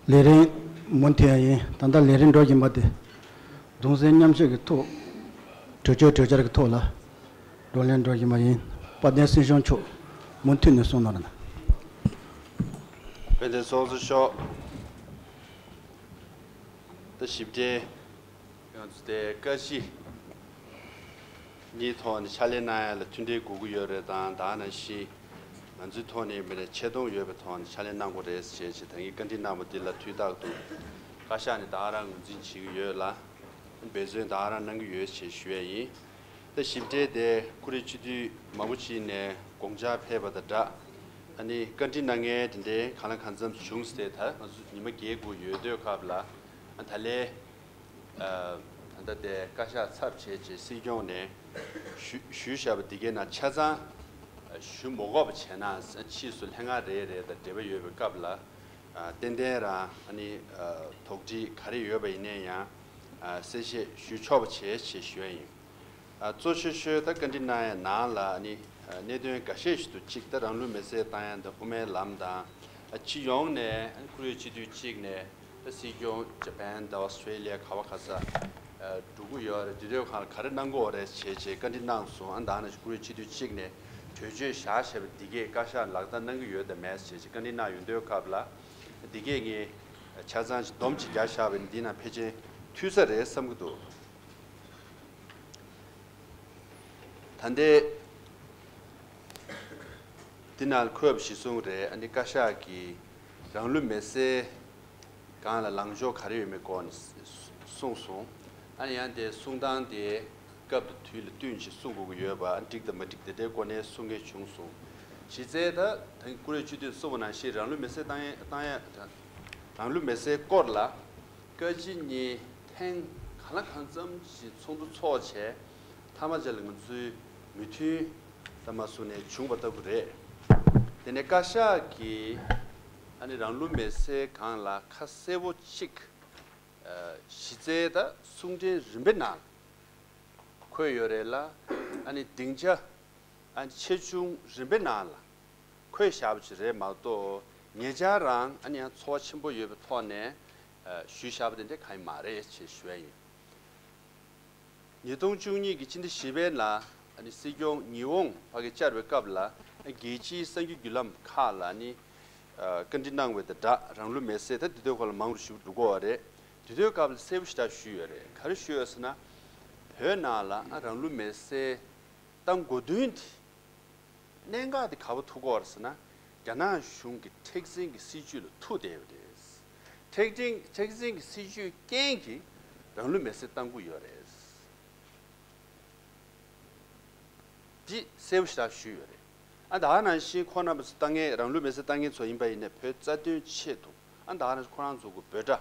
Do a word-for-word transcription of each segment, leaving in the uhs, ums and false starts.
ལས་རིམ་མུ་མཐུད་ཡིན། ད་ལྟ་ལས་རིམ་འགྲོ་བཞིན་པ་དེ་གདུང་སེམས་མཉམ་སྐྱེད་ཀྱི་ཐོག་གྲོས་ཆོད་གྲོས་འཆར་གྱི་ཐོག་ལ་བགྲོ་གླེང་འགྲོ་བཞིན་པ་ཡིན། དཔལ་ལྡན་སྲིད་སྐྱོང་མཆོག་མུ་མཐུད་ནས་གསུང་གནང་རོགས་གནང་། དཔལ་ལྡན་ཚོགས་གཙོ་མཆོག་ད་ཞིབ་ཕྲའི་ང་ཚོ་དེ་བཀའ་སྤྱི་གཉིས་ཐོག་ནས་ཕྱག་ལས་གནང་ཡ་ལ་མཐུན་འབྲེལ་དགོས་ཀྱི་ཡོད་རེད་དང་། ད་ནང་བཞིན་ང་ཚོའི་ཐོག་ནས་མི་རེ་ཆེ་མཐོང་ཡོད་པའི་ཐོག་ནས་ཕྱག་ལས་གནང་དགོས་རེད་ཞེས་བྱས་ད་གིན་བཀའ་འདྲི་གནང་བ་འདི་ལ་དུས་རྟག་ཏུ་བཀའ་ཤག་ནས་ད་ག་རང་ངོས་འཛིན་བྱེད་ཀྱི་ཡོད་ལ། འབད་བརྩོན་ད་ག་རང་གནང་གི་ཡོད་ཞེས་ཞུ་ཡ་ཡིན། ད་ཞིབ་ཕྲའི་དེ་ཁོ་རེ་སྤྱི་འཐུས་མང་པོ་ཅིག་ནས་དགོངས་འཆར་ཕེབས་པ་དང་སྦྲགས། ཨ་ནི་བཀའ་འདྲི་གནང་མཁན་དེ་འདྲའི་གང་ལ་གང་འཚམ་བྱུང་སྟེ། ད་ང་ཚོ་ཉི་མ་བརྒྱད་དགུ་ཡོད་དུས་སྐབས་ལ་ད་ལས། ད་ལྟ་དེ་བཀའ་ཤག་ཚབ་བྱས་རྗེས་སྲིད་སྐྱོང་ནས་ཞུ་ཞུས་བཞག་པ་འདི་གའི་ནང་ཆ་ཚང་ཞུ་མ་དགོས་པ་བྱས་ན། ཕྱིས་སུ་ལྷན་ཁང་རེ་རེ་དང་འབྲེལ་བ་ཡོད་པའི་སྐབས་ལ་ཏན་ཏན་རང་ཨ་ནི་དོགས་འདྲི་ག་རེ་ཡོད་པ་ཡིན་ནའི་ཡང་གསལ་བཤད་ཞུ་ཆོག་པ་བྱས་ཞེས་ཞུ་ཡ་ཡིན། གཙོ་ཆེ་ཤོས་ད་བཀའ་འདྲི་གནང་ཡ་ནང་ལ་ཨ་ནི་གནད་དོན་འགའ་ཤས་ཤིག་ཏུ་གཅིག་ད་རང་ལུས་མེར་སྲེག་བཏང་ཡ་འདི་དབུ་མའི་ལམ་དང་། སྤྱི་ཡོངས་ནས་ཁོར་ཡུག་སྤྱི་འཐུས་གཅིག་ནས་ད་སྲིད་སྐྱོང་ཇ་པན་དང་ཨོ་སི་ཀྲེ་ལི་ཡ་ག་བ་ག་ས་འགྲོ་གི་ཡོད་རེད། དེ་དུས་གང་ལ་ག་རེ་གནང་གི་ཡོད་རེད་བྱས་རྗེས་བཀའ་འདྲི་གནང་སོང་། ཨ་ད་ནི་ཁོར་ཡུག་སྤྱི་འཐུས་གཅིག་ནས་གྲོས་ཆོད་བཞག་བྱས་པ་འདི་གས་བཀའ་ཤག་ལག་བསྟར་གནང་གི་ཡོད་དམ་མེད་བྱས་རྗེས་བཀའ་འདྲི་གནང་ཡོང་དུས་སྐབས་ལ་འདི་གས་ངས་ཆ་ཚང་ཞིག་སྡོམ་ཅིག་རྒྱག་བཞག་པ་ཡིན། འདི་ནང་ཕལ་ཆེར་མཐུན་ས་རེད་བསམ་གྱི་འདུག་ད་ལྟའི་འདི་ནང་འཁོད་པ་གཞིར་བཟུང་རེད། ཨ་ནི་བཀའ་ཤག་གིས་རང་ལུས་མེར་སྲེག་སྒང་ལ་ལངས་ཕྱོགས་ག་རེ་ཡོད་མེད་སྐོར་ནས་གསུངས་སོང་། ཨ་ནི་ཡང་དེ་གསུང་སྟངས་དེ་སྐབས་དང་དུས་ལ་བསྟུན་ཅིག་གསུང་དགོས་ཀྱི་ཡོད་པ། ཨ་འགྲིག་དང་མ་འགྲིག་དེ་འདྲའི་སྐོར་ནས་གསུང་མཁན་བྱུང་སོང་། གཞི་རྩའི་ད་ད་ཀུ་རེ་སྤྱི་འཐུས་གསུངས་པ་ནང་བཞིན་རང་ལུས་མེར་སྲེག་བཏང་ཡ་བཏང་ཡ་རང་ལུས་མེར་སྲེག་སྐོར་ལ་བཀའ་སྤྱི་གཉིས་ཐེངས་གང་ལ་གང་འཚམ་ཞིག་ཚོགས་འདུ་ཚོགས་བྱས། མཐའ་མ་རྗེས་ལ་ང་ཚོའི་མོས་མཐུན་ད་མ་སུ་ནས་བྱུང་བ་ལྟ་བུ་རེད། དེ་ནས་བཀའ་ཤག་གིས་ཨ་ནི་རང་ལུས་མེར་སྲེག་སྒང་ལ་ཁ་གསལ་པོ་གཅིག་གཞི་རྩའི་ད་གསུང་འཕྲིན་རིམ་པའི་ནང་འཁོད་ཡོད་རེད་ལ། ཨ་ནི་སྡིངས་ཆ་ཨ་ནི་ཆེ་ཆུང་རིམ་པའི་ནང་ལ་འཁོད་བཞག་པ་ཅིག་རེད་མ་གཏོགས། ཉེ་ཆར་རང་ཨ་ནི་ཡང་ཚོར་བ་ཆེན་པོ་ཡོད་པའི་ཐོག་ནས་ཞུས་བཞག་པ་དེ་འདྲ་གང་ཡང་མ་རེད་ཅེས་ཞུ་ཡ་ཡིན། ཉིས་སྟོང་བཅུ་གཉིས་ཀྱི་སྤྱི་ཟླ་བཞི་པའི་ནང་ཨ་ནི་སྲིད་སྐྱོང་ཉི་འོང་ཕ་གི་བཅར་བའི་སྐབས་ལ་རྒྱལ་སྤྱིའི་གསར་འགྱུར་བརྒྱུད་ལམ་ཁག་ལ་ཨ་ནི་བཀའ་འདྲི་གནང་བའི་དང་སྦྲགས་རང་ལུས་མེར་སྲེག་ད་དེ་དུས་ཁོ་ལ་མང་རུ་ཞིག་འགྲོ་གི་ཡོད་རེད། དེ་དུས་སྐབས་ལ་གསལ་པོ་ཞེ་དྲག་ཞུས་ཡོད་རེད། ག་རེ་ཞུས་ཡོད་ཟེར་ན། བོད་ནང་ལ་ཨ་རང་ལུས་མེར་སྲེག་བཏང་དགོས་དོན་དེ་གནད་འགག་དེ་ག་པར་ཐུག་གི་ཡོད་རེད་ཟེར་ན། རྒྱ་ནག་གཞུང་གི་མཁྲེགས་འཛིན་གྱི་སྲིད་བྱུས་ལ་ཐུག་བསྡད་ཡོད་རེད། མཁྲེགས་འཛིན་མཁྲེགས་འཛིན་གྱི་སྲིད་བྱུས་རྐྱེན་གྱིས་རང་ལུས་མེར་སྲེག་བཏང་དགོས་ཡོད་རེད། འདི་གསལ་པོ་ཞེ་དྲག་ཞུས་ཡོད་རེད། ཨ་ད་ག་ནང་བཞིན་ཁོང་རྣམ་པ་ཚོ་ལྟ་མཁན་རང་ལུས་མེར་སྲེག་བཏང་མཁན་ཚོ་ཡིན་པ་ཡིན་ནའི་བོད་རྩ་དོན་ཆེད་དུ་ཨ་ད་ག་ནང་བཞིན་ཁོ་རང་ཚོ་གི་འབོད་སྒྲ་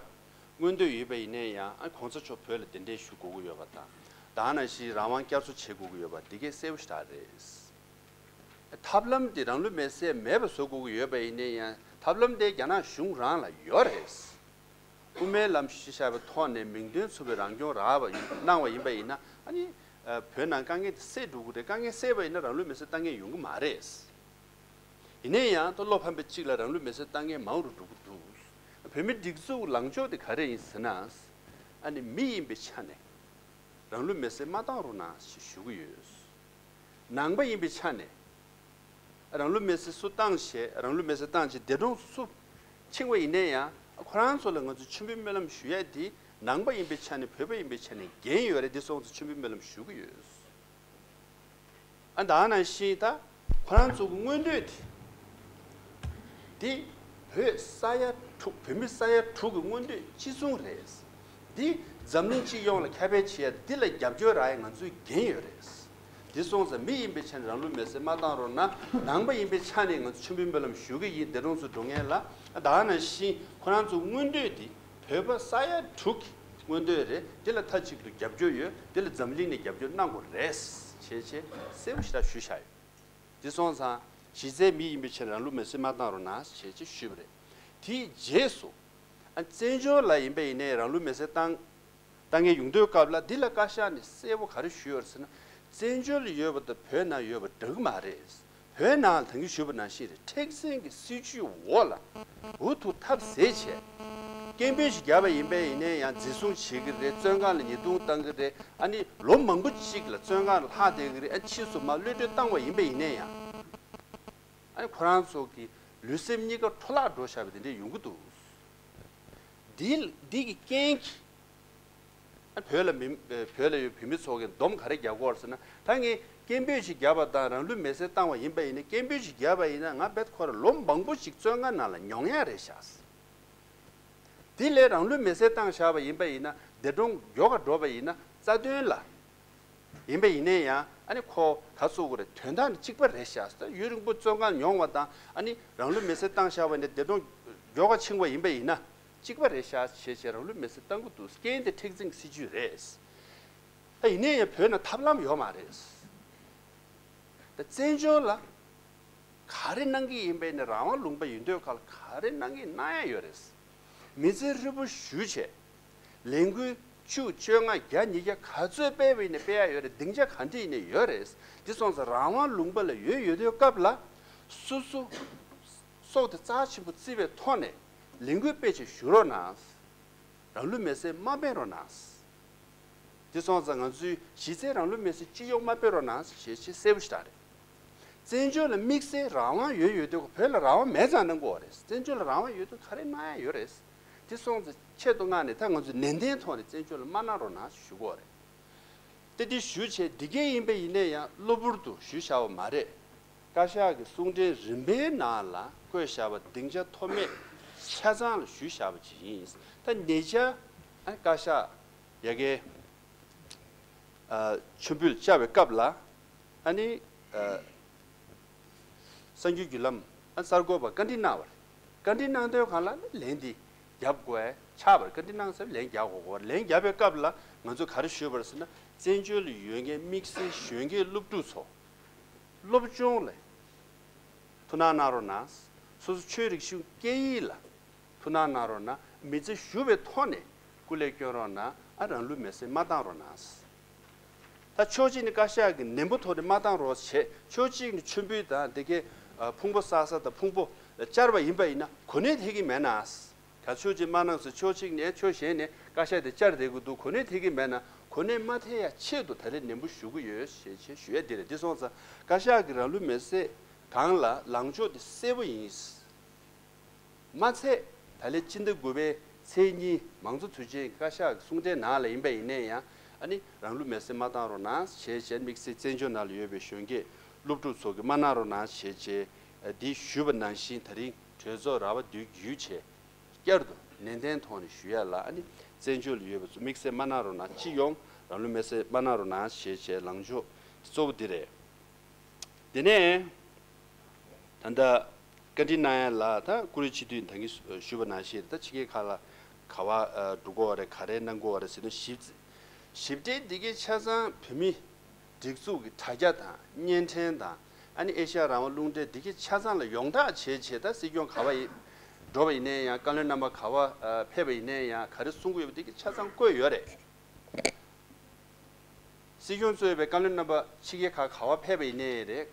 མངོན་འདོད་ཡོད་པ་ཡིན་ནའི་ཡང་ཨ་གོང་ས་མཆོག་བོད་ལ་གདན་འདྲེན་ཞུ་དགོས་ཀྱི་ཡོད་པ་དང་། ད་ག་ནང་བཞིན་རང་དབང་བསྐྱར་གསོ་བྱེད་དགོས་ཀྱི་ཡོད་པ་འདི་གས་གསལ་པོ་ཞེ་དྲག་རེད། ཐབས་ལམ་དེ་རང་ལུས་མེར་སྲེག་མེད་པ་བཟོ་དགོས་ཀྱི་ཡོད་པ་ཡིན་ནའི་ཡང་ཐབས་ལམ་དེ་རྒྱ་ནག་གཞུང་རང་ལ་ཡོད་རེད། དབུ་མའི་ལམ་ཞུས་བཞག་པའི་ཐོག་ནས་མིང་དོན་མཚུངས་པའི་རང་སྐྱོང་རག་པ་ཡིན་གནང་བ་ཡིན་པ་ཡིན་ན་ཨ་ནི་བོད་ནང་དཀའ་ངལ་དེ་སེལ་འགྲོ་གི་རེད། དཀའ་ངལ་སེལ་བ་ཡིན་ན་རང་ལུས་མེར་སྲེག་བཏང་མཁན་ཡོང་གི་མ་རེད། ཡིན་ནའི་ཡང་ད་བློ་ཕམ་པའི་གཅིག་ལ་རང་ལུས་མེར་སྲེག་བཏང་མཁན་མང་རུ་འགྲོ་གི་འདུག་བོད་མིའི་སྒྲིག་འཛུགས་ལངས་ཕྱོགས་དེ་ག་རེ་ཡིན་ཟེར་ན། ཨ་ནི་མི་ཡིན་པའི་ཆ་ནས་རང་ལུས་མེར་སྲེག་མ་བཏང་རོགས་གནང་ཞེས་ཞུ་གི་ཡོད། ནང་པ་ཡིན་པའི་ཆ་ནས་རང་ལུས་མེར་སྲེག་སུ་བཏང་བྱས་རང་ལུས་མེར་སྲེག་བཏང་བྱས་འདས་གྲོངས་སུ་ཕྱིན་པ་ཡིན་ནའི་ཡང་ཁོ་རང་ཚོ་ལ་ང་ཚོས་མཆོད་འབུལ་སྨོན་ལམ་ཞུ་ཡ་དེ་ནང་པ་ཡིན་པའི་ཆ་ནས་བོད་པ་ཡིན་པའི་ཆ་ནས་འགན་ཡོད་རེད། འདི་སོང་ཙང་མཆོད་འབུལ་སྨོན་ལམ་ཞུ་གི་ཡོད། ཨ་ད་ག་ནང་བཞིན་ད་ཁོ་རང་ཚོ་གི་མངོན་འདོད་དེ་དེ་བོད་ས་ཡ་དྲུག་བོད་མི་ས་ཡ་དྲུག་གི་མངོན་འདོད་གཅིག་མཚུངས་རེད། འདི་འཛམ་གླིང་སྤྱི་ཡོངས་ལ་ཁྱབ་སྤེལ་བྱེད་ཡ་འདི་ལ་རྒྱབ་སྐྱོར་རག་ཡ་ང་ཚོའི་འགན་ཡོད་རེད། འདི་སོང་ཙང་མི་ཡིན་པའི་ཆ་ནས་རང་ལུས་མེར་སྲེག་མ་བཏང་རོགས་གནང་། ནང་པ་ཡིན་པའི་ཆ་ནས་ང་ཚོ་མཆོད་འབུལ་སྨོན་ལམ་ཞུ་གི་ཡིན། འདས་གྲོངས་སུ་འགྲོ་མཁན་ལ། ཨ་ད་ག་ནང་བཞིན་ཁོ་རང་ཚོ་མངོན་འདོད་འདི་བོད་པ་ས་ཡ་དྲུག་གི་མངོན་འདོད་རེད། འདི་ལ་མཐའ་གཅིག་ཏུ་རྒྱབ་སྐྱོར་ཡོད། འདི་ལ་འཛམ་གླིང་ནས་རྒྱབ་སྐྱོར་གནང་དགོས་རེད་ཅེས་ཅེས་གསལ་པོ་ཞེ་དྲག་ཞུས་བཞག་ཡོད། འདི་སོང་ཙང་གཞི་རྩའི་མི་ཡིན་པའི་ཆ་ནས་རང་ལུས་མེར་སྲེག་མ་བཏང་རོགས་གནང་ཞེས་ཅེས་ཞུས་པ་རེད། དེའི་རྗེས་སུ་ཨ་བཙན་བྱོལ་ལ་ཡིན་པ་ཡིན་ནའི་རང་ལུས་མེར་སྲེག་བཏང་བཏང་མཁན་ཡོང་དུས་སྐབས་ལ་འདི་ལ་བཀའ་ཤག་ནས་གསལ་པོ་ག་རེ་ཞུས་ཡོད་ཟེར་ན། བཙན་བྱོལ་ལ་ཡོད་པ་དང་བོད་ནང་ཡོད་པ་འདྲ་གི་མ་རེད། བོད་ནང་ལ་ད་གིན་ཞུས་པ་ནང་བཞིན་རེད། མཁྲེགས་འཛིན་གྱི་སྲིད་བྱུས་འོག་ལ་འུ་ཐུག་ཐབས་ཟད་བྱས། སྐད་འབོད་ཞིག་བརྒྱབ་པ་ཡིན་པ་ཡིན་ན་ཡང་འཛིན་བཟུང་བྱེད་ཀྱི་རེད། བཙོན་ཁང་ལ་ཉེས་རྡུང་བཏང་གི་རེད། ཨ་ནི་ལོ་མང་པོ་ཅིག་ལ་བཙོན་ཁང་ལ་ལྷག་བསྡད་ཀྱི་རེད། ཨ་ཕྱིས་སུ་མར་གློད་གྲོལ་བཏང་བ་ཡིན་པ་ཡིན་ན་ཡང་། ཨ་ནི་ཁོ་རང་ཚོ་གི་ལུས་སེམས་གཉིས་ཀ་འཕྲོ་བརླག་འགྲོ་བཞག་པ་དེ་འདྲས་ཡོང་གི་འདུག་འདི་འདི་གི་རྐྱེན་གྱིས་ཨ་བོད་ལ་མི་བོད་ལ་ཡོད་བོད་མི་ཚོ་གིས་སྡོམ་ག་རེ་རྒྱག་གི་ཡོད་རེད་ཟེར་ན། ད་ངས་སྐད་འབོད་ཅིག་བརྒྱབ་པ་དང་རང་ལུས་མེར་སྲེག་བཏང་བ་ཡིན་པ་ཡིན་ན། སྐད་འབོད་ཅིག་བརྒྱབ་པ་ཡིན་ན་ང་རྦད་ཁོ་རང་ལོ་མང་པོ་ཞིག་བཙོན་ཁང་ནང་ལ་མྱོང་ཡ་རེད་ཤག་དེ་ལས་རང་ལུས་མེར་སྲེག་བཏང་བཞག་པ་ཡིན་པ་ཡིན་ན། འདས་གྲོངས་མགྱོགས་ག་འགྲོ་བ་ཡིན་ན། རྩ་དོན་ལ་ཡིན་པ་ཡིན་ན་ཡང་ཨ་ནི་ཁོ་ག་ཚོད་དགོས་རེད། དོན་དག་ནི་གཅིག་པ་རེད་ཤག་ད་ཡུན་རིང་པོ་བཙོན་ཁང་མྱོང་བ་དང་ཨ་ནི་རང་ལུས་མེར་སྲེག་བཏང་བཞག་པ་ནས་འདས་གྲོངས་མགྱོགས་ག་ཕྱིན་པ་ཡིན་པ་ཡིན་ན། གཅིག་པ་རེད་ཤག་བྱས་བྱས་རང་ལུས་མེར་སྲེག་བཏང་གི་འདུག་རྐྱེན་དེ་མཁྲེགས་འཛིན་གྱི་སྲིད་ཇུས་རེད། ད་ཡིན་ནའི་ཡང་བོད་ནང་ཐབས་ལམ་ཡོད་མ་རེད། ད་བཙན་བྱོལ་ལ་ག་རེ་གནང་གི་ཡིན་པའི་ནི་རང་དབང་ལུང་པ་ཡིན་དུས་ག་ལ་ག་རེ་གནང་གི་གནང་ཡ་ཡོད་རེད། མི་ཚེ་ཧྲིལ་པོ་ཞུ་བྱས་ལས་འགུལ་བཅུ་བཅོ་ལྔ་བརྒྱ་ཉིས་བརྒྱ་ག་ཚོད་སྤེལ་བའི་ནི་སྤེལ་ཡ་ཡོད་རེད། སྡིངས་ཆ་ག་འདྲ་ཡིན་ནའི་ཡོད་རེད། འདི་སོང་ཙང་རང་དབང་ལུང་པ་ལ་ཡོད་ཡོད་དུས་སྐབས་ལ་སོ་སོ་སྲོག་དེ་རྩ་ཆེན་པོ་བརྩི་བའི་ཐོག་ནས་ལས་འགུལ་སྤེལ་བྱས་ཞུ་རོགས་གནང་། རང་ལུས་མེར་སྲེག་མ་འབད་རོགས་གནང་། དེ་སོང་ཙང་ང་ཚོའི་གཞི་རྩའི་རང་ལུས་མེར་སྲེག་སྤྱི་ཡོངས་མ་འབད་རོགས་གནང་ཞེས་བྱས་གསལ་པོ་ཞིག་རེད། བཙན་བྱོལ་ལ་དམིགས་བསལ་རང་དབང་ཡོད་ཡོད་དུས་བོད་ལ་རང་དབང་མེད་ཙང་གནང་དགོས་པ་རེད། བཙན་བྱོལ་ལ་རང་དབང་ཡོད་དུས་ག་རེ་གནང་ཡ་ཡོད་རེད། དེ་སོང་ཙང་ཆེད་དུ་མངགས་ནས་ད་ང་ཚོས་ནན་ཏན་ཐོག་ནས་བཙན་བྱོལ་ལ་མ་གནང་རོགས་གནང་ཞུ་དགོས་པ་རེད། ཏེ་འདི་ཞུ་བྱས་འདི་གས་ཡིན་པ་ཡིན་ན་ཡང་གློ་བུར་དུ་ཞུས་བཞག་པ་མ་རེད། བཀའ་ཤག་གི་གསུང་འཕྲིན་རིམ་པའི་ནང་ལ་བཀོད་བཞག་པ་སྡིངས་ཆ་མཐོ་དམན་ཆ་ཚང་ལ་ཞུས་བཞག་པ་ཅིག་ཡིན། ད་ཉེ་ཆར་ཨ་བཀའ་ཤག་ཡ་གའི་ཨ་མཆོད་འབུལ་བཅར་བའི་སྐབས་ལ་ཨ་ནི་ཨ་གསར་འགྱུར་བརྒྱུད་ལམ་ཨ་གསར་འགོད་པར་བཀའ་འདྲི་གནང་བ་རེད། བཀའ་འདྲི་གནང་དོན་སྒང་ལ་ལན་འདི་རྒྱབ་དགོས་ཆགས་པར། བཀའ་འདྲི་གནང་ཚར་ལན་རྒྱག་དགོས་གོ། ལན་རྒྱབ་པའི་སྐབས་ལ་ང་ཚོས་ག་རེ་ཞུས་པ་རེད་ཟེར་ན། བཙན་བྱོལ་ལ་ཡོད་མཁན་དམིགས་བསལ་གཞོན་སྐྱེས་སློབ་ཕྲུག་ཚོ་སློབ་སྦྱོང་ལ་ཐུགས་སྣང་གནང་རོགས་གནང་། སོ་སོ་ཆོས་རིག་གཞུང་སྐད་ཡིག་ལ་ཐུགས་སྣང་གནང་རོགས་གནང་། མི་ཚེ་ཞུ་བའི་ཐོག་ནས་སྐུ་ལས་བསྐྱོན་རོགས་གནང་། ཨ་རང་ལུས་མེར་སྲེག་མ་བཏང་རོགས་གནང་། ད་ཕྱོགས་གཅིག་ནས་བཀའ་ཤག་གིས་ནན་པོ་ཐོག་ནས་མ་བཏང་རོགས་བྱས། ཕྱོགས་གཅིག་ནས་མཆོད་འབུལ་དང་དེ་གའི་ཕུང་པོ་བསགས་ས་དང་ཕུང་པོ་བཅར་བ་ཡིན་པ་ཡིན་ན་གོ་གནས་ཐེབས་ཀྱི་མེད་ན། ག་ཕྱོགས་གཅིག་མ་གནང་ཟེར་ཕྱོགས་གཅིག་ནས་ཕྱོགས་གཞན་ནས་བཀའ་ཤག་དེ་བཅར་བསྡད་ཀྱི་འདུག་གོ་གནས་ཐེབས་ཀྱི་མེད་ན། གོ་གནས་མ་ཐེབས་ཡ་ཆེད་དུ་ད་རེས་ནན་པོ་ཞུ་གི་ཡོད་ཞེས་བྱས་ཞུ་ཡ་འདི་རེད། འདི་སོང་ཙང་བཀའ་ཤག་གིས་རང་ལུས་མེར་སྲེག་སྒང་ལ་ལངས་ཕྱོགས་དེ་གསལ་པོ་ཡིན། མ་ཚད་ད་ལན་སྤྱི་ཟླ་དགུ་པའི་ཚེས་གཉིས་མང་གཙོ་དུས་ཆེན་བཀའ་ཤག་གི་གསུང་འཕྲིན་ནང་ལ་ཡིན་པ་ཡིན་ནའི་ཡང་ཨ་ནི་རང་ལུས་མེར་སྲེག་མ་བཏང་རོགས་གནང་ཞེས་བྱས། དམིགས་བསལ་བཙན་བྱོལ་ནང་ལ་ཡོད་པའི་གཞོན་སྐྱེས་སློབ་ཕྲུག་ཚོ་གིས་མ་གནང་རོགས་གནང་ཞེས་བྱས་འདི་ཞུས་པ་ནང་བཞིན་ད་རིང་གྲོས་ཚོགས་ར་བ་བསྡུ་རྒྱུ་བྱས། བསྐྱར་དུ་ནན་ཏན་ཐོག་ནས་ཞུ་ཡ་ལ་ཨ་ནི་བཙན་བྱོལ་ལ་ཡོད་པ་ཚོ་དམིགས་བསལ་མ་གནང་རོགས་གནང་། སྤྱི་ཡོངས་རང་ལུས་མེར་སྲེག་མ་གནང་རོགས་གནང་ཞེས་བྱས་ལངས་ཕྱོགས་གཙོ་བོ་འདི་རེད། དེ་ནས་ད་ལྟ་བཀའ་འདྲི་གནང་ཡ་ལ་ད་བཀུར་འོས་སྤྱི་འཐུས་ད་གིན་ཞུས་པ་ནང་བཞིན་ད་ཕྱི་རྒྱལ་ཁག་ལ་ག་བ་འགྲོ་དགོས་བ་རེད། ག་རེ་གནང་དགོས་བ་རེད་ཟེར་དུས་ཞིབ་ཞིབ་ཕྲའི་འདི་གའི་ཆ་ཚང་བོད་མི་སྒྲིག་འཛུགས་ཀྱི་དྲ་རྒྱ་དང་བརྙན་འཕྲིན་དང་ཨ་ནི་ཨེ་ཤ་ཡ་རང་དབང་རླུང་འཕྲིན་འདི་གའི་ཆ་ཚང་ལ་ཡོངས་བསྒྲགས་བྱས་བྱས། ད་སྲིད་སྐྱོང་ག་བ་ཡིན་འགྲོ་བ་ཡིན་ནའི་ཡང་། བཀའ་བློན་རྣམ་པ་ག་བ་ཕེབས་པ་ཡིན་ནའི་ཡང་། ག་རེ་གསུང་གི་ཡོད་པ་འདི་གའི་ཆ་ཚང་བཀོད་ཡོད་རེད། སྲིད་སྐྱོང་གཙོས་པའི་བཀའ་བློན་རྣམ་པ་ཕྱི་རྒྱལ་ཁག་ག་བ་ཕེབས་པ་ཡིན་ནའི་རེད།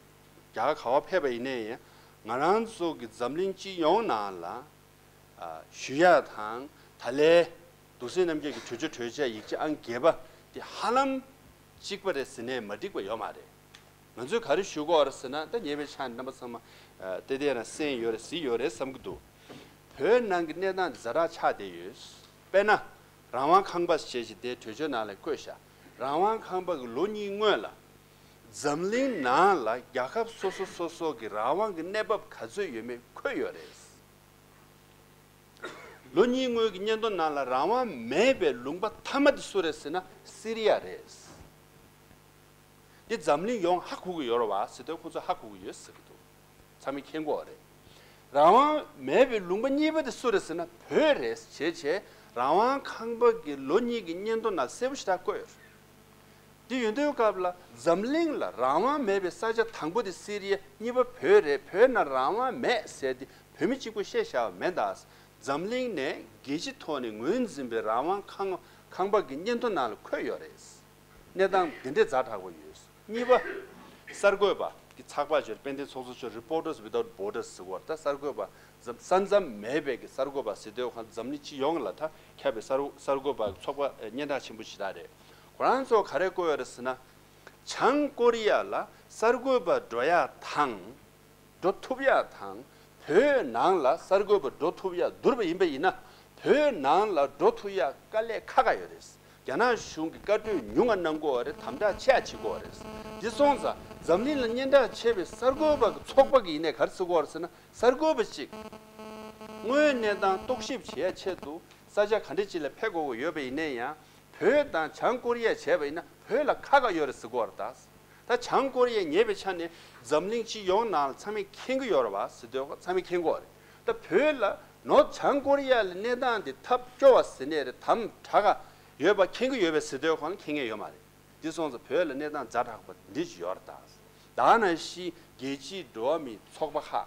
རྒྱ་གར་ག་བ་ཕེབས་པ་ཡིན་ནའི་ཡང་། ང་རང་ཚོ་གི་འཛམ་གླིང་སྤྱི་ཡོངས་ནང་ལ་ཨ་ཞུ་ཡ་དང་། ད་ལན་རྡོ་སྲིད་རྣམ་རྒྱལ་གྱི་གྲོས་ཆོད་གྲོས་འཆར་ཡིག་ཆ་ཨང་བརྒྱད་པ་དེ་ཧ་ལམ་གཅིག་པ་རེད་ཟེར་ནའི་མ་འགྲིག་པ་ཡོད་མ་རེད། ང་ཚོས་ག་རེ་ཞུ་དགོས་རེད་ཟེར་ན། ད་ཉེ་བའི་ཆར་ནས་རྣམ་པ་ཚང་མ་ཨ་ཏན་ཏན་རང་གསན་ཡོད་རེད། གཟིགས་ཡོད་རེད་བསམ་གྱི་འདུག་བོད་ནང་གི་གནས་སྟངས་དེ་ཛ་དྲག་ཆགས་བསྡད་ཡོད། དཔེར་ན་རང་དབང་ཁང་པ་ཞེས་བྱས་དེ་གྲོས་ཆོད་ནང་ལ་བཀོད་བཞག་རང་དབང་ཁང་པ་གི་ལོ་གཉིས་སྔོན་ལ་འཛམ་གླིང་ནང་ལ་རྒྱལ་ཁབ་སོ་སོ་སོ་སོ་གི་རང་དབང་གི་གནས་བབ་ག་ཚོད་ཡོད་མེད་འཁོད་ཡོད་རེད། ལོ་གཉིས་སྔོན་གྱི་སྙན་ཐོ་ནང་ལ་རང་དབང་མེད་པའི་ལུང་པ་མཐའ་མ་དེ་སུ་རེད་ཟེར་ན་སི་རི་ཡ་རེད། འདི་འཛམ་གླིང་ཡོངས་ཧ་གོ་གི་ཡོད་རེད་བ་ཟེར་དུས་ཁོ་ཚོ་ཧ་གོ་གི་ཡོད་ཟེར་གི་འདུག་ཚང་མས་མཁྱེན་གྱི་ཡོད་རེད། རང་དབང་མེད་པའི་ལུང་པ་གཉིས་པ་དེ་སུ་རེད་ཟེར་ན་བོད་རེད་ཞེས་བྱས་རང་དབང་ཁང་པ་གི་ལོ་གཉིས་ཀྱི་སྙན་ཐོ་ནང་གསལ་པོ་ཞེ་དྲག་བཀོད་ཡོད་རེད། དེ་ཡོད་དུས་སྐབས་ལ་འཛམ་གླིང་ལ་རང་དབང་མེད་པའི་ས་ཆ་དང་པོ་དེ་སི་རི་ཡ། གཉིས་པ་བོད་རེད། བོད་ནང་རང་དབང་མེད་ཟེར་དེ་བོད་མི་གཅིག་པུ་བཤད་བཞག་པ་མེད་ད། འཛམ་གླིང་ནས་རྒྱལ་སྤྱི་ཐོག་ནས་ངོས་འཛིན་པའི་རང་དབང་ཁང་ཁང་པ་གི་སྙན་ཐོ་ནང་ལ་འཁོད་ཡོད་རེད། གནས་སྟངས་འདི་འདྲའི་ཛ་དྲག་པོ་ཡོད། གཉིས་པ་གསར་འགོད་པ་ ཚགས་པར་ཅིག་དཔལ་ལྡན་ཚོགས་གཙོ་མཆོག་Reporters Without Borders ཟེར་བ་ད་གསར་འགོད་པ་འཛམ་ས་མཚམས་མེད་པའི་གི་གསར་འགོད་པ་ཟེར་དུས་ཁོང་འཛམ་གླིང་སྤྱི་ཡོངས་ལ་ད་ཁྱབ་པའི་གསར་གསར་འགོད་པ་ཚོགས་པ་སྙན་གྲགས་ཆེན་པོ་ཞིག་རེད། ཁོ་རང་ཚོ་ག་རེ་བཀོད་ཡོད་རེད་ཟེར་ན། བྱང་ཀོ་རི་ཡ་ལ་གསར་འགོད་པ་འགྲོ་ཡག་དང་། འགྲོ་ཐུབ་ཡག་དང་། བོད་ནང་ལ་གསར་འགོད་པ་འགྲོ་ཐུབ་ཡག་བསྡུར་བ་ཡིན་པ་ཡིན་ན། བོད་ནང་ལ་འགྲོ་ཐུབ་ཡག་དཀའ་ལས་ཁག་ཁག་ཡོད་རེད། རྒྱ་ནག་གཞུང་གིས་བཀའ་འཁྲོལ་ཉུང་ང་གནང་གི་ཡོད་རེད། དམ་དྲག་ཆེ་ཡ་བྱེད་ཀྱི་ཡོད་རེད། འདི་སོང་ཙང་འཛམ་གླིང་ལ་སྙན་གྲགས་ཆེ་བའི་གསར་འགོད་པ་གི་ཚོགས་པ་གི་ཡིན་ནའི་ག་རེ་ཟེར་གྱི་ཡོད་རེད་ཟེར་ན། གསར་འགོད་པ་གཅིག་དངོས་གནས་དང་རྟོག་ཞིབ་བྱེད་ཡ་ཆེད་དུ་ས་ཆ་ག་འདྲ་ཅིག་ལ་ཕེབས་དགོས་ཀྱི་ཡོད་པ་ཡིན་ནའི་ཡང་། བོད་དང་བྱང་ཀོ་རི་ཡ་བྱས་པ་ཡིན་ན་བོད་ལ་ཁག་ཁག་ཡོད་རེད་ཟེར་གྱི་ཡོད་རེད་ད། ད་བྱང་ཀོ་རི་ཡ་ཉེ་བའི་ཆ་ནས་འཛམ་གླིང་སྤྱི་ཡོངས་ནང་ལ་ཚང་མས་མཁྱེན་གྱི་ཡོད་རེད་བ་ཟེར་དུས་ཚང་མས་མཁྱེན་གྱི་ཡོད་རེད། ད་བོད་ལ་ནོར་བྱང་ཀོ་རི་ཡ་ལ་གནས་སྟངས་འདི་ཐབས་སྐྱོ་བ་ཟེར་ནས་རེད། དམ་དྲག་ག་ཡོད་པ་མཁྱེན་གྱི་ཡོད་པས་ཟེར་དུས་ཁོང་ལ་མཁྱེན་མཁན་ཡོད་མ་རེད། འདི་སོང་ཙང་བོད་ལ་གནས་སྟངས་ཛ་དྲག་པ་འདི་ཅིག་ཡོད་རེད་ད། ད་ནང་བཞིན་རྒྱལ་སྤྱིའི་འགྲོ་བ་མིའི་ཚོགས་པ་ཁག་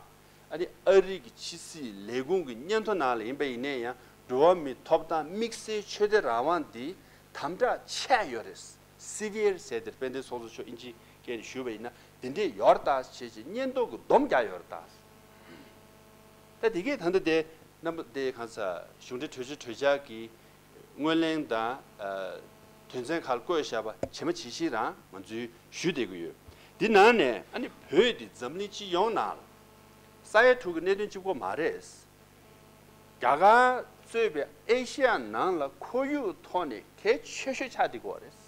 ཨ་ནི་ཨ་རི་གི་ཕྱི་སྲིད་ལས་ཁུངས་ཀྱི་སྙན་ཐོ་ནང་ལ་ཡིན་པ་ཡིན་ནའི་ཡང་འགྲོ་བ་མིའི་ཐོབ་ཐང་དམིགས་བསལ་ཆོས་དད་རང་དབང་འདི་དམ་དྲག་ཆེ་ཡོད་རེད། སི་བི་ཡར་ཟེར་དེར་དཔལ་ལྡན་ཚོགས་གཙོ་མཆོག་དབྱིན་ཇིའི་སྐད་ནས་ཞུས་པ་ཡིན་ན་འདི་འདྲས་ཡོད་རེད་ད་བྱས་བྱས་སྙན་ཐོ་གི་སྡོམ་རྒྱག་ཡོད་རེད་ད། ད་དེ་གས་ད་ལྟ་དེ་རྣམ་པ་དེ་གང་ས་གཞུང་འབྲེལ་གྲོས་ཆོད་གྲོས་འཆར་གྱི་སྔོན་གླེང་དང་དོན་ཚན་ཁག་བཀོད་བཞག་པ་ཇི་མ་ཇི་བཞིན་རང་ང་ཚོས་ཞུས་བསྡད་ཀྱི་ཡོད། འདི་ནང་ནས་ཨ་ནི་བོད་འདི་འཛམ་གླིང་སྤྱི་ཡོངས་ནང་ས་ཡ་དྲུག་གི་གནད་དོན་གཅིག་པོ་མ་རེད། རྒྱ་གར་གཙོས་པའི་ཨེ་ཤེ་ཡ་ནང་ལ་ཁོར་ཡུག་ཐོག་ནས་གལ་ཆེ་ཤོས་ཆགས་བསྡད་ཀྱི་ཡོད་རེད།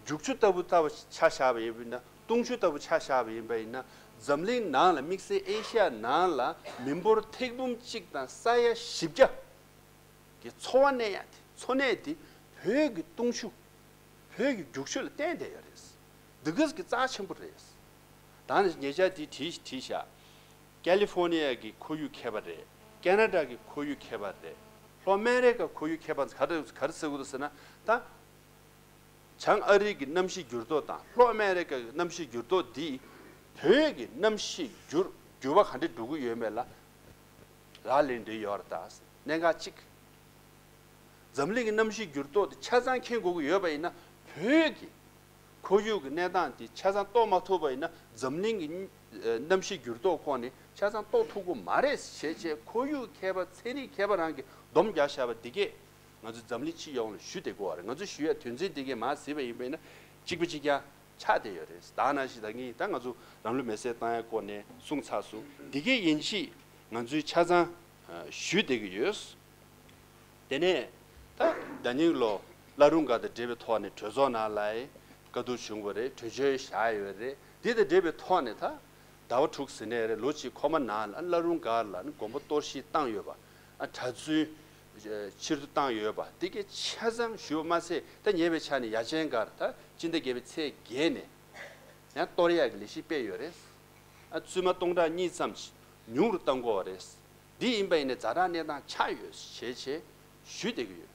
རྒྱུག་ཆུ་ལྟ་བུ་ལྟ་བུ་ཆ་བཞག་པ་ཡིན་ན། བཏུང་ཆུ་ལྟ་བུ་ཆ་བཞག་པ་ཡིན་པ་ཡིན་ན། འཛམ་གླིང་ནང་ལ་དམིགས་བསལ་ཨེ་ཤེ་ཡ་ནང་ལ་མི་འབོར་ཐེར་འབུམ་གཅིག་དང་ས་ཡ་བཞི་བརྒྱ་གི་འཚོ་བ་གནས་ཡ་དེ་འཚོ་གནས་དེ་བོད་ཀྱི་བཏུང་ཆུ། བོད་ཀྱི་རྒྱུག་ཆུ་ལ་བརྟེན་བསྡད་ཡོད་རེད། འདི་ག་གི་རྩ་ཆེན་པོ་རེད། ད་ནི་ཉེ་ཆར་དེ་བྲིས་བྲིས་བཞག་ཀ་ལི་ཧྥོ་ནི་ཡ་གི་ཁོར་ཡུག་ཁྱད་པར་རེད། ཀེ་ན་ཌ་གི་ཁོར་ཡུག་ཁྱད་པར་རེད། ལྷོ་ཨ་མེ་རི་ཀ་ཁོར་ཡུག་ཁྱད་པར་ག་རེ་ག་རེ་ཟེར་དགོས་འདུག་ཟེར་ན། ད་བྱང་ཨ་རི་གི་གནམ་གཤིས་འགྱུར་ལྡོག་དང་ལྷོ་ཨ་མེ་རི་ཀ་གི་གནམ་གཤིས་འགྱུར་ལྡོག་འདིས་བོད་ཀྱི་གནམ་གཤིས་འགྱུར་འགྱུར་བ་ག་འདྲ་འགྲོ་གི་ཡོད་མེད་ལ་ལག་ལེན་འདྲ་ཡོད་རེད་ད། གནད་འགག་གཅིག་འཛམ་གླིང་གི་གནམ་གཤིས་འགྱུར་ལྡོག་དེ་ཆ་ཚང་མཁྱེན་དགོས་ཀྱི་ཡོད་པ་ཡིན་ན། བོད་ཀྱི་ཁོར་ཡུག་གི་གནས་སྟངས་དེ་ཆ་ཚང་རྟོགས་མ་ཐུབ་པ་ཡིན་ན། འཛམ་གླིང་གི་གནམ་གཤིས་འགྱུར་ལྡོག་ཁོངས་ནས་ཆ་ཚང་རྟོགས་ཐུབ་ཀྱི་མ་རེད་ཞེས་བྱས། ཁོར་ཡུག་མཁས་པ་ཚན་རིག་མཁས་པ་རང་གིས་སྡོམ་རྒྱག་བཞག་པ་འདི་གས་ང་ཚོ་འཛམ་གླིང་སྤྱི་ཡོངས་ལ་ཞུ་བསྡད་དགོས་པ་རེད། ང་ཚོ་ཞུ་ཡ་དོན་ཚན་འདི་གས་མར་གཟིགས་པ་ཡིན་པ་ཡིན་ན་གཅིག་པ་གཅིག་རྐྱང་ཆགས་བསྡད་ཡོད་རེད། ད་ནང་བཞིན་ད་ངས་ད་ང་ཚོ་ལམ་ལུགས་མེ་སྲེག་བཏང་ཡ་སྐོར་ནས་གསུངས་ཚར་སོང་། འདི་གས་ཡིན་གཅིག་ང་ཚོས་ཆ་ཚང་ཞུ་བསྡད་ཀྱི་ཡོད། དེ་ནས་ད་ཟླ་ཉིན་ལོ་བླ་རུང་སྒར་དང་འབྲེལ་བའི་ཐོག་ནས་གྲོས་ཚོགས་ནང་ལ་བཀའ་བསྡུར་བྱུང་བ་རེད། གྲོས་ཆོད་བཞག་ཡོད་རེད། འདི་དང་འབྲེལ་བའི་ཐོག་ནས་ད་ཟླ་བ་དྲུག་ཟིན་ནས་རེད། ལོ་གཅིག་འཁོར་མ་ནང་ལ་བླ་རུང་སྒར་ལ་དགོན་པ་གཏོར་བཤིག་བཏང་ཡོད་པ། གྲྭ་བཙུན་ཕྱིར་བསྡུ་བཏང་ཡོད་པ་འདི་གས་ཆ་ཚང་ཞུས་པ་མ་ཟད། ད་ཉེ་བའི་ཆར་ནས་ཡ་ཆེན་སྒར་ད་སྤྱི་ཟླ་བརྒྱད་པའི་ཚེས་བརྒྱད་ནས་ཡང་གཏོར་ཡག་གི་ལས་གཞི་སྤེལ་ཡོད་རེད། བཙུན་མ་སྟོང་ཕྲག་གཉིས་ཙམ་ཞིག་ཉུང་རུ་བཏང་དགོས་པ་རེད། འདི་ཡིན་པ་ཡིན་ནའི་ཛ་དྲག་གནས་སྟངས་ཆགས་ཡོད་ཞེས་བྱས་ཞུས་བསྡད་ཀྱི་ཡོད།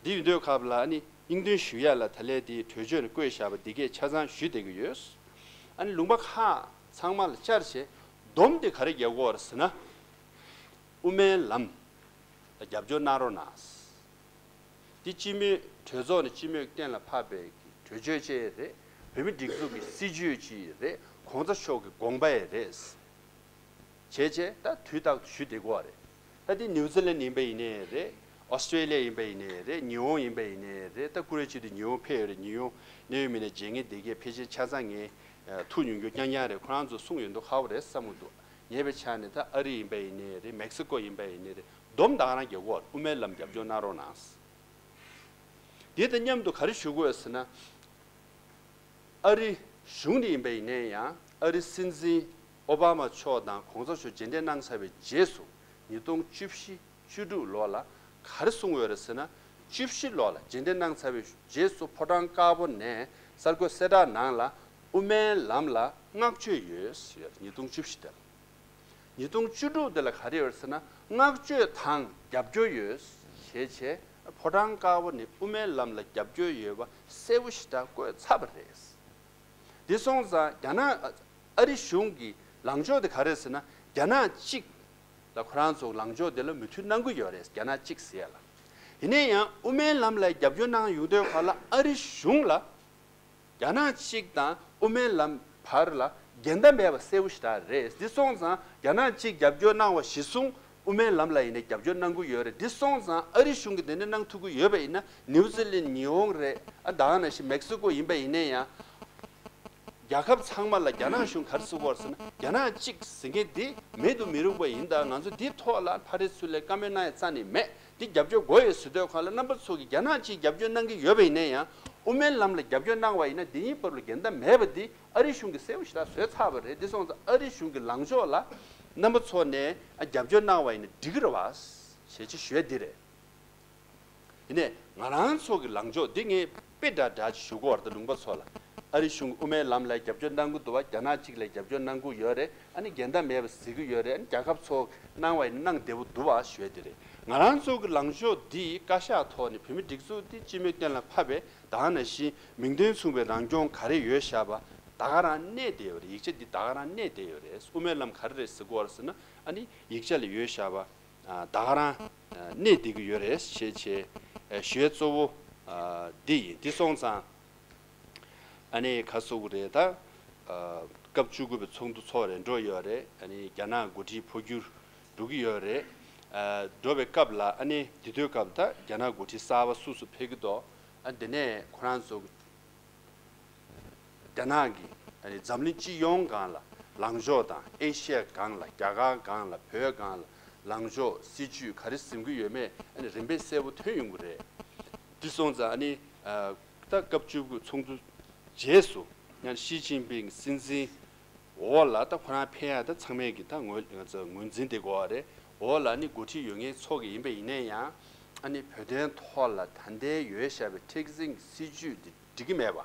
འདི་ཡིན་དུས་སྐབས་ལ་ཨ་ནི་སྙིང་དོན་ཞུ་ཡ་ལ་ད་ལན་འདིའི་གྲོས་ཆོད་ནས་བཀོད་བཞག་པ་འདི་གས་ཆ་ཚང་ཞུས་བསྡད་ཀྱི་ཡོད། ཨ་ནི་ལུང་པ་ཁག་ཚང་མ་ལ་བཅར་བྱས་སྡོམ་དེ་ག་རེ་རྒྱག་དགོས་རེད་ཟེར་ན། དབུ་མའི་ལམ་ལ་རྒྱབ་སྐྱོར་གནང་རོགས་གནང་། འདི་སྤྱི་མོས་གྲོས་ཚོགས་ནས་སྤྱི་མོས་གཏན་ལ་ཕབ་པའི་གྲོས་ཆོད་ཅིག་རེད། བོད་མི་སྒྲིག་འཛུགས་ཀྱི་སྲིད་བྱུས་ཅིག་རེད། གོང་ས་མཆོག་གི་དགོངས་པ་ཡང་རེད། བྱས་བྱས་ད་དུས་རྟག་ཏུ་ཞུས་བསྡད་ཀྱི་ཡོད་རེད། ད་འདི་ནིའུ་ཛི་ལན་ཡིན་པ་ཡིན་ནའི་རེད། ཨོ་སི་ཀྲེ་ལི་ཡ་ཡིན་པ་ཡིན་ནའི་རེད། ཉི་ཧོང་ཡིན་པ་ཡིན་ནའི་རེད། ད་ཀུ་རེ་ཆེད་དུ་ཉི་ཧོང་ཕེབས་ཡོད་རེད། ཉི་ཧོང་གནད་ཡོད་མི་སྣ་མཇལ་མཁན་དེ་གས་ཕལ་ཆེར་ཆ་ཚང་ངས་ཐུག་མྱོང་རྒྱུ་རྐྱང་རྐྱང་རེད། ཁོ་རང་ཚོ་གསུངས་ཡོད་མདོག་ཁ་པོ་རེད་བསམ་གྱི་འདུག་ཉེ་བའི་ཆར་ནས་ད་ཨ་རི་ཡིན་པ་ཡིན་ནའི་རེད། མེག་སི་ཀོ་ཡིན་པ་ཡིན་ནའི་རེད། སྡོམ་ད་ག་རང་རྒྱག་གི་ཡོད་རེད། དབུ་མའི་ལམ་རྒྱབ་སྐྱོར་གནང་རོགས་གནང་། དེ་དང་མཉམ་དུ་ག་རེ་ཞུ་དགོས་ཟེར་ན། ཨ་རི་གཞུང་ནས་ཡིན་པ་ཡིན་ནའི་ཡང་ཨ་རི་སྲིད་འཛིན་ཨོ་བྷ་མ་མཆོག་དང་གོང་ས་མཆོག་མཇལ་འཕྲད་གནང་ཚར་བའི་རྗེས་སུ་ཉིས་སྟོང་བཅུ་བཞི་བཅུ་དྲུག་ལོ་ལ་ག་རེ་གསུངས་ཡོད་རེད་ཟེར་ན། བཅུ་བཞི་ལོ་ལ་མཇལ་འཕྲད་གནང་ཚར་བའི་རྗེས་སུ་ཕོ་བྲང་དཀར་པོ་ནས་གསར་འགོད་གསལ་བསྒྲགས་ནང་ལ་དབུ་མའི་ལམ་ལ་བསྔགས་བརྗོད་ཡོད་ཟེར་ཡོད་རེད། ཉིས་སྟོང་བཅུ་བཞི་དེ་ལ། ཉིས་སྟོང་བཅུ་དྲུག་དེ་ལ་ག་རེ་ཡོད་ཟེར་ན། བསྔགས་བརྗོད་དང་རྒྱབ་སྐྱོར་ཡོད་ཞེས་བྱས་ཕོ་བྲང་དཀར་པོ་ནས་དབུ་མའི་ལམ་ལ་རྒྱབ་སྐྱོར་ཡོད་པ་གསལ་པོ་ཞེ་དྲག་བཀོད་ཚར་བ་རེད། འདི་སོང་ཙང་རྒྱ་ནག་ཨ་རི་གཞུང་གི་ལངས་ཕྱོགས་དེ་ག་རེ་ཟེར་ན། རྒྱ་ནག་གཅིག་ལ་ཁོ་རང་ཚོ་ལངས་ཕྱོགས་དེ་ལ་མོས་མཐུན་གནང་གི་ཡོད་རེད། རྒྱ་ནག་གཅིག་ཟེར་ཡ་ལ། ཡིན་ན་ཡང་དབུ་མའི་ལམ་ལ་རྒྱབ་སྐྱོར་གནང་ཡོང་དུས་ག་ལ་ཨ་རི་གཞུང་ལ་ རྒྱ་ནག་གཅིག་དང་དབུ་མའི་ལམ་བར་ལ་འགལ་ཟླ་མེད་པ་གསལ་པོ་ཞེ་དྲག་རེད། འདི་སོང་ཙང་རྒྱ་ནག་གཅིག་རྒྱབ་སྐྱོར་གནང་བ་གཞིར་བཟུང་དབུ་མའི་ལམ་ལ་ཡིན་ནའི་རྒྱབ་སྐྱོར་གནང་གི་ཡོད་རེད། འདི་སོང་ཙང་ཨ་རི་གཞུང་གིས་དེ་འདྲ་གནང་ཐུབ་ཀྱི་ཡོད་པ་ཡིན་ན། ནིའུ་ཛི་ལན་ཉི་ཧོང་རེད། ཨ་ད་ག་ནང་བཞིན་མེག་སི་ཀོ་ཡིན་པ་ཡིན་ན་ཡང་། རྒྱལ་ཁབ་ཚང་མ་ལ་རྒྱ་ནག་གཞུང་ག་རེ་ཟེར་གྱི་ཡོད་རེད་ཟེར་ན། རྒྱ་ནག་གཅིག་ཟེར་མཁན་འདི་མེད་དུ་མི་རུང་བ་ཡིན། ད་ང་ཚོ་འདིའི་ཐོག་ལ་ཕ་རི་ཚུར་ལ་བཀའ་མོལ་གནང་ཡ་རྩ་ནས་མེད། འདི་རྒྱབ་སྐྱོར་དགོས་ཡོད་ཟེར་དུས་སྒང་ལ་རྣམ་པ་ཚོ་གིས་རྒྱ་ནག་གཅིག་རྒྱབ་སྐྱོར་གནང་གི་ཡོད་པ་ཡིན་ན་ཡང་། དབུ་མའི་ལམ་ལ་རྒྱབ་སྐྱོར་གནང་བ་ཡིན་ན་འདི་གཉིས་བར་ལ་འགལ་ཟླ་མེད་པ་འདི་ཨ་རི་གཞུང་གིས་གསལ་པོ་ཞེ་དྲག་བཟོས་ཚར་བ་རེད། འདི་སོང་ཙང་ཨ་རི་གཞུང་གི་ལངས་ཕྱོགས་ལ་རྣམ་པ་ཚོ་ནས་རྒྱབ་སྐྱོར་གནང་བ་ཡིན་ན་འགྲིག་གི་རེད་བ། ཞེས་ཅིག་ཞུ་ཡ་འདི་རེད། ཡིན་ནའི་ང་རང་ཚོ་གི་ལངས་ཕྱོགས་འདི་ངས་དཔེ་འདྲ་འདྲ་ཅིག་ཞུ་གི་ཡོད་རེད། ད་ལུང་པ་ཚོ་ལ་ཨ་རི་གཞུང་གིས་དབུ་མའི་ལམ་ལ་རྒྱབ་སྐྱོར་གནང་གི་འདུག་བ། རྒྱ་ནག་གཅིག་ལ་རྒྱབ་སྐྱོར་གནང་གི་ཡོད་རེད། ཨ་ནི་འགལ་ཟླ་མེད་པ་ཟེར་གི་ཡོད་རེད། ཨ་ནི་རྒྱལ་ཁབ་ཚོ་གནང་བ་ཡིན་ན་གནང་བདེ་པོ་འདུག་བ་ཞུ་ཡ་དེ་རེད། ང་རང་ཚོ་གི་ལངས་ཕྱོགས་འདི་བཀའ་ཤག་ཐོག་ནས་བོད་མི་སྒྲིག་འཛུགས་འདི་སྤྱི་མོས་གཏན་ལ་ཕབ་པའི་ད་ག་ནང་བཞིན་མིང་དོན་མཚུངས་པའི་རང་སྐྱོང་ག་རེ་ཡོད་བཞག་པ་ད་ག་རང་གནས་བསྡད་ཡོད་རེད། ཡིག་ཆ་འདི་ད་ག་རང་གནས་བསྡད་ཡོད་རེད། དབུ་མའི་ལམ་ག་རེ་རེད་ཟེར་གི་ཡོད་རེད་ཟེར་ན། ཨ་ནི་ཡིག་ཆ་ལ་ཡོད་བཞག་པ་ད་ག་རང་གནས་བསྡད་གི་ཡོད་རེད་ཞེས་བྱས་ཞུ་ཡ་གཙོ་བོ་འདི་ཡིན། འདི་སོང་ཙང་ཨ་ནི་ག་ཟེར་དགོས་རེད། ད་སྐབས་བཅུ་དགུ་པའི་ཚོགས་འདུ་འཚོགས་རན་འགྲོ་ཡོད་རེད། ཨ་ནི་རྒྱ་ནག་འགོ་ཁྲིད་འཕོ་འགྱུར་འགྲོ་གི་ཡོད་རེད། འགྲོ་བའི་སྐབས་ལ་ཨ་ནི་འདི་དུས་སྐབས་ད་རྒྱ་ནག་འགོ་ཁྲིད་གསར་པ་སུ་སུ་ཕེབས་ཀྱི་འདུག་ཨ་འདི་ནས་ཁོ་རང་ཚོ་རྒྱ་ནག་གིས་ཨ་ནི་འཛམ་གླིང་སྤྱི་ཡོངས་སྒང་ལ་ལངས་ཕྱོགས་དང་། ཨེ་ཤི་ཡ་སྒང་ལ། རྒྱ་གར་སྒང་ལ། བོད་སྒང་ལ་ལངས་ཕྱོགས་སྲིད་ཇུས་ག་རེ་འཛིན་གྱི་ཡོད་མེད་ཨ་ནི་རིམ་པས་གསལ་པོ་ཐོན་ཡོང་གི་རེད། འདི་སོང་ཙང་ཨ་ནི་ད་སྐབས་བཅུ་དགུ་ཚོགས་འདུ་རྗེས་སུ་ཡང་ཞི་ཅིན་ཕིང་སྲིད་འཛིན་འོག་ལ་ད་ཁོ་རང་ཕེབས་ཡ་ད་ཚང་མས་ཀྱི་ད་ངོས་ང་ཚོ་ངོས་འཛིན་དེ་དགོས་པ་རེད། འོག་ལ་ནི་འགོ་ཁྲིད་ཡོད་མཁན་ཚོ་གི་ཡིན་པ་ཡིན་ན་ཡང་། ཨ་ནི་བོད་དོན་ཐོག་ལ་ད་ལྟའི་ཡོད་བཞག་པའི་མཁྲེགས་འཛིན་གྱི་སྲིད་ཇུས་འདི་འགྲིག་གི་མེད་པ།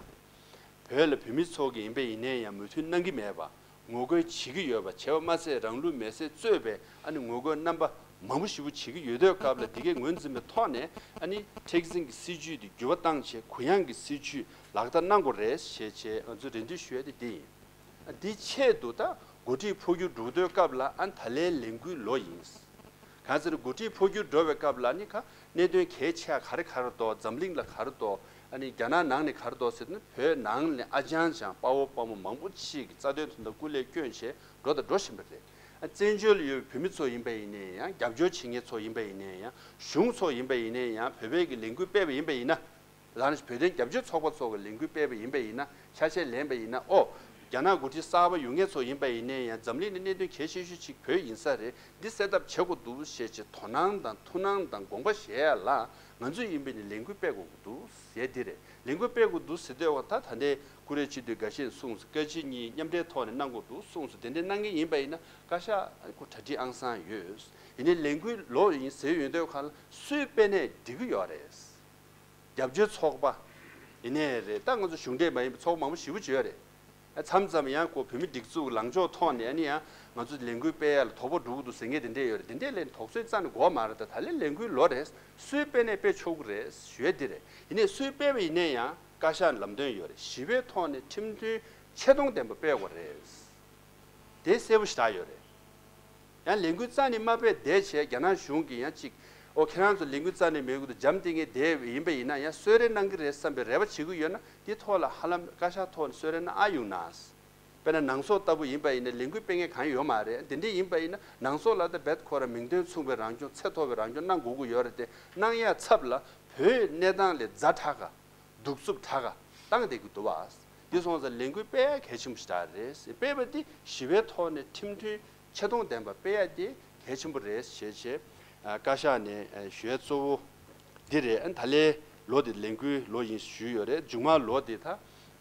བོད་ལ་བོད་མི་ཚོ་གི་ཡིན་པ་ཡིན་ན་ཡང་མོས་མཐུན་གནང་གི་མེད་པ། ངོ་རྒོལ་བྱེད་ཀྱི་ཡོད་པ། བྱས་པ་མ་ཟད་རང་ལུས་མེར་སྲེག་གཙོས་པའི་ཨ་ནི་ངོ་རྒོལ་རྣམ་པ་མང་པོ་ཞེ་པོ་བྱེད་ཀྱི་ཡོད་དུས་སྐབས་ལ། འདི་གའི་ངོས་འཛིན་པའི་ཐོག་ནས་ཨ་ནི་མཁྲེགས་འཛིན་གྱི་སྲིད་ཇུས་འདི་འགྱུར་བ་བཏང་བྱས་གུ་ཡངས་ཀྱི་སྲིད་ཇུས་ལག་བསྟར་གནང་དགོས་རེད་ཞེས་བྱས་ང་ཚོས་རེ་འདུན་ཞུ་ཡ་དེ་འདི་ཡིན། འདི་ཆེད་དུ་ད་འགོ་ཁྲིད་འཕོ་འགྱུར་འགྲོ་དུས་སྐབས་ལ་ཨ་ནི་ད་ལན་ལས་འགུལ་ལོ་ཡིན། གང་ཟེར་ན་འགོ་ཁྲིད་འཕོ་འགྱུར་འགྲོ་བའི་སྐབས་ལ་ནི་ཁ་གནད་དོན་གལ་ཆེ་བ་ག་རེ་ག་རེ་འདུག་འཛམ་གླིང་ལ་ག་རེ་འདུག་ཨ་ནི་རྒྱ་ནག་ནང་ནས་ག་རེ་འདུག་ཟེར་ན། བོད་ནང་ནས་ཨ་ཅང་ཅང་དཔའ་བོ་དཔའ་མོ་མང་པོ་ཅིག་གིས་རྩ་དོན་དོན་དག་སྐུ་ལས་བསྐྱོན་བྱས་འགྲོ་དང་འགྲོ་བཞིན་པ་རེད། ཨ་བཙན་བྱོལ་ལ་ཡོད་པའི་བོད་མི་ཚོ་ཡིན་པ་ཡིན་ནའི་ཡང་། རྒྱབ་སྐྱོར་བྱེད་མཁན་ཚོ་ཡིན་པ་ཡིན་ནའི་ཡང་། གཞུང་ཚོ་ཡིན་པ་ཡིན་ནའི་ཡང་། བོད་པའི་གི་ལས་འགུལ་སྤེལ་བ་ཡིན་པ་ཡིན་ན། ལར་བོད་དོན་རྒྱབ་སྐྱོར་ཚོགས་པ་ཚོ་གི་ལས་འགུལ་སྤེལ་བ་ཡིན་པ་ཡིན་ན། ཆ་ཤས་ལེན་པ་ཡིན་ན། ཨོ། རྒྱ་ནག་འགོ་ཁྲིད་གསར་པ་ཡོང་མཁན་ཚོ་ཡིན་པ་ཡིན་ནའི་ཡང་། འཛམ་གླིང་ནས་གནད་དོན་གལ་ཆེ་ཤོས་ཅིག་བོད་ཡིན་ས་རེད། འདི་སེལ་ཐབས་བྱེད་དགོས་འདུག་ཞེས་བྱས་དོ་སྣང་དང་ཐུགས་སྣང་དང་དགོངས་པ་བཞེས་ཡ་ལ། ང་ཚོ་ཡིན་པ་ཡིན་ན་ལས་འགུལ་སྤེལ་དགོས་ཀྱི་འདུག་ཟེར་འདི་རེད། ལས་འགུལ་སྤེལ་དགོས་འདུག་ཟེར་དུས་ད་ད་ལྟའི་ཀུ་རེ་སྤྱི་འཐུས་འགའ་ཤས་གསུངས་སོང་། བཀའ་སྤྱི་གཉིས་མཉམ་འབྲེལ་ཐོག་ནས་གནང་དགོས་འདུག་གསུངས་སོང་། དེ་འདྲའི་གནང་མཁན་ཡིན་པ་ཡིན་ན་བཀའ་ཤག་ཁོ་གྲ་སྒྲིག་ཨང་སང་ཡོད། ཡིན་ནའི་ལས་འགུལ་ལོ་ཡིན་ཟེར་ཡོང་དུས་སྒང་ལ་སུས་སྤེལ་ནའི་འགྲིག་གི་ཡོད་རེད། རྒྱབ་སྐྱོར་ཚོགས་པ་ཡིན་ནའི་རེད། ད་ང་ཚོ་གཞུང་འབྲེལ་མ་ཡིན་པའི་ཚོགས་པ་མང་པོ་ཞེ་པོ་ཅིག་ཡོད་རེད། ཨ་མཚམས་མཚམས་ཡང་ཁོ་བོད་མི་སྒྲིག་འཛུགས་ལངས་ཕྱོགས་ཐོག་ནས་ཨ་ནི་ཡང་ང་ཚོ་ལས་འགུལ་སྤེལ་ཡ་ལ་དོགས་པ་འགྲོ་གི་འདུག་ཟེར་མཁན་དེ་འདྲས་ཡོད་རེད། དེ་འདྲས་ལས་དོགས་ཟོན་རྩ་ནས་དགོས་མ་རེད། ད་ད་ལན་ལས་འགུལ་ལོ་རེད། སུས་སྤེལ་ནའི་སྤེལ་ཆོག་གི་རེད་ཞུ་ཡ་འདི་རེད། ཡིན་ནའི་སུས་སྤེལ་བ་ཡིན་ནའི་ཡང་བཀའ་ཤག་ལམ་སྟོན་ཡོད་རེད། ཞི་བའི་ཐོག་ནས་ཁྲིམས་མཐུན་ཆེ་མཐོང་ལྡན་པ་སྤེལ་དགོས་རེད། དེ་གསལ་པོ་ཞེ་དྲག་ཡོད་རེད། ཡང་ལས་འགུལ་རྩ་ནས་མ་སྤེལ་བསྡད་བྱས་རྒྱ་ནག་གཞུང་གིས་ཡང་ཅིག་ཨོ་ཁྱེད་རང་ཚོ་ལས་འགུལ་རྩ་ནས་མེད་དགོས་འདུག་འཇམ་ཐིང་ངེ་བསྡད་ཡིན་པ་ཡིན་ན་ཡང་གསོལ་རས་གནང་གི་རེད་བསམ་པའི་རེ་བ་བྱེད་ཀྱི་ཡོད་ན། དེ་ཐོག་ལ་ཧ་ལམ་བཀའ་ཤག་ཐོག་ནས་གསོལ་རས་གནང་ཨ་ཡོང་ན། དཔེར་ན་ནང་སོག་ལྟ་བུ་ཡིན་པ་ཡིན་ན་ལས་འགུལ་སྤེལ་མཁན་གང་ཡོད་མ་རེད། དེ་འདྲ་ཡིན་པ་ཡིན་ན་ནང་སོག་ལ་ད་རྦད་ཁོ་རང་མིང་དོན་མཚུངས་པའི་རང་སྐྱོང་། ཚད་མཐོ་བའི་རང་སྐྱོང་གནང་དགོས་ཀྱི་ཡོད་རེད་དེ། གནང་ཡ་ཚབ་ལ་བོད་གནས་སྟངས་ལས་ཛ་དྲག་ག་གདུག་རྩུབ་དྲག་ག་བཏང་བསྡད་ཀྱི་འདུག་བ། འདི་སོང་ཙང་ལས་འགུལ་སྤེལ་ཡ་གལ་ཆེན་པོ་ཞིག་རེད། སྤེལ་བ་འདི་ཞི་བའི་ཐོག་ནས་ཁྲིམས་མཐུན་ཆེ་མཐོང་ལྡན་པ་སྤེལ་ཡ་འདི་གལ་ཆེན་པོ་རེད་ཞེས་བྱས། ཨ་བཀའ་ཤག་ནས་ཨ་ཞུ་ཡ་གཙོ་བོ་འདི་རེད། ཨ་ད་ལན་ལོ་འདི་ལས་འགུལ་ལོ་ཡིན་ཞུས་ཡོད་རེད། མཇུག་མ་ལོ་འདི་ད་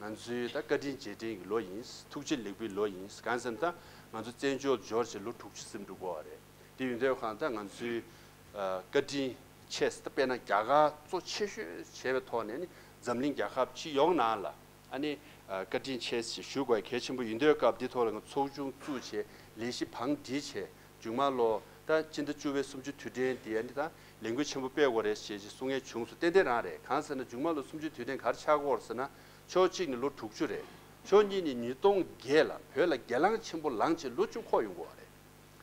ང་ཚོའི་ད་བཀའ་དྲིན་རྗེས་དྲན་གྱི་ལོ་ཡིན། ཐུགས་རྗེ་ལེགས་འབུལ་ལོ་ཡིན། གང་ཟེར་ན་ད་ང་ཚོ་བཙན་བྱོལ་འབྱོར་བྱས་ལོ་དྲུག་ཅུ་ཟིན་འགྲོ་གི་ཡོད་རེད། དེ་ཡིན་དུས་གང་ལྟར་ང་ཚོའི་ཨ་བཀའ་དྲིན་ཆེ་ས། དཔེར་ན་རྒྱ་གར་གཙོ་ཆེ་ཤོས་བྱས་པའི་ཐོག་ནས་ནི་འཛམ་གླིང་རྒྱལ་ཁབ་སྤྱི་ཡོངས་ནང་ལ་ཨ་ནི་ཨ་བཀའ་དྲིན་ཆེ་ཞེས་ཞུ་དགོས་གལ་ཆེན་པོ་ཡིན་དུས་སྐབས་འདི་ཐོག་ལ་ང་ཚོགས་ཆུང་བཙུགས་བྱས་ལས་གཞི་བང་སྒྲིག་བྱས། མཇུག་མ་ལོ་ད་སྤྱི་ཟླ་བཅུ་པའི་གསུམ་བཅུ་དུས་དྲན་འདི་ཨ་ནི་ད་ལས་འགུལ་ཆེན་པོ་སྤེལ་དགོས་རེད་ཞེས་ཞེས་གསུང་མཁན་བྱུང་སོང་། ཏན་ཏན་རང་རེད། གང་ཟེར་ན་མཇུག་མ་ལོ་གསུམ་བཅུ་དུས་དྲན་ག་རེ་ཆགས་ཀྱི་ཡོད་རེད་ཟེར་ན། ཕྱོགས་གཅིག་ནས་ལོ་དྲུག་ཅུ་རེད། ཕྱོགས་གཉིས་ནས་ཉིས་སྟོང་བརྒྱད་ལ་བོད་ལ་སྒེར་ལངས་ཆེན་པོ་ལངས་བྱས་ལོ་བཅུ་འཁོར་ཡོང་གི་ཡོད་རེད།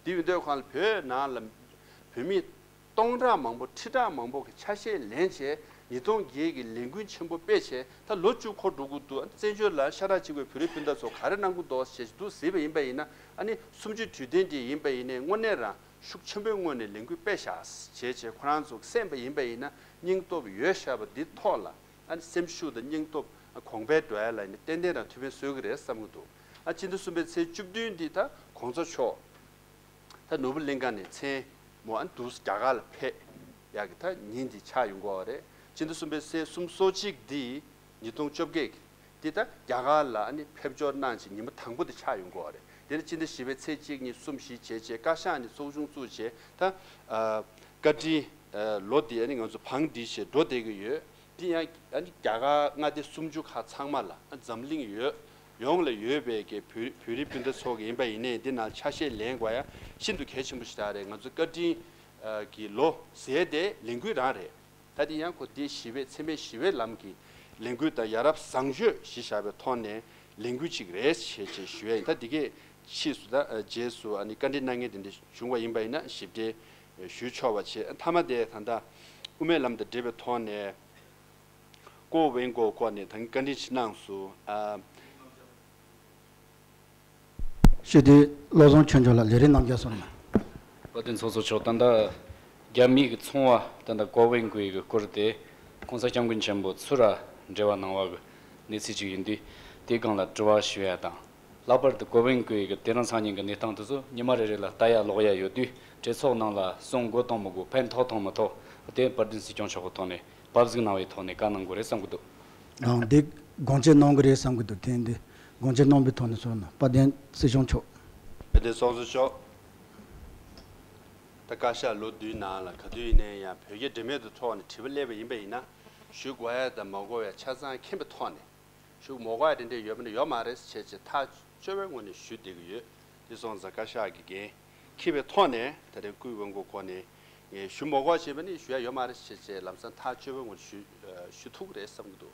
དེ་ཡིན་དུས་གང་ལ་བོད་ནང་ལ་བོད་མི་སྟོང་ཕྲག་མང་པོ་ཁྲི་ཕྲག་མང་པོ་གི་ཆ་ཤས་ལེན་བྱས་ ཉིས་སྟོང་བརྒྱད་ཀྱི་ལས་འགུལ་ཆེན་པོ་སྤེལ་བྱས་ད་ལོ་བཅུ་འཁོར་འགྲོ་གི་འདུག་བཙན་བྱོལ་ལ་ཤ་ཁྲག་གཅིག་པའི་བོད་རིགས་སྤུན་ཟླ་ཚོ་ག་རེ་གནང་གི་འདུག་ཞེས་འདུག་གཟིགས་པ་ཡིན་པ་ཡིན་ན། ཨ་ནི་གསུམ་བཅུའི་དུས་དྲན་དེ་ཡིན་པ་ཡིན་ནའི་དངོས་གནས་རང་ཤུགས་ཆེན་པོའི་ངོས་ནས་ལས་འགུལ་སྤེལ་བཞག་བྱས་བྱས་ཁོ་རང་ཚོ་གསན་པ་ཡིན་པ་ཡིན་ན་སྙིང་སྟོབས་ཡོད་བཞག་པ་འདི་ཐོག་ལ་ཨ་ནི་སེམས་ཤུགས་དང་སྙིང་སྟོབས་གོང་འཕེལ་འགྲོ་ཡ་ལ་ནི་ཏན་ཏན་རང་ཐུགས་ཕན་གསོས་ཀྱི་རེད་བསམ་གྱི་འདུག་ཨ་སྤྱི་ཟླ་གསུམ་པའི་ཚེས་བཅུ་བདུན་འདི་ད་གོང་ས་མཆོག་ད་ནོར་བུ་གླིང་ཁ་ནས་མཚན་མོ་ཨ་འདུག་རྒྱ་གར་ལ་ཕེབས་ཡག་གི་ད་ཉིན་འདི་ཆགས་ཡོང་གི་ཡོད་རེད། སྤྱི་ཟླ་གསུམ་པའི་ཚེས་སུམ་ཅུ་སོ་གཅིག་འདི་ཉིས་སྟོང་བཅོ་བརྒྱད་ཀྱི་འདི་ད་རྒྱ་གར་ལ་ཨ་ནི་ཕེབས་འབྱོར་གནང་བྱས་ཉིན་མོ་དང་པོ་འདི་ཆགས་ཡོང་གི་ཡོད་རེད། དེ་ནས་སྤྱི་ཟླ་བཞི་པའི་ཚེས་གཅིག་གཉིས་གསུམ་བཞི་བྱས་བྱས་བཀའ་ཤག་ནས་ཚོགས་ཆུང་བཙུགས་བྱས་ད་ཨ་བཀའ་དྲིན་ལོ་འདི་ཨ་ནི་ང་ཚོ་བང་སྒྲིག་བྱས་འགྲོ་བསྡད་ཀྱི་ཡོད། དེ་ཡང་ཨ་ནི་རྒྱ་གར་མངའ་སྡེ་སུམ་ཅུ་ཁག་ཚང་མ་ལ་ཨ་འཛམ་གླིང་ཡོད་ཡོངས་ལ་ཡོད་པའི་གི་བོད་བོད་རིགས་སྤུན་ཟླ་ཚོ་གི་ཡིན་པ་ཡིན་ནའི་འདི་ནང་ཆ་ཤས་ལེན་དགོས་ཡ་ཤིན་ཏུ་གལ་ཆེན་པོ་ཞིག་རེད། ང་ཚོ་བཀའ་དྲིན་གི་ལོ་ཟེར་དེ་ལས་འགུལ་རང་རེད། ད་དེ་ཡང་ཁོ་འདི་ཞི་བའི་འཚེ་མེད་ཞི་བའི་ལམ་གྱི་ལས་འགུལ་དང་ཡ་རབས་བཟང་སྤྱོད་གཞི་བཞག་པའི་ཐོག་ནས་ལས་འགུལ་ཅིག་རེད་ཞེས་ཞེས་ཞུ་ཡ་ཡིན། ད་འདི་གས་ཕྱིས་སུ་ད་རྗེས་སུ་ཨ་ནི་བཀའ་འདྲི་གནང་མཁན་དེ་འདྲ་བྱུང་བ་ཡིན་པ་ཡིན་ན་ཞིབ་ཕྲ་ཞུ་ཆོག་པ་བྱས། མཐའ་མ་དེ་ད་ལྟ་དབུ་མའི་ལམ་དང་འབྲེལ་བའི་ཐོག་ནས་ཀོ་ཝེན་ཀོ་སྐོར་ནས་ད་བཀའ་འདྲི་ཞིག་གནང་སོང་། ཨ། ཞུ་དུས་བློ་བཟང་ཆོས་འབྱོར་ལགས་ལས་རིམ་རྣམ་རྒྱལ་སོང་ན། བཀའ་དྲིན་ཚོགས་གཙོ་མཆོག་ད་ལྟ་རྒྱ་མི་གི་ཚོང་བ་ད་ལྟ་ཀོ་ཝེན་ཀོ་ཡི་གི་སྐོར་དེ་༸གོང་ས་༸སྐྱབས་མགོན་ཆེན་པོ་ཚུར་འབྲེལ་བ་གནང་བ་གི་གནས་ཚུལ་ཅིག་ཡིན་དུས་དེའི་སྒང་ལ་དྲི་བ་ཞུ་ཡ་དང་། ལྷག་པར་དུ་ཀོ་ཝེན་ཀོ་ཡི་གི་དེ་རིང་སང་ཉིན་གི་གནས་སྟངས་དེ་ཚོ་ཉི་མ་རེ་རེ་ལ་ལྟ་ཡ་ཀློག་ཡ་ཡོད་དུས་གྲོས་ཚོགས་ནང་ལ་གསུང་དགོས་དང་མི་དགོས་ཕན་ཐོགས་དང་མི་ཐོགས་དེ་དཔལ་ལྡན་སྲིད་སྐྱོང་མཆོག་གི་ཐོག་ནས་བབ་གཟིགས་གནང་བའི་ཐོག་ནས་བཀའ་གནང་དགོས་རེད་བསམ་གི་འདུག་ཨང་། འདི་དགོངས་འཆར་གནང་གི་རེད་བསམ་གི་འདུག་དེ་འདི་དགོངས་འཆར་གནང་པའི་ཐོག་ནས་སོང་ན་དཔལ་ལྡན་སྲིད་སྐྱོང་མཆོག་དཔལ་ལྡན་ཚོགས་གཙོ་མཆོག་ད་བཀའ་ཤག་ལོ་བདུན་ནང་ལ་ག་དུས་ཡིན་ནའི་ཡང་བོད་རྒྱ་འབྲེལ་མོལ་དུ་ཐོག་ནས་དྲི་བ་སླེབས་པ་ཡིན་པ་ཡིན་ན་ཞུ་དགོས་ཡ་དང་མ་དགོས་ཡ་ཆ་ཚང་མཁྱེན་པའི་ཐོག་ནས། ཞུ་མ་དགོས་ཡ་དེ་འདྲ་ཡོད་པ་ནི་ཡོད་མ་རེད་ཟེར་བྱས་བྱས་ཐག་བཅད་པའི་ངོས་ནས་ཞུ་བསྡད་ཀྱི་ཡོད། དེ་སོང་ཙང་བཀའ་ཤག་གི་འགན་འཁྱེར་བའི་ཐོག་ནས་ད་རེས་ཀོ་ཝེན་ཀོ་སྐོར་ནས་ངས་ཞུ་མ་དགོས་བྱས་པ་ནི་ཞུ་ཡ་ཡོད་མ་རེད་ཟེར་བྱས་ལམ་སང་ཐག་བཅད་པའི་ངོས་ནས་ཞུ་ཞུ་ཐུབ་ཀྱི་རེད་བསམ་གྱི་འདུག་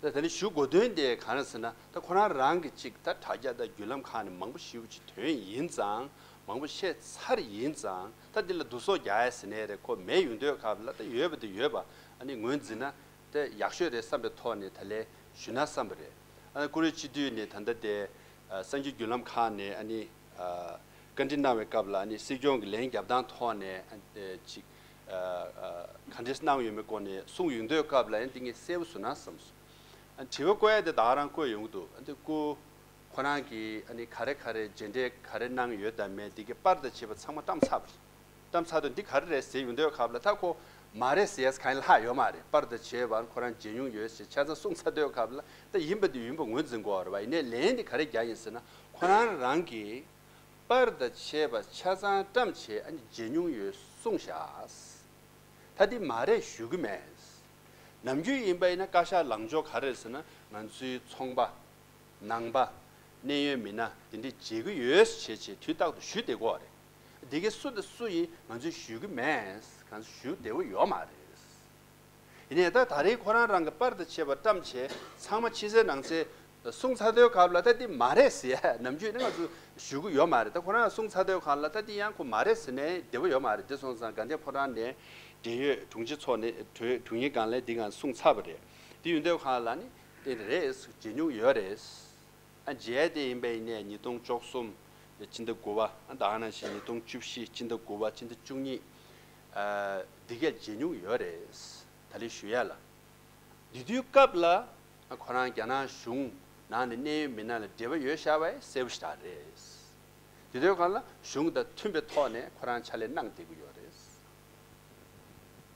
ད་དེ་ནི་ཞུ་དགོས་དོན་དེ་གང་རེད་ཟེར་ན་ད་ཁོ་རང་རང་གི་ཅིག་ད་དྲ་རྒྱ་དང་བརྒྱུད་ལམ་ཁག་ནས་མང་པོ་ཞིག་ཅིག་ཐོན་ཡིན་ཙང་མང་པོ་བཤད་ཚར་ཡིན་ཙང་ད་འདི་ལ་བསྡུ་གསོག་རྒྱག་ཡ་ཟེར་ནའི་རེད། ཁོ་མེད་ཡོང་དུས་སྐབས་ལ་ད་ཡོད་པ་དེ་ཡོད་པ་ཨ་ནི་ངོས་འཛིན་ན། དེ་ཡག་ཤོས་རེད་བསམ་པའི་ཐོག་ནས་ད་ལན་ཞུ་ན་བསམ་པ་རེད། ཨ་ནི་ཀུ་རེ་སྤྱི་འཐུས་ནས་ད་ལྟ་དེ་ཨ་གསར་འགྱུར་བརྒྱུད་ལམ་ཁག་ནས་ཨ་ནི་ཨ་བཀའ་འདྲི་གནང་བའི་སྐབས་ལ་ཨ་ནི་སྲིད་སྐྱོང་གི་ལན་རྒྱབ་སྟངས་ཐོག་ནས་ཨ་ནི་ཅིག་ཨ་ཨ་ག་འདྲས་གནང་ཡོད་མེད་སྐོར་ནས་གསུངས་ཡོང་དུས་སྐབས་ལ་ཨ་ནི་འདི་ངས་གསལ་པོ་བཟོ་ན་བསམ་སོང་། ཨ་ནི་དྲི་བ་བཀོད་ཡ་དེ་ད་ག་རང་བཀོད་ཡོང་གི་འདུག་ཨ་ནི་སྐུ། ཁོ་རང་གིས་ཨ་ནི་ག་རེ་ག་རེ་མཇལ་འཕྲད་ག་རེ་གནང་ཡོད་དམ་མེད་འདི་གི་པར་དང་བཅས་པ་ཚང་མ་བཀྲམ་ཚར་བ་རེད། བཀྲམ་ཚར་དུས་འདི་ག་རེ་རེད་ཟེར་ཡོང་དུས་སྐབས་ལ་ད་ཁོ་མ་རེད་ཟེར་ཡས་གང་ཡང་ལྷག་ཡོད་མ་རེད། པར་དང་བཅས་པ་ཁོ་རང་མཇལ་མྱོང་ཡོད་ཟེར་ཆ་ཚང་གསུངས་ཚར་དུས་སྐབས་ལ་ད་ཡིན་པ་འདི་ཡིན་པ་ངོས་འཛིན་དགོས་པ་རེད་བ། ཡིན་ནའི་ལན་འདི་ག་རེ་རྒྱག་ཡིན་ཟེར་ན་ཁོ་རང་རང་གིས་པར་དང་བཅས་པ་ཆ་ཚང་བཀྲམ་བྱས་ཨ་ནི་མཇལ་མྱོང་ཡོད་གསུངས་བཞག་ད་འདི་མ་རེད་ཞུ་གི་མེད། ནམ་རྒྱུན་ཡིན་པ་ཡིན་ན་བཀའ་ཤག་ལངས་ཕྱོགས་ག་རེ་རེད་ཟེར་ན་ང་ཚོའི་ཚོང་པ། ནང་པ། གནད་ཡོད་མི་སྣ་དེ་འདྲས་མཇལ་གྱི་ཡོད་ཟེར་བྱས་བྱས་དུས་རྟག་ཏུ་ཞུས་བསྡད་ཀྱི་ཡོད་རེད། འདི་གའི་སུ་དང་སུ་ཡིན་ང་ཚོས་ཞུ་གི་མེད། གང་ཞུ་བདེ་བོ་ཡོད་མ་རེད། ཡིན་ནའི་ད་ད་རེས་ཁོ་རང་རང་གི་པར་དང་བཅས་པ་བཀྲམ་བྱས་ཚང་མ་ཕྱི་གསལ་ནང་གསལ་གསུངས་ཚར་དུས་སྐབས་ལ་ད་འདི་མ་རེད་ཟེར་ཡ་ནམ་རྒྱུན་ནི་ང་ཚོ་ཞུ་གི་ཡོད་མ་རེད། ད་ཁོ་རང་གསུངས་ཚར་དུས་སྐབས་ལ་ད་འདི་ཡང་ཁོ་མ་རེད་ཟེར་ནའི་བདེ་བོ་ཡོད་མ་རེད། དེ་སོང་ཙང་དགའ་ལྡན་ཕོ་བྲང་ནས་འབྲེལ་ཡོད་དྲུང་ཆེ་ཚོ་ནས་དྲུང་ཡིག་སྒང་ལ་འདི་ང་གསུངས་ཚར་བ་རེད། དེ་ཡོད་དུས་སྒང་ལ་ནི་དེ་རེད་ཟེར་མཇལ་མྱོང་ཡོད་རེད། ཨ་མཇལ་དེ་ཡིན་པ་ཡིན་ནའི་ཉིས་སྟོང་བཅུ་གསུམ་སྤྱི་ཟླ་དགུ་པ་ཨ་ད་ག་ནང་བཞིན་ཉིས་སྟོང་བཅུ་བཞི་སྤྱི་ཟླ་དགུ་པ་སྤྱི་ཟླ་བཅུ་གཉིས་ཨ་འདི་གས་མཇལ་མྱོང་ཡོད་རེད། ད་ལས་ཞུ་ཡ་ལ། འདི་དུས་སྐབས་ལ་ཨ་ཁོ་རང་རྒྱ་ནག་གཞུང་ནང་ནས་གནད་ཡོད་མི་སྣ་ལ་འབྲེལ་བ་ཡོད་ཤག་པ་གསལ་པོ་ཞེ་དྲག་རེད། དེ་དུས་སྒང་ལ་གཞུང་དང་མཐུན་པའི་ཐོག་ནས་ཁོ་རང་ཕྱག་ལས་གནང་བསྡད་ཀྱི་ཡོད་རེད།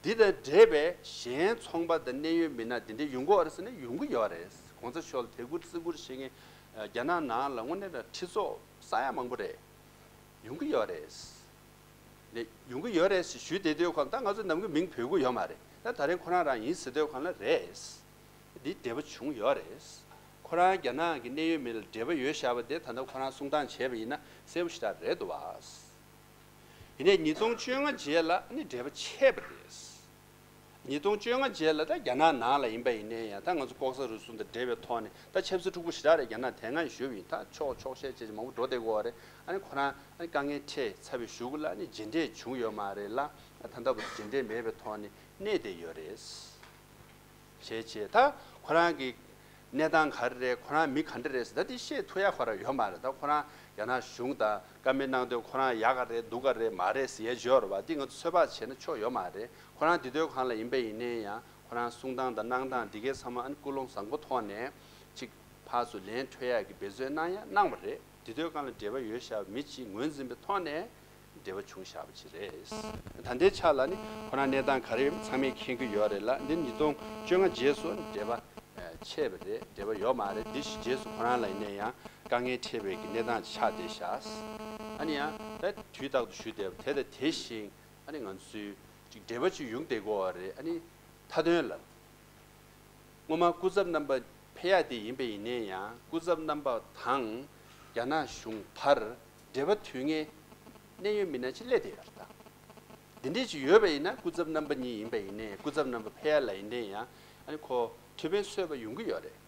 འདི་དང་འབྲེལ་བའི་གཞན་ཚོང་པ་དང་གནད་ཡོད་མི་སྣ་འདི་འདྲའི་ཡོང་གི་ཡོད་རེད་ཟེར་ན་ཡོང་གི་ཡོད་རེད། གོང་ས་མཆོག་ལ་དད་བཀུར་བརྩི་བཀུར་བྱེད་མཁན་རྒྱ་ནག་ནང་ལ་དངོས་གནས་ལ་ཁྲི་ཚོ་ས་ཡ་མང་པོ་རེད། ཡོང་གི་ཡོད་རེད། ནས་ཡོང་གི་ཡོད་རེད་ཞེས་ཞུས་བསྡད་དུས་ཁོང་ད་ང་ཚོ་ནམ་རྒྱུན་མིང་འབོད་ཀྱི་ཡོད་མ་རེད། ད་ད་རེས་ཁོ་རང་རང་ཡིན་ཟེར་དུས་ཁོང་ལ་རེད། འདི་འབྲེལ་བ་བྱུང་ཡོད་རེད། ཁོ་རང་རྒྱ་ནག་གི་གནད་ཡོད་མི་ལ་འབྲེལ་བ་ཡོད་བཞག་པ་དེ་ད་ལྟ་ཁོ་རང་གསུང་སྟངས་བྱས་པ་ཡིན་ན་གསལ་པོ་ཞེ་དྲག་རེད་འདུག་བ། ཡིན་ནའི་ཉིས་སྟོང་བཅོ་ལྔ་རྗེས་ལ་ནི་འབྲེལ་བ་ཆད་པ་རེད། ཉིས་སྟོང་བཅོ་ལྔ་རྗེས་ལ་ད་རྒྱ་ནག་ནང་ལ་ཡིན་པ་ཡིན་ནའི་ཡང་ད་ང་ཚོ་ལྐོག་ཟ་རུལ་སུངས་དང་འབྲེལ་བའི་ཐོག་ནས་ད་ཆབ་སྲིད་འཁྲུག་པོ་ཞེ་དྲག་རེད། རྒྱ་ནག་དེ་སྔ་ཡང་ཞུས་པ་ཡིན། ད་ཕྱོགས་ཕྱོགས་ཞེ་བྱས་མང་པོ་འགྲོ་བསྡད་ཀྱི་ཡོད་རེད། ཨ་ནི་ཁོ་རང་ཨ་ནི་དཀའ་ངལ་འཕྲད་ཚར་བའི་གཞུག་ལ་ཨ་ནི་མཇལ་འཕྲད་བྱུང་ཡོད་མ་རེད་ལ། ད་ལྟ་བར་དུ་མཇལ་འཕྲད་མེད་པའི་ཐོག་ནས་གནས་བསྡད་ཡོད་རེད། བྱས་བྱས་ད་ཁོ་རང་གི་གནས་སྟངས་ག་རེ་རེད། ཁོ་རང་མི་ག་འདྲ་རེད་ཟེར་ད་དེ་བཤད་ཐུབ་ཡ་ཁོ་རང་ཡོད་མ་རེད། ད་ཁོ་རང་རྒྱ་ནག་གཞུང་དང་བཀའ་མོལ་གནང་དུས་ཁོ་རང་ཡག་ག་རེད་སྡུག་ག་རེད་མ་རེད་ཟེར་ཡ་ཅིག་ཡོད་རེད་པ། དེ་ང་ཚོ་ཚོད་དཔག་བྱས་ན་ཆོ་ཡོད་མ་རེད། ཁོ་རང་དེ་དུས་གང་ལ་ཡིན་པ་ཡིན་ནའི་ཡང་ཁོ་རང་གསུང་སྟངས་དང་གནང་སྟངས་འདི་གའི་ཚང་མ་ཨ་ནི་ཀུན་སློང་བཟང་པོ་ཐོག་ནས་ཅིག་ཕར་ཚུར་ལན་འཕྲོད་ཡ་གི་འབད་བརྩོན་གནང་ཡ་གནང་བ་རེད། དེ་དུས་གང་ལ་འབྲེལ་བ་ཡོད་བཞག་པའི་མི་གཅིག་ངོས་འཛིན་པའི་ཐོག་ནས་འབྲེལ་བ་བྱུང་བཞག་པ་ཅིག་རེད། ད་ལྟའི་ཆ་ལ་ནི་ཁོ་རང་གནས་སྟངས་ག་རེ་ཡོད་མེད་ཚང་མས་མཁྱེན་གྱི་ཡོད་རེད་ལ། འདི་ཉིས་སྟོང་བཅོ་ལྔ་རྗེས་སུ་འབྲེལ་བ་ཆད་པ་རེད། འབྲེལ་བ་ཡོད་མ་རེད། འདི་ཞིག་རྗེས་སུ་ཁོ་རང་ལ་ཡིན་ན་ཡང་དཀའ་ངལ་འཕྲད་པའི་གི་གནས་སྟངས་ཆགས་བསྡད་བཞག་ཨ་ནི་ཡང་ད་དུས་རྟག་ཏུ་ཞུ་བསྡད་པ་དེ་དང་དེ་བཞིན་ཨ་ནི་ང་ཚོའི་ཅིག་འབྲེལ་བ་ཅིག་ཡོང་བསྡད་ཀྱི་ཡོད་རེད། ཨ་ནི་མཐའ་དོན་ལ། སྔོན་མ་སྐུ་ཚབ་རྣམ་པ་ཕེབས་ཡག་དེ་ཡིན་པ་ཡིན་ནའི་ཡང་སྐུ་ཚབ་རྣམ་པ་དང་རྒྱ་ནག་གཞུང་བར་འབྲེལ་བ་མཐུད་མཁན་གནད་ཡོད་མི་སྣ་ཅིག་སླེབས་བསྡད་ཡོད་རེད་ད། འདི་འདྲས་ཅིག་ཡོད་པ་ཡིན་ན་སྐུ་ཚབ་རྣམ་པ་གཉིས་ཡིན་པ་ཡིན་ནའི་སྐུ་ཚབ་རྣམ་པ་ཕེབས་ཡག་ལ་ཡིན་ནའི་ཡང་ཨ་ནི་ཁོ་ཐུགས་ཕན་གསོས་པ་ཡོང་གི་ཡོད་རེད།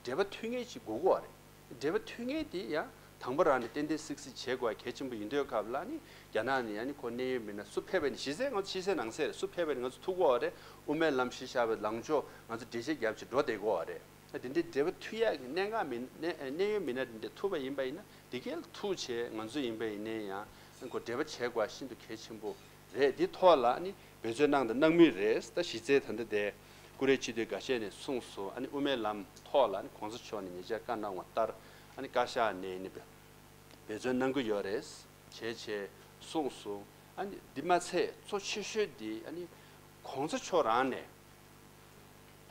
འབྲེལ་བ་མཐུད་མཁན་ཅིག་དགོས་ཀྱི་ཡོད་རེད། འབྲེལ་བ་མཐུད་མཁན་དེ་ཡང་དང་པོ་རང་ནས་ཏན་ཏན་སིག་སིག་བྱེད་དགོས་པ་གལ་ཆེན་པོ་ཡིན་དུས་སྐབས་ལ་ནི་རྒྱ་ནག་ནས་ཡང་ནི་ཁོ་གནད་ཡོད་མི་སྣ་སུ་ཕེབས་པ་ནི་གཞི་རྩའི་ང་ཚོ་ཕྱི་གསལ་ནང་གསལ་རེད། སུ་ཕེབས་པ་ནི་ང་ཚོ་ཐུག་གི་ཡོད་རེད། དབུ་མའི་ལམ་གཞི་བཞག་པའི་ལངས་ཕྱོགས་ང་ཚོ་འགྲེལ་བཤད་རྒྱབ་ཅིག་འགྲོ་བསྡད་ཀྱི་ཡོད་རེད། ད་དེ་འདྲའི་འབྲེལ་བ་མཐུད་ཡག་གི་གནད་འགག་མི་གནད་གནད་ཡོད་མི་སྣ་དེ་འདྲ་ཐུག་པ་ཡིན་པ་ཡིན་ན་དེ་གའི་ཐུགས་རྗེ་ཆེ། ང་ཚོ་ཡིན་པ་ཡིན་ནའི་ཡང་ཁོ་འབྲེལ་བ་བྱེད་དགོས་པ་ཤིན་ཏུ་གལ་ཆེན་པོ་རེད། འདི་ཐོག་ལ་ནི་འབད་བརྩོན་གནང་དང་གནང་མུས་རེད། ད་གཞི་རྩའི་ད་ལྟ་དེ་ཀུ་རེ་སྤྱི་འཐུས་འགའ་ཤས་ནས་གསུངས་སོང་། ཨ་ནི་དབུ་མའི་ལམ་ཐོག་ལ་ནི་གོང་ས་མཆོག་ནས་ཉེ་ཆར་བཀའ་གནང་བ་ལྟར་ཨ་ནི་བཀའ་ཤག་ནས་ནི་འབད་བརྩོན་གནང་གི་ཡོད་རེད་བྱས་བྱས་གསུངས་སོང་། ཨ་ནི་འདི་མ་ཚད་གཙོ་ཆེ་ཤོས་འདི་ཨ་ནི་གོང་ས་མཆོག་རང་ནས་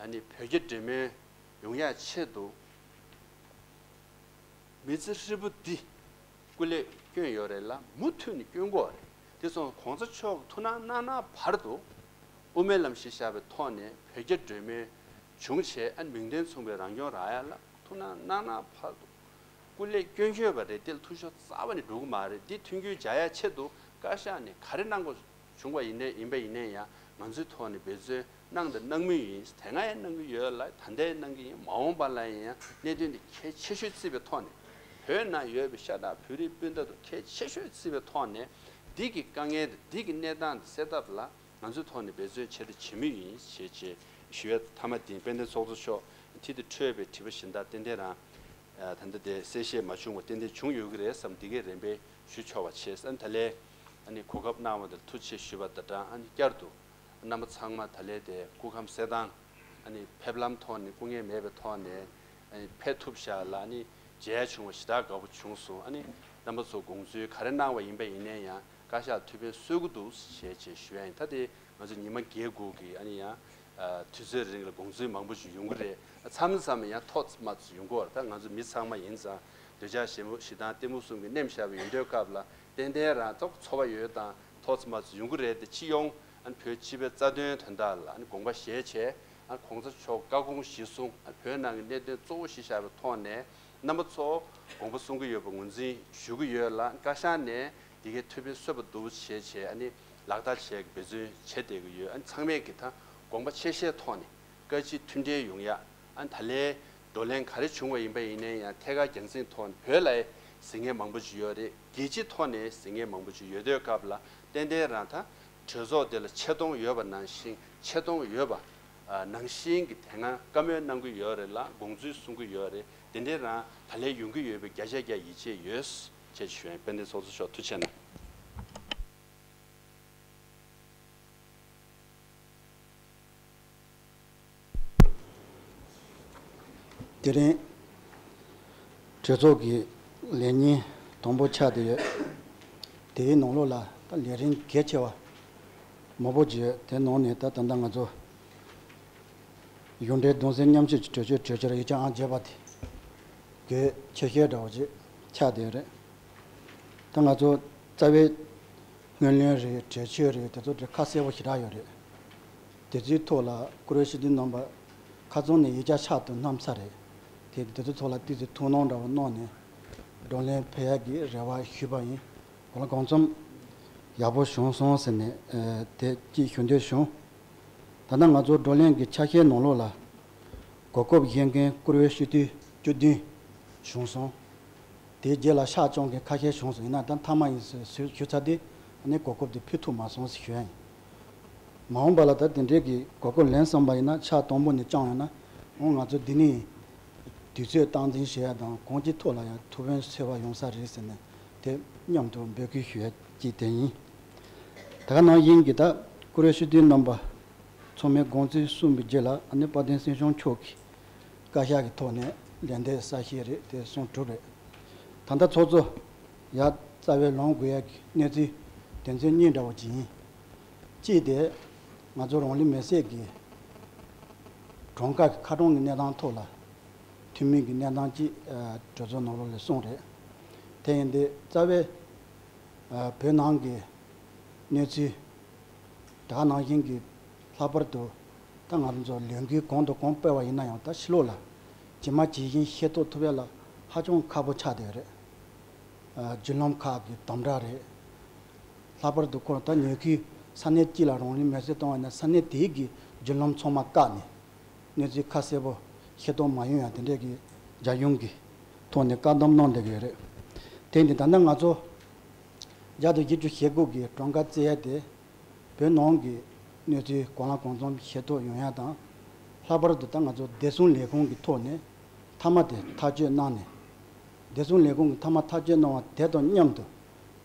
ཨ་ནི་བོད་རྒྱ་འབྲེལ་མོལ་ཡོང་ཡག་ཆེད་དུ། མི་ཚེ་ཧྲིལ་པོ་འདི་སྐུ་ལས་བསྐྱོན་ཡོད་རེད་ལ་མུ་མཐུད་ནས་བསྐྱོན་དགོས་རེད། དེ་སོང་གོང་ས་མཆོག་ཐུགས་སྣང་གནང་གནང་བར་དུ་དབུ་མའི་ལམ་གཞི་བཞག་པའི་ཐོག་ནས་བོད་རྒྱ་འབྲེལ་མོལ་བྱུང་བྱས་ཨ་མིང་དོན་མཚུངས་པའི་རང་སྐྱོང་རག་ཡ་ལ་ཐུགས་སྣང་གནང་གནང་བར་དུ་སྐུ་ལས་བསྐྱོན་ཡོད་པ་རེད། དེ་ལ་ཐུགས་ཤོར་རྩ་བ་ནས་འགྲོ་གི་མ་རེད། འདི་མཐུན་འགྱུར་སྦྱར་ཡ་ཆེད་དུ་བཀའ་ཤག་ནས་ག་རེ་གནང་དགོས། བྱུང་བ་ཡིན་ནའི་ཡིན་པ་ཡིན་ནའི་ཡང་ང་ཚོའི་ཐོག་ནས་འབད་བརྩོན་གནང་དང་གནང་མུས་ཡིན། དེ་སྔ་ཡང་གནང་གི་ཡོད་ལ་ད་ལྟ་ཡང་གནང་གི་ཡིན། མ་འོངས་པ་ལ་ཡང་གནད་དོན་འདི་གལ་ཆེ་ཤོས་བརྩིས་པའི་ཐོག་ནས་བོད་ནང་ཡོད་པའི་ཤ་སྟག་བོད་རིགས་སྤུན་ཟླ་ཚོ་གལ་ཆེ་ཤོས་བརྩིས་པའི་ཐོག་ནས་འདི་གི་དཀའ་ངལ་དང་འདི་གི་གནས་སྟངས་འདི་སེལ་ཐབས་ལ་ང་ཚོའི་ཐོག་ནས་འབད་བརྩོན་བྱེད་དང་བྱེད་མུས་ཡིན་ཞེས་བྱས་ཞུ་ཡ་མཐའ་མ་དེ་ཡིན། དཔལ་ལྡན་ཚོགས་གཙོ་མཆོག་མཐིལ་དུ་འཕྲོས་པའི་དྲི་བ་གཞན་དག་ཏན་ཏན་རང་ད་ལྟ་དེ་གསལ་བཤད་མ་བྱུང་བ་ཏན་ཏན་བྱུང་ཡོད་ཀྱི་རེད་བསམ། འདི་གའི་རིམ་པས་ཞུ་ཆོག་པ་བྱས། ཨ་ནི་ད་ལན་ཨ་ནི་གོ་སྐབས་གནང་བ་དེར་ཐུགས་རྗེ་ཆེ་ཞུས་པ་དང་སྦྲགས་ཨ་ནི་བསྐྱར་དུ་རྣམ་པ་ཚང་མ་ད་ལན་དེ་སྐུ་ཁམས་གསལ་ཐང་ཨ་ནི་ཕེབས་ལམ་ཐོག་ནས་སྐུ་ངལ་མེད་པའི་ཐོག་ནས་ཨ་ནི་ཕེབས་ཐུབ་ཤག་ལ་ཨ་ནི་མཇལ་བྱུང་བ་ཞེ་དྲག་དགའ་པོ་བྱུང་སོང་། ཨ་ནི་རྣམ་པ་ཚོ་དགོངས་ཚུལ་ག་རེ་གནང་བ་ཡིན་པ་ཡིན་ནའི་ཡང་བཀའ་ཤག་ཐུགས་ཕན་གསོས་ཀྱི་འདུག་ཞེས་བྱས་ཞུ་ཡ་ཡིན། ད་དེ་ང་ཚོ་ཉི་མ་བརྒྱད་དགུ་གི་ཨ་ནི་ཡང་དུས་ཚོད་རིང་ལ་དགོངས་ཚུལ་མང་པོ་ཞིག་ཡོང་གི་རེད། མཚམས་མཚམས་ཡང་ཐོག་མ་ཡོང་གི་རེད། ད་ང་ཚོ་མི་ཚང་མ་ཡིན་ཙང་འདོད་ཆགས་ཞེ་པོ་ཞེ་སྡང་གཏི་མུག་གསུམ་གྱིས་ནེམ་བཞག་པའི་ཡོད་དུས་སྐབས་ལ་ཏན་ཏན་རང་ཐོག་ཚོར་བ་ཡོད་དང་ཐོག་མ་ཡོང་གི་རེད་དེ། སྤྱི་ཡོངས་ཨ་ནི་བོད་སྤྱི་པའི་རྩ་དོན་དོན་དག་ལ་ཨ་ནི་དགོངས་པ་བཞེས་བྱས་ཨ་ནི་གོང་ས་མཆོག་བཀའ་དགོངས་གཞིར་བཟུང་ཨ་ནི་བོད་ནང་གི་གནད་དོན་གཙོ་བོ་གཞི་བཞག་པའི་ཐོག་ནས་རྣམ་པ་ཚོ་དགོངས་པ་གསུང་གི་ཡོད་པ་ངོས་འཛིན་ཞུ་གི་ཡོད་ལ། བཀའ་ཤག་ནས་འདི་གའི་ཐུགས་ཕན་གསོས་པ་འདུག་ཞེས་བྱས་ཨ་ནི་ལག་བསྟར་བྱེད་འབད་བརྩོན་བྱེད་བསྡད་ཀྱི་ཡོད། ཨ་ནི་ཚང་མས་ཀྱི་ད་དགོངས་པ་ཆེ་བཞེས་ཐོག་ནས་བཀའ་སྤྱི་མཐུན་འབྲེལ་ཡོང་ཡ། ཨ་ནི་ད་ལན་བགྲོ་གླེང་ག་རེ་བྱུང་བ་ཡིན་པ་ཡིན་ནའི་ཡང་ཐད་ཀར་རྒྱང་སྲིང་ཐོག་ནས་བོད་ལ་ཟིན་ངེས་མང་པོ་ཞིག་ཡོད་རེད། རྒྱལ་སྤྱི་ཐོག་ནས་ཟིན་ངེས་མང་པོ་ཞིག་ཡོད་དུས་སྐབས་ལ་ཏན་ཏན་རང་ད་གྲོས་ཚོགས་དེ་ལ་ཆེ་མཐོང་ཡོད་པ་ནང་བཞིན་ཆེ་མཐོང་ཡོད་པ་ནང་བཞིན་གྱི་དེ་སྔ་བཀའ་མོལ་གནང་གི་ཡོད་རེད་ལ་དགོངས་ཚུལ་གསུང་གི་ཡོད་རེད། དེ་འདྲའི་རང་ད་ལན་ཡོང་གི་ཡོད་པའི་བརྒྱ་ཆ་བརྒྱ་ཡིད་ཆེས་ཡོད་ཅེས་ཞུ་ཡ་ཡིན། དཔལ་ལྡན་ཚོགས་གཙོ་མཆོག་ཐུགས་རྗེ་གནང་། དེ་རིང་གྲོས་ཚོགས་ཀྱི་ལས་ཉིན་དང་པོ་ཆགས་བསྡད་ཡོད། དེའི་ནང་ལོགས་ལ་ད་ལས་རིམ་གལ་ཆེ་བ་མང་པོ་ཅིག་ཡོད། དེ་ནང་ནས་ད་ད་ལྟ་ང་ཚོ་གཞུང་འབྲེལ་གདུང་སེམས་མཉམ་སྐྱེད་ཀྱི་གྲོས་ཆོད་གྲོས་འཆར་ཡིག་ཆ་ཨང་བརྒྱད་པ་དེ་གལ་ཆེ་ཤོས་འདྲ་བོ་ཅིག་ཆགས་བསྡད་ཡོད་རེད། ད་ང་ཚོ་རྩ་བའི་སྔོན་གླེང་རེད། གྲོས་ཆོད་རེད། དེ་ཚོ་དེ་ཁ་གསལ་པོ་ཞེ་དྲག་ཡོད་རེད། དེ་ཚོའི་ཐོག་ལ་ཀུ་རེ་ཤི་ཏི་རྣམ་པ་ཁ་ཚང་ནས་ཡིག་ཆ་ཕྱག་ཏུ་བསྣམས་ཚར་རེད། དེ་དེ་ཚོའི་ཐོག་ལ་ཏོག་ཙམ་ཐུགས་སྣང་འདྲ་བོ་གནང་ནས་བགྲོ་གླེང་ཕེབས་ཡག་གི་རེ་བ་ཞུས་པ་ཡིན། གང་ལ་གང་འཚམ་ཡག་པོ་བྱུང་སོང་ཟེར་ནས་ཨ་དེ་གཅིག་ཞུ་འདོད་བྱུང་། ད་ལྟ་ང་ཚོ་བགྲོ་གླེང་གི་ཆ་ཤས་ནང་ལོགས་ལ་གོ་སྐབས་བཞེས་མཁན་ཀུ་རེ་ཤི་ཏི་བཅུ་བདུན་བྱུང་སོང་། དེའི་རྗེས་ལ་ཤག་བཅོ་མཁན་ཁ་ཤས་བྱུང་སོང་། ཡིན་ན་ད་མཐའ་མ་ཡིན་ཟེར་ཞུ་ཚར་དུས་ཨ་ནི་གོ་སྐབས་དེ་ཕུལ་ཐུབ་མ་སོང་ཟེར་ཞུ་ཡ་ཡིན། མ་འོངས་པ་ལ་ད་དེ་འདྲའི་གི་གོ་སྐབས་ལེན་བསམ་པ་ཡིན་ན་ཕྱག་དང་པོ་ནས་བཅངས་ཡོང་ན། འོ་ང་ཚོ་འདི་ནས་དུས་ཚོད་སྟངས་འཛིན་བྱེད་ཡ་དང་གང་ཅིའི་ཐོག་ལ་ཡང་ཐུགས་ཕན་གསོས་པ་ཡོང་ས་རེད་ཟེར་ནས་དེ་མཉམ་དུ་འབོད་སྐུལ་ཞུ་ཡ་གཅིག་དེ་ཡིན། ད་ག་ནང་བཞིན་གྱི་ད་བཀུར་འོས་སྤྱི་འཐུས་རྣམ་པ་ཚང་མས་དགོངས་ཚུལ་གསུངས་པའི་རྗེས་ལ། ཨ་ནི་དཔལ་ལྡན་སྲིད་སྐྱོང་མཆོག་གི་བཀའ་ཤག་གི་ཐོག་ནས་ལན་འདེབས་གསལ་བཤད་རེད། དེ་གསུང་གྲུབ་རེད། ད་ལྟ་ཚོགས་གཙོ་ཡར་རྩ་བའི་ལངས་དགོས་ཡ་གི་གནས་ཚུལ་དོན་ཚན་གཉིས་འདྲ་བོ་ཅིག་ཡིན། གཅིག་དེ་ང་ཚོ་རང་ལུས་མེར་སྲེག་གི་གྲངས་ཀ་གི་ཁ་གྲངས་ཀྱི་གནས་སྟངས་ཐོག་ལ་ཐུན་མིན་གྱི་གནས་སྟངས་ཅིག་ཨ་གྲོས་ཚོགས་ནང་ལོགས་ལ་གསུངས་རེད། དེ་ཡིན་དུས་རྩ་བའི་ཨ་བོད་ནང་གི་གནས་ཚུལ་ད་ག་ནང་བཞིན་གྱི་ལྷག་པར་དུ་ད་ང་ཚོ་ལས་འགུལ་གང་དང་གང་སྤེལ་བ་ཡིན་ན་ཡང་ད་ཕྱི་ལོགས་ལ་ཇི་མ་ཇི་བཞིན་ཤེས་རྟོགས་ཐུབ་ཡ་ལ་ཧ་ཅང་ཁག་པོ་ཆགས་བསྡད་ཡོད་རེད། ཨ་བརྒྱུད་ལམ་ཁག་གི་དམ་དྲག་རེད། ལྷག་པར་དུ་ཁོ་ད་ཉོ་ཁུལ་ས་གནས་གཅིག་ལ་རང་ལུས་མེར་སྲེག་བཏང་བ་ཡིན་ན་ས་གནས་དེའི་གི་བརྒྱུད་ལམ་ཚང་མ་བཀག་ནས་གནས་ཚུལ་ཁ་གསལ་པོ་ཤེས་རྟོགས་མ་ཡོང་ཡ་དེ་འདྲས་ཀྱི་རྒྱ་གཞུང་གི་ཐོག་ནས་བཀག་སྡོམ་གནང་བསྡད་ཀྱི་ཡོད་རེད། དེ་འདི་ད་ལྟ་ང་ཚོ་བརྒྱ་དང་བཞི་བཅུ་ཞེ་དགུ་གི་གྲངས་ཀ་བརྩི་ཡ་དེ་བོད་ནང་གི་གནས་ཚུལ་གང་ལ་གང་འཚམ་ཤེས་རྟོགས་ཡོང་ཡ་དང་། ལྷག་པར་དུ་ད་ང་ཚོ་བདེ་སྲུང་ལས་ཁུངས་ཀྱི་ཐོག་ནས་མཐའ་མ་དེ་ཐག་གཅོད་གནང་ནས། བདེ་སྲུང་ལས་ཁུངས་ཀྱིས་མཐའ་མ་ཐག་གཅོད་གནང་བ་དེ་དང་མཉམ་དུ་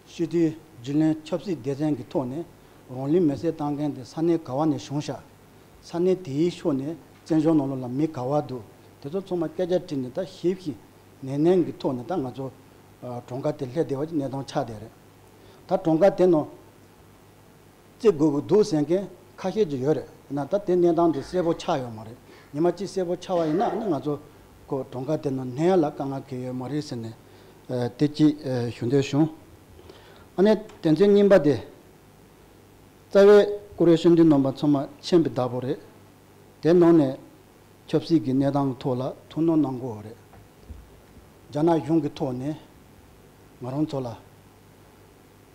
སྤྱི་འཐུས་རྒྱུན་ལས་ཆབ་སྲིད་སྡེ་ཚན་གྱི་ཐོག་ནས་རང་ལུས་མེར་སྲེག་བཏང་མཁན་དེ་ས་གནས་ག་བ་ནས་བྱུང་ཤག་ས་གནས་དེའི་ཕྱོགས་ནས་བཙན་བྱོལ་ནང་ལོགས་ལ་མི་ག་བ་འདུག་དེ་ཚོ་ཚང་མ་སྐད་ཆ་དྲིས་ནས་ད་ཞིབ་ཞིབ་ནན་ནན་གྱི་ཐོག་ནས་ད་ང་ཚོ་ཨ་གྲངས་ཀ་དེ་སླེབས་བསྡད་པ་ཅིག་གནས་སྟངས་ཆགས་བསྡད་རེད། ད་གྲངས་ཀ་དེ་ནང་བརྩི་དགོས་ཀྱི་འདུག་ཟེར་མཁན་ཁ་ཤས་ཅིག་ཡོད་རེད། ཡིན་ན་ད་དེ་གནས་སྟངས་དེ་གསལ་པོ་ཆགས་ཡོད་མ་རེད། ཉི་མ་གཅིག་གསལ་པོ་ཆགས་པ་ཡིན་ན་ཨ་ནི་ང་ཚོ་ཁོ་གྲངས་ཀ་དེ་ནང་ལྷན་ཡ་ལ་དཀའ་ངལ་འཁེལ་ཡོད་མ་རེད་ཟེར་ནས་ཨ་དེ་གཅིག་ཨ་ཞུ་འདོད་བྱུང་། ཨ་ནི་དོན་ཚན་གཉིས་པ་དེ་རྩ་བའི་བཀུར་འོས་སྤྱི་འཐུས་རྣམ་པ་ཚང་མ་མཁྱེན་པའི་བདག་པོ་རེད། དེ་ནང་ནས་ཆབ་སྲིད་ཀྱི་གནས་སྟངས་ཀྱི་ཐོག་ལ་ཐུགས་སྣང་གནང་དགོས་པ་རེད། རྒྱ་ནག་གཞུང་གི་ཐོག་ནས་ང་རང་ཚོ་ལ་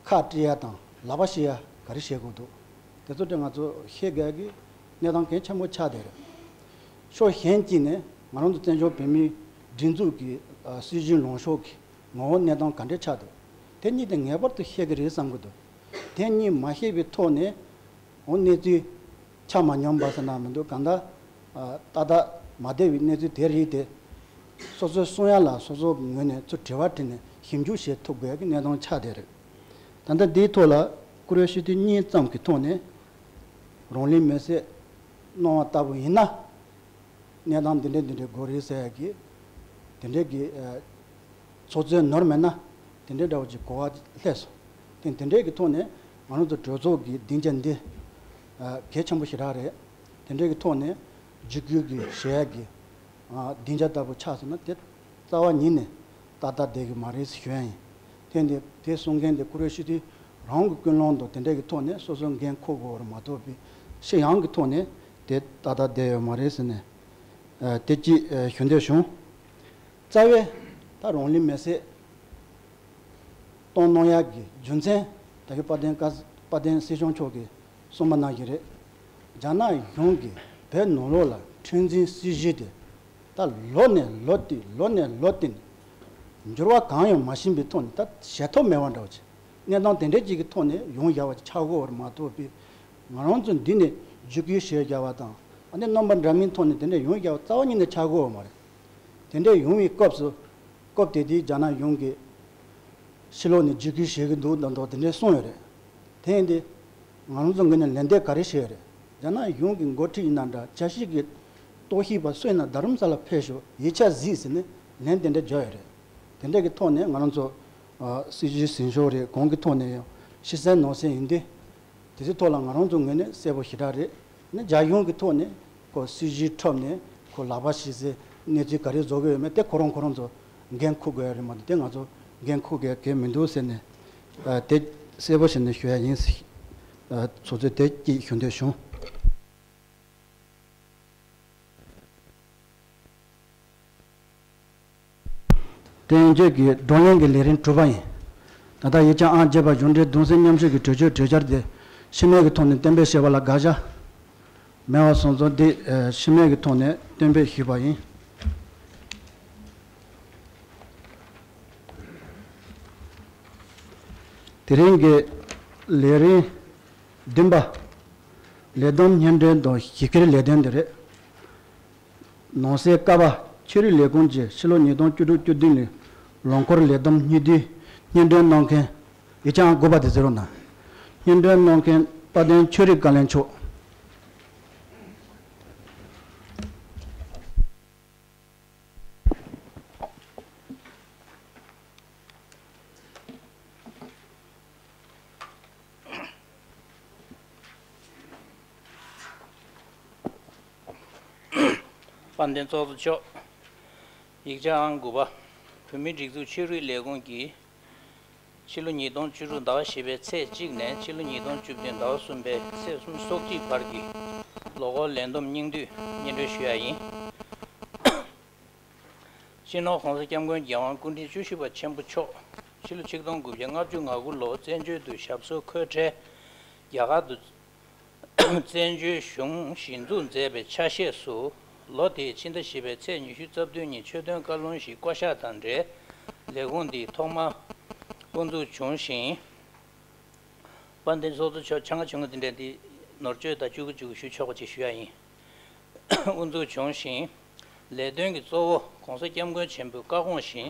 ཁ་བཀྲི་ཡ་དང་ལག་པ་བཤིག་ཡ་ག་རེ་བྱེད་དགོས་འདུག་དེ་ཚོ་དེ་ང་ཚོ་ཤེས་དགོས་ཀྱི་གནས་སྟངས་གལ་ཆེན་པོ་ཆགས་བསྡད་རེད། ཕྱོགས་གཞན་གཅིག་ནས་ང་རང་ཚོ་བཙན་བྱོལ་བོད་མིའི་སྒྲིག་འཛུགས་ཀྱི་ཨ་སྲིད་བྱུས་ལངས་ཕྱོགས་ཀྱི་ངོ་བོ་གནས་སྟངས་ག་འདྲ་ཆགས་འདུག་དེ་གཉིས་དེ་ངེས་པར་དུ་ཤེས་ཀྱི་རེད་བསམ་གྱི་འདུག་དེ་གཉིས་མ་ཤེས་པའི་ཐོག་ནས་འོ་གནས་ཚུལ་ཆ་མ་སྙོམས་པ་ཟེར་ན་མི་འདུག་གང་ལྟར་ཨ་ཏག་ཏག་མ་བདེ་བའི་གནས་ཚུལ་དེ་རིགས་དེ་སོ་སོའི་གསུང་ཡ་ལ་སོ་སོའི་ངོས་ནས་ཚུར་དྲི་བ་དྲིས་ནས་ཞིབ་འཇུག་བྱེད་ཐུབ་དགོས་ཀྱི་གནས་སྟངས་ཆགས་བསྡད་རེད། ད་ལྟ་འདིའི་ཐོག་ལ་བཀུར་འོས་སྤྱི་འཐུས་གཉིས་ཙམ་གྱི་ཐོག་ནས་རང་ལུས་མེར་སྲེག་གནང་བ་ལྟ་བུ་ཡིན་ན། གནས་སྟངས་འདི་འདྲའི་འདི་འདྲའི་དགོས་རེད་ཟེར་ཡ་གི་དེ་འདྲའི་གི་ཨ་ཚོགས་གཙོས་ནོར་མེད་ན་དེ་འདྲའི་འདྲ་བོ་ཅིག་གོ་བ་སླེབས་སོང་། དེ་དེ་འདྲའི་གི་ཐོག་ནས་ང་རང་ཚོ་གྲོས་ཚོགས་ཀྱི་སྡིངས་ཆ་འདི་ཨ་གལ་ཆེན་པོ་ཞེ་དྲག་རེད། དེ་འདྲའི་གི་ཐོག་ནས་འཇིགས་སྐུལ་གི་བྱེད་ཡ་གི་ཨ་སྡིངས་ཆ་ལྟ་བུ་ཆགས་སོང་ན་དེ་རྩ་བ་ཉིད་ནས་ཏག་ཏག་བསྡད་ཀྱི་མ་རེད་ཟེར་ཞུ་ཡ་ཡིན། དེ་འདི་དེ་གསུང་མཁན་དེ་བཀུར་འོས་སྤྱི་འཐུས་རང་གི་ཀུན་སློང་དང་དེ་འདྲའི་གི་ཐོག་ནས་སོ་སོའི་འགན་འཁུར་དགོས་པ་རེད་མ་གཏོགས་པའི་ཕྱི་ཡོངས་ཀྱི་ཐོག་ནས་དེ་ཏག་ཏག་བསྡད་ཡོད་མ་རེད་ཟེར་ནས། ཨ་དེ་གཅིག་ཨ་ཞུ་འདོད་བྱུང་། རྩ་བའི་ད་རང་ལུས་མེར་སྲེག་གཏོང་གནང་ཡག་གི་རྒྱུ་མཚན་ད་གི་དཔལ་ལྡན་བཀའ་དཔལ་ལྡན་སྲིད་སྐྱོང་མཆོག་གིས་གསུངས་པ་ནང་བཞིན་རེད། རྒྱ་ནག་གཞུང་གིས་བོད་ནང་ལོགས་ལ་འཁྲུག་འཛིང་སྲིད་བྱུས་དེ་ད་ལོ་ནས་ལོ་བསྟུད་ལོ་ནས་ལོ་བསྟུད་ནས་འགྱུར་བ་གང་ཡང་མ་ཕྱིན་པའི་ཐོག་ནས་ད་བྱེད་ཐབས་མེད་པ་འདྲ་བོ་ཅིག་གནས་སྟངས་དེ་འདྲའི་ཅིག་གི་ཐོག་ནས་ཡོང་བཞག་པ་ཅིག་ཆགས་ཀྱི་ཡོད་རེད་མ་གཏོགས་པའི། ང་རང་ཚོ་འདི་ནས་འཇིགས་སྐུལ་བྱས་བཞག་པ་དང་ཨ་ནི་རྣམ་པ་འདྲ་མིན་ཐོག་ནས་དེ་འདྲ་ཡོང་བཞག་པ་རྩ་བ་ཉིད་ནས་ཆགས་ཀྱི་ཡོད་མ་རེད། དེ་འདྲ་ཡོང་བའི་སྐབས་སུ་སྐབས་དེ་དུས་རྒྱ་ནག་གཞུང་གིས་ཕྱི་ལོགས་ནས་འཇིགས་སྐུལ་བྱེད་ཀྱི་འདུག་མདོག་མདོག་དེ་འདྲ་གསུངས་ཡོད་རེད། དེ་ཡིན་དུས་ང་རང་ཚོ་ངོས་ནས་ལན་འདེབས་ག་རེ་བྱས་ཡོད་རེད། རྒྱ་ནག་གཞུང་གི་འགོ་ཁྲིད་ཡིན་ན་འདྲ་བཅའ་སྲིད་ཀྱི་རྟོག་ཞིབ་པ་སུ་ཡིན་ན་རྡ་རམ་ས་ལ་ཕེབས་ཤོག་ཡིག་ཆ་གཟིགས་ཟེར་ནས་ལན་དེ་འདྲ་བརྒྱབ་ཡོད་རེད། དེ་འདྲ་གི་ཐོག་ནས་ང་རང་ཚོ་ཨ་སྲིད་བྱུས་ཟིན་ཕྱོགས་རེད་གང་གི་ཐོག་ནས་ཡང་ཕྱི་གསལ་ནང་གསལ་ཡིན་དུས། དེ་ཚོའི་ཐོག་ལ་ང་རང་ཚོ་ངོས་ནས་གསལ་པོ་ཞེ་དྲག་རེད། ནི་རྒྱ་གཞུང་གི་ཐོག་ནས་ཁོ་སྲིད་བྱུས་འཁྲབ་ནས་ཁོ་ལག་པ་བཤིག་སའི་གནས་ཚུལ་ག་རེ་བཟོ་གི་ཡོད་མེད་དེ་ཁོ་རང་ཁོ་རང་ཚོ་འགན་འཁུར་དགོས་ཡ་རེད་མ་གཏོགས་དེ་ང་ཚོ་འགན་འཁུར་དགོས་ཡ་གལ་མི་འདུག་ཟེར་ནས་ཨ་དེ་གསལ་པོ་བྱས་ནས་ཞུ་ཡ་ཡིན། ཨ་ཚོགས་གཙོས་དེ་གཅིག་ཞུ་འདོད་བྱུང་། དེ་ཡན་ཆད་ཀྱི་བགྲོ་གླེང་གི་ལས་རིམ་གྲུབ་པ་ཡིན། ད་ལྟ་ཡིག་ཆ་ཨང་བརྒྱད་པ་གཞུང་འབྲེལ་གདུང་སེམས་མཉམ་སྐྱེད་ཀྱི་གྲོས་ཆོད་གྲོས་འཆར་དེ་ཤི་རྨས་ཀྱི་ཐོག་ནས་གཏན་འབེབས་བྱས་པ་ལ་དགག་བྱ་མེད་པ་སོང་ཙང་འདི་ཨ་ཤི་རྨས་ཀྱི་ཐོག་ནས་གཏན་འབེབས་ཞུས་པ་ཡིན། དེ་རིང་གི་ལས་རིམ་བདུན་པ། ལས་བསྡོམས་སྙན་སྒྲོན་དང་གཞི་བསྒྱུར་ལས་དོན་དེ་རེད། ནང་གསེས་ཀ་པ། ཆོས་རིག་ལས་ཁུངས་ཀྱིས་ཕྱི་ལོ་ཉིས་སྟོང་བཅུ་དྲུག་བཅུ་བདུན་ལོའི་ལོ་འཁོར་ལས་བསྡོམས་སྙིང་བསྡུས་སྙན་སྒྲོན་གནང་མཁན། ཡིག་ཆ་ཨང་དགུ་པ་དེ་གཟིགས་རོགས་གནང་། སྙན་སྒྲོན་གནང་མཁན་དཔལ་ལྡན་ཆོས་རིག་བཀའ་བློན་མཆོག་དཔལ་ལྡན་ཚོགས་གཙོ་མཆོག་ཡིག་ཆ་ཨང་དགུ་པ། བོད་མིའི་སྒྲིག་འཛུགས་ཆོས་རིག་ལས་ཁུངས་ཀྱིས་ཕྱི་ལོ་ཉིས་སྟོང་བཅུ་དྲུག་ཟླ་བ་བཞི་པའི་ཚེས་གཅིག་ནས་ཕྱི་ལོ་ཉིས་སྟོང་བཅུ་བདུན་ཟླ་བ་གསུམ་པའི་ཚེས་སུམ་ཅུ་སོ་གཅིག་བར་གྱི་ལོ་འཁོར་ལས་བསྡོམས་སྙིང་བསྡུས་སྙན་སྒྲོན་ཞུ་ཡ་ཡིན། སྤྱི་ནོར་༸གོང་ས་༸སྐྱབས་མགོན་རྒྱལ་དབང་སྐུ་ཕྲེང་བཅུ་བཞི་པ་ཆེན་པོ་མཆོག་ཕྱི་ལོ་ཆིག་སྟོང་དགུ་བརྒྱ་ལྔ་བཅུ་ང་དགུ་ལོར་བཙན་བྱོལ་དུ་ཞབས་སོར་འཁོད་འཕྲལ། རྒྱ་གར་དུ་བཙན་བྱོལ་གཞུང་གཞི་འཛུགས་མཛད་པའི་ཆ་ཤས་སུ། ལོ་དེའི་ཕྱི་ཟླ་བཞི་པའི་ཚེས་ཉི་ཤུ་རྩ་བདུན་ཉིན་ཆོས་དོན་བཀའ་ལུང་ཞིག་བསྐོ་གཞག་དང་འབྲེལ། ལས་ཁུངས་འདིའི་ཐོག་མར་དབུ་འཛུགས་བྱུང་ཞིང་། དཔལ་ལྡན་ཚོགས་གཙོ་མཆོག་ཆ་ཚང་བྱུང་བ་དེ་འདྲ་འདི་ནོར་བཅོས་དང་བཅུ་གཅིག་ཞུ་ཆོག་པ་ཅིག་ཞུ་ཡ་ཡིན། དབུ་འཛུགས་བྱུང་ཞིང་། ལས་དོན་གྱི་གཙོ་བོ་༸གོང་ས་༸སྐྱབས་མགོན་ཆེན་པོའི་བཀའ་དགོངས་བཞིན་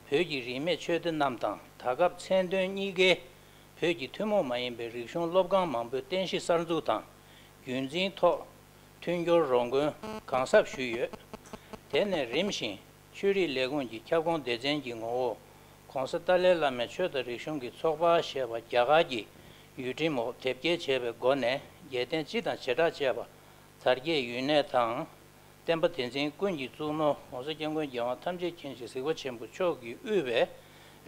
བོད་ཀྱི་རིས་མེད་ཆོས་སྡེ་རྣམས་དང་ད་སྐབས་མཚན་དོན་གཉིས་ཀའི་བོད་ཀྱི་ཐུན་མོང་མ་ཡིན་པའི་རིག་གཞུང་སློབ་ཁང་མང་པོའི་རྟེན་གཞི་གསར་འཛུགས་དང་རྒྱུན་འཛིན་ཐོག་མཐུན་འགྱུར་རོགས་མགོན་གང་ཟབ་ཞུས་ཡོད། དེ་ནས་རིམ་བཞིན་ཆོས་རིག་ལས་ཁུངས་ཀྱི་ཁྱབ་ཁོངས་སྡེ་ཚན་གྱི་ངོ་བོ་༸གོང་ས་ཏཱ་ལའི་བླ་མའི་ཆོས་དང་རིག་གཞུང་གི་ཚོགས་པ་ཞེས་པ་རྒྱ་གར་གྱི་ཡུལ་ཁྲིམས་འོག་དེབ་སྐྱེལ་བྱས་པའི་སྒོ་ནས་རྒྱལ་བསྟན་སྤྱི་དང་བྱེ་བྲག་ཅེས་པ། དར་རྒྱས་ཡུན་གནས་དང་། བསྟན་པ་དེ་འཛིན་ཀུན་གྱི་གཙུག་ནོར་༸གོང་ས་༸སྐྱབས་མགོན་རྒྱལ་དབང་ཐམས་ཅད་མཁྱེན་ཅིང་གཟིགས་པ་ཆེན་པོ་མཆོག་གིས་དབུས་པའི་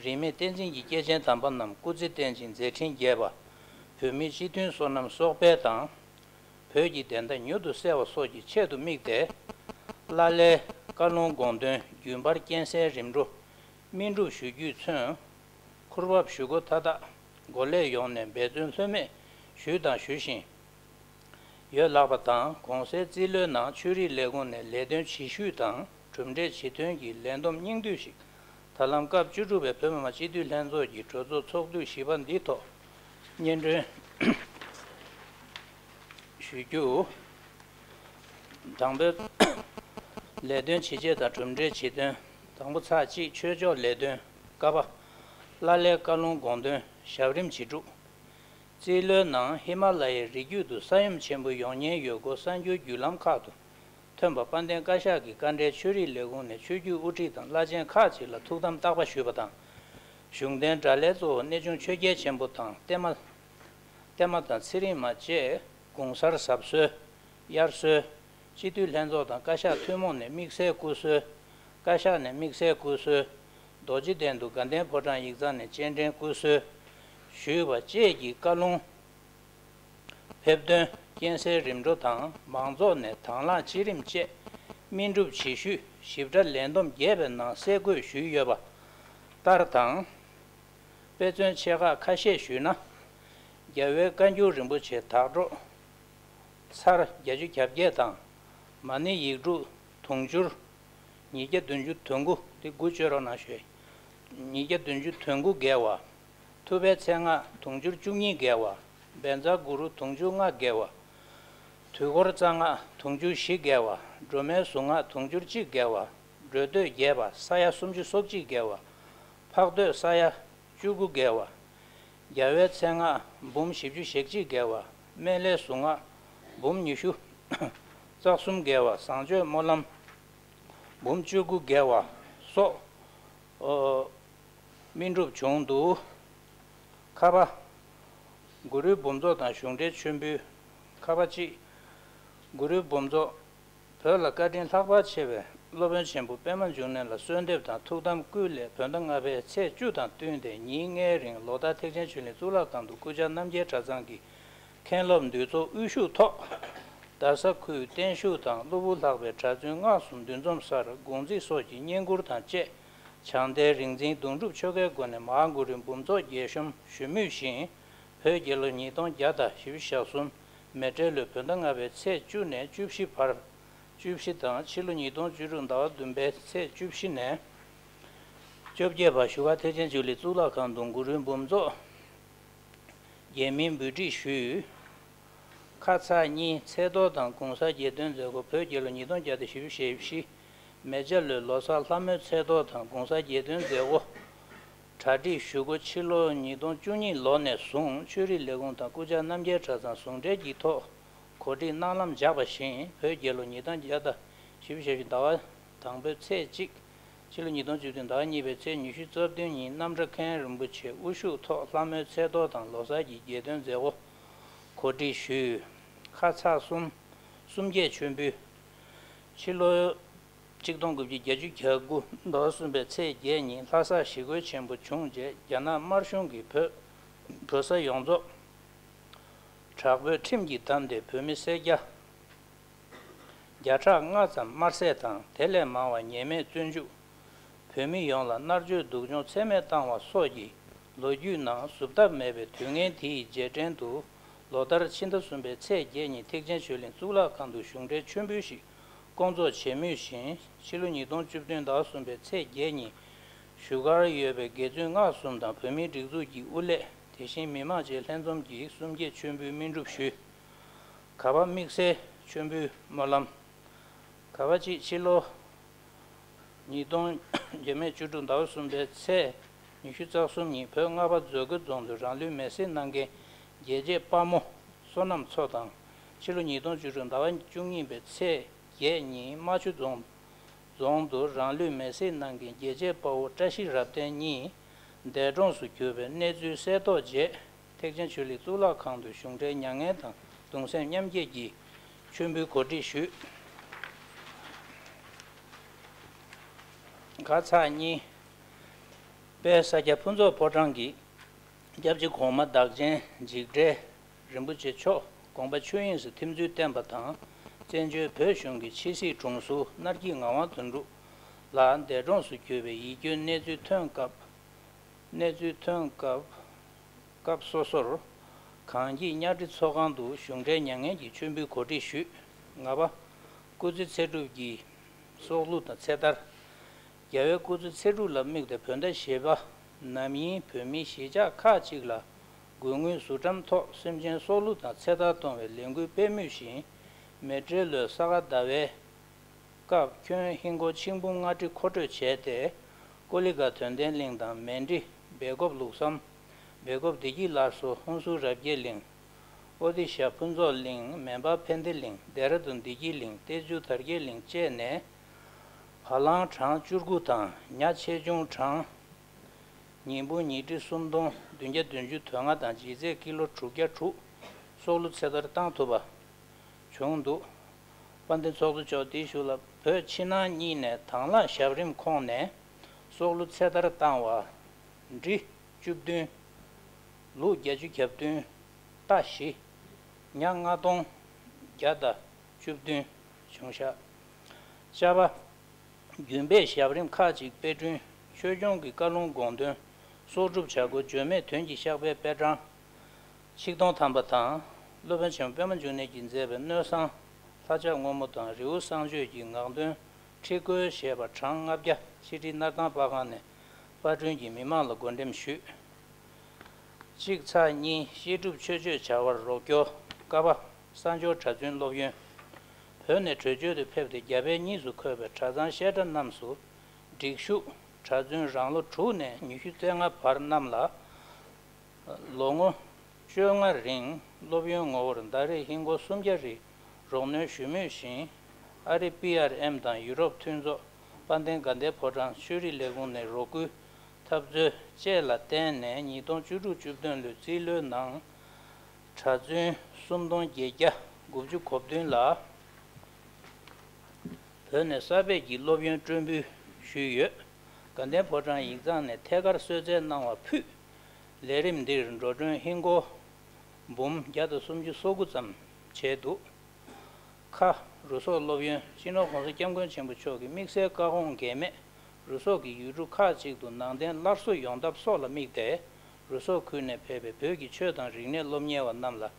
རིས་མེད་བསྟན་འཛིན་གྱི་སྐྱེས་ཆེན་དམ་པ་རྣམས་སྐུ་ཚེ་བརྟན་ཅིང་མཛད་འཕྲིན་རྒྱས་པ། བོད་མིའི་སྤྱི་མཐུན་བསོད་ནམས་གསོག་སྤེལ་དང་། བོད་ཀྱི་བདེན་མཐའ་མྱུར་དུ་གསལ་བ་སོགས་ཀྱི་ཆེད་དུ་དམིགས་ཏེ། བླ་གླའི་བཀའ་ལུང་དགོངས་དོན་རྒྱུན་པར་སྙན་གསན་རིམ་གྲོ། སྨིན་སྒྲུབ་ཞུ་རྒྱུས་མཚོན། འཁུར་བབས་ཞུ་སྒོ་མཐའ་དག་སྒོ་ལས་ཡོངས་ནས་འབད་བརྩོན་ལྷོད་མེད་ཞུས་དང་ཞུ་བཞིན་ཡོད་ལགས་པ་དང་། གོང་གསལ་རྩིས་ལོའི་ནང་ཆོས་རིག་ལས་ཁུངས་ནས་ལས་དོན་བྱེད་ཤུལ་དང་གྲུབ་འབྲས་བྱེད་དོན་གྱི་ལས་བསྡོམས་སྙིང་བསྡུས་ཤིག་ད་ལམ་སྐབས་བཅུ་དྲུག་པའི་བོད་མི་མང་སྤྱི་འཐུས་ལྷན་ཚོགས་ཀྱི་གྲོས་ཚོགས་ཚོགས་དུས་བཞི་པ་འདིའི་ཐོག་སྙན་སྒྲོན་ཞུ་རྒྱུ། དང་པོའི་ལས་དོན་བྱེད་ཆེད་དང་གྲུབ་འབྲས་བྱེད་དོན། དང་པོ་ཚར་གཅིག་ཆོས་ཕྱོགས་ལས་དོན། ཀ་པ། བླ་གླའི་བཀའ་ལུང་དགོངས་དོན་ཞབས་རིམ་བྱེད་ཕྲུག་རྩིས་ལོའི་ནང་ཧི་མ་ལ་ཡའི་རི་རྒྱུད་དུ་ས་ཡོམ་ཆེན་པོ་ཡོང་ཉེན་ཡོད་སྐོར་གསར་འགྱུར་བརྒྱུད་ལམ་ཁག་ཏུ་ཐོན་པ། དཔལ་ལྡན་བཀའ་ཤག་གི་བཀའ་འབྲེལ་ཆོས་རིག་ལས་ཁུངས་ནས་ཆོས་བརྒྱུད་དབུ་ཁྲིད་དང་བླ་ཆེན་ཁག་ཅིག་ལ་ཐུགས་དམ་བརྟག་པ་ཞུས་པ་དང་། གཞུང་དོན་དགྲ་ལྷའི་གཙོ་བོ་གནས་ཆུང་ཆོས་རྒྱལ་ཆེན་པོ་དང་བརྟན་མ། བརྟན་མ་དང་ཚེ་རིང་མ་བཅས་དགུང་གསར་གཟབ་གསོལ། དབྱར་གསོལ། སྤྱི་འཐུས་ལྷན་ཚོགས་དང་བཀའ་ཤག་ཐུན་མོང་ནས་དམིགས་བསལ་སྐུ་གསོལ། བཀའ་ཤག་ནས་དམིགས་བསལ་སྐུ་གསོལ། རྡོ་རྗེ་གདན་དུ་དགའ་ལྡན་ཕོ་བྲང་ཡིག་ཚང་ནས་སྤྱན་འདྲེན་སྐུ་གསོལ་ཞུས་པ་བཅས་ཀྱི་བཀའ་ལུང་། ཕེབས་དོན་སྙན་གསན་རིམ་གྲོ་དང་མང་ཚོགས་ནས་དང་བླངས་སྤྱི་རིམ་བཅས་སྨིན་སྒྲུབ་བྱེད་ཤུལ་ཞིབ་ཕྲ་ལས་བསྡོམས་རྒྱས་པའི་ནང་གསལ་འགོད་ཞུས་ཡོད་པ་ལྟར་དང་། དཔེ་མཚོན་ཆེ་ཁག་ཁ་ཤས་ཞུས་ན། རྒྱལ་བའི་བཀའ་འགྱུར་རིན་པོ་ཆེ་དག་སྒྲོག་ཚར་བརྒྱད་ཅུ་གྱ་བརྒྱད་དང་། མ་ཎི་ཡིག་དྲུག་དུང་ཕྱུར་ཉིས་བརྒྱ་བདུན་ཅུ་དོན་དགུ་དེ་དགུ་བཅོས་རོགས་གནང་ཞུ། ཉིས་བརྒྱ་བདུན་ཅུ་དོན་དགུ་བརྒལ་བ། ཐུབ་པའི་མཚན་སྔགས་དུང་ཕྱུར་བཅུ་གཉིས་བརྒལ་བ། བཛྲ་གུ་རུ་དུང་ཕྱུར་ལྔ་བརྒལ་བ། དུས་འཁོར་རྩ་སྔགས་དུང་ཕྱུར་བཞི་བརྒལ་བ། སྒྲོལ་མའི་གཟུངས་སྔགས་དུང་ཕྱུར་གཅིག་བརྒལ་བ། འགྲོ་འདོད་རྒྱས་པ་ས་ཡ་སུམ་ཅུ་སོ་གཅིག་བརྒལ་བ། འཕགས་བསྟོད་ས་ཡ་བཅུ་དགུ་བརྒལ་བ། རྒྱལ་བའི་མཚན་སྔགས་འབུམ་བཞི་བཅུ་ཞེ་གཅིག་བརྒལ་བ། སྨན་བླའི་གཟུངས་སྔགས་འབུམ་ཉི་ཤུ་རྩ་གསུམ་བརྒལ་བ། བཟང་སྤྱོད་སྨོན་ལམ་འབུམ་བཅུ་དགུ་བརྒལ་བ་སོགས། ཨོ། སྨིན་གྲུབ་བྱུང་འདུག་ཁ་པ། གུ་རུའི་འབུམ་ཚོགས་དང་གཞུང་འབྲེལ་མཆོད་འབུལ། ཁ་པ་གཅིག་གུ་རུའི་འབུམ་ཚོགས། བོད་ལ་བཀའ་དྲིན་ལྷག་པར་ཆེ་བའི་སློབ་དཔོན་ཆེན་པོ་པད་མ་འབྱུང་གནས་ལ་གསོལ་འདེབས་དང་ཐུགས་དམ་བསྐུལ་སླད་བོད་ཟླ་ལྔ་པའི་ཚེས་བཅུ་དང་བསྟུན་ཏེ་ཉིན་ལྔའི་རིང་ལོ་ལྟར་ཐེག་ཆེན་ཆོས་གླིང་གཙུག་ལག་ཁང་དུ་སྐུ་བཅར་རྣམ་རྒྱལ་གྲྭ་ཚང་གི་མཁན་སློབ་འདུས་ཚོགས་དབུ་བཞུགས་ཐོག་དར་ས་ཁུལ་བརྟན་བཞུགས་དང་གློ་བུར་ལྷག་པའི་གྲྭ་བཙུན་སྔགས་སུ་འདུ་འཛོམས་སར་དགོངས་རྩིས་སོགས་ཀྱི་བསྙེན་བཀུར་དང་བཅས། བྱང་མཐའི་རིག་འཛིན་གདུང་སྒྲུབ་ཆོ་གའི་སྒོ་ནས་མ་ཧཱ་གུ་རུའི་འབུམ་ཚོགས་རྒྱས་ཤོམ་ཞུ་མུས་བཞིན། བོད་རྒྱལ་ལོ་ཉིས་སྟོང་བརྒྱ་དང་བཞི་བཅུ་ཞེ་གསུམ་མེ་སྤྲེལ་ལོའི་བོད་ཟླ་ལྔ་པའི་ཚེས་བཅུ་ནས་བཅུ་བཞི་བར། བཅུ་བཞི་དང་ཕྱི་ལོ་ཉིས་སྟོང་བཅུ་དྲུག་ཟླ་བ་བདུན་པའི་ཚེས་བཅུ་བཞི་ནས་བཅོ་བརྒྱད་བར་བཞུགས་སྒར་ཐེག་ཆེན་ཆོས་གླིང་གཙུག་ལག་ཁང་དུ་གུ་རུའི་འབུམ་ཚོགས་རྒྱས་མིང་འབུལ་སྒྲིག་ཞུས། ཁ་ཚ་གཉིས། ཚེས་གཏོར་དང་གུང་གསེང་རྒྱལ་སྟོན་མཛད་སྒོ། བོད་རྒྱལ་ལོ་ཉིས་སྟོང་བརྒྱ་དང་བཞི་བཅུ་ཞེ་བཞི། མེ་བྱ་ལོའི་ལོ་གསར་ལྷ་མོའི་ཚེས་གཏོར་དང་གུང་གསེང་རྒྱལ་སྟོན་མཛད་སྒོ། གྲ་སྒྲིག་ཞུ་སྒོ། ཕྱི་ལོ་ཉིས་སྟོང་བཅུ་གཉིས་ལོ་ནས་བཟུང་ཆོས་རིག་ལས་ཁུངས་དང་སྐུ་བཅར་རྣམ་རྒྱལ་གྲྭ་ཚང་ཟུང་འབྲེལ་གྱི་ཐོག་གོ་སྒྲིག་གནང་ལམ་བཞག་པ་བཞིན། བོད་རྒྱལ་ལོ་ཉིས་སྟོང་བརྒྱ་དང་བཞི་བཅུ་ཞེ་བཞི་ཟླ་བ་དང་པོའི་ཚེས་གཅིག་ཕྱི་ལོ་ཉིས་སྟོང་བཅུ་བདུན་ཟླ་བ་གཉིས་པའི་ཚེས་ཉི་ཤུ་རྩ་བདུན་ཉིན་རྣམ་གྲྭ་མཁན་རིན་པོ་ཆེ་དབུ་བཞུགས་ཐོག་ལྷ་མོའི་ཚེས་གཏོར་དང་ལོ་གསར་གྱི་རྒྱལ་སྟོན་མཛད་སྒོ་གོ་སྒྲིག་ཞུས། ཁ་ཚ་གསུམ། གསུམ་བརྒྱད་མཆོད་འབུལ། ཕྱི་ལོ་ཆིག་སྟོང་དགུ་བརྒྱ་བརྒྱད་ཅུ་གྱ་དགུ་ཟླ་བ་གསུམ་པའི་ཚེས་བརྒྱད་ཉིན་ལྷ་སར་ཞི་རྒོལ་ཆེན་པོ་བྱུང་རྗེས། རྒྱ་ནག་དམར་གཞུང་གིས་བོད་བོད་ས་ཡོངས་རྫོགས་དྲག་པོའི་ཁྲིམས་ཀྱིས་བསྡམས་ཏེ། བོད་མི་སེར་སྐྱ་བརྒྱ་ཕྲག་ལྔ་ཙམ་དམར་བསད་དང་། དེ་ལས་མང་བ་ཉེས་མེད་བཙོན་འཇུག་བོད་མི་ཡོངས་ལ་མནར་གཅོད་སྡུག་སྦྱོང་ཚད་མེད་བཏང་བ་སོགས་ཀྱི་ལོ་རྒྱུས་ནང་བཟོད་ཐབས་མེད་པའི་དུས་ངན་དེའི་རྗེས་དྲན་དུ། ལོ་ལྟར་ཕྱི་ཟླ་གསུམ་པའི་ཚེས་བརྒྱད་ཉིན་ཐེག་ཆེན་ཆོས་གླིང་གཙུག་ལག་ཁང་དུ་གཞུང་འབྲེལ་མཆོད་འབུལ་ཞིག་སྐོང་ཚོགས་བྱེད་མུས་བཞིན། ཕྱི་ལོ་ཉིས་སྟོང་བཅུ་བདུན་ཟླ་བ་གསུམ་པའི་ཚེས་བརྒྱད་ཉིན་བཞུགས་སྒར་ཡོད་པའི་དགེ་བཙུན་སྔགས་གསུམ་དང་བོད་མིའི་སྒྲིག་འཛུགས་ཀྱི་དབུ་ལས། དེ་བཞིན་མི་མང་བཅས་ལྷན་འཛོམས་ཀྱིས་གསུམ་བརྒྱད་མཆོད་འབུལ་སྨིན་སྒྲུབ་ཞུས། ག་པ། དམིགས་བསལ་མཆོད་འབུལ་སྨོན་ལམ། ག་པ་གཅིག་ཕྱི་ལོ་ཉིས་སྟོང་བརྒྱ་མེད་བཅུ་དྲུག་ཟླ་བ་གསུམ་པའི་ཚེས་ཉི་ཤུ་རྩ་གསུམ་ཉིན་བོད་རྔ་བ་མཛོད་དགེ་རྫོང་དུ་རང་ལུས་མེར་སྲེག་གནང་མཁན་རྒྱལ་གཅེས་དཔའ་མོ་བསོད་ནམས་མཚོ་དང་། ཕྱི་ལོ་ཉིས་སྟོང་བཅུ་དྲུག་ཟླ་བ་བཅུ་གཉིས་པའི་ཚེས་བརྒྱད་ཉིན་རྨ་ཆུ་རྫོང་རྫོང་དུ་རང་ལུས་མེར་སྲེག་གནང་མཁན་རྒྱལ་གཅེས་དཔའ་བོ་བཀྲ་ཤིས་རབ་བརྟན་གཉིས་འདས་གྲོངས་སུ་གྱུར་པའི་གནས་ཚུལ་གསལ་རྟོགས་རྗེས། ཐེག་ཆེན་ཆོས་གླིང་གཙུག་ལག་ཁང་དུ་གཞུང་འབྲེལ་མྱ་ངན་དང་གདུང་སེམས་མཉམ་སྐྱེད་ཀྱི་མཆོད་འབུལ་གོ་སྒྲིག་ཞུས། ག་ཚ་གཉིས། དཔལ་ས་སྐྱ་ཕུན་ཚོགས་ཕོ་བྲང་གི་སྐྱབས་རྗེ་གོང་མ་བདག་ཆེན་འཇིགས་བྲལ་རིན་པོ་ཆེ་མཆོག་དགོངས་པ་ཆོས་དབྱིངས་སུ་ཐིམ་ཚུལ་བསྟན་པ་དང་། བཙན་བྱོལ་བོད་གཞུང་གི་ཕྱི་སྲིད་དྲུང་ཟུར་སྣར་སྐྱིད་ངག་དབང་དོན་གྲུབ་ལགས་འདས་གྲོངས་སུ་གྱུར་པའི་ཡིད་སྐྱོའི་གནས་ཚུལ་ཐོན་སྐབས། གནས་ཚུལ་ཐོན་སྐབས། སྐབས་སོ་སོར་གངས་སྐྱིད་གཉའ་ཁྲི་ཚོགས་ཁང་དུ་གཞུང་འབྲེལ་མྱ་ངན་གྱི་མཆོད་འབུལ་གོ་སྒྲིག་ཞུས། ལྔ་པ། སྐུ་ཚེ་ཚེ་སྒྲུབ་ཀྱི་སྲོག་བླུ་དང་ཚེ་ཐར། རྒྱལ་བའི་སྐུ་ཚེ་ཚེ་སྒྲུབ་ལ་དམིགས་ཏེ་བོད་ཟླ་བཞི་པ་ནམ་ཡིན་བོད་མིའི་གཞིས་ཆགས་ཁག་ཅིག་ལ་དགོས་དངུལ་ཟུར་ཁྲམ་ཐོག་སེམས་ཅན་སྲོག་བླུ་དང་ཚེ་ཐར་གཏོང་བའི་ལས་འགུལ་སྤེལ་མུས་བཞིན། མེ་སྤྲེལ་ལོའི་ས་ག་ཟླ་བའི་སྐབས་ཁྱོན་ཧིན་སྒོར་ཆིག་འབུམ་ལྔ་ཁྲི་མཁོ་སྤྲོད་བྱས་ཏེ། ཀོ་ལི་གྷལ་དོན་ལྡན་གླིང་དང་མན་ཌི་སྦེལ་ཀོབ་ལུགས་བསམ། སྦེལ་ཀོབ་བདེ་སྐྱིད་སླར་གསོ། ཧུན་སུར་རབ་རྒྱས་གླིང་། ཨོ་ཏི་ཤ་ཕུན་ཚོགས་གླིང་། མེ་འབར་ཕན་བདེ་གླིང་། ལྡེ་ར་ལྡུན་བདེ་སྐྱིད་གླིང་། ཏེ་ཇུ་དར་རྒྱས་གླིང་བཅས་ནས། བ་གླང་གྲངས་བཅུ་དགུ་དང་ཉ་ཆེ་ཆུང་གྲངས་ཉིས་འབུམ་ཉིས་ཁྲི་སུམ་སྟོང་བདུན་བརྒྱ་བདུན་ཅུ་དོན་ལྔ་དང་ལྗིད་ཚད་ཀི་ལོ་དྲུག་བརྒྱ་དྲུག་སྲོག་བླུ་ཚེ་ཐར་བཏང་ཐུབ་པ་བྱུང་འདུག་དཔལ་ལྡན་ཚོགས་གཙོ་མཆོག་དེའི་གཞུག་ལ་བོད་ཕྱི་ནང་གཉིས་ནས་དྭང་བླངས་ཞབས་རིམ་ཁོངས་ནས་སྲོག་བླུ་ཚེ་ཐར་བཏང་བ་འབྲི་བཅུ་བདུན། ལུག་བརྒྱད་ཅུ་གྱ་བདུན། རྟ་བཞི། ཉ་ལྔ་སྟོང་བརྒྱ་དང་བཅུ་བདུན་བྱུང་ཤག་ཅ་པ། རྒྱུན་སྤེལ་ཞབས་རིམ་ཁག་ཅིག་དཔེ་སྐྲུན། ཆོས་སྐྱོང་གི་བཀའ་ལུང་དགོངས་དོན་གསོག་སྒྲུབ་བྱ་སྒོ། བརྗོད་མེད་དོན་གྱི་བཤགས་པའི་དཔེ་གྲངས་ཆིག་སྟོང་ཐམ་པ་དང་། སློབ་དཔོན་ཆེན་པོ་པདྨ་འབྱུང་གནས་ཀྱིས་མཛད་པའི་སྣོད་བཟང་ལྷ་ཕྱག་སྔོན་མོ་དང་རི་བོ་གསང་སྤྱོད་ཀྱི་ངག་འདོན་ཁྲིད་བཀོད་ཞེས་པ་གྲངས་ལྔ་བརྒྱ། ཕྱི་དྲིལ་སྣར་ཐང་པར་ཁང་ནས་པར་སྐྲུན་གྱིས་མི་མང་ལ་བགོ་འགྲེམས་ཞུས། གཅིག་ཚེག་གཉིས། བཤད་སྒྲུབ་མཆོད་བརྗོད་བྱ་བར་རོགས་སྐྱོར། ཀ་པ། གསང་སྦྱོར་གྲྭ་བཙུན་སློབ་ཡོན། བོད་ནས་བྲོས་བྱོལ་དུ་ཕེབས་ཏེ་རྒྱ་བལ་གཉིས་སུ་འཁོད་པའི་གྲྭ་ཚང་བཤད་གྲྭ་རྣམས་སུ་སྒྲིག་ཞུགས། གྲྭ་བཙུན་རང་ལོ་དྲུག་ནས་ཉི་ཤུ་རྩ་ལྔ་བར་རྣམས་ལ་ལོ་ངོ་བཅོ་ལྔ་རིང་སློབ་ཡོན་ངོ་བོར་ཟླ་རེར་ཧིན་སྒོར་སུམ་བརྒྱ་རེ་རོགས་སྣོན་ཞུ་མུས་བཞིན། ཨ་རི་པི་ཨར་ཨེམ་དང་ཡུ་རོབ་མཐུན་ཚོགས། དཔལ་ལྡན་དགའ་ལྡན་ཕོ་བྲང་ཆོས་རིག་ལས་ཁུངས་ནས་རོགས་སྐུལ་འཐབ་རྩོད་བཅས་ལ་བརྟེན་ནས་ཉིས་སྟོང་བཅུ་དྲུག་བཅུ་བདུན་ལོའི་རྩིས་ལོའི་ནང་གྲྭ་བཙུན་སུམ་སྟོང་བརྒྱད་བརྒྱ་དགུ་བཅུ་གོ་བདུན་ལ་བོད་ནས་གསར་སྤེལ་གྱིས་སློབ་ཡོན་སྤྲོད་འབུལ་ཞུས་ཡོད། དགའ་ལྡན་ཕོ་བྲང་ཡིག་ཚང་ནས་ཐད་ཀར་གསོལ་སྩལ་གནང་བ་ཕུད། ལས་རིམ་འདིར་འགྲོ་གྲོན་ཧིན་སྒོར་འབུམ་བརྒྱ་དང་སུམ་ཅུ་སོ་དགུ་ཙམ་བྱས་འདུག་ཁ། རུ་སོག་སློབ་ཡོན། སྤྱི་ནོར་༸གོང་ས་༸སྐྱབས་མགོན་ཆེན་པོ་མཆོག་གི་དམིགས་བསལ་བཀའ་དགོངས་འགལ་མེད། རུ་སོག་གི་ཡུལ་གྲུ་ཁག་ཅིག་ཏུ་ནང་བསྟན་སླར་གསོ་ཡོང་ཐབས་སོགས་ལ་དམིགས་ཏེ། རུ་སོག་ཁུལ་ནས་ཕེབས་པའི་བོད་ཀྱི་ཆོས་དང་རིག་གནས་སློབ་གཉེར་བ་རྣམས་ལ་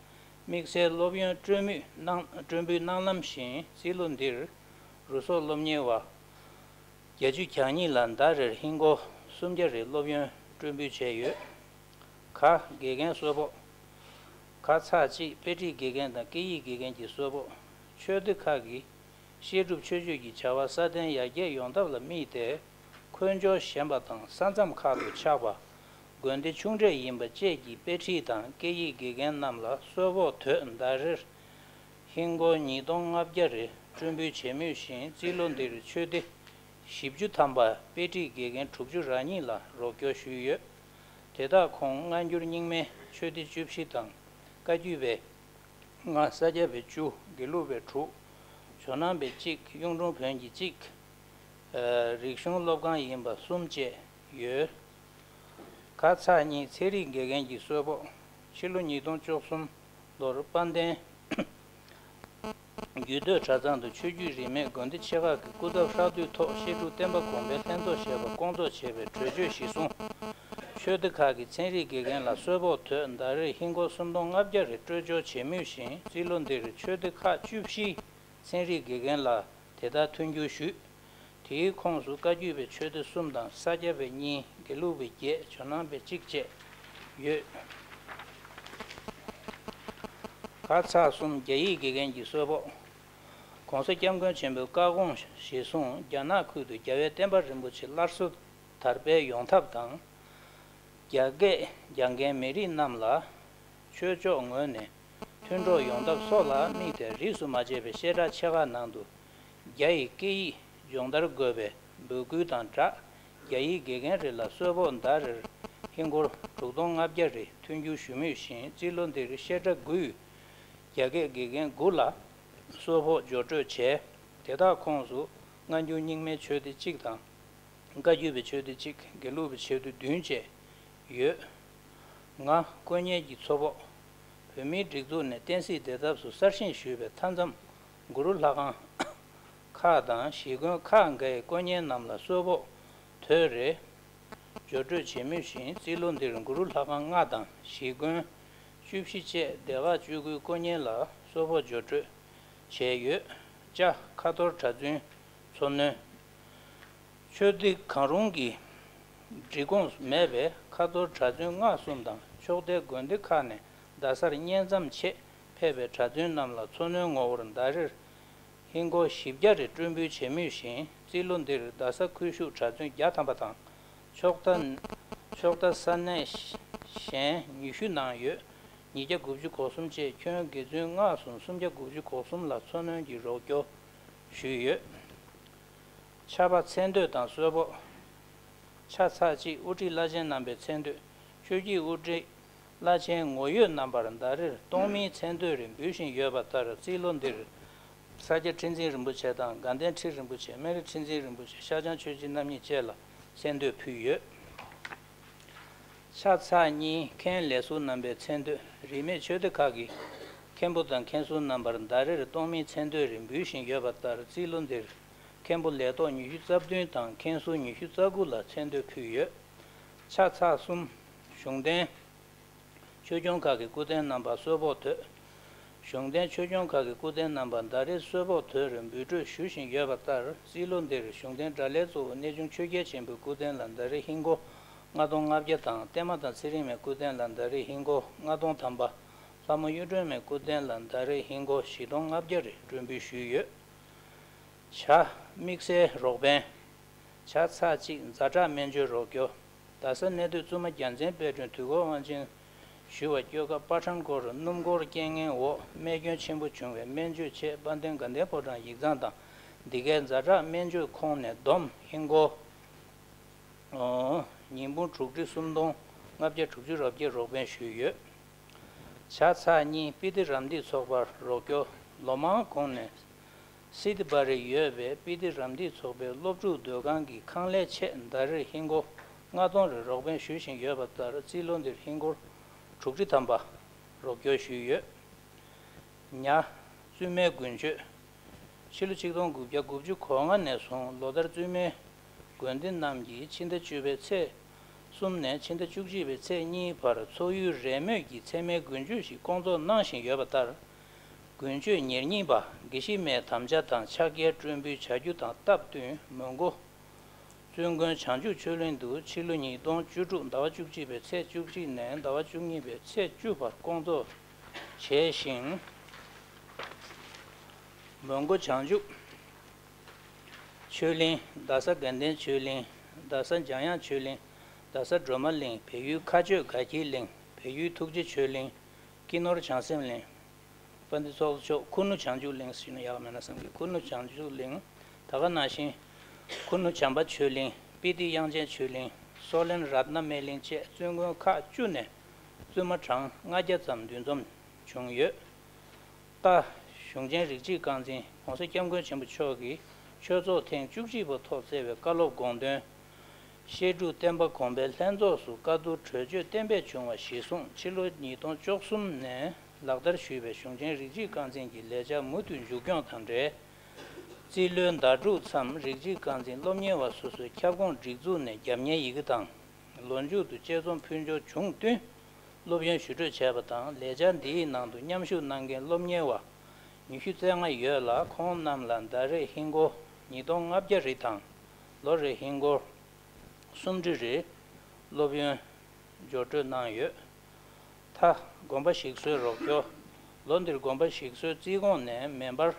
དམིགས་བསལ་སློབ་ཡོན་སྤྲོད་མུས་གནང་སྤྲོད་འབུལ་གནང་ལམ་བཞིན། རྩིས་ལོ་འདིར་རུ་སོག་སློབ་གཉེར་བ་བརྒྱད་ཅུ་གྱ་གཉིས་ལ་ཟླ་རེར་ཧིན་སྒོར་སུམ་བརྒྱ་རེ་སློབ་ཡོན་སྤྲོད་འབུལ་བྱས་ཡོད། ག། དགེ་རྒན་གསོལ་ཕོགས། ཁག་ཚར་གཅིག་དཔེ་ཁྲིད་དགེ་རྒན་དང་སྐད་ཡིག་དགེ་རྒན་གྱི་གསོལ་ཕོགས། ཆོས་སྡེ་ཁག་གིས་བཤད་སྒྲུབ་མཆོད་བརྗོད་ཀྱི་བྱ་བ་སྲ་བརྟན་ཡར་རྒྱས་ཡོང་ཐབས་ལ་དམིགས་ཏེ། འཁོས་འབྱོར་ཞན་པ་དང་ས་མཚམས་ཁག་ཏུ་ཆགས་པ། དགོན་སྡེ་ཆུང་གྲས་ཡིན་པ་བཅས་ཀྱི་དཔེ་ཁྲིད་དང་སྐད་ཡིག་དགེ་རྒན་རྣམས་ལ་གསོལ་ཕོགས་དོད་ཟླ་རེར་ཧིན་སྒོར་ཉིས་སྟོང་ལྔ་བརྒྱ་རེ་སྤྲོད་འབུལ་བྱེད་མུས་བཞིན། རྩིས་ལོ་འདིར་ཆོས་སྡེ་བཞི་བཅུ་ཐམ་པ་དཔེ་ཁྲིད་དགེ་རྒན་དྲུག་ཅུ་རེ་གཉིས་ལ་རོགས་སྐྱོར་ཞུས་ཡོད། དེ་དག་ཁོངས་སྔ་འགྱུར་རྙིང་མའི་ཆོས་སྡེ་བཅུ་བཞི་དང་། བཀའ་བརྒྱུད་པའི་ལྔ། ས་སྐྱ་པའི་བཅུ། དགེ་ལུགས་པའི་དྲུག། ཇོ་ནང་པའི་གཅིག། གཡུང་དྲུང་བོན་གྱི་གཅིག། ཨ། རིག་གཞུང་སློབ་ཁང་ཡིན་པ་གསུམ་བཅས་ཡོད། ཁག་ཚར་གཉིས་ཚན་རིག་དགེ་རྒན་གྱི་གསོལ་ཕོགས། ཕྱི་ལོ་ཉིས་སྟོང་བཅུ་གསུམ་ལོར་དཔལ་ལྡན་རྒྱུད་སྟོད་གྲྭ་ཚང་དུ་ཆོས་བརྒྱུད་རིས་མེད་དགོན་སྡེ་ཆེ་ཁག་གི་སྐུ་ཚབ་ཧྲག་བསྡུས་ཐོག་བཤད་སྒྲུབ་བསྟན་པ་གོང་འཕེལ་ལྷན་ཚོགས་ཞེས་པ་བསྐོང་ཚོགས་བྱས་པའི་གྲོས་ཆོད་གཞིར་བཟུང་། ཆོས་སྡེ་ཁག་གི་ཚན་རིག་དགེ་རྒན་ལ་གསོལ་ཕོགས་དོད་ཟླ་རེར་ཧིན་སྒོར་སུམ་སྟོང་ལྔ་བརྒྱ་རེ་སྤྲོད་འབྱོར་བྱེད་མུས་བཞིན། རྩིས་ལོ་འདིར་ཆོས་སྡེ་ཁག་བཅུ་བཞིའི་ཚན་རིག་དགེ་རྒན་ལ་དེ་ལྟར་མཐུན་འགྱུར་ཞུས། དེའི་ཁོངས་སུ་བཀའ་བརྒྱུད་པའི་ཆོས་སྡེ་གསུམ་དང་ས་སྐྱ་པའི་གཉིས། དགེ་ལུགས་པའི་བརྒྱད། ཇོ་ནང་པའི་གཅིག་བཅས་ཡོད། ཁག་ཚར་གསུམ་རྒྱ་ཡིག་དགེ་རྒན་གྱི་གསོལ་ཕོགས། ༸གོང་ས་༸སྐྱབས་མགོན་ཆེན་པོའི་བཀའ་དགོངས་གཞིར་བཟུང་རྒྱ་ནག་ཁུལ་དུ་རྒྱལ་བའི་བསྟན་པ་རིན་པོ་ཆེ་སླར་གསོ་དར་སྤེལ་ཡོང་ཐབས་དང་། རྒྱ་སྐད་སྦྱང་མཁན་མི་རིགས་རྣམས་ལ་ཆོས་ཕྱོགས་ངོས་ནས་མཐུན་གྲོགས་ཡོང་ཐབས་སོགས་ལ་དམིགས་ཏེ། རིས་སུ་མ་ཆད་པའི་བཤད་གྲྭ་ཆེ་ཁག་ནང་དུ་རྒྱ་ཡི་སྐད་ཡིག་སྦྱོང་བརྡར་དགོས་པའི་འབོད་སྐུལ་དང་སྦྲགས། རྒྱ་ཡིག་དགེ་རྒན་རེ་ལ་གསོལ་ཕོགས་ཟླ་རེར་ཧིན་སྒོར་དྲུག་སྟོང་ལྔ་བརྒྱ་རེ་མཐུན་འགྱུར་ཞུ་མུས་བཞིན། རྩིས་ལོ་འདིར་བཤད་གྲྭ་དགུའི་རྒྱ་སྐད་དགེ་རྒན་དགུ་ལ་གསོལ་ཕོགས་སྦྱོར་སྤྲོད་བྱས། དེ་དག་ཁོངས་སུ་སྔ་འགྱུར་རྙིང་མའི་ཆོས་སྡེ་གཅིག་དང་། བཀའ་བརྒྱུད་པའི་ཆོས་སྡེ་གཅིག། དགེ་ལུགས་པའི་ཆོས་སྡེ་བདུན་བཅས་ཡོད། ལྔ། དཀོན་གཉེར་གྱི་གསོལ་ཕོགས། བོད་མིའི་སྒྲིག་འཛུགས་ནས་བསྟན་སྲིད་སྡེ་ཚབ་སུ་གསར་བཞེངས་ཞུས་པའི་མཐའ་མཚམས་གུ་རུ་ལྷ་ཁང་ཁག་དང་གཞིས་དགོན་ཁག་འགའི་དཀོན་གཉེར་རྣམས་ལ་གསོལ་ཕོགས་དོད་རེ་སྦྱོར་སྤྲོད་བྱེད་མུས་བཞིན། རྩིས་ལོ་འདིར་གུ་རུ་ལྷ་ཁང་ལྔ་དང་གཞིས་དགོན་བཅུ་བཞི་བཅས་སྡེ་ཁག་བཅུ་དགུའི་དཀོན་གཉེར་ལ་གསོལ་ཕོགས་སྦྱོར་སྤྲོད་བྱས་ཡོད། ཅ། ཁ་ཐོར་གྲྭ་བཙུན་འཚོ་སྣོན། ཆོས་སྡེ་གང་རུང་གི་སྒྲིག་ཁོངས་མེད་པའི་ཁ་ཐོར་གྲྭ་བཙུན་སྔགས་གསུམ་དང་། ཕྱོགས་མཐའི་དགོན་སྡེ་ཁག་ནས་རྡ་སར་བསྙེན་མཚམས་ཆེད་ཕེབས་པའི་གྲྭ་བཙུན་རྣམས་ལ་འཚོ་སྣོན་ངོ་བོར་ཟླ་རེར་ཧིན་སྒོར་བཞི་བརྒྱ་རེ་སྤྲོད་འབུལ་བྱེད་མུས་བཞིན། རྩིས་ལོ་འདིར་རྡ་ས་ཁུལ་བཞུགས་གྲྭ་བཙུན་བརྒྱ་ཐམ་པ་དང་། ཕྱོགས་མཐའ་ཕྱོགས་མཐའ་ས་གནས་གཞན་ཉི་ཤུ་ནང་ཡོད་ཉིས་བརྒྱ་དགུ་བཅུ་གོ་གསུམ་བཅས་ཁྱོན་དགེ་བཙུན་སྔགས་གསུམ་སུམ་བརྒྱ་དགུ་བཅུ་གོ་གསུམ་ལ་འཚོ་སྣོན་གྱི་རོགས་སྐྱོར་ཞུས་ཡོད། ཆ་པ་མཚན་བསྟོད་དང་གསོལ་ཕོགས། ཆ་ཚགས་གཅིག་དབུ་ཁྲིད་བླ་ཆེན་རྣམ་པའི་མཚན་བསྟོད། ཆོས་ཀྱི་དབུ་ཁྲིད་བླ་ཆེན་ངོ་ཡོད་རྣམ་པར་ཟླ་རེར་སྟོང་མིན་མཚན་བསྟོད་རེ་འབུལ་བཞིན་ཡོད་པ་ལྟར། རྩིས་ལོ་འདིར་ས་སྐྱ་ཁྲི་འཛིན་རིན་པོ་ཆེ་དང་དགའ་ལྡན་ཁྲི་རིན་པོ་ཆེ། སྨན་རི་ཁྲི་འཛིན་རིན་པོ་ཆེ། ཤར་བྱང་ཆོས་རྗེ་རྣམ་གཉིས་བཅས་ལ་མཚན་བསྟོད་ཕུལ་ཡོད། ཆ་ཚགས་གཉིས་མཁན་ལས་ཟུར་རྣམ་པའི་མཚན་བསྟོད། རིས་མེད་ཆོས་སྡེ་ཁག་གི་མཁན་པོ་དང་མཁན་ཟུར་རྣམ་པར་ཟླ་རེར་སྟོང་མིན་མཚན་བསྟོད་རེ་འབུལ་བཞིན་ཡོད་པ་ལྟར། རྩིས་ལོ་འདིར་མཁན་པོ་ལས་ཐོག་ཉི་ཤུ་རྩ་བདུན་དང་མཁན་ཟུར་ཉི་ཤུ་རྩ་དགུ་ལ་མཚན་བསྟོད་ཕུལ་ཡོད། ཆ་ཚགས་གསུམ། གཞུང་ལྡན། ཆོས་སྐྱོང་ཁག་གི་སྐུ་རྟེན་རྣམ་པར་གསོལ་ཕོགས་དོད། གཞུང་ལྡན་ཆོས་སྐྱོང་ཁག་གི་སྐུ་རྟེན་རྣམ་པར་ཟླ་རེའི་གསོལ་ཕོགས་དོད་རེ་འབུལ་སྤྲོད་ཞུ་བཞིན་ཡོད་པ་ལྟར། རྩིས་ལོ་འདིར་གཞུང་རྟེན་དགྲ་ལྷའི་གཙོ་བོ་གནས་ཆུང་ཆོས་རྒྱལ་ཆེན་པོའི་སྐུ་རྟེན་ལ་ཟླ་རེར་ཧིན་སྒོར་ལྔ་སྟོང་ལྔ་བརྒྱ་དང་། བརྟན་མ་དང་ཚེ་རིང་མའི་སྐུ་རྟེན་ལ་ཟླ་རེར་ཧིན་སྒོར་ལྔ་སྟོང་ཐམ་པ། ལྷ་མོ་གཡུ་སྒྲོན་མའི་སྐུ་རྟེན་ལ་ཟླ་རེར་ཧིན་སྒོར་བཞི་སྟོང་ལྔ་བརྒྱ་རེ་སྤྲོད་འབུལ་ཞུས་ཡོད། ཆ། དམིགས་བསལ་རོགས་ཕན། ཆ་ཚགས་གཅིག་ཛ་དྲག་སྨན་བཅོས་རོགས་སྐྱོར། རྡ་ས་གནས་སྡོད་བཙུན་མ་རྒྱལ་མཚན་དཔལ་སྒྲོན་དུས་འཁོར་དབང་ཆེན་ཞུ་བར་སྐྱོད་སྐབས་པ་ཁྲང་སྐོར་སྣུམ་འཁོར་རྐྱེན་ངན་འོག་རྨས་སྐྱོན་ཆེན་པོ་བྱུང་བས། སྨན་བཅོས་ཆེད་དཔལ་ལྡན་དགའ་ལྡན་ཕོ་བྲང་ཡིག་ཚང་དང་འདི་གའི་ཛ་དྲག་སྨན་བཅོས་ཁོངས་ནས་བསྡོམས་ཧིན་སྒོར་ཨོ། ཉིས་འབུམ་དྲུག་ཁྲི་སུམ་སྟོང་ལྔ་བརྒྱ་དྲུག་ཅུ་རེ་བརྒྱད་རོགས་ཕན་ཞུས་ཡོད། ཆ་ཚགས་གཉིས་སྤི་ཏི་རམ་འདེགས་ཚོགས་པར་རོགས་སྐྱོར། ལོ་མང་གོང་ནས་སི་ཏི་བ་རེ་ཡོད་པའི་སྤི་ཏི་རམ་འདེགས་ཚོགས་པའི་སློབ་ཕྲུག་སྡོད་ཁང་གི་ཁང་ལས་ཆེད་ཟླ་རེར་ཧིན་སྒོར་ལྔ་སྟོང་རེ་རོགས་ཕན་ཞུ་བཞིན་ཡོད་པ་ལྟར། རྩིས་ལོ་འདིར་ཧིན་སྒོར་དྲུག་ཁྲི་ཐམ་པ་རོགས་སྐྱོར་ཞུས་ཡོད། ཉ། བཙུན་མའི་དགུན་མཆོད། ཕྱི་ལོ་ཆིག་སྟོང་དགུ་བརྒྱ་དགུ་བཅུ་གོ་ལྔ་ནས་བཟུང་ལོ་ལྟར་བཙུན་མའི་དགོན་སྡེ་རྣམས་ཀྱིས་ཕྱི་ཟླ་བཅུ་པའི་ཚེས་གསུམ་ནས་ཕྱི་ཟླ་བཅུ་གཅིག་པའི་ཚེས་གཉིས་བར་ཚོགས་ཡུལ་རེས་མོས་ཀྱིས་མཚན་མོའི་དགུན་མཆོད་ཞིག་སྐོང་ཚོགས་གནང་བཞིན་ཡོད་པ་ལྟར། དགུན་མཆོད་ཉེར་གཉིས་པ་དགེ་བཤེས་མའི་དམ་བཅའ་དང་ཕྱག་འཁྱེར་སྤྲོད་འབུལ་བྱ་རྒྱུ་དང་སྟབས་བསྟུན་མོན་གྷོ་བཙུན་དགོན་བྱང་ཆུབ་ཆོས་གླིང་དུ་ཕྱི་ལོ་ཉིས་སྟོང་བཅུ་དྲུག་ཟླ་བ་བཅུ་གཅིག་པའི་ཚེས་བཅུ་གཅིག་ནས་ཟླ་བ་བཅུ་གཉིས་པའི་ཚེས་བཅུ་བར་སྐོང་ཚོགས་ བྱས་ཤིང་། མོན་གྷོ་བྱང་ཆུབ་ཆོས་གླིང་། རྡ་ས་དགའ་ལྡན་ཆོས་གླིང་། རྡ་ས་འཇམ་དབྱངས་ཆོས་གླིང་། རྡ་ས་སྒྲོལ་མ་གླིང་། བལ་ཡུལ་མཁའ་སྤྱོད་དགའ་འཁྱིལ་གླིང་། བལ་ཡུལ་ཐུགས་རྗེ་ཆོས་གླིང་། སྐྱིད་ནོར་བྱང་སེམས་གླིང་། དཔལ་ལྡན་ཚོགས་གཙོ་མཆོག་ཁུ་ནུ་བྱང་ཆུབ་གླིང་ཟེར་ན་ཡག་མེད་ན་བསམ་གི། ཁུ་ནུ་བྱང་ཆུབ་གླིང་། ད་ག་ནང་བཞིན། ཁུ་ནུ་བྱམས་པ་ཆོས་གླིང་། སྤི་ཏི་དབྱངས་ཅན་ཆོས་གླིང་། སོ་ལན་རཏྣ་སྨན་གླིང་བཅས་བཙུན་དགོན་ཁག་བཅུ་ནས་བཙུན་མ་གྲངས་ལྔ་བརྒྱ་ཙམ་འདུ་འཛོམས་བྱུང་ཡོད། ད། གཞུང་ཆེན་རིགས་གཅིག་རྐང་འཛིན་༸གོང་ས་༸སྐྱབས་མགོན་ཆེན་པོ་མཆོག་གིས་ཆོས་ཚོགས་ཐེངས་བཅུ་གཅིག་པ་ཐོག་བསྩལ་བའི་བཀའ་སློབ་དགོངས་དོན། བཤད་སྒྲུབ་བསྟན་པ་གོང་འཕེལ་ལྷན་ཚོགས་སུ་བཀའ་བསྡུར་གྲོས་ཆོད་གཏན་འབེབས་བྱུང་བ་གཞིར་བཟུང་ཕྱི་ལོ་ཉིས་སྟོང་བཅུ་གསུམ་ནས་ལག་བསྟར་ཞུས་པའི་གཞུང་ཆེན་རིགས་གཅིག་རྐང་འཛིན་གྱི་ལས་འཆར་མུ་མཐུད་མཇུག་སྐྱོང་དང་འབྲེལ། རྩིས་ལོའི་ཟླ་དྲུག་མཚམས་རིགས་གཅིག་རྐང་འཛིན་སློབ་གཉེར་བ་སོ་སོའི་ཁྱབ་ཁོངས་སྒྲིག་འཛུགས་ནས་རྒྱབ་གཉེར་ཡི་གེ་དང་། ལོ་མཇུག་ཏུ་དཔྱད་རྩོམ་ཕུལ་འབྱོར་བྱུང་བསྟུན། སློབ་ཡོན་ཞུ་སྤྲོད་བྱས་པ་དང་། ལས་འཆར་འདིའི་ནང་དུ་མཉམ་ཞུགས་གནང་མཁན་སློབ་གཉེར་བ་ཉི་ཤུ་རྩ་ལྔ་ཡོད་ལ། ཁོང་རྣམས་ལ་ཟླ་རེར་ཧིན་སྒོར་ཉིས་སྟོང་ལྔ་བརྒྱ་རེ་དང་། ལོ་རེར་ཧིན་སྒོར་སུམ་ཁྲི་རེ་སློབ་ཡོན་སྦྱོར་སྤྲོད་གནང་ཡོད། མཐའ། དགོན་པ་ཞིག་གསོའི་རོགས་སྐྱོར། ལོ་འདིར་དགོན་པ་ཞིག་གསོའི་རྩིས་གོང་ནས་མེ་འབར་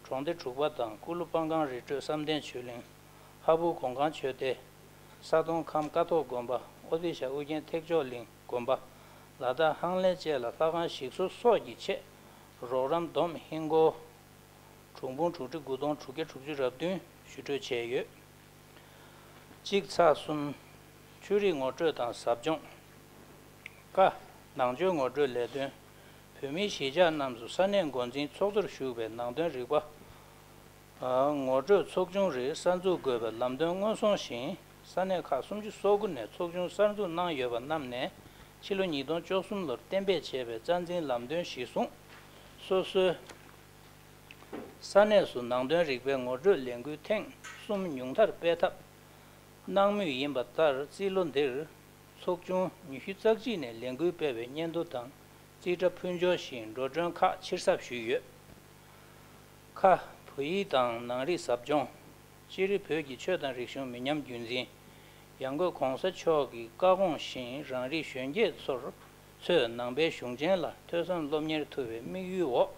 གྲོང་སྡེ་དྲུག་པ་དང་ཀུ་ལུ་སྤང་སྒང་རི་ཁྲོད་བསམ་གཏན་ཆོས་གླིང་། ཧ་ཕུ་གོང་ཁང་ཆོས་སྡེ། ས་དོང་ཁམས་ཀ་ཐོག་དགོན་པ། ཨོ་ཏི་ཤ་ཨུ་རྒྱན་ཐེག་མཆོག་གླིང་དགོན་པ། ལ་དྭགས་ཧང་ལེན་བཅས་ལ་ལྷ་ཁང་ཞིག་གསོ་སོགས་ཀྱི་ཆེད་རོགས་རམ་བསྡོམས་ཧིན་སྒོར་དྲུག་འབུམ་དྲུག་ཁྲི་དགུ་སྟོང་དྲུག་བརྒྱ་དྲུག་ཅུ་རེ་བདུན་ཞུ་སྤྲོད་བྱས་ཡོད། གཅིག་ཚེག་གསུམ། ཆོས་རིག་ངོ་སྤྲོད་དང་ཟབ་སྦྱོང་། ཀ། ནང་ཆོས་ངོ་སྤྲོད་ལས་དོན། བོད་མིའི་གཞིས་ཆགས་རྣམས་སུ་ས་གནས་འགོ་འཛིན་ཚོགས་གཙོར་བཞུགས་པའི་ནང་དོན་རིག་པ། ངོ་སྤྲོད་ཚོགས་ཆུང་རེ་གསར་འཛུགས་དགོས་པའི་ལམ་སྟོན་སྔོན་སོང་བཞིན། ས་གནས་ཁག་སུམ་ཅུ་སོ་དགུ་ནས་ཚོགས་ཆུང་གསར་འཛུགས་གནང་ཡོད་པ་རྣམས་ནས་ཕྱི་ལོ་ཉིས་སྟོང་བཅུ་གསུམ་ལོར་གཏན་འབེབས་བྱས་པའི་རྩ་འཛིན་ལམ་སྟོན་གཞིར་བཟུང་། སོ་སོའི་ས་གནས་སུ་ནང་དོན་རིག་པའི་ངོ་སྤྲོད་ལས་འགུལ་ཐེངས་གསུམ་ཉུང་མཐར་སྤེལ་ཐབས་གནང་མུས་ཡིན་པ་ལྟར། རྩིས་ལོ་འདིར་ཚོགས་ཆུང་ཉི་ཤུ་རྩ་གཅིག་ནས་ལས་འགུལ་སྤེལ་བའི་སྙན་ཐོ་དང་རྩིས་ཁྲ་ཕུལ་འབྱོར་བཞིན་འགྲོ་གྲོན་ཁག་ཕྱིར་གསབ་ཞུས་ཡོད། ཁ། བོད་ཡིག་དང་ནང་རིག་ཟབ་སྦྱོང་། སྤྱིར་བོད་ཀྱི་ཆོས་དང་རིག་གཞུང་མི་ཉམས་རྒྱུན་འཛིན། ཡང་སྒོས་གོང་ས་མཆོག་གི་བཀའ་དགོངས་བཞིན་རང་རིགས་གཞོན་སྐྱེས་ཚོར། ཚོས་ནང་པའི་གཞུང་ཆེན་ལ་ཐོས་བསམ་སློབ་གཉེར་ཐུབ་པའི་དམིགས་ཡུལ་འོག་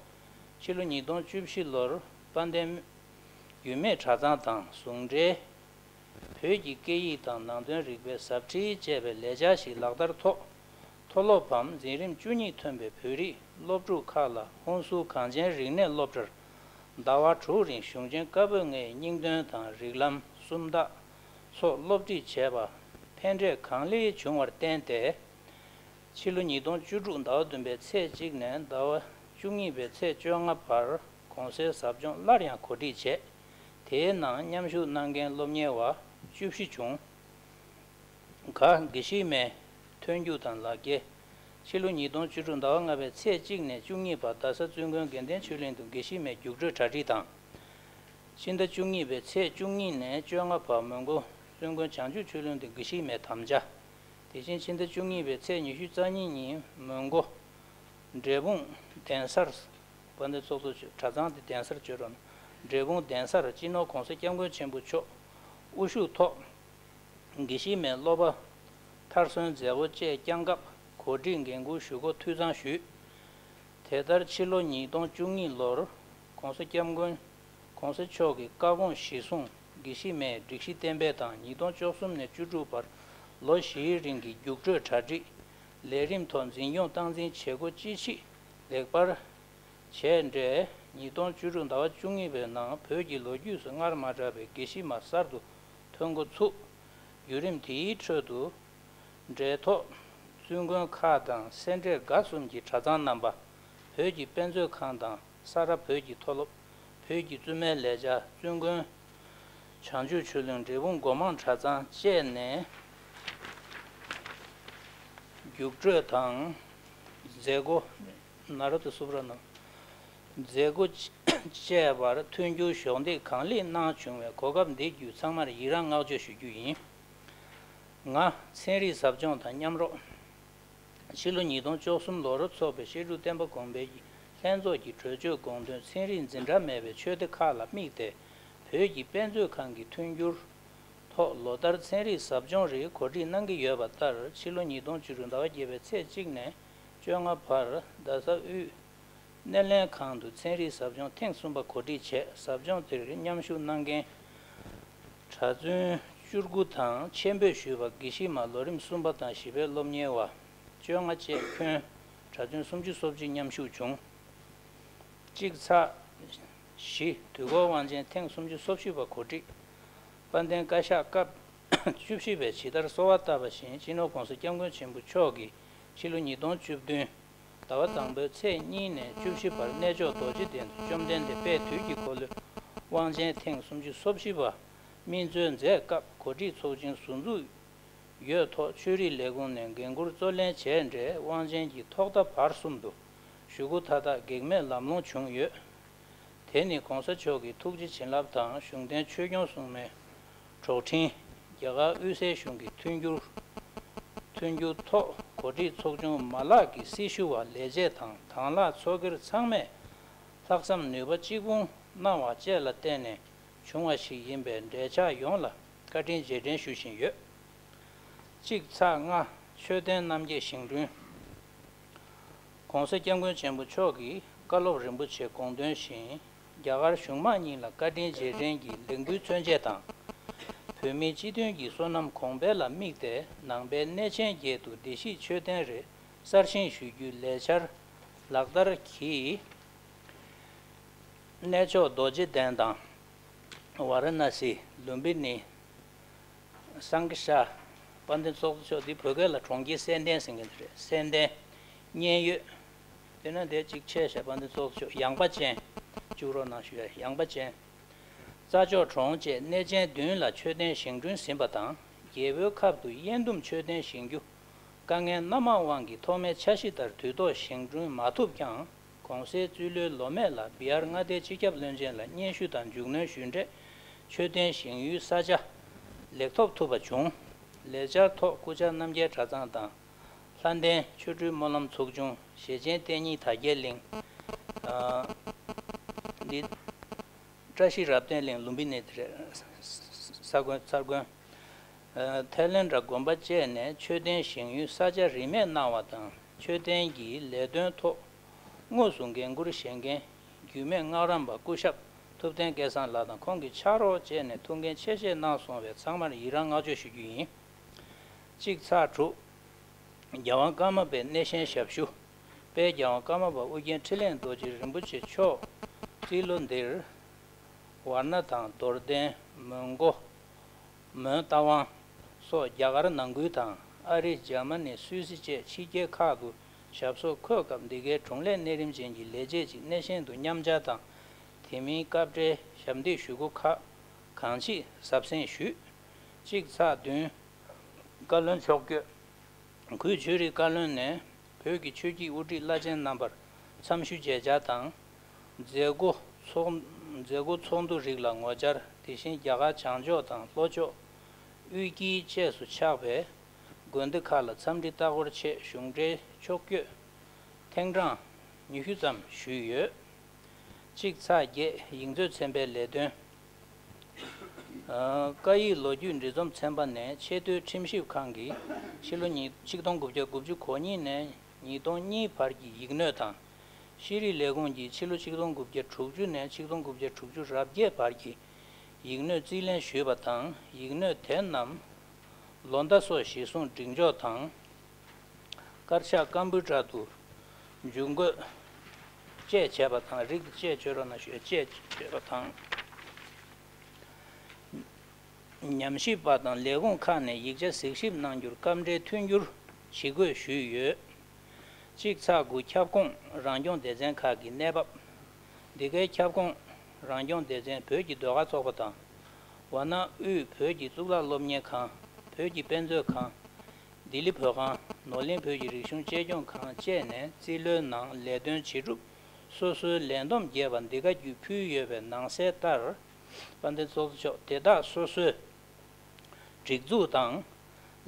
ཕྱི་ལོ་ཉིས་སྟོང་བཅུ་བཞི་ལོར་དཔལ་ལྡན་ཡུལ་མིའི་གྲྭ་ཚང་དང་ཟུང་འབྲེལ། བོད་ཀྱི་སྐད་ཡིག་དང་ནང་དོན་རིག་པའི་ཟབ་ཁྲིད་ཅེས་པའི་ལས་འཆར་ཞིག་ལག་བསྟར་ཐོག་མཐོ་སློབ་བམ་འཛིན་རིམ་བཅུ་གཉིས་ཐོན་པའི་བོད་རིགས་སློབ་ཕྲུག་ཁག་ལ་ཧུན་སུར་གངས་ཅན་རིག་གནས་སློབ་གྲྭར་ཟླ་བ་དྲུག་རིང་གཞུང་ཆེན་བཀའ་པོད་ལྔའི་སྙིང་དོན་དང་རིགས་ལམ་སུམ་རྟགས་སོགས་སློབ་ཁྲིད་བྱས་པ་ཕན་འབྲས་གང་ལེགས་བྱུང་བར་བརྟེན་ཏེ། ཕྱི་ལོ་ཉིས་སྟོང་བཅུ་དྲུག་ཟླ་བ་བདུན་པའི་ཚེས་གཅིག་ནས་ཟླ་བ་བཅུ་གཉིས་པའི་ཚེས་བཅོ་ལྔ་བར་གོང་གསལ་ཟབ་སྦྱོང་སླར་ཡང་གོ་སྒྲིག་བྱས། དེའི་ནང་མཉམ་ཞུགས་གནང་མཁན་སློབ་གཉེར་བ་བཅུ་བཞི་བྱུང་། ག། དགེ་བཤེས་མའི་ཐོན་རྒྱུགས་དང་ལག་འཁྱེར། ཕྱི་ལོ་ཉིས་སྟོང་བཅུ་དྲུག་ཟླ་བ་ལྔ་པའི་ཚེས་གཅིག་ནས་བཅུ་གཉིས་བར་རྡ་ས་བཙུན་དགོན་དགེ་ལྡན་ཆོས་གླིང་དུ་དགེ་བཤེས་མའི་རྒྱུགས་སྤྲོད་གྲ་སྒྲིག་དང་། ཕྱི་ཟླ་བཅུ་གཉིས་པའི་ཚེས་བཅུ་གཉིས་ནས་བཅོ་ལྔ་བར་མོན་གྷོ་བཙུན་དགོན་བྱང་ཆུབ་ཆོས་གླིང་དུ་དགེ་བཤེས་མའི་དམ་བཅའ། དེ་བཞིན་ཕྱི་ཟླ་བཅུ་གཉིས་པའི་ཚེས་ཉི་ཤུ་རྩ་གཉིས་ཉིན་མོན་གྷོ་འབྲས་སྤུངས་གདན་སར། དཔལ་ལྡན་ཚོགས་གཙོ་མཆོག་གྲྭ་ཚང་དེ་གདན་སར་བཅོས་རོགས་གནང་། འབྲས་སྤུངས་གདན་སར་སྤྱི་ནོར་༸གོང་ས་༸སྐྱབས་མགོན་ཆེན་པོ་མཆོག་དབུ་བཞུགས་ཐོག་དགེ་བཤེས་མའི་སློབ་པ་མཐར་སོན་མཛད་སྒོ་བཅས་བསྐྱངས་སྐབས་གོ་སྒྲིག་འགན་འཁུར་ཞུ་སྒོ་འཐུས་ཚང་ཞུས། དེ་ལྟར་ཕྱི་ལོ་ཉིས་སྟོང་བཅུ་གཉིས་ལོར་༸གོང་ས་༸སྐྱབས་མགོན་༸གོང་ས་མཆོག་གི་བཀའ་དགོངས་གཞིར་བཟུང་དགེ་བཤེས་མའི་སྒྲིག་གཞི་གཏན་འབེབས་དང་ཉིས་སྟོང་བཅུ་གསུམ་ནས་བཅུ་དྲུག་བར་ལོ་བཞིའི་རིང་གི་རྒྱུགས་སྤྲོད་གྲ་སྒྲིག་ལས་རིམ་ཐོག་འཛིན་སྐྱོང་སྟངས་འཛིན་བྱེད་སྒོ་ཅི་མཆིས་ལེགས་པར་བྱས་འབྲས། ཉིས་སྟོང་བཅུ་དྲུག་ཟླ་བ་བཅུ་གཉིས་པའི་ནང་བོད་ཀྱི་ལོ་རྒྱུས་སུ་སྔར་མ་གྲགས་པའི་དགེ་བཤེས་མ་གསར་དུ་ཐོན་འགོ་ཚུགས། བརྒྱུད་རིམ་དེའི་ཁྲོད་དུ། འབྲས་ཐོག་བཙུན་དགོན་ཁག་དང་སེ་འབྲས་དགའ་གསུམ་གྱི་གྲྭ་ཚང་རྣམ་པ། བོད་ཀྱི་དཔེ་མཛོད་ཁང་དང་ས་རཱ་བོད་ཀྱི་མཐོ་སློབ། བོད་ཀྱི་བཙུན་མའི་ལས་འཆར་བཙུན་དགོན། བྱང་ཆུབ་ཆོས་གླིང་འབྲས་སྤུངས་སྒོ་མང་གྲྭ་ཚང་བཅས་ནས་རྒྱུགས་སྤྲོད་དང་མཛད་སྒོ། ན་རོ་ཏི་སུབ་ར་ནོ། མཛད་སྒོ་བཅས་པར་མཐུན་འགྱུར་གཞོགས་འདེགས་གང་ལེགས་གནང་བྱུང་བའི་གོ་སྐབས་འདི་བརྒྱུད་ཚང་མར་ཡི་རངས་བསྔགས་བརྗོད་ཞུ་རྒྱུ་ཡིན། ང་། ཚན་རིག་ཟབ་སྦྱོང་དང་མཉམ་རོགས། ཕྱི་ལོ་ཉིས་སྟོང་བཅུ་གསུམ་ལོར་འཚོགས་པའི་བཤད་སྒྲུབ་བསྟན་པ་གོང་འཕེལ་གྱི་ལྷན་ཚོགས་ཀྱི་གྲོས་ཆོད་དགོངས་དོན་ཚན་རིག་འཛིན་གྲྭ་མེད་པའི་ཆོས་སྡེ་ཁག་ལ་དམིགས་ཏེ་བོད་ཀྱི་དཔེ་མཛོད་ཁང་གི་མཐུན་འགྱུར་ཐོག་ལོ་ལྟར་ཚན་རིག་ཟབ་སྦྱོང་རེ་གོ་སྒྲིག་གནང་གི་ཡོད་པ་ལྟར་ཕྱི་ལོ་ཉིས་སྟོང་བཅུ་དྲུག་ཟླ་བ་བརྒྱད་པའི་ཚེས་གཅིག་ནས་ བཅོ་ལྔ་བར་རྡ་ས་དབུས་སྣེ་ལེན་ཁང་དུ་ཚན་རིག་ཟབ་སྦྱོང་ཐེངས་གསུམ་པ་གོ་སྒྲིག་བྱས། ཟབ་སྦྱོང་དེར་མཉམ་ཞུགས་གནང་མཁན་གྲྭ་བཙུན་བཅུ་དགུ་དང་ཆེད་འབོད་ཞུས་པ་དགེ་བཤེས་མ་ལོ་རིམ་གསུམ་པ་དང་བཞི་པའི་སློབ་གཉེར་བ་བཅོ་ལྔ་བཅས་ཁྱོན་གྲྭ་བཙུན་སུམ་ཅུ་སོ་གཅིག་མཉམ་ཞུགས་བྱུང་། གཅིག་ཚེག་བཞི། དུས་འཁོར་དབང་ཆེན་ཐེངས་སུམ་ཅུ་སོ་བཞི་པ་གོ་སྒྲིག་དཔལ་ལྡན་བཀའ་ཤག་སྐབས་བཅུ་བཞི་པས་ཇི་ལྟར་གསོལ་བ་བཏབ་པ་བཞིན། སྤྱི་ནོར་༸གོང་ས་༸སྐྱབས་མགོན་ཆེན་པོ་མཆོག་གིས་ཕྱི་ལོ་ཉིས་སྟོང་བཅུ་བདུན་ཟླ་བ་དང་པོའི་ཚེས་གཉིས་ནས་བཅུ་བཞི་བར་གནས་མཆོག་རྡོ་རྗེ་གདན་དུ་བཅོམ་ལྡན་འདས་དཔལ་དུས་ཀྱི་འཁོར་ལོའི་དབང་ཆེན་ཐེངས་སུམ་ཅུ་སོ་བཞི་པ་སྨིན་སྩོལ་མཛད་སྐབས། གོ་སྒྲིག་ཚོགས་ཆུང་ཟུར་འཛུགས་ཡོད་ཐོག་ཆོས་རིག་ལས་ཁུངས་ནས་འགན་འཁུར་གཙོ་ལེན་བྱས་འབྲས་དབང་ཆེན་གྱི་ཐོག་མཐའ་བར་གསུམ་དུ་ཞུ་སྒོ་མཐའ་དག་གེགས་མེད་ལམ་ལྷོང་བྱུང་ཡོད། དེ་ནི་༸གོང་ས་མཆོག་གི་ཐུགས་རྗེ་བྱིན་རླབས་དང་གཞུང་བསྟེན་ཆོས་སྐྱོང་སྲུང་མའི་གྲོགས་འཕྲིན། རྒྱ་གར་དབུས་སའི་གཞུང་གི་མཐུན་འགྱུར། མཐུན་འགྱུར་ཐོག་གོ་སྒྲིག་ཚོགས་ཆུང་མ་ལག་གི་སྲི་ཞུ་བ་ལས་བྱེད་དང་དང་བླངས་ཚོགས་སྒེར་ཚང་མས་ལྷག་བསམ་ནུས་པ་གཅིག་སྤུངས་གནང་བ་བཅས་ལ་བརྟེན་ནས་བྱུང་བ་ཞིག་ཡིན་པས། འབྲེལ་ཆགས་ཡོངས་ལ་བཀའ་དྲིན་རྗེས་དྲན་ཞུ་བཞིན་ཡོད། གཅིག་ཚེག་ལྔ། མཆོད་རྟེན་རྣམ་རྒྱལ་བཞེངས་སྐྲུན། ༸གོང་ས་༸སྐྱབས་མགོན་ཆེན་པོ་མཆོག་གིས་བཀའ་སློབ་རིན་པོ་ཆེ་དགོངས་དོན་བཞིན། རྒྱ་གར་གཞུང་མང་གཉིས་ལ་བཀའ་དྲིན་རྗེས་དྲན་གྱི་ལས་འགུལ་མཚོན་བྱེད་དང་། བོད་མིའི་སྤྱི་མཐུན་གྱི་སོ་ནམ་གོང་འཕེལ་ལ་དམིགས་ཏེ། ནང་པའི་གནས་ཆེན་བརྒྱད་དུ་བདེ་སྐྱིད་མཆོད་རྟེན་རེ་གསར་བཞེངས་ཞུ་རྒྱུའི་ལས་འཆར་ལག་བསྟར་གྱིས། གནས་མཆོག་རྡོ་རྗེ་གདན་དང་། ཝཱ་ར་ཎ་སི། ལུམ་བི་ནི། སང་ག་ཤ། དཔལ་ལྡན་ཚོགས་གཙོ་མཆོག་འདི་བོད་སྐད་ལ་གྲོང་ཁྱེར་གསལ་ལྡན་ཟེར་མཁན་དེ་རེད། གསལ་ལྡན། མཉན་ཡོད། དེ་ན་དེ་གཅིག་ཆད་བཞག་དཔལ་ལྡན་ཚོགས་གཙོ་མཆོག་ཡངས་པ་ཅན། བཅུག་རོགས་གནང་ཞུ་ཡ། ཡངས་པ་ཅན། རྩྭ་མཆོག་གྲོང་བཅས་གནས་ཆེན་བདུན་ལ་མཆོད་རྟེན་བཞེངས་སྐྲུན་ཟིན་པ་དང་། རྒྱལ་པོའི་ཁབ་ཏུ་དབྱེན་བསྡུམ་མཆོད་རྟེན་བཞེངས་རྒྱུ། དཀའ་ངལ་སྣ་མང་དབང་གིས་ཐོག་མའི་འཆར་གཞི་ལྟར་དུས་ཐོག་བཞེངས་སྐྲུན་མ་ཐུབ་ཀྱང་། གོང་གསལ་གཙོས་ལོའི་ལོ་སྨད་ལ་བི་ཧར་མངའ་སྡེའི་སྤྱི་ཁྱབ་བློན་ཆེན་ལ་སྙན་ཞུ་དང་མཇུག་གནོན་ཞུས་འབྲས། མཆོད་རྟེན་བཞེངས་ཡུལ་ས་ཆ་ལེགས་ཐོབ་ཐུབ་པ་བྱུང་། ལས་འཆར་ཐོག་སྐུ་བཅར་རྣམ་རྒྱལ་གྲྭ་ཚང་དང་། ལྷ་ལྡན་ཆོ་འཕྲུལ་སྨོན་ལམ་ཚོགས་ཆུང་། ཞེ་ཆེན་བསྟན་གཉིས་དར་རྒྱས་གླིང་། ཨ། འདི། བཀྲ་ཤིས་རབ་བརྟན་གླིང་ལུམ་བི་ནི་དེ་རེད། ས་དགོན་ཚར་དགོན། ཐེ་ལན་དྲ་དགོན་པ་བཅས་ནས་མཆོད་རྟེན་བཞེངས་ཡུལ་ས་ཆ་རིན་མེད་གནང་བ་དང་། མཆོད་རྟེན་གྱི་ལས་དོན་ཐོག་དངོས་སུ་འགན་འཁུར་བཞེས་མཁན་རྒྱུད་སྨད་སྔགས་རམས་པ་སྐུ་ཞབས་ཐུབ་བསྟན་སྐལ་བཟང་ལགས་དང་ཁོང་གི་ཕྱག་རོགས་བཅས་ནས་ཐུགས་འགན་ཆེ་བཞེས་གནང་སོང་བས་ཚང་མར་ཡི་རང་བསྔགས་བརྗོད་ཞུ་རྒྱུ་ཡིན། གཅིག་ཚེག་དྲུག་རྒྱལ་དབང་ཀརྨ་པའི་གནས་གཤེན་ཞབས་ཞུ། དཔལ་རྒྱལ་དབང་ཀརྨ་པ་ཨོ་རྒྱན་འཕྲིན་ལས་རྡོ་རྗེ་རིན་པོ་ཆེ་མཆོག་རྩིས་ལོ་འདིར། ཝཱ་ར་ཎ་དང་རྡོར་གདན། མོན་གྷོ། མོན་རྟ་དབང་སོགས་རྒྱ་གར་ནང་ཁུལ་དང་ཨ་རི། འཇར་མ་ནི། སུད་སི་བཅས་ཕྱི་རྒྱལ་ཁག་ཏུ་ཞབས་སོར་འཁོད་སྐབས། འདི་གའི་དྲུང་ལས་གནས་རིམ་ཅན་གྱི་ལས་བྱེད་ཀྱིས་གནས་གཤེན་དུ་མཉམ་བཅར་དང་། དེ་མིན་སྐབས་འབྲེལ་ཞབས་འདེགས་ཞུ་སྒོ་ཁག་གང་མཆིས་གཟབ་གསལ་ཞུས། གཅིག་ཚེག་བདུན། བཀའ་བློན་ཕྱོགས་བསྐྱོད། གུས་ཆོས་རིག་བཀའ་བློན་ནས་བོད་ཀྱི་ཆོས་ཀྱི་དབུ་ཁྲིད་བླ་ཆེན་རྣམ་པར་འཚམས་ཞུ་མཇལ་བཅར་དང་། མཛད་སྒོ་ཚོགས། མཛད་སྒོ་ཚོགས་འདུ་རིགས་ལ་ངོ་བཅར། དེ་བཞིན་རྒྱ་གར་བྱང་ཕྱོགས་དང་ལྷོ་ཕྱོགས། དབུས་དཀྱིལ་བཅས་སུ་ཆགས་པའི་དགོན་སྡེ་ཁག་ལ་འཚམས་འདྲི་ལྟ་སྐོར་ཆེད་གཞུང་འབྲེལ་ཕྱོགས་བསྐྱོད་ཐེངས་གྲངས་ཉི་ཤུ་ཙམ་ཞུས་ཡོད། གཅིག་ཚེག་བརྒྱད། ཡིག་མཛོད་ཚན་པའི་ལས་དོན། ཨ། བཀའ་ཡིག་ལོ་རྒྱུས་འབྲི་རྩོམ་ཚན་པ་ནས་ཆེས་མཐོའི་ཁྲིམས་ཞིབ་ཁང་གིས་ཕྱི་ལོ་ཉིས། ཆིག་སྟོང་དགུ་བརྒྱ་དགུ་བཅུ་གོ་གཉིས་ནས་ཉིས་སྟོང་གཉིས་བར་གྱི་ཡིག་སྣོད་དང་། ཤེས་རིག་ལས་ཁུངས་ཀྱིས་ཕྱི་ལོ་ཆིག་སྟོང་དགུ་བརྒྱ་དྲུག་ཅུ་ནས་ཆིག་སྟོང་དགུ་བརྒྱ་དྲུག་ཅུ་རེ་བརྒྱད་བར་གྱི་ཡིག་སྣོད་རྩིས་ལེན་ཞུས་པ་དང་། ཡིག་སྣོད་དེ་རྣམས་ལོ་ཟླ་སོགས་གཞིར་བཟུང་སྒྲིག་འཇོག་དང་། དཀར་ཆག་ཀམ་པུ་ཊར་དུ་འཇུག་འགོད་བཅས་བྱས་པ་དང་། རིགས་བཅས་བཅོས་རོགས་གནང་ཞུ་ཡ་བཅས་བྱས་པ་དང་། ཉམས་ཞིབ་པ་དང་ལས་ཁུངས་ཁག་ནས་ཡིག་ཆ་གཟིགས་ཞིབ་གནང་རྒྱུར་སྐབས་འབྲེལ་མཐུན་འགྱུར་ཇི་དགོས་ཞུས་ཡོད། གཅིག་ཚེག་དགུ། ཁྱབ་ཁོངས་རང་སྐྱོང་སྡེ་ཚན་ཁག་གི་གནས་བབ། འདི་གའི་ཁྱབ་ཁོངས་རང་སྐྱོང་སྡེ་ཚན་བོད་ཀྱི་ཟློས་གར་ཚོགས་པ་དང་། ཝཱ་ཎ་དབུས་བོད་ཀྱི་གཙུག་ལག་སློབ་གཉེར་ཁང་། བོད་ཀྱི་དཔེ་མཛོད་ཁང་། ལྡི་ལི་བོད་ཁང་། ནོར་གླིང་བོད་ཀྱི་རིག་གཞུང་གཅེས་སྐྱོང་ཁང་བཅས་ནས་རྩིས་ལོའི་ནང་ལས་དོན་བྱེད་སྒྲུབ་སོ་སོའི་ལས་བསྡོམས་རྒྱས་པ་འདི་ག་བརྒྱུད་ཕུལ་ཡོད་པའི་ནང་གསལ་ལྟར། དཔལ་ལྡན་ཚོགས་གཙོ་མཆོག་དེ་དག་སོ་སོའི་སྒྲིག་འཛུགས་དང་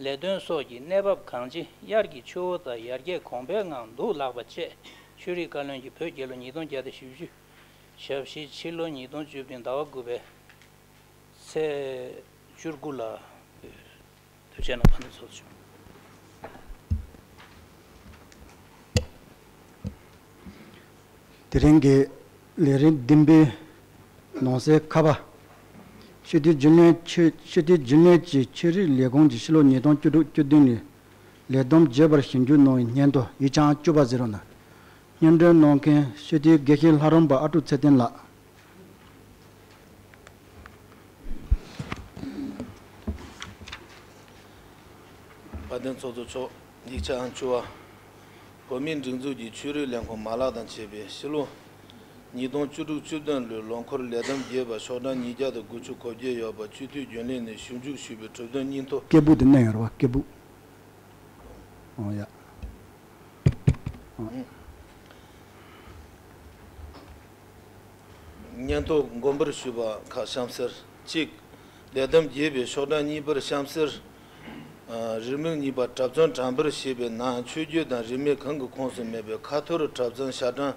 ལས་དོན་སོགས་ཀྱི་གནས་བབ་གང་ཅི། དབྱར་གྱི་ཆུ་བོ་ལྟར་ཡར་རྒྱས་གོང་འཕེལ་ངང་འདུག་ལགས་པ་བཅས། ཆོས་རིག་བཀའ་བློན་གྱིས་བོད་རྒྱལ་ལོ་ཉིས་སྟོང་བརྒྱ་དང་བཞི་བཅུ་ཞེ་བཞི། ཕྱི་ལོ་ཉིས་སྟོང་བཅུ་བདུན་ཟླ་བ་དགུ་པའི་ཚེས་བཅུ་དགུ་ལ། དུས་ཆེན་ལ་ཕན་ཚུན་ཚོགས་བྱུང་། དེ་རིང་གི་ལས་རིམ་བདུན་པའི་ནང་གསེས་ཁ་པ། སྤྱི་འཐུས་རྒྱུན་ལས་ཆོས་སྤྱི་འཐུས་རྒྱུན་ལས་ཀྱི་ཆོས་རིག་ལས་ཁུངས་ཀྱི་ཕྱི་ལོ་ཉིས་སྟོང་བཅུ་དྲུག་བཅུ་བདུན་ལོའི་ལས་བསྡོམས་རྒྱས་པར་ཞིབ་འཇུག་གནང་བའི་སྙན་ཐོ་ཡིག་ཆ་ཨང་བཅུ་པ་ཟེར་བ་ན། སྙན་སྒྲོན་གནང་མཁན་སྤྱི་འཐུས་དགེ་བཤེས་ལྷ་རམས་པ་ཨ་ཀྲུག་ཚེ་བརྟན་ལགས། དཔལ་ལྡན་ཚོགས་གཙོ་མཆོག་ཡིག་ཆ་ཨང་བཅུ་པ། བོད་མིའི་སྒྲིག་འཛུགས་ཀྱི་ཆོས་རིག་ལས་ཁུངས་མ་ལག་དང་བཅས་པའི་ཕྱི་ལོ་ཉིས་སྟོང་བཅུ་དྲུག་བཅུ་བདུན་ལོའི་ལོ་འཁོར་ལས་བསྡོམས་རྒྱས་པ་ཤོག་གྲངས་ཉིས་བརྒྱ་དང་དགུ་བཅུ་གོ་བརྒྱད་ཡོད་པ་སྤྱི་འཐུས་རྒྱུན་ལས་ནས་ཞིབ་འཇུག་ཞུས་པའི་གྲུབ་དོན་སྙིང་ཐོ། སྐད་སྦུག་དེ་མནན་ཡོད་རེད་བ། སྐད་སྦུག་ཨོ་ཡ། སྙན་ཐོ་དགོངས་པར་ཞུས་པ་ཁག་གཤམ་གསལ། གཅིག་ལས་བསྡོམས་རྒྱས་པའི་ཤོག་གྲངས་གཉིས་པར་གཤམ་གསལ། ཨ། རེའུ་མིག་གཉིས་པ་གྲྭ་བཙུན་གྲངས་འབོར་ཞེས་པའི་ནང་ཆོས་བརྒྱུད་དང་རིས་མེད་གང་གི་ཁོངས་སུ་མེད་པའི་ཁ་ཐོར་གྲྭ་བཙུན་ཞལ་གྲངས་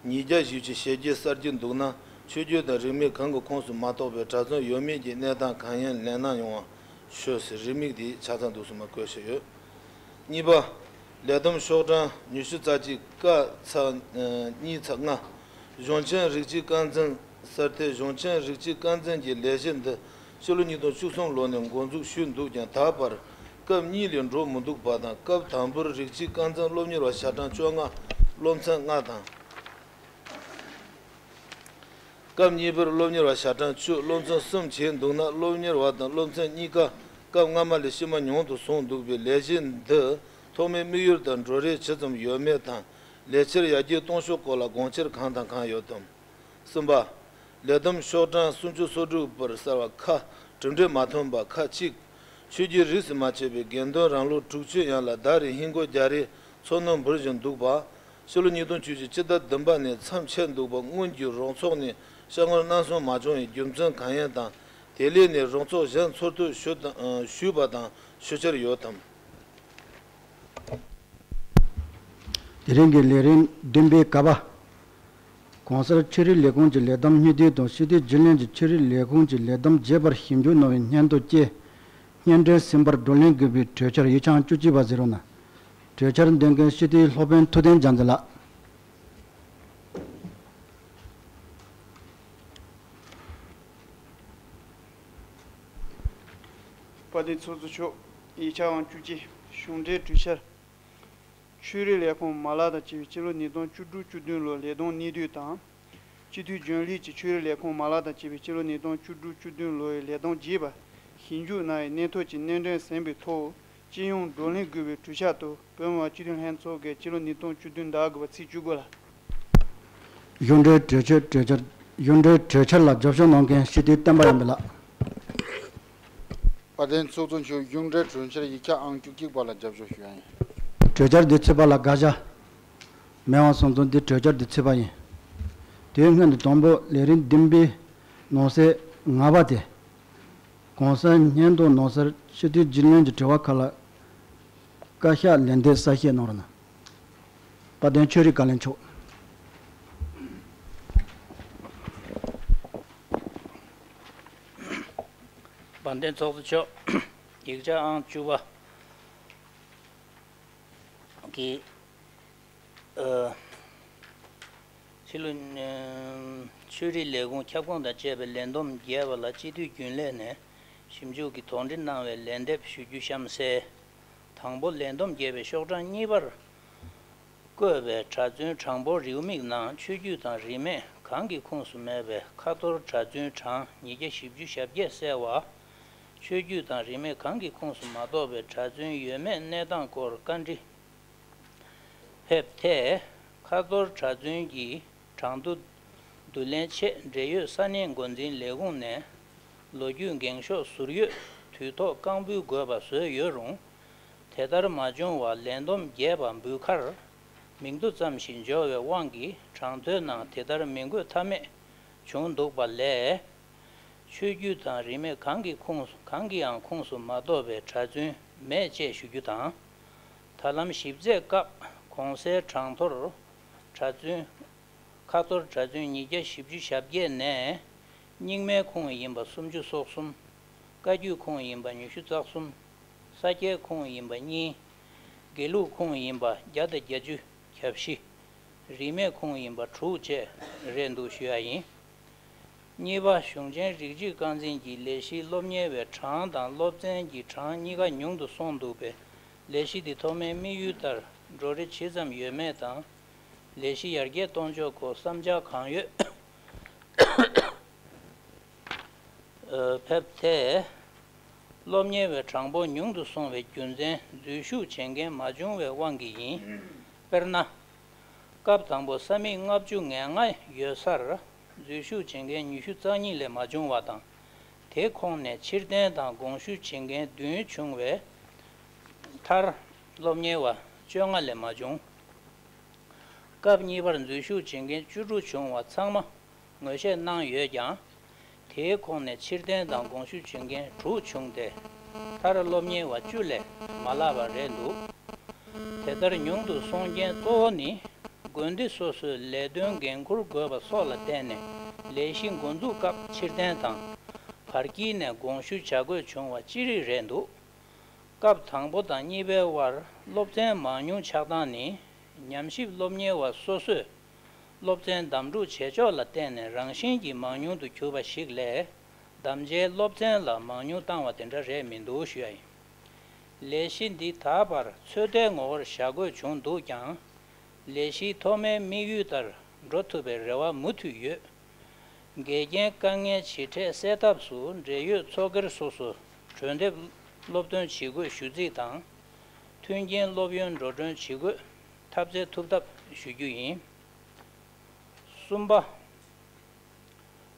ཉིས་བརྒྱ་བཞི་བཅུ་ཞེ་བརྒྱད་གསར་བརྗེ་འདུག་ན། ཆོས་བརྒྱུད་དང་རིས་མེད་གང་གི་ཁོངས་སུ་མ་གཏོགས་པའི་གྲྭ་བཙུན་ཡོད་མེད་ཀྱི་གནས་སྟངས་གང་ཡིན་ལན་གནང་ཡོང་བ་ཞུ་ཟེར། རེའུ་མིག་འདི་ཆ་ཚང་འདུག་སེ་མར་བཀོད་བཞག་ཡོད། གཉིས་པ། ལས་བསྡོམས་ཤོག་གྲངས་ཉི་ཤུ་རྩ་གཅིག་ཀ་ཚེག་གཉིས་ཚེག་ལྔ། གཞུང་ཆེན་རིགས་གཅིག་རྐང་འཛིན་གསར་གཏོད། གཞུང་ཆེན་རིགས་གཅིག་རྐང་འཛིན་གྱི་ལས་གཞི་འདི་ཕྱི་ལོ་ཉིས་སྟོང་བཅུ་གསུམ་ལོ་ནས་འགོ་འཛུགས་ཞུས་འདུག་ཀྱང་ད་བར་སྐབས་གཉིས་ལས་འགྲོ་མི་འདུག་པ་དང་། སྐབས་དང་པོར་རིགས་གཅིག་རྐང་འཛིན་སློབ་གཉེར་བ་ཞལ་གྲངས་བཅོ་ལྔ། སློབ་ཚན་ལྔ་དང་། སྐབས་གཉིས་པར་སློབ་གཉེར་བ་ཞལ་གྲངས་བཅུ། སློབ་ཚན་གསུམ་བྱས་འདུག་ན། སློབ་གཉེར་བ་དང་སློབ་ཚན་གཉིས་ཀ་སྐབས་སྔ་མ་ལས་ཕྱི་མ་ཉུང་དུ་སོང་འདུག་པས། ལས་གཞི་འདི་ཐོག་མའི་དམིགས་ཡུལ་དང་འགྲོ་རེས་ཇི་ཙམ་ཡོད་མེད་དང་། ལས་འཆར་ཡར་རྒྱས་གཏོང་ཕྱོགས་སྐོར་ལ་དགོངས་འཆར་གང་དང་གང་ཡོད་དམ། གསུམ་པ། ལས་བསྡོམས་ཤོག་གྲངས་སུམ་ཅུ་སོ་དྲུག་པར་གསལ་བ་ཁ། གྲུབ་འབྲས་མ་ཐོན་པ་ཁག་གཅིག་ཆོས་བརྒྱུད་རིས་སུ་མ་ཆད་པའི་དགེ་འདུན་རང་ལོ་དྲུག་ཅུ་ཡན་ལ་ཟླ་རེར་ཧིན་སྒོར་བརྒྱ་རེའི་འཚོ་སྣོན་འབུལ་བཞིན་འདུག་པ། ཕྱི་ལོ་ཉིས་སྟོང་བཅུ་བཞི་སྤྱི་ཟླ་བདུན་པ་ནས་མཚམས་ཆད་འདུག་པ། སྔོན་གྱི་རོགས་ཚོགས་ནས་བཤད་ངོར་སྣང་སྲུང་མ་བྱུང་བའི་རྒྱུ་མཚན་གང་ཡིན་དང་། དེ་ལས་ནས་རོགས་ཚོགས་གཞན་འཚོལ་བསྡུ་ཞུ་དང་ཞུས་པ་དང་ཞུ་འཆར་ཡོད་དམ། དེ་རིང་གི་ལས་རིམ་བདུན་པའི་ཀ་པ། གོང་གསལ་ཆོས་རིག་ལས་ཁུངས་ཀྱི་ལས་བསྡོམས་སྙིང་བསྡུས་དང་སྤྱི་འཐུས་རྒྱུན་ལས་ཀྱི་ཆོས་རིག་ལས་ཁུངས་ཀྱི་ལས་བསྡོམས་རྒྱས་པར་ཞིབ་འཇུག་གནང་བའི་སྙན་ཐོ་བཅས། སྙན་སྒྲོན་ཟིན་པར་བགྲོ་གླེང་དགོས་པའི་གྲོས་འཆར་ཡིག་ཆ་ཨང་བཅུ་གཅིག་པ་ཟེར་བ་ན། གྲོས་འཆར་འདོན་མཁན་སྤྱི་འཐུས་སློབ་དཔོན་ཐུབ་བསྟན་རྒྱལ་མཚན་ལགས། དཔལ་ལྡན་ཚོགས་གཙོ་མཆོག་ཡིག་ཆ་ཨང་བཅུ་གཅིག་གཞུང་འབྲེལ་གྲོས་འཆར། ཆོས་རིག་ལས་ཁུངས་མ་ལག་དང་བཅས་པའི་སྤྱི་ལོ་ཉིས་སྟོང་བཅུ་དྲུག་བཅུ་བདུན་ལོའི་ལས་བསྡོམས་སྙིང་བསྡུས་དང་། སྤྱི་འཐུས་རྒྱུན་ལས་ཀྱི་ཆོས་རིག་ལས་ཁུངས་མ་ལག་དང་བཅས་པའི་སྤྱི་ལོ་ཉིས་སྟོང་བཅུ་དྲུག་བཅུ་བདུན་ལོའི་ལས་བསྡོམས་རྒྱས་པ་ཞིབ་འཇུག་གནང་བའི་སྙན་ཐོ་གཅིག་སྙན་སྒྲོན་ཟིན་པའི་ཐོག་སྤྱི་ཡོངས་བགྲོ་གླེང་དགོས་པའི་གྲོས་འཆར་དུ་བོད་མི་མང་སྤྱི་འཐུས་ལྷན་ཚོགས་ཀྱི་སྤྱི་ལོ་ཉིས་སྟོང་བཅུ་བདུན་ཟླ་དགུ་པ་ཚེས་བཅུ་དགུ་ལ། གཞུང་འབྲེལ་གྲོས་ཆོད་གྲོས་འཆར། གཞུང་འབྲེལ་གྲོས་འཆར་ལ་རྒྱབ་སྐྱོར་གནང་མཁན་སྤྱི་འཐུས་བསྟན་པ་ཡར་འཕེལ་ལགས། དཔལ་ལྡན་ཚོགས་གཙོ་མཆོག་གཞུང་འབྲེལ་གྲོས་འཆར་ཡིག་ཆ་ཨང་བཅུ་གཅིག་པ་ལ་རྒྱབ་སྐྱོར་ཞུ་ཡ་ཡིན། གྲོས་འཆར་འདི་ཚུད་པ་ལ་དགག་བྱ་མེད་པ་སོང་ཙང་འདི་གྲོས་འཆར་འདི་ཚུད་པ་ཡིན། དེའི་སྔོན་དུ་དང་པོ་ལས་རིམ་བདུན་པའི་ནང་གསེས་ལྔ་པ་དེ། གོང་གསལ་སྙན་ཐོ་ནང་གསལ་སྤྱི་འཐུས་རྒྱུན་ལས་ཀྱི་དྲི་བ་ཁག་ལ་བཀའ་ཤག་ལན་འདེབས་གསལ་བཤད་གནང་རོགས་གནང་། དཔལ་ལྡན་ཆོས་རིག་བཀའ་བློན་མཆོག་དཔལ་ལྡན་ཚོགས་གཙོ་མཆོག་ཡིག་ཆ་ཨང་བཅུ་པ་གི། ཨ། ཕྱི་ལོ། ཨ། ཆོས་རིག་ལས་ཁུངས་ཁྱབ་ཁོངས་དང་བཅས་པའི་ལས་བསྡོམས་རྒྱས་པ་ལ་སྤྱི་འཐུས་རྒྱུན་ལས་ནས་ཞིབ་འཇུག་གི་དོགས་འདྲི་གནང་བའི་ལན་འདེབས་ཞུ་རྒྱུ་གཤམ་གསལ། དང་པོ། ལས་བསྡོམས་རྒྱས་པའི་ཤོག་གྲངས་གཉིས་པར་བཀོད་པའི་གྲྭ་བཙུན་གྲངས་འབོར་རེའུ་མིག་ནང་ཆོས་བརྒྱུད་དང་རིས་མེད་གང་གི་ཁོངས་སུ་མེད་པའི་ཁ་ཐོར་གྲྭ་བཙུན་གྲངས་ཉིས་བརྒྱ་བཞི་བཅུ་ཞེ་བརྒྱད་གསལ་བ། ཆོས་བརྒྱུད་དང་རིས་མེད་གང་གི་ཁོངས་སུ་མ་གཏོགས་པའི་གྲྭ་བཙུན་ཡོད་མེད་གནས་སྟངས་སྐོར་བཀའ་འདྲི་ཕེབས་ཐད། ཁ་ཐོར་གྲྭ་བཙུན་གྱི་གྲངས་ཐོ་བསྡུ་ལེན་ཆེད་འབྲེལ་ཡོད་ས་གནས་འགོ་འཛིན་ལས་ཁུངས་ནས་ལོ་རྒྱུས་འགེངས་ཤོག་ཟུར་ཡོད་དུས་ཐོག་རྐང་འབུལ་དགོས་པ་བཟོས་ཡོད་རུང་། དེ་ལྟར་མ་བྱུང་བར་ལས་བསྡོམས་རྒྱས་པ་འབུལ་ཁར་མིང་ཐོ་ཙམ་ཞིག་འབྱོར་བའི་དབང་གིས་གྲངས་ཐོའི་ནང་དེ་ལྟར་མིང་འགོད་ཐབས་མེད་བྱུང་འདུག་པ་ལས། ཆོས་བརྒྱུད་དང་རིས་མེད་གང་གི་ཁོངས་གང་གི་ཡང་ཁོངས་སུ་མ་གཏོགས་པའི་གྲྭ་བཙུན་མེད་ཅེས་ཞུ་རྒྱུ་དང་། ད་ལམ་ཞིབ་རྩད་སྐབས་གོང་གསལ་གྲངས་ཐོར་གྲྭ་བཙུན། ཁ་ཐོར་གྲྭ་བཙུན་ཉིས་བརྒྱ་བཞི་བཅུ་ཞེ་བརྒྱད་ནས་རྙིང་མའི་ཁོངས་ཡིན་པ་སུམ་ཅུ་སོ་གསུམ། བཀའ་བརྒྱུད་ཁོངས་ཡིན་པ་ཉི་ཤུ་རྩ་གསུམ། ས་སྐྱའི་ཁོངས་ཡིན་པ་གཉིས། དགེ་ལུགས་ཁོངས་ཡིན་པ་བརྒྱ་དང་བརྒྱད་ཅུ་གྱ་བཞི། རིས་མེད་ཁུངས་ཡིན་པ་དྲུག་བཅས་རེད་འདུག་ཞུ་ཡ་ཡིན། གཉིས་པ། གཞུང་ཆེན་རིགས་གཅིག་རྐང་འཛིན་གྱི་ལས་གཞིའི་སློབ་གཉེར་བའི་གྲངས་དང་སློབ་ཚན་གྱི་གྲངས་གཉིས་ཀ་ཉུང་དུ་སོང་འདུག་པས། ལས་གཞི་འདི་ཐོག་མའི་དམིགས་ཡུལ་ལྟར་འགྲོ་རེ་ཇི་ཙམ་ཡོད་མེད་དང་། ལས་གཞི་ཡར་རྒྱས་གཏོང་ཕྱོགས་སྐོར་བསམ་འཆར་གང་ཡོད། ཕེབས་ཐལ། སློབ་གཉེར་བའི་གྲངས་འབོར་ཉུང་དུ་སོང་བའི་རྒྱུ་མཚན་འཛུལ་ཞུགས་བྱེད་མཁན་མ་བྱུང་བའི་དབང་གིས་ཡིན། དཔེར་ན། སྐབས་དང་པོ་ས་མིག་ལྔ་བཅུ་ང་ལྔ་ཡོད་སར་འཛུལ་ཞུགས་བྱེད་མཁན་ཉི་ཤུ་རྩ་གཉིས་ལས་མ་བྱུང་བ་དང་། དེ་ཁོངས་ནས་ཕྱིར་འཐེན་དང་དགོངས་ཞུ་བྱེད་མཁན་བདུན་བྱུང་བས། མཐར། སློབ་གཉེར་བ་བཅོ་ལྔ་ལས་མ་བྱུང་། སྐབས་གཉིས་པར་འཛུལ་ཞུགས་བྱེད་མཁན་བཅུ་དྲུག་བྱུང་བ་ཚང་མ་ངོས་བཞེས་གནང་ཡོད་ཀྱང་། དེའི་ཁོངས་ནས་ཕྱིར་འཐེན་དང་དགོངས་ཞུ་བྱེད་མཁན་དྲུག་བྱུང་སྟེ། མཐར་སློབ་གཉེར་བ་བཅུ་ལས་མ་ལྷག་པ་རེད་འདུག་དེ་ལྟར་ཉུང་དུ་སོང་རྐྱེན་གཙོ་བོ་ནི། དགོན་སྡེ་སོ་སོའི་ལས་དོན་འགན་འཁུར་དགོས་པ་སོགས་ལ་བརྟེན་ནས་ལས་གཞི་འགོ་འཛུགས་སྐབས་ཕྱིར་འཐེན་དང་། བར་དཀྱིལ་ནས་དགོངས་ཞུ་བྱ་དགོས་བྱུང་བ་ཅི་རིགས་རེད་འདུག་སྐབས་དང་པོ་དང་གཉིས་པའི་དབར་སློབ་ཚན་མང་ཉུང་ཆགས་སྟངས་ནི། ཉམས་ཞིབ་སློབ་གཉེར་བ་སོ་སོས་སློབ་ཚན་བདམས་སྒྲུག་བྱེད་ཕྱོགས་ལ་བརྟེན་ནས་རང་བཞིན་གྱིས་མང་ཉུང་དུ་གྱུར་པ་ཞིག་ལས། གདམ་བྱའི་སློབ་ཚན་ལ་མང་ཉུང་བཏང་བ་དེ་འདྲ་རེད་མི་འདུག་ཞུ་ཡ་ཡིན། ལས་གཞི་འདི་ད་བར་ཚོད་ལྟའི་ངོ་བོར་བཞག་དགོས་བྱུང་འདུག་ཀྱང་། ལས་གཞིའི་ཐོག་མའི་དམིགས་ཡུལ་ལྟར་འགྲོ་ཐུབ་པའི་རེ་བ་མུ་མཐུད་ཡོད། འགལ་རྐྱེན་དཀའ་ངལ་ཇེ་འཕྲད་སེལ་ཐབས་སུ་འབྲེལ་ཡོད་ཚོགས་སྒེར་སོ་སོ་གྲོས་འདེབས་སློབ་སྟོན་བྱེད་དགོས་ཞུ་རྩིས་དང་། མཐུན་རྐྱེན་སློབ་ཡོན་འགྲོ་གྲོན་བྱེད་དགོས་ཐབས་རྩལ་ཐུབ་ཐབས་ཞུ་རྒྱུ་ཡིན། གསུམ་པ།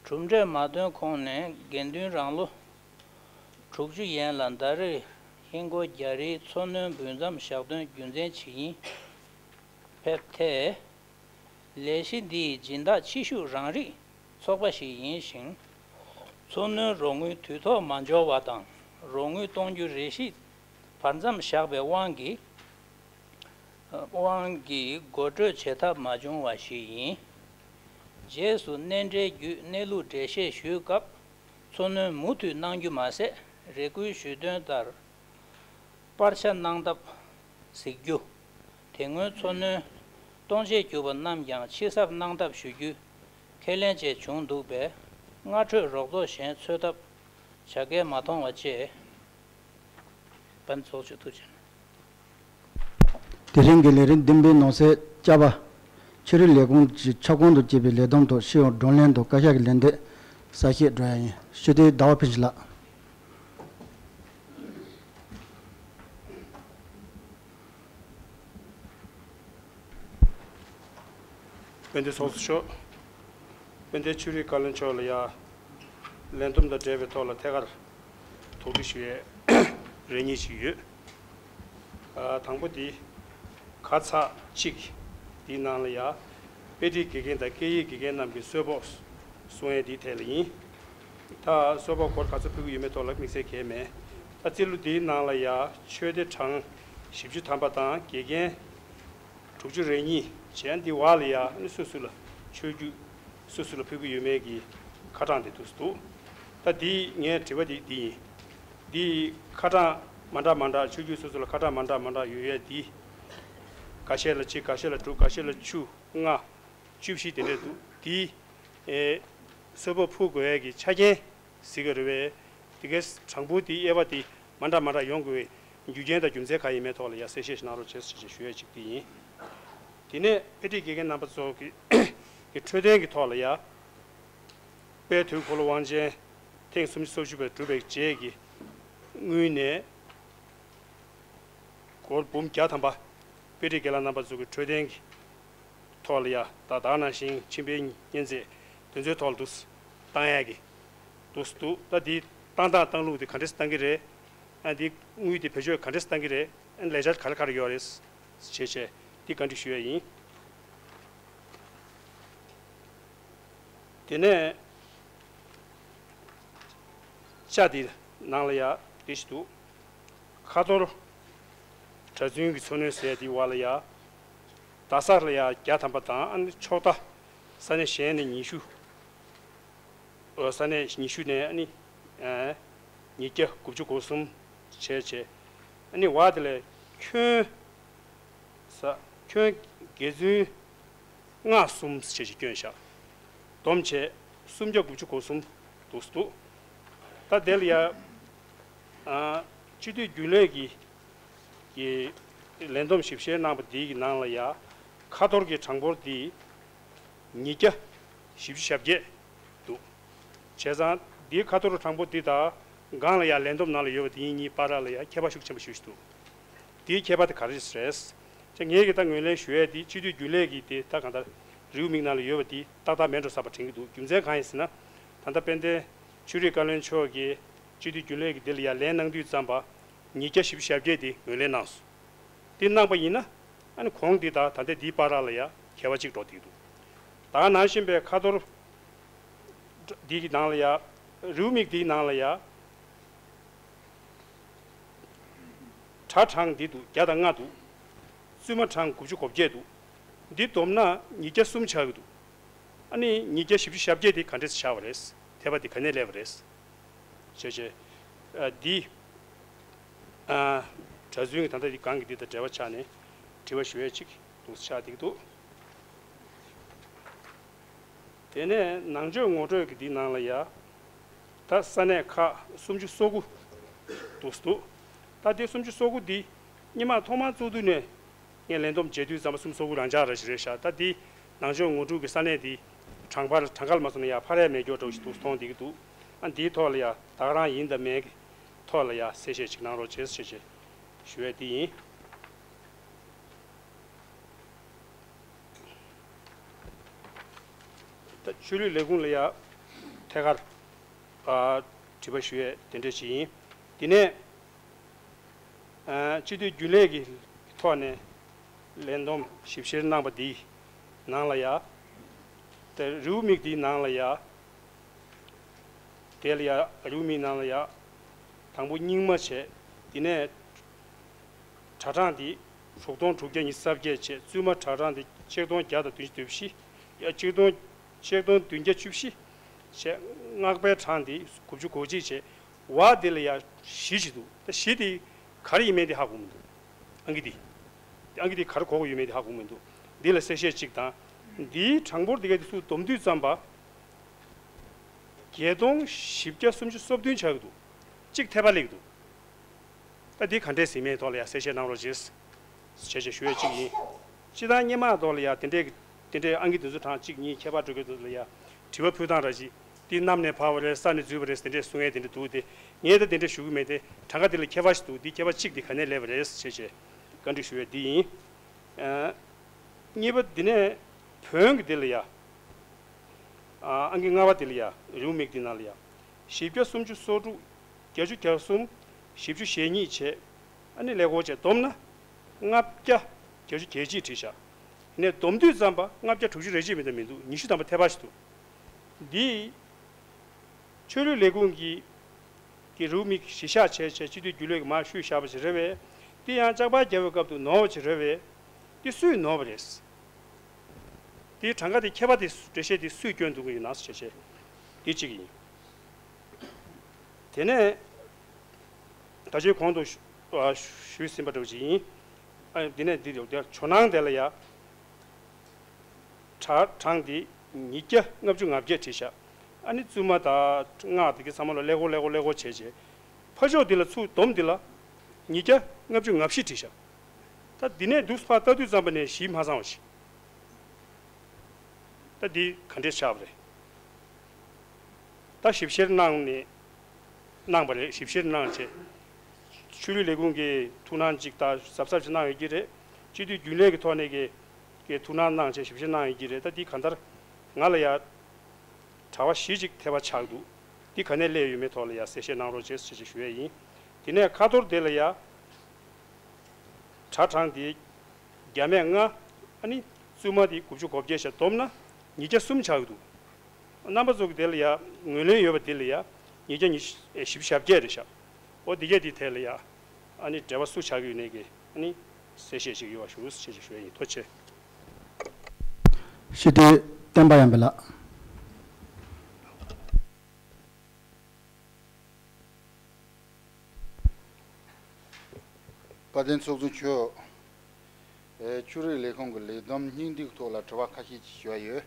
གྲུབ་འབྲས་མ་ཐོན་གོང་ནས་དགེ་འདུན་རང་ལོ་དྲུག་ཅུ་ཡན་ལ་ཟླ་རེར་ཧིན་སྒོར་བརྒྱ་རེའི་འཚོ་སྣོན་འབུལ་མཚམས་བཞག་དོན་རྒྱུ་མཚན་ཇི་ཡིན། ཕེབས་ཐལ། ལས་གཞི་འདི་ཡི་སྦྱིན་བདག་ཆེ་ཤོས་རང་རིགས་ཚོགས་པ་ཞིག་ཡིན་ཞིང་། འཚོ་སྣོན་རོགས་དངུལ་དུས་ཐོག་མ་འབྱོར་བ་དང་རོགས་དངུལ་གཏོང་རྒྱུ་རེ་ཞིག་བར་མཚམས་བཞག་པའི་དབང་གིས། དབང་གིས་འགོ་སྤྲོད་བྱེད་ཐབས་མ་བྱུང་བ་ཞིག་ཡིན། རྗེས་སུ་གནས་འབྲེལ་བརྒྱུད་གནས་ལུགས་འགྲེལ་བཤད་ཞུས་སྐབས་འཚོ་སྣོན་མུ་མཐུད་གནང་རྒྱུ་མ་ཟད་རེ་སྐུལ་ཞུས་དོན་ལྟར། པར་ཆ་གནང་ཐབས་གཟིགས་རྒྱུ། དེ་སྔོན་འཚོ་སྣོན་སྟོང་ཆད་གྱུར་པ་རྣམས་ཀྱང་ཕྱིར་གསབ་གནང་ཐབས་ཞུ་རྒྱུའི་ཁས་ལེན་བཅས་བྱུང་འདུག་པས། སྔ་འཕྲོས་རོགས་ཚོགས་གཞན་འཚོལ་ཐབས་བྱ་འགལ་མ་མཐོང་བ་བཅས། པན་ཚོགས་ཆུང་ཐུགས་རྗེ་ཆེ། དེ་རིང་གི་ལས་རིམ་བདུན་པའི་ནང་གསེས་བཅའ་བ། ཆོས་རིག་ལས་ཁུངས་ཀྱི་ཁྱབ་ཁོངས་སུ་སྐྱེས་པའི་ལས་བསྡོམས་ཐོག་ཤེས་ཡོན་བགྲོ་གླེང་དང་བཀའ་ཤག་གི་ལན་འདེབས་གསལ་བཤད་སྒྲོག་ཡ་ཡིན། ཞུ་དེ་ཟླ་བ་ཕུན་ཚོགས་ལགས། དཔལ་ལྡན་ཚོགས་གཙོ་མཆོག་དཔལ་ལྡན་ཆོས་རིག་བཀའ་བློན་མཆོག་ལ་ཡ། ལན་འདེབས་དང་འབྲེལ་བའི་ཐོག་ལ་ཐད་ཀར་དོགས་འདྲི་ཞུ་ཡས་རེ་གཉིས་ཤིག་ཡོད། ཨ། དང་པོ་དེ། ཁ་ཚ་གཅིག་དེའི་ནང་ལ་ཡ། དཔེ་ཁྲིད་དགེ་རྒན་དང་སྐད་ཡིག་དགེ་རྒན་རྣམས་ཀྱི་གསོལ་ཕོགས་གསུང་ཡས་དེའི་ཐད་ལ་ཡིན། ད་གསོལ་ཕོགས་སྒོར་ག་ཚོད་ཕུལ་གྱི་ཡོད་མེད་ཐོག་ལ་དམིགས་བསལ་གང་ཡང་མེད། ད་རྩིས་ལོ་འདིའི་ནང་ལ་ཡ་ཆོས་སྡེ་གྲངས་བཞི་བཅུ་ཐམ་པ་དང་དགེ་རྒན་དྲུག་ཅུ་རེ་གཉིས་བྱས་འདི་བར་ལ་ཡ་ནི་སུ་སུ་ལ་ཆོས་བརྒྱུད་སུ་སུ་ལ་ཕུལ་གྱི་ཡོད་མེད་ཀྱི་ཁ་གྲངས་དེ་འདུག་འདུག་ད་འདི་ངའི་དྲི་བ་དེ་འདི་ཡིན། འདི་ཁ་གྲངས་མ་འདྲ་མ་འདྲ་ཆོས་བརྒྱུད་སོ་སོ་ལ་ཁ་གྲངས་མ་འདྲ་མ་འདྲ་ཡོད་ཡས་འདི། འགའ་ཤས་ལ་གཅིག་འགའ་ཤས་ལ་དྲུག་འགའ་ཤས་ལ་བཅུ་ལྔ། བཅུ་བཞི་དེ་འདྲས་འདུག་འདི། ཨེ། གསོལ་ཕོགས་ཕུལ་དགོས་ཡས་ཀྱི་ཆ་རྐྱེན་གཟིགས་ཀྱི་རེད་པས། དེ་གའི་གྲངས་འབོར་དེ་དབྱེ་བ་དེ་མ་འདྲ་མ་འདྲ་ཡོང་དགོས་པའི་རྒྱུ་རྐྱེན་དང་རྒྱུ་མཚན་གང་ཡིན་མིན་ཐོག་ལ་ཡ་གསལ་བཤད་ཞིག་གནང་རོགས་བྱེད་ཟེར་ཞེས་ཞུ་ཡས་གཅིག་དེ་ཡིན། དེ་ནས་དཔེ་ཁྲིད་དགེ་རྒན་རྣམ་པ་ཚོ་གི་གི་འཕྲོད་བསྟེན་གྱི་ཐོག་ལ་ཡ། དཔལ་དུས་འཁོར་ལོ་དབང་ཆེན་ཐེངས་སུམ་ཅུ་སོ་བཞི་པ་གྲུབ་པའི་རྗེས་ཀྱི་དངུལ་ནས། སྒོར་འབུམ་བརྒྱ་ཐམ་པ། དཔེ་ཁྲིད་དགེ་ལགས་རྣམ་པ་ཚོ་གི་འཕྲོད་བསྟེན་གྱི་ཐོག་ལ་ཡ། ད་ད་ནང་བཞིན་མཆིན་པའི་གཉན་ཚད་དེ་ཚོའི་ཐོག་ལ་འདུག་བཏང་ཡས་ཀྱི་འདུག་འདུག་ད་འདི་བཏང་སྟངས་བཏང་ལུགས་དེ་ག་འདྲས་བཏང་གི་རེད། ཨ། འདི་དངུལ་དེ་བེད་སྤྱོད་ག་འདྲས་བཏང་གི་རེད། ཨ། ལས་འཆར་ག་རེ་ག་རེ་ཡོད་རེད། བྱས་བྱས་འདི་བཀའ་འདྲི་ཞུ་ཡས་ཡིན། དེ་ནས་ཅ་དེ་ནང་ལ་ཡ་དེ་ཞིག་འདུག་ཁ་ཐོར་གྲྭ་བཙུན་གྱི་འཚོ་སྣོན་ཟེར་དེའི་བར་ལ་ཡ། རྡ་ས་ལ་ཡ་བརྒྱ་ཐམ་པ་དང་། ཨ་ནི་ཕྱོགས་མཐའ་ས་གནས་གཞན་ནས་ཉི་ཤུ། ཨོ། ས་གནས་ཉི་ཤུ་ནས་ཨ་ནི། ཨ། ཉིས་བརྒྱ་དགུ་བཅུ་གོ་གསུམ་བྱས་བྱས། ཨ་ནི་བར་དེ་ལས་ཁྱོན། ས། ཁྱོན་དགེ་བཙུན་ ལྔ་གསུམ་བྱས་ཤིག་བསྐྱོན་བཞག་བསྡོམས་བྱས་སུམ་བརྒྱ་དགུ་བཅུ་གོ་གསུམ་འདུག་འདུག་ད་དེ་ལ་ཡ། ཨ། སྤྱི་འཐུས་རྒྱུན་ལས་ཀྱི་གི་ལས་བསྡོམས་ཞིབ་བཤེར་གནང་པ་འདི་གི་ནང་ལ་ཡ། ཁ་ཐོར་གྱི་གྲངས་འབོར་འདི་ཉིས་བརྒྱ་བཞི་བཅུ་ཞེ་བརྒྱད་འདུག་བྱས་ཙང་འདིའི་ཁ་ཐོར་གྲངས་འབོར་འདི་དང་སྒང་ལ་ཡ་ལས་བསྡོམས་ནང་ལ་ཡོད་པ་འདི་གཉིས་བར་ལ་ཡ་ཁྱད་པར་ཤུགས་ཆེན་པོ་ཞིག་འདུག་འདིའི་ཁྱད་པར་དེ་ག་རེ་རེད། ཅེས་ངས་ཀྱི་ད་ངོས་ལེན་ཞུ་ཡས་དེ་སྤྱི་འཐུས་རྒྱུན་ལས་ཀྱི་དེ་ད་གང་ལྟར་རེའུ་མིག་ནང་ལ་ཡོད་པ་དེ་ཏག་ཏག་མེད་འགྲོ་ས་པ་དྲན་གྱི་འདུག་རྒྱུ་མཚན་གང་ཡིན་ཟེར་ན། ད་ལྟ་དཔལ་ལྡན་ཆོས་རིག་བཀའ་བློན་མཆོག་གིས་སྤྱི་འཐུས་རྒྱུན་ལས་ཀྱི་དེ་ལ་ཡ་ལན་གནང་དུས་ཙམ་པ་ཉིས་བརྒྱ་བཞི་བཅུ་ཞེ་བརྒྱད་དེ་ངོས་ལེན་གནང་སོང་། དེ་གནང་པ་ཡིན་ན་ཨ་ནི་གོང་དེ་དང་ད་ལྟ་དེའི་བར་ལ་ཡ་ཁྱད་པར་གཅིག་འགྲོ་བསྡད་འདུག་ད་ནང་བཞིན་པའི་ཁ་ཐོར་འདི་གི་ནང་ལ་ཡ་རེའུ་མིག་དེའི་ནང་ལ་ཡ། གྲྭ་གྲངས་འདི་འདུག་བརྒྱ་དང་ལྔ་འདུག་བཙུན་མ་གྲངས་དགུ་བཅུ་གོ་བརྒྱད་འདུག་འདི་བསྡོམས་ན་ཉིས་བརྒྱ་གསུམ་ཆགས་ཀྱི་འདུག་ཨ་ནི་ཉིས་བརྒྱ་བཞི་བཅུ་ཞེ་བརྒྱད་འདི་ག་འདྲས་ཆགས་པ་རེད། ཐེབས་པ་འདི་ག་ནས་སླེབས་པ་རེད། ཞེས་བྱས། ཨ། འདི། ཨ། གྲྭ་བཙུན་གྱི་ད་ལྟ་འདི་སྒང་གི་འདི་དང་འབྲེལ་བ་ཆགས་ནས་དྲི་བ་ཞུ་ཡས་ཅིག་འདུག་ཆགས་བསྡད་ཀྱི་འདུག་དེ་ནས་ནང་ཆོས་ངོ་སྤྲོད་ཀྱི་འདི་ནང་ལ་ཡ། ད་ས་གནས་ཁག་སུམ་ཅུ་སོ་དགུ་འདུག་འདུག་ད་འདི་སུམ་ཅུ་སོ་དགུ་འདི་སྔོན་མ་ཐོག་མར་བཙུགས་དུས་ནས་ངས་ལས་བསྡོམས་བྱེད་དུས་ཙམ་པ་སུམ་ཅུ་སོ་དགུ་རང་འཇགས་ར་ཞིག་རེད་ཤག་ད་འདི་ནང་ཆོས་ངོ་སྤྲོད་ཀྱི་ས་གནས་འདི་གྲངས་འབོར་གྲངས་ཀ་ལ་མ་སོང་ན་ཡ་འཕར་ཡ་མེད་སྐྱོ་འདྲ་ཞིག་འདུག་མཐོང་བསྡད་ཀྱི་འདུག་ཨ། འདིའི་ཐོག་ལ་ཡ་ད་ག་རང་ཡིན་དང་མེད་ཀྱི་ཐོག་ལ་ཡ་གསལ་བཤད་ཅིག་གནང་རོགས་བྱེད་ཞེས་བྱས་ཞུ་ཡས་འདི་ཡིན། ད་ཆོས་ལུགས་ལས་ཁུངས་ལ་ཡ་ཐད་ཀར་ཨ་དྲི་བ་ཞུ་ཡས་དེ་འདྲ་ཞིག་ཡིན། དེ་ནས་ཨ་སྤྱི་འཐུས་རྒྱུན་ལས་ཀྱི་ཐོག་ནས་ལས་བསྡོམས་ཞིབ་བཤེར་གནང་པ་འདིའི་ནང་ལ་ཡ། དེ་རེའུ་མིག་འདིའི་ནང་ལ་ཡ། དེ་ལ་ཡ་རེའུ་མིག་ནང་ལ་ཡ། དང་པོ་རྙིང་མ་བྱས། དེ་ནས་གྲྭ་གྲངས་འདི་དྲུག་སྟོང་དྲུག་བརྒྱ་ཉི་ཤུ་རྩ་བརྒྱད་བྱས། བཙུན་མ་གྲྭ་གྲངས་འདི་ཆིག་སྟོང་བརྒྱ་དང་བདུན་ཅུ་དོན་བཞི། ཡ། ཆིག་སྟོང་ཆིག་སྟོང་བདུན་བརྒྱ་བཅུ་བཞི་བྱས། སྔགས་པའི་གྲངས་འདི་དགུ་བཅུ་གོ་གཅིག་བྱས། བ་འདི་ལ་ཡ་བཞི་ཅིག་འདུག་ད་བཞི་འདི་ག་རེ་ཡིན་མིན་འདི་ཧ་གོ་མི་འདུག་ཨང་ཀི་འདི། ཨང་ཀི་འདི་ག་རེ་གོ་གི་ཡོད་མེད་འདི་ཧ་གོ་མི་འདུག་འདི་ལ་གསལ་བཤད་ཅིག་དང་། འདིའི་གྲངས་འབོར་འདི་ག་འདི་ཚུར་བསྡོམས་དུས་ཙམ་པ། བརྒྱད་སྟོང་བཞི་བརྒྱ་སུམ་ཅུ་སོ་བདུན་ཆགས་ཀྱི་འདུག་གཅིག་ཐེབས་པ་སླེབས་ཀྱི་འདུག་ད་འདི་ག་འདྲས་ཟིན་མེད་ཐོག་ལ་ཡ་གསལ་བཤད་གནང་རོགས་བྱེད། ཞེས་ཞེས་ཞུ་ཡས་གཅིག་ཡིན། སྤྱི་བཏང་སྔོན་མ་ཐོག་ལ་ཡ་དེ་འདྲས་དེ་འདྲས་ཨང་ཀི་དེ་ཚོ་གྲངས་གཅིག་གཉིས་ཁྱད་པར་འགྲོ་གི་འདུག་ལ་ཡ། དྲི་བ་ཕུལ་སྟངས་ར་ཅིག་འདི་གནམ་ནས་འཕར་བ་རེད། ས་ནས་འཛུལ་བ་རེད་དེ་འདྲས་གསུང་ཡས་དེ་འདྲས་འདུག་སྟེ། ངས་ད་དེ་འདྲས་ཞུ་གི་མེད་དེ། གྲངས་ཀ་དེ་ལ་ཁྱད་པར་ཞིག་འདུག་འདི་ཁྱད་པར་གཅིག་འདི་ག་ནས་སླེབས་པ་རེད་ཞེས་ཞེས་བཀའ་འདྲི་ཞུ་ཡས་འདི་ཡིན། ཨ། གཉིས་པ་འདི་ནས་བོན་གྱི་འདི་ལ་ཡ། ཨ། ཨང་ཀི་ལྔ་པ་འདི་ལ་ཡ། རེའུ་མིག་འདི་ནང་ལ་ཡ། བཞི་བརྒྱ་སུམ་ཅུ་སོ་དྲུག་བརྒྱད་ཅུ་གྱ་གསུམ། བཞི་བཅུ་ཞེ་གཉིས་བྱས། ཨ་ནི་ཀླད་ཀོར་བྱས་བསྡོམས་ན། ལྔ་བརྒྱ་བརྒྱད་ཅུ་གྱ་གཅིག་བྲིས་བཞག་ཡིན་ནའི་བསྡོམས་དུས་ཙམ་པ་ལྔ་བརྒྱ་དྲུག་ཅུ་རེ་གཅིག་མི་འདུག་མི་འདུག་ཉི་ཤུ་ཐམ་པ་ཐེབས་པ་ཞིག་འདུག་འདི། ཆོས་ལུགས་ལས་ཁུངས་ཀྱི་ཀྱི་རེའུ་མིག་གཞི་བཞག་བྱས་བྱས་སྤྱི་འཐུས་རྒྱུན་ལས་ཀྱིས་མར་བཤུས་བཞག་པ་ཞིག་རེད་པས། འདི་ཡང་ལྕགས་པར་རྒྱབ་པའི་སྐབས་དུ་ནོར་བ་ཞིག་རེད་པས། འདི་སུས་ནོར་བ་རེད། འདིའི་གྲངས་ཀ་དེ་ཁྱད་པར་དེ་འགྲེལ་བཤད་དེ་སུས་སྐྱོན་འདུག་གི་ཡོད་ན་ཞེས་བྱས། འདི་གཅིག་ཡིན། དེ་ནས་ད་ཅི་གོང་དུ་ཞུ་ཨ་ཞུས་ཟིན་པ་འདྲ་བོ་ཅིག་ཡིན། ཨ། འདི་ནས་འདི་ཡོད་དེ་ཇོ་ནང་དེ་ལ་ཡ། གྲ་གྲངས་འདི་ཉིས་བརྒྱ་ལྔ་བཅུ་ང་བརྒྱད་བྲིས་བཞག་ཨ་ནི་བཙུན་མ་དང་སྔགས་འདི་གའི་ཚང་མ་ལ་ཀླད་ཀོར་ཀླད་ཀོར་ཀླད་ཀོར་བྱས་བྱས། ཕར་ཕྱོགས་འདི་ལ་ཚུར་བསྡོམས་འདི་ལ་ཉིས་བརྒྱ་ལྔ་བཅུ་ང་བཞི་བྲིས་བཞག་ད་འདི་ནས་འདུག་ཕར་ལྟ་དུས་ཙམ་པ་ནས་བཞི་མ་ཚང་བ་ཞིག་ད་འདི་ག་འདྲས་ཆགས་པ་རེད། ད་ཞིབ་བཤེར་གནང་ནས་གནང་པ་རེད། ཞིབ་བཤེར་གནང་བྱས། ཆོས་ལུགས་ལས་ཁུངས་ཀྱི་ཐུགས་སྣང་ཅིག་ད་གཟབ་གཟབ་ཅིག་གནང་ཡོད་ཀྱི་རེད། སྤྱི་འཐུས་རྒྱུན་ལས་ཀྱི་ཐོག་ནས་ཀྱི་ཀྱི་ཐུགས་སྣང་གནང་བྱས་ཞིབ་བཤེར་གནང་ཡོད་ཀྱི་རེད། ད་འདི་གང་ལྟར་ང་ལ་ཡ་གྲྭ་པ་བཞི་ཅིག་ཐེབས་པ་ཆགས་འདུག་འདི་ག་ནས་སླེབས་ཡོད་མེད་ཐོག་ལ་ཡ་གསལ་བཤད་གནང་རོགས་བྱེད་ཞེས་ཞུ་ཡས་ཡིན། དེ་ནས་ཁ་ཐོར་དེ་ལ་ཡ། གྲྭ་གྲངས་དེ་བརྒྱ་མེད་ལྔ། ཨ་ནི་བཙུན་མ་དེ་དགུ་བཅུ་གོ་བརྒྱད་བྱས་བསྡོམས་ན་ཉིས་བརྒྱ་གསུམ་ཆགས་ཀྱི་འདུག་རྣམ་པ་ཚོ་གི་དེ་ལ་ཡ་ངོས་ལེན་ཡོད་པ་དེ་ལ་ཡ་ཉིས་བརྒྱ་ཉི་ཤུ་བཞི་བཅུ་ཞེ་བརྒྱད་རེད་ཤག་འོ་འདི་གས་དེ་ཐད་ལ་ཡ་ཨ་ནི་འབྲེལ་བ་སུ་ཆགས་ཀྱི་ཡོད་ནས་ཀྱི་ཨ་ནི་གསལ་བཤད་ཅིག་ཡོད་པ་ཞུ་ཞེས་ཞུ་ཡ་ཡིན། ཐུགས་རྗེ་ཆེ། སྤྱི་འཐུས་བསྟན་པ་ཡར་འཕེལ་ལགས། དཔལ་ལྡན་ཚོགས་གཙོ་མཆོག་ཆོས་རིག་ལས་ཁུངས་ཀྱི་ལས་བསྡོམས་སྙིང་བསྡུས་ཐོག་ལ་དྲི་བ་ཁ་ཤས་ཅིག་ཞུ་བ་ཡོད།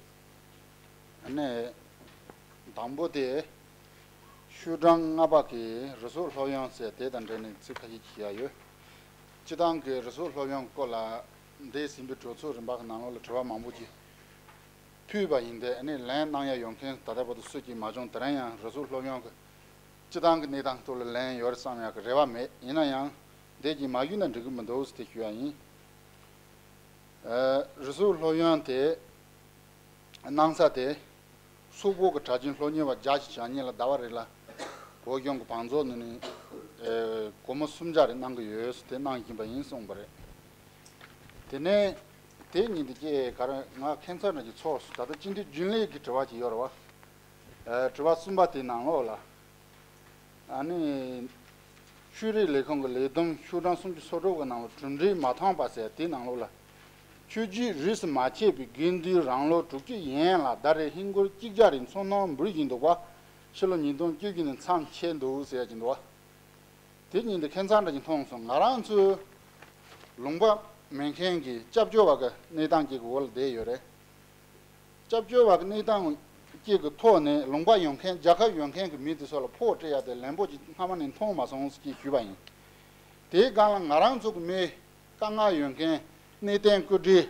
ཨ་ནི། དང་པོ་དེ། ཤོག་གྲངས་ལྔ་པ་གི་རུ་སོག་སློབ་ཡོན་ཟེར་དེ་དང་འབྲེལ་ནས་ཚིག་ཁ་ཤས་ཅིག་ཞུ་ཡ་ཡོད། སྤྱི་བཏང་གི་རུ་སོག་སློབ་ཡོན་སྐོར་ལ། འདས་ཟིན་པའི་གྲོས་ཚོགས་རིམ་པ་གི་ནང་ལོགས་ལ་དྲི་བ་མང་པོ་ཅིག་ཕུལ་བ་ཡིན་ཏེ། ཨ་ནི་ལན་གནང་ཡ་ཡོད་མཁན་ད་ལྟ་བར་དུ་སུ་གཅིག་མ་བྱུང་། དེ་རིང་ཡང་རུ་སོག་སློབ་ཡོན་གི་སྤྱི་བཏང་གི་གནས་སྟངས་ཐོག་ལ་ལན་ཡོད་རེད་བསམ་ཡག་གི་རེ་བ་མེད། ཡིན་ན་ཡང་འདས་ཀྱི་མ་ཞུས་ན་འགྲིག་གི་མི་འདུག་ཟེར་དེ་ཞུ་ཡ་ཡིན། ཨ། རུ་སོག་སློབ་ཡོན་དེ་གནང་ས་དེ་སོག་པོ་གི་གྲྭ་རྒྱུན་སློབ་གཉེར་བ་བརྒྱ་ཞིག་བྱ་ཉེ་ལ་ཟླ་བ་རེ་ལ་བོད་གཞུང་གི་བང་མཛོད་ནས་ནི། ཨ། སྒོར་མོ་སུམ་བརྒྱ་རེ་གནང་གི་ཡོད་ཟེར་དེ་གནང་བཞིན་པ་ཡིན་གསུངས་པ་རེད། དེ་ནས་དེ་ཉིན་དེ་སྐྱེས་ག་རེ་ང་ཁྱད་མཚར་འདྲ་ཅིག་ཚོར་སོང་། ད་ལྟ་སྤྱི་འཐུས་རྒྱུན་ལས་ཀྱི་དྲི་བ་ཅིག་ཡོད་རེད་བ། ཨ། དྲི་བ་གསུམ་པ་དེའི་ནང་ལོགས་ལ། ཨ་ནི། ཆོས་རིག་ལས་ཁུངས་ཀྱི་ལས་བསྡོམས་ཤོག་གྲངས་སུམ་ཅུ་སོ་དྲུག་གི་ནང་ལ་གྲུབ་འབྲས་མ་ཐོན་པ་ཟེར་དེའི་ནང་ལོགས་ལ། ཆོས་བརྒྱུད་རིས་སུ་མ་ཆད་པའི་དགེ་འདུན་རང་ལོ་དྲུག་ཅུ་ཡན་ལ་ཟླ་རེར་ཧིན་སྒོར་གཅིག་བརྒྱ་རེའི་འཚོ་སྣོན་འབུལ་བཞིན་འདུག་པ། ཕྱི་ལོ་ཉིས་སྟོང་བཅུ་བཞི་ནས་མཚམས་ཆད་འདུག་ཟེར་གྱི་འདུག་པ། དེ་ཉིན་དེ་ཁྱད་མཚར་འདྲ་ཅིག་མཐོང་སོང་། ང་རང་ཚོའི་ལུང་པ་མེད་མཁན་གྱི་སྐྱབས་བཅོལ་བ་གི་གནས་སྟངས་ཅིག་གི་འོག་ལ་བསྡད་ཡོད་རེད། སྐྱབས་བཅོལ་བ་གི་གནས་སྟངས་ཅིག་གི་ཐོག་ནས་ལུང་པ་ཡོད་མཁན་རྒྱལ་ཁབ་ཡོད་མཁན་གྱི་མི་དེ་ཚོ་ལ་ཕོགས་སྤྲད་ཡ་དེ་ལན་པོ་ཅིག་སྔ་མ་ནས་མཐོང་མ་སོང་ཟེར་ཅིག་ཞུས་པ་ཡིན། དེའི་སྒང་ལ་ང་རང་ཚོ་གི་མི་དཀའ་ངལ་ཡོད་མཁན་གནས་བརྟན་སྐུ་བགྲེས།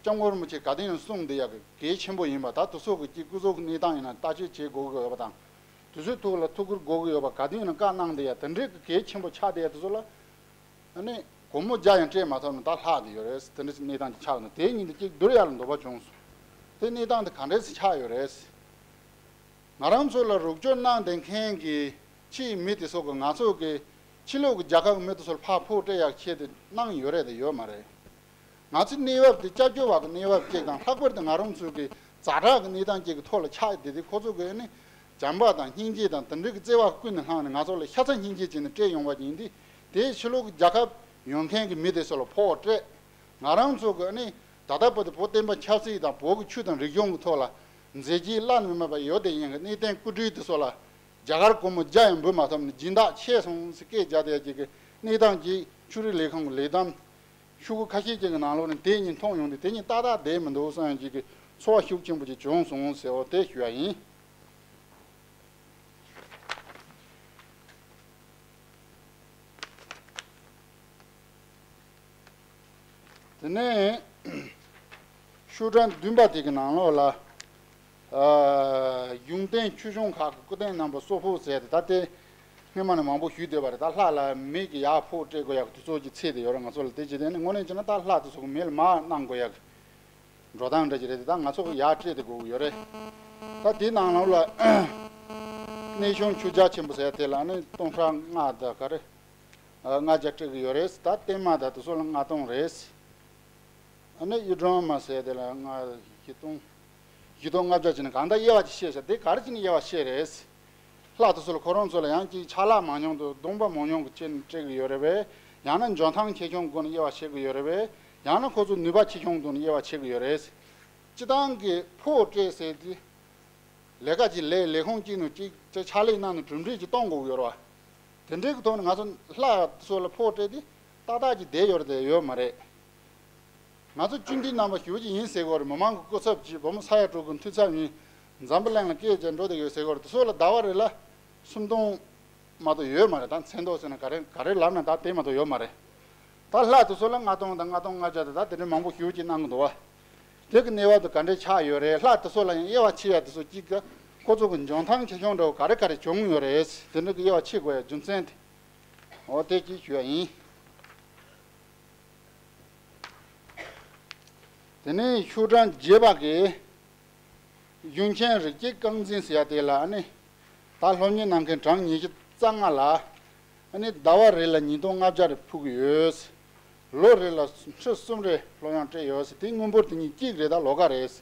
སྐྱབས་མགོན་རིན་པོ་ཆེ་ག་དུས་ཡིན་གསུངས་བསྡད་ཡག་གི་གལ་ཆེན་པོ་ཡིན་པ། ད་དུ་སོག་གི་ཅིག་སྐུ་ཚབ་ཀྱི་གནས་སྟངས་ཡིན་ན་ལྟ་དཔྱད་བྱེད་དགོས་ཀྱི་ཡོད་པ་དང་། དུ་སོག་ཐུགས་ལ་ཐུགས་ཁུར་དགོས་ཀྱི་ཡོད་པ། ག་དུས་ཡིན་ན་བཀའ་གནང་བསྡད་ཡག་དེ་འདྲའི་གི་གལ་ཆེན་པོ་ཆགས་བསྡད་ཡག་དུ་སོག་ལ། ཨ་ནི་སྒོར་མོ་བརྒྱ་ཡང་སྤྲད་མ་ཐུབ་ན་ད་ལྷག་བསྡད་ཡོད་རེད། དེ་འདྲ་ཅིག་གནས་སྟངས་ཅིག་ཆགས་ནས་དེའི་ཉིན་དུ་ཅིག་བསྡུར་ཡག་ལ་འདོད་པ་བྱུང་སོང་། དེ་གནས་སྟངས་དེ་ག་འདྲས་སེ་ཆགས་ཡོད་རེད། ང་རང་ཚོ་ལ་རོགས་སྐྱོར་གནང་བསྡད་མཁན་གྱི་ཕྱིའི་མི་དེ་ཚོ་གི་ང་ཚོ་གི་ཕྱི་ལོགས་ཀྱི་རྒྱལ་ཁབ་ཀྱི་མི་དེ་ཚོར་ཕར་ཕོགས་སྤྲད་ཡག་ཆེད་དུ་གནང་ཡོད་རེད་དེ་ཡོད་མ་རེད། ང་ཚོའི་གནས་བབ་དེ་སྐྱབས་བཅོལ་བ་གི་གནས་བབ་ཅིག་དང་། ལྷག་པར་དུ་ང་རང་ཚོ་གི་ཛ་དྲག་གི་གནས་སྟངས་ཅིག་གི་ཐོག་ལ་ཆགས་བསྡད་དེ། ཁོ་ཚོ་གི་ནི་བྱམས་པ་དང་སྙིང་རྗེ་དང་དེ་འདྲའི་གི་བརྩེ་བ་ཀུན་ནས་བསླངས་ནས་ང་ཚོ་ལ་ཤ་ཚ་སྙིང་རྗེ་བྱས་ནས་སྤྲད་ཡོང་བ་ཡིན་དུས། དེ་ཕྱི་ལོགས་ཀྱི་རྒྱལ་ཁབ་ཡོད་མཁན་གྱི་མི་དེ་ཚོ་ལ་ཕོགས་སྤྲད། ང་རང་ཚོ་གི་ནི་ད་ལྟ་བར་དུ་བོད་བསྟན་པ་ཆབ་སྲིད་དང་བོད་ཀྱི་ཆོས་དང་རིག་གཞུང་གི་ཐོག་ལ་མཛད་རྗེས་བླ་ན་མེད་པ་ཡོད་དེ་ཡིན་གི་གནས་བརྟན་སྐུ་བགྲེས་དེ་ཚོ་ལ་རྒྱ་གར་སྒོར་མོ་བརྒྱ་ཡང་འབུལ་མ་ཐུབ་ནས་སྦྱིན་བདག་ཆད་སོང་ཟེར་སྐད་རྒྱག་བསྡད་ཀྱི་གནས་སྟངས་ཀྱི་ཆོས་རིག་ལས་ཁུངས་ཀྱི་ལས་བསྡོམས་ཤོག་གུ་ཁ་ཤས་ཅིག་གི་ནང་ལོགས་ནས་དེ་གཉིས་མཐོང་ཡོང་དུས། དེ་གཉིས་ཏག་ཏག་བསྡད་མི་འདུག་བསམ་ཡག་གི་ཚོར་བ་ཤུགས་ཆེན་པོ་ཅིག་བྱུང་སོང་ཟེར་བ་དེ་ཞུ་ཡ་ཡིན། དེ་ནས་ཤོག་གྲངས་བདུན་པ་དེ་གི་ནང་ལོགས་ལ། ཨ། གཞུང་བསྟེན་ཆོས་གཞུང་ཁག་གི་སྐུ་རྟེན་རྣམ་པ་གསོག་ཕོགས་ཟེར་ཏེ། ད་དེ་སྔོན་མ་ནས་མང་པོ་ཞུས་བསྡད་པ་རེད། ད་ལྷ་ལ་མི་གི་ཡར་ཕོགས་སྤྲད་དགོས་ཡག་དུས་ཚོད་ཀྱི་ཚད་དེ་ཡོད་རེད། ང་ཚོ་ལ་དེ་བྱས་ཏེ་ནི་དངོས་གནས་བྱས་ན་ད་ལྷ་དེ་ཚོ་གི་མི་ལ་མར་གནང་དགོས་ཡག་གི་འགྲོ་སྟངས་འདྲ་ཅིག་རེད་དེ། ད་ང་ཚོ་གི་ཡར་སྤྲད་དེ་དགོས་ཀྱི་ཡོད་རེད། ད་དེའི་ནང་ལོགས་ལ་གནས་ཆུང་ཆོས་རྒྱལ་ཆེན་པོ་ཟེར་དེ་ལ་ནི་སྟོང་ཕྲག་ལྔ་དང་ག་རེ། ཨ། ལྔ་བརྒྱ་སྤྲད་ཀྱི་ཡོད་རེད། ད་བརྟན་མ་དང་དེ་ཚོ་ལ་ལྔ་སྟོང་རེད། ཨ་ནི་གཡུ་སྒྲོན་མ་ཟེར་དེ་ལ་ལྔ་བཞི་སྟོང་། བཞི་སྟོང་ལྔ་བརྒྱ་བྱས་ནས་གང་ལྟར་དབྱེ་བ་ཅིག་ཕྱེ་བྱས། དེ་ག་རེ་བྱས་ནས་དབྱེ་བ་ཕྱེ་རེད། ལྷ་དེ་ཚོ་ལ་ཁོ་རང་ཚོ་ལ་ཡང་ཅིག་ཕྱག་ལས་མང་ཉུང་དང་སྡོམ་པ་མང་ཉུང་གི་ཆེད་ནས་སྤྲད་ཀྱི་ཡོད་རེད་པས། ཡང་ན་འཇོན་ཐང་ཆེ་ཆུང་སྒོ་ནས་དབྱེ་བ་ཕྱེ་གི་ཡོད་རེད་པས། ཡང་ན་ཁོ་ཚོ་ནུས་པ་ཆེ་ཆུང་སྒོ་ནས་དབྱེ་བ་ཕྱེ་གི་ཡོད་རེད། སྤྱི་བཏང་གི་ཕོགས་སྤྲད་ཟེར་དེ། ལས་ཀ་ཅིག་ལས། ལས་ཁུངས་གཅིག་ནས་གཅིག་ཅིག་ཕྱག་ལས་གནང་ནས་གྲུབ་འབྲས་ཅིག་གཏོང་དགོས་ཀྱི་ཡོད་རེད་བ། དེ་འདྲའི་གི་ཐོག་ནས་ང་ཚོ་ལྷ་ཚོ་ལ་ཕོགས་སྤྲད་དེ་ཏག་ཏག་ཅིག་བསྡད་ཡོད་རེད་དེ་ཡོད་མ་རེད། ང་ཚོ་སྤྱི་འཐུས་རྣམ་པ་ཞེ་པོ་ཅིག་ཡིན་ཟེར་གྱི་ཡོད་རེད། མི་མང་གི་སྐུ་ཚབ་ཅིག་བུ་མོ་ས་ཡ་དྲུག་གི་འཐུས་ཚབ་ཡིན། འཛམ་བུ་གླིང་ལ་སྐད་རྒྱག་འགྲོ་བསྡད་ཡོད་ཟེར་གྱི་ཡོད་རེད། དེ་ཚོ་ལ་ཟླ་བ་རེ་ལ་སུམ་སྟོང་མ་གཏོགས་ཡོད་མ་རེད། ད་མཚན་ཐོག་ཟེར་ན་ག་རེ་ག་རེ་ལབ་ན་ད་དེ་མ་གཏོགས་ཡོད་མ་རེད། ད་ལྷ་དེ་ཚོ་ལ་ལྔ་སྟོང་དང་ལྔ་སྟོང་ལྔ་བརྒྱ་དེ་ད་དེ་འདྲའི་མང་པོ་ཞེ་པོ་ཅིག་གནང་གི་འདུག་བ། དེ་གི་གནས་བབ་དེ་ག་འདྲས་ཆགས་ཡོད་རེད། ལྷ་དེ་ཚོ་ལ་ཡང་དབྱེ་བ་ཕྱེ་ཡ་དེ་ཚོ་གཅིག་གི་ཁོ་ཚོ་གི་འཇོན་ཐང་ཆེ་ཆུང་འདྲ་བོ་ག་རེ་ག་རེ་བྱུང་ཡོད་རེད། དེ་འདྲ་གི་དབྱེ་བ་ཕྱེ་དགོས་ཡ་རྒྱུ་མཚན་དེ། འོ་དེ་གཅིག་ཞུ་ཡ་ཡིན། དེ་ནས་ཤོག་གྲངས་བརྒྱད་པ་གི་གཞུང་ཆེན་རིགས་གཅིག་རྐང་འཛིན་ཟེར་ཡ་དེ་ལ་ཨ་ནི། ད་སློབ་གཉེར་གནང་མཁན་གྲངས་ཉི་ཤུ་རྩ་ལྔ་ལ་ཨ་ནི་ཟླ་བ་རེ་ལ་ཉིས་སྟོང་ལྔ་བརྒྱ་རེ་ཕུལ་གྱི་ཡོད། ལོ་རེ་ལ་ཁྲི་གསུམ་རེ་སློབ་ཡོན་སྤྲད་ཡོད་ཟེར། དེ་དངུལ་འབོར་དེ་གཉིས་གཅིག་རེད། ད་ལོ་འགའ་རེད།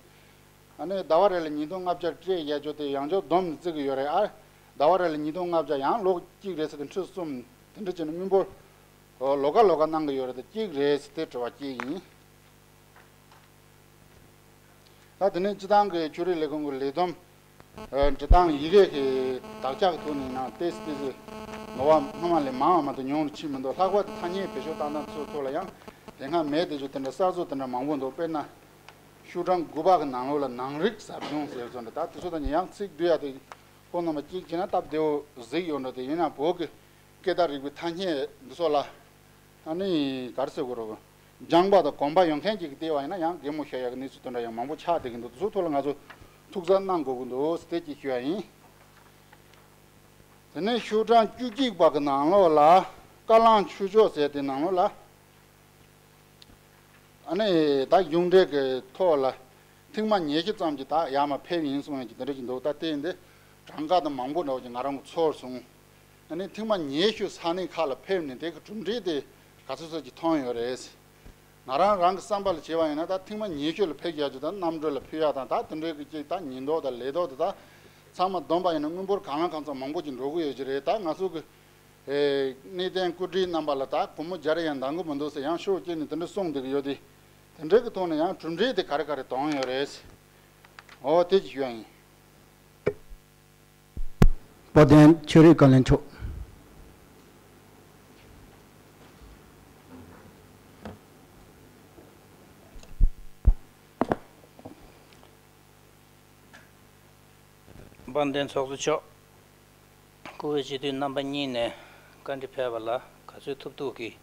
ཨ་ནི་ཟླ་བ་རེ་ལ་ཉིས་སྟོང་ལྔ་བརྒྱ་སྤྲད་ཡ་ཅོ་དེ་ཡང་ཅོ་བསྡོམས་ནས་བརྩི་གི་ཡོད་རེད། ཨ། ཟླ་བ་རེ་ལ་ཉིས་སྟོང་ལྔ་བརྒྱ་ཡང་ལོ་གཅིག་རེད་ཟེར་དུས་ཁྲི་གསུམ་དེ་འདྲ་བྱས་ནས་དངུལ་འབོར་ལོ་འགའ་ལོ་འགའ་གནང་གི་ཡོད་རེད། དེ་གཅིག་རེད་ཟེར་དེ་དྲི་བ་གཅིག་ཡིན། ད་དེ་ནས་སྤྱི་བཏང་གི་ཆོས་རིག་ལས་ཁུངས་ཀྱི་ལས་བསྡོམས། ཨ། འབྲི་སྟངས་ཡི་གེ་གི་དག་ཆ་གི་ཐོག་ནས་ན་ཏོག་ཙམ་ཏོག་ཙམ་ནོར་བ་སྔོན་མ་ལས་མང་བ་མ་གཏོགས་ཉུང་རུ་ཕྱིན་མི་འདུག་ལྷག་པར་དུ་ཐ་སྙད་བེད་སྤྱོད་བཏང་སྟངས་སོགས་ཐོག་ལ་ཡང་ དེ་སྔ་མེད་དེ་ཚོ་དེ་འདྲ་གསར་བཟོ་དེ་འདྲ་མང་པོ་འདུག་དཔེར་ན། ཤོག་གྲངས་དགུ་པ་གི་ནང་ལོགས་ལ་ནང་རིག་ཟབ་སྦྱོང་ཟེར་བཟོ་འདྲ། ད་དེ་ཚོ་དང་ཡང་ཚིག་བསྡུ་ཡ་དེ་ཁོང་རྣམ་པ་གཅིག་བྱས་ན་སྟབས་བདེ་བོ་གཟིགས་ཡོད་འགྲོ། དེ་ཡིན་ན་བོད་ཀྱི་སྐད་བརྡ་རིག་པའི་ཐ་སྙད་འདི་ཚོ་ལ་ཨ་ནི་ག་རེ་ཟེར་དགོས་རེད། སྦྱངས་པ་དང་གོམས་པ་ཡོད་མཁན་ཅིག་གིས་བལྟས་པ་ཡིན་ན་ཡང་གད་མོ་ཤོར་ཡག་གི་གནས་ཚུལ་དེ་འདྲ་ཡང་མང་པོ་ཆགས་བསྡད་ཀྱི་འདུག་དེ་ཚོའི་ཐོག་ལ་ང་ཚོ་ཐུགས་གཟབ་གནང་དགོས་ཀྱི་འདུག་ཟེར་དེ་གཅིག་ཞུ་ཡ་ཡིན། དེ་ནས་ཤོག་གྲངས་བཅུ་གཅིག་པ་གི་ནང་ལོགས་ལ་ཀ་ལང་ཆོས་ཕྱོགས་ཟེར་དེ་ནང་ལོགས་ལ། ཨ་ནི་ད་གཞུང་འབྲེལ་གྱི་ཐོག་ལ་ཐེངས་མ་ཉི་ཤུ་ཙམ་གྱི་ད་ཡར་མར་ཕེབས་ཡིན་གསུང་ཡ་གི་དེ་འདྲ་ཅིག་འདུག་ད་དེ་འདི་གྲངས་ཀ་དང་མང་པོ་འདྲ་བོ་ཅིག་ང་རང་གི་ཚོར་སོང་། ཨ་ནི་ཐེངས་མ་ཉི་ཤུ་ས་གནས་ཁག་ལ་ཕེབས་ནས་དེ་གི་གྲུབ་འབྲས་དེ་ག་ཚོད་ཚོད་ཅིག་ཐོན་ཡོད་རེད། ང་རང་རང་གི་བསམ་པ་ལ་བྱས་པ་ཡིན་ན་ད་ཐེངས་མ་ཉི་ཤུ་ལ་ཕེབས་རྒྱག་རྒྱུ་དང་གནམ་གྲུ་ལ་ཕེབས་ཡག་དང་ད་དེ་འདྲའི་གི་ཅིག་ད་ཉེན་རྟོག་དང་ལས་ཐོག་དེ་ད་ཚང་མ་བསྡོམས་པ་ཡིན་ན་དངུལ་འབོར་གང་ལ་གང་འཚམ་མང་པོ་ཅིག་འགྲོ་གི་ཡོད་ཀྱི་རེད། ད་ང་ཚོ་གི་ཨེ་གནས་བརྟན་སྐུ་བགྲེས་རྣམ་པ་ལ་ད་སྒོར་མོ་བརྒྱ་རེ་ཡང་འདང་གི་མི་འདུག་ཟེར་ཡང་ཤོག་བྱས་ནས་དེ་འདྲ་གསུངས་བསྡད་ཀྱི་ཡོད་དེ། དེ་འདྲའི་གི་ཐོག་ནས་ཡང་གྲུབ་འབྲས་དེ་ག་རེ་ག་རེ་བཏོན་ཡོད་རེད། འོ་དེ་ཅིག་ཞུ་ཡ་ཡིན། དཔལ་ལྡན་ཆོས་རིག་བཀའ་བློན་མཆོག་དཔལ་ལྡན་ཚོགས་གཙོ་མཆོག་བཀུར་འོས་སྤྱི་འཐུས་རྣམ་པ་གཉིས་ནས་བཀའ་འདྲི་ཕེབས་པ་ལ་ག་ཚོད་ཐུབ་ཐུབ་ཀྱིས་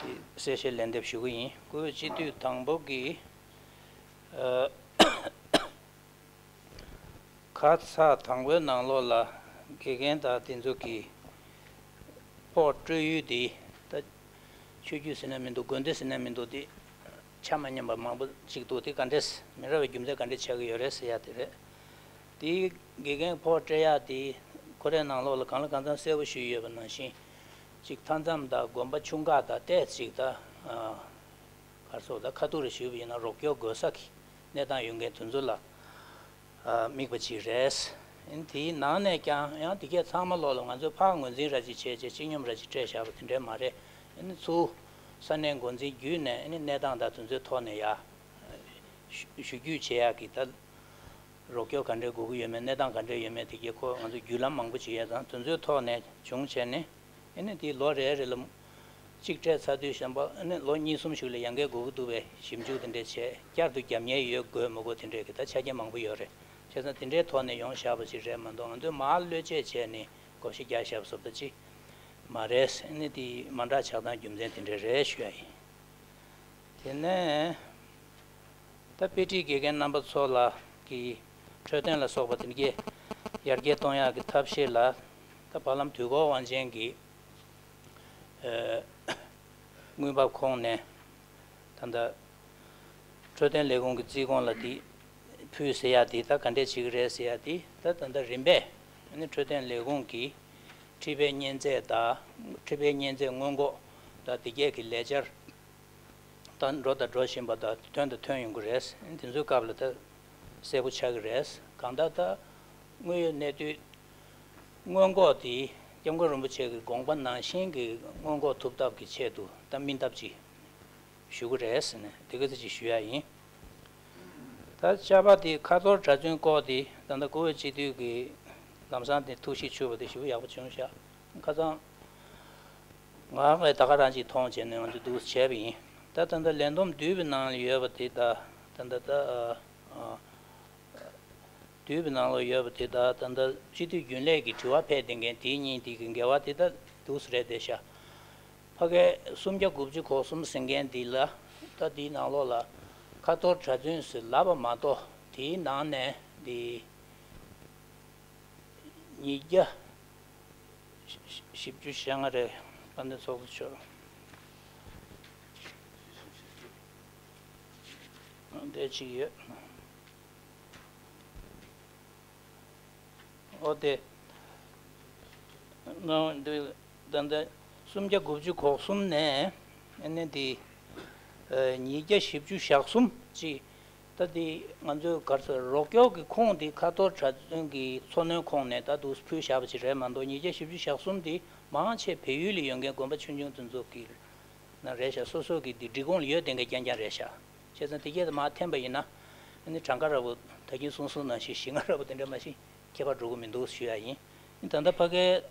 གསལ་བཤད་ལན་འདེབས་ཞུ་གི་ཡིན། བཀུར་འོས་སྤྱི་འཐུས་དང་པོ་གིས་ཨ། ཁ་ཚ་དང་པོའི་ནང་ལོགས་ལ་དགེ་རྒན་དང་དེ་ཚོ་གི་ཕོགས་སྤྲོད་ཡུལ་དེ་ད་ཆོས་བརྒྱུད་ཟེར་ན་མི་འདུག་དགོན་སྡེ་ཟེར་ན་མི་འདུག་དེ་ཆ་མ་མཉམ་པ་མང་པོ་ཅིག་འདུག་དེ་ག་འདྲས་མི་འདྲ་བའི་རྒྱུ་མཚན་ག་འདྲས་ཆགས་ཀྱི་ཡོད་རེད་ཟེར་ཡ་དེ་རེད། དེ་དགེ་རྒན་ཕོགས་སྤྲད་ཡ་དེ་ཁོ་རའི་ནང་ལོགས་ལ་གང་ལ་གང་འཚམ་གསལ་པོ་ཞུས་ཡོད་པ་ནང་བཞིན་ཅིག་མཐའ་མཚམས་དང་དགོན་པ་ཆུང་ཁག་དང་ཏོག་ཙམ་ཅིག་ད་ག་རེ་ཟེར་ད་ཁ་ཐུག་རེ་ཞུས་པ་ཡིན་ན་རོགས་སྐྱོར་དགོས་ས་གི་གནས་སྟངས་ཡོད་མཁན་དེ་ཚོ་ལ་དམིགས་པ་ཅིག་རེད། དེའི་ནང་ནས་ཀྱང་ཡང་དེ་གས་ཚང་མ་ལོག་ལ་ང་ཚོས་ཕར་ངོས་འཛིན་ར་ཅིག་བྱས་བྱས་སྤྱི་སྙོམས་ར་ཅིག་སྤྲད་བཞག་པ་དེ་འདྲས་མ་རེད། ཚུར་ས་གནས་འགོ་འཛིན་བརྒྱུད་ནས་གནས་སྟངས་དང་དེ་ཚོའི་ཐོག་ནས་ཡ་ཞུ་རྒྱུ་བྱེད་ཡག་གི་ད་རོགས་སྐྱོར་ག་འདྲས་དགོས་ཀྱི་ཡོད་མེད་གནས་སྟངས་ག་འདྲས་ཡོད་མེད་དེ་གས་ཁོ་ང་ཚོས་བརྒྱུད་ལམ་མང་པོ་བྱེད་ཡ་དང་དེ་ཚོའི་ཐོག་ནས་བྱུང་བྱས་ནས། ཨ་ནི་དེ་ལོ་རེ་རེ་ལ་གཅིག་སྤྲད་ཚར་དུས་གཞན་པ་ཨ་ནི་ལོ་གཉིས་གསུམ་ཞིག་ལ་ཡང་བསྐྱར་དགོས་ཀྱི་འདུག་པས་ཞིབ་འཇུག་དེ་འདྲས་བྱས་བསྐྱར་དུ་རྒྱབ་གཉེར་ཡོད་དགོས་མི་དགོས་དེ་འདྲས་ཀྱི་ད་ཆ་རྐྱེན་མང་པོ་ཡོད་རེད། བྱས་ཙང་དེ་འདྲའི་ཐོག་ནས་ཡོང་བཞག་པ་ཞིག་རེད་མ་གཏོགས་ང་ཚོས་མར་བློས་བཅད་བྱས་ནས་བགོ་བཤའ་རྒྱག་བཞག་པ་བཟོ་ལྟ་ཅིག་མ་རེད། ཨ་ནི་དེ་མ་འདྲ་ཆགས་སྟངས་རྒྱུ་མཚན་དེ་འདྲས་རེད་ཞུ་ཡ་ཡིན། དེ་ནས། ད་དཔེ་ཁྲིད་དགེ་རྒན་རྣམ་པ་ཚོ་ལ་གི་འཕྲོད་བསྟེན་ལ་སོགས་པ་དེ་གའི་ཡར་རྒྱས་གཏོང་ཡག་གི་ཐབས་ཤེས་ལ་ད་བར་ལམ་དུས་འཁོར་དབང་ཆེན་གྱི་ཨ་དངུལ་འབབ་ཁོངས་ནས་ད་ལྟ་འཕྲོད་བསྟེན་ལས་ཁུངས་ཀྱི་རྩིས་ཁོངས་ལ་དེ་ཕུལ་ཟེར་ཡག་དེ་ད་ག་འདྲས་བྱེད་ཀྱི་རེད་ཟེར་ཡག་དེ་ད་ད་ལྟ་རིམ་པས་ཨ་ནི་འཕྲོད་བསྟེན་ལས་ཁུངས་ཀྱི་ཁྲིད་པའི་གཉན་ཚད་དང་ཁྲིད་པའི་གཉན་ཚད་སྔོན་འགོག་དང་དེ་གའི་གི་ལས་འཆར། ད་འགྲོ་དང་འགྲོ་བཞིན་པ་དང་ཐོན་དང་ཐོན་ཡོང་གི་རེད། དེ་ཚོའི་སྐབས་ལ་ད་གསལ་པོ་ཆགས་ཀྱི་རེད། གང་ལྟར་ད་དངོས་ཡོད་གནས་དུས་སྔོན་འགོག་དེ་སྐྱབས་མགོན་རིན་པོ་ཆེ་གི་དགོངས་པ་ནང་བཞིན་གྱི་སྔོན་འགོག་ཐུབ་ཐབས་ཀྱི་ཆེད་དུ་ད་སྨིན་ཐབས་ཅིག་ཞུ་གི་རེད་ཟེར་ནས་དེ་ག་ཚོད་ཅིག་ཞུ་ཡ་ཡིན། ད་ཅ་པ་དེ་ཁ་ཐོར་གྲྭ་བཙུན་སྐོར་དེ་ད་ལྟ་བཀུར་འོས་སྤྱི་འཐུས་ཀྱི་ལམ་སང་དེ་ཐུགས་གཤིས་ཆུད་པ་དེ་ཞེ་པོ་ཡག་པོ་བྱུང་ཤག་ཁ་སང་། ང་གིས་ད་ག་རང་ཅིག་མཐོང་བྱས་ནས་ང་ཚོས་འདུག་བྱས་པ་ཡིན། ད་ད་ལྟ་ལས་བསྡོམས་བསྡུས་པའི་ནང་ལ་ཡོད་པ་དེ་ད་ད་ད་ད་ཨ་ཨ་བསྡུས་པའི་ནང་ལ་ཡོད་པ་དེ་ད་ད་ལྟ་སྤྱི་འཐུས་རྒྱུན་ལས་ཀྱི་དྲི་བ་ཕེབས་བསྡད་མཁན་དེ་གཉིས་དེ་གི་འགལ་བ་དེ་ད་འདུག་སེ་རེད་བསྡད་ཤག་ཕ་གིའི་སུམ་བརྒྱ་དགུ་བཅུ་གོ་གསུམ་ཟེར་མཁན་འདི་ལ་ད་དེའི་ནང་ལོགས་ལ་ཁ་ཐོར་གྲྭ་བཙུན་ཟེར་ལབ་པ་མ་གཏོགས་དེའི་ནང་ནས་འདི། ཉིས་བརྒྱ་བཞི་བཅུ་ཞེ་ལྔ་རེད། དཔལ་ལྡན་ཚོགས་གཙོ་མཆོག་འདི་གཅིག་ཡོད། ཨོ་དེ། ང་འདི་ད་ལྟ་སུམ་བརྒྱ་དགུ་བཅུ་གོ་གསུམ་ནས་ཨ་ནི་འདི་ཉིས་བརྒྱ་བཞི་བཅུ་ཞེ་གསུམ་ཅིག་ད་དེ་ང་ཚོའི་ག་རེ་ཟེར་རོགས་སྐྱོར་གྱི་ཁོངས་དེ་ཁ་ཐོར་གྲྭ་བཙུན་གྱི་འཚོ་སྣོན་ཁོངས་ནས་ད་དུང་ཕུལ་བཞག་པ་ཅིག་རེད་མ་གཏོགས་ཉིས་བརྒྱ་བཞི་བཅུ་ཞེ་གསུམ་དེ་མང་ཆེ་བལ་ཡུལ་ལ་ཡོད་མཁན་དགོན་པ་ཆུང་ཆུང་དེ་ཚོ་གི་ནང་རེད་ཤག་སོ་སོ་གི་དེ་སྒྲིག་ཁོངས་ལ་ཡོད་བསྡད་མཁན་རྐྱང་རྐྱང་རེད་ཤག་བྱས་ཙང་དེ་གས་དེ་མར་འཐེན་པ་ཡིན་ན་ཨ་ནི་གྲངས་ཀ་ར་བོ་ད་གིན་གསུངས་སོང་ནང་བཞིན་བཞི་ལྔ་ར་བོ་དེ་འདྲ་མ་ཞིག་ཁྱད་པར་འགྲོ་གི་མི་འདུག་ཞུ་ཡ་ཡིན། ཨ་ནི་ད་ལྟ་ཕ་གིའི་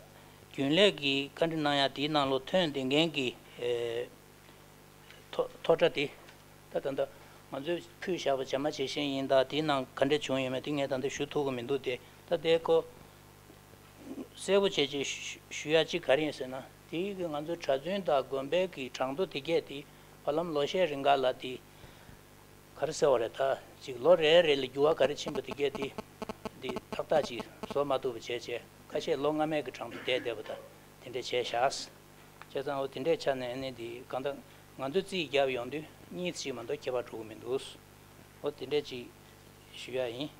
རྒྱུན་ལས་ཀྱི་བཀའ་འདྲི་གནང་ཡ་དེའི་ནང་ལོགས་ཐོན་བསྡད་མཁན་གྱི་ཨེ། ཐོ་ཐོ་ཊ་དེ། ད་ད་ལྟ་ང་ཚོས་ཕུལ་བཞག་པ་ཇེ་མང་ཇེ་ཞན་ཡིན་ད། དེའི་ནང་ག་འདྲ་བྱུང་ཡོད་མེད་དེ་ངས་ད་ལྟ་ཞུ་ཐུབ་ཀྱི་མི་འདུག་སྟེ། ད་དེ་ཁོ་གསལ་པོ་བྱས་བྱས་ཞུ་ཞུ་ཡ་གཅིག་ག་རེ་ཡིན་ཟེར་ན། དེའི་གི་ང་ཚོའི་གྲྭ་བཙུན་དང་དགོན་པའི་གི་གྲངས་ཐོ་དེ་གས་དེ་བར་ལམ་ལོ་ཤས་རིང་ག་ལ་དེ་ག་རེ་ཟེར་བ་རེད། ད་ཅིག་ལོ་རེ་རེ་ལ་འགྱུར་བ་ག་རེ་ཕྱིན་པ་དེ་གས་དེ་དེ་ཏག་ཏག་ཅིག་བཟོ་མ་ཐུབ་པ་བྱས་བྱས། ཁ་ཤས་ལོ་སྔ་མའི་གི་གྲངས་ཐོ་བསྡད་བསྡད་པ་དང་དེ་འདྲས་བྱས་བཞག་བྱས་ཙང་འོ་དེ་འདྲའི་ཆ་ནས་ཨ་ནི་འདི་གང་ལྟར་ང་ཚོས་རྩིས་བརྒྱབ་ཡོང་དུས་གཉིས་ཅིག་མ་གཏོགས་ཁྱད་པར་འགྲོ་གི་མི་འདུག་འོ་དེ་འདྲས་ཅིག་ཞུ་ཡ་ཡིན།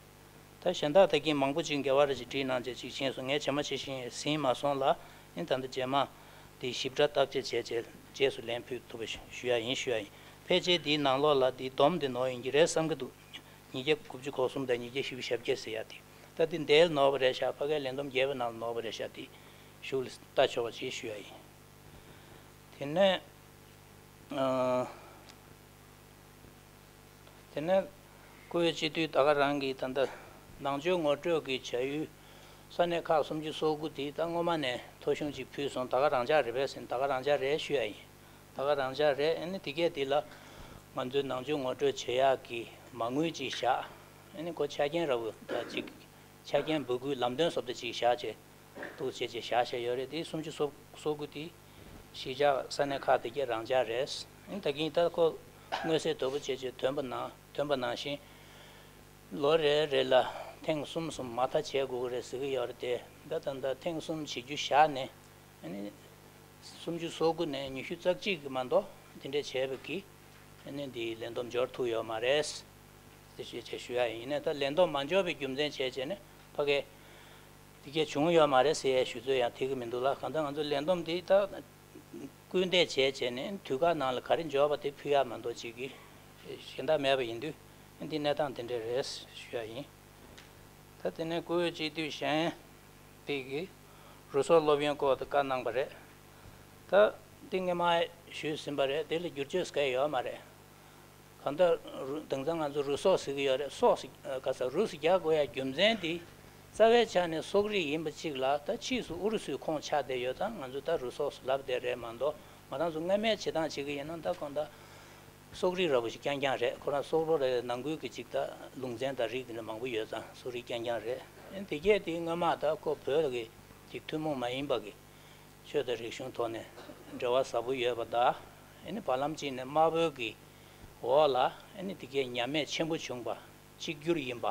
ད་གཞན་དག་ད་གིན་མང་པོ་ཅིག་འགལ་བ་རེ་ཅིག་བྲིས་གནང་བྱས་ཅིག་ཕྱིན་སོང་། ངས་ཇེ་མང་ཇེ་ཞན་ཟིན་མ་སོང་ལ། ཨ་ནི་ད་ལྟ་རྗེས་མ་འདི་ཞིབ་ཕྲ་བརྟག་དཔྱད་བྱས་བྱས་རྗེས་སུ་ལན་ཕུལ་ཐུབ་པ་ཞུ་ཡ་ཡིན་ཞུ་ཡ་ཡིན། ཕལ་ཆེར་འདིའི་ནང་ལོགས་ལ་འདི་སྡོམ་འདི་ནོར་ཡིན་གྱི་རེད་བསམ་གྱི་འདུག་ཉིས་བརྒྱ་དགུ་བཅུ་གོ་གསུམ་དང་ཉིས་བརྒྱ་བཞི་བཅུ་ཞེ་བརྒྱད་ཟེར་ཡ་དེ། ད་འདི་འདིར་ནོར་བ་རེད་ཤག་ཕ་གའི་ལས་བསྡོམས་རྒྱས་པའི་ནང་ལ་ནོར་བ་རེད་ཤག་དེ་གཞུག་ལ་ལྟ་ཆོག་པ་ཅིག་ཞུ་ཡ་ཡིན། དེ་ནས་ཨ། དེ་ནས་བཀུར་འོས་སྤྱི་འཐུས་ད་ག་རང་གིས་ད་ལྟ་ནང་ཆོས་ངོ་སྤྲོད་ཀྱི་བྱ་ཡུལ་ས་གནས་ཁག་སུམ་ཅུ་སོ་དགུ་དེ་ད་སྔོན་མ་ནས་ཐོ་གཞུང་ཅིག་ཕུལ་སོང་། ད་ག་རང་འཇགས་རེད་པས་ཟེར་ན་ད་ག་རང་འཇགས་རེད་ཞུ་ཡ་ཡིན། ད་ག་རང་འཇགས་རེད། ཨ་ནི་དེ་གས་དེ་ལ་ང་ཚོའི་ནང་ཆོས་ངོ་སྤྲོད་བྱེད་ཡག་གི་མ་དངུལ་ཅིག་བཞག་ཨ་ནི་ཁོ་ཆ་རྐྱེན་ར་བོ་ད་ཅིག་ཆ་རྐྱེན་འབོད་སྐུལ་ལམ་སྟོན་སོགས་དེ་ཅིག་བཞག་བྱས་འདུག་བྱས་བྱས་བཞག་བཞག་ཡོད་རེད། དེ་སུམ་ཅུ་སོ་སོ་དགུ་དེ་གཞིས་ཆགས་ས་གནས་ཁག་དེ་གས་རང་འཇགས་རེད། ཨ་ནི་ད་གིན་ད་ཁོ་མངོན་གསལ་དོད་པོ་བྱས་བྱས་ཐོན་པ་ནང་ཐོན་པ་ནང་བཞིན་ལོ་རེ་རེ་ལ་ཐེངས་གསུམ་གསུམ་མ་མཐའ་བྱེད་དགོས་ཀྱི་རེད་ཟེར་གྱི་ཡོད་རེད་དེ། ད་ད་ད་ཐེངས་གསུམ་བྱེད་རྒྱུ་བཞག་ནས། ཨ་ནི་སུམ་ཅུ་སོ་དགུ་ནས་ཉི་ཤུ་རྩ་གཅིག་གི་མ་གཏོགས་དེ་འདྲས་བྱས་པ་གི་ཨ་ནི་འདིའི་ལས་བསྡོམས་འབྱོར་ཐུབ་ཡོད་མ་རེད། དེ་ཞུ་ཅེས་ཞུ་ཡ་ཡིན། ཡིན་ནའི་ད་ལས་བསྡོམས་མ་འབྱོར་བའི་རྒྱུ་མཚན་བྱས་བྱས་ནས་ཕ་གའི་དེ་གས་བྱུང་ཡོད་མ་རེད་ཟེར་ཡའི་ཞུ་ཚོད་ཡང་ཐེབས་ཀྱི་མི་འདུག་ལ། གང་ལྟར་ང་ཚོ་ལས་བསྡོམས་འདི་ད་སྐུལ་འདེད་བྱས་བྱས་ནས་དུས་བཀག་ནང་ལ་ག་རེ་འབྱོར་བ་དེ་ཕུལ་ཡག་མ་གཏོགས་ཅིག་གི་གཞན་དག་མེད་པ་ཡིན་དུས་འདི་གནས་སྟངས་དེ་འདྲས་རེད་ཞུ་ཡ་ཡིན། ད་དེ་ནས་བཀུར་འོས་སྤྱི་འཐུས་གཞན་དེ་གི་རུ་སོག་སློབ་ཡོན་སྐོར་དུ་བཀའ་གནང་བ་རེད། ད་འདི་སྔོན་མ་ཞུས་ཟིན་པ་རེད། དེ་ལ་བསྒྱུར་བཅོས་གང་ཡང་ཡོད་མ་རེད། གང་ལྟར་རུ་དེང་སང་ང་ཚོ་རུ་སོག་ཟེར་གི་ཡོད་རེད། སོག་ཟེར་ག་ས་རུ་ཟེར་རྒྱག་དགོས་ཡ་རྒྱུ་མཚན་དེ་རྩ་བའི་ཆ་ནས་སོག་རིགས་ཡིན་པ་གཅིག་ལ། ད་ཕྱིས་སུ་ཨུ་རུ་སུའི་ཁོངས་ཆགས་བསྡད་ཡོད་ཙང་ང་ཚོ་ད་རུ་སོག་ཟེར་ལབ་བསྡད་རེད་མ་གཏོགས། ང་རང་ཚོ་སྔ་མའི་བྱེད་སྟངས་བྱེད་གི་ཡིན་ན་ད་གང་ལྟར་སོག་རིགས་འདྲ་པོ་ཞིག་རྐྱང་རྐྱང་རེད། ཁོ་རང་སོག་པོ་རེད། ནང་ཁུལ་གྱི་ཅིག་ད་ལུང་ཚན་དང་རིགས་དེ་འདྲ་མང་པོ་ཡོད་ཙང་སོག་རིགས་རྐྱང་རྐྱང་རེད། ཨ་ནི་དེ་གས་དེ་སྔོན་མ་ད་ཁོ་བོད་ཀྱི་ཅིག་ཐུན་མོང་མ་ཡིན་པ་གི་ཆོས་དང་རིག་གཞུང་ཐོག་ནས་འབྲེལ་བ་ཟབ་པོ་ཡོད་པ་དང་། ཨ་ནི་བར་ལམ་གཅིག་ནས་དམར་པོའི་གི་འོག་ལ་ཨ་ནི་དེ་གས་ཉམས་དམས་ཆེན་པོ་བྱུང་བ། གཅིག་གྱུར་ཡིན་པ་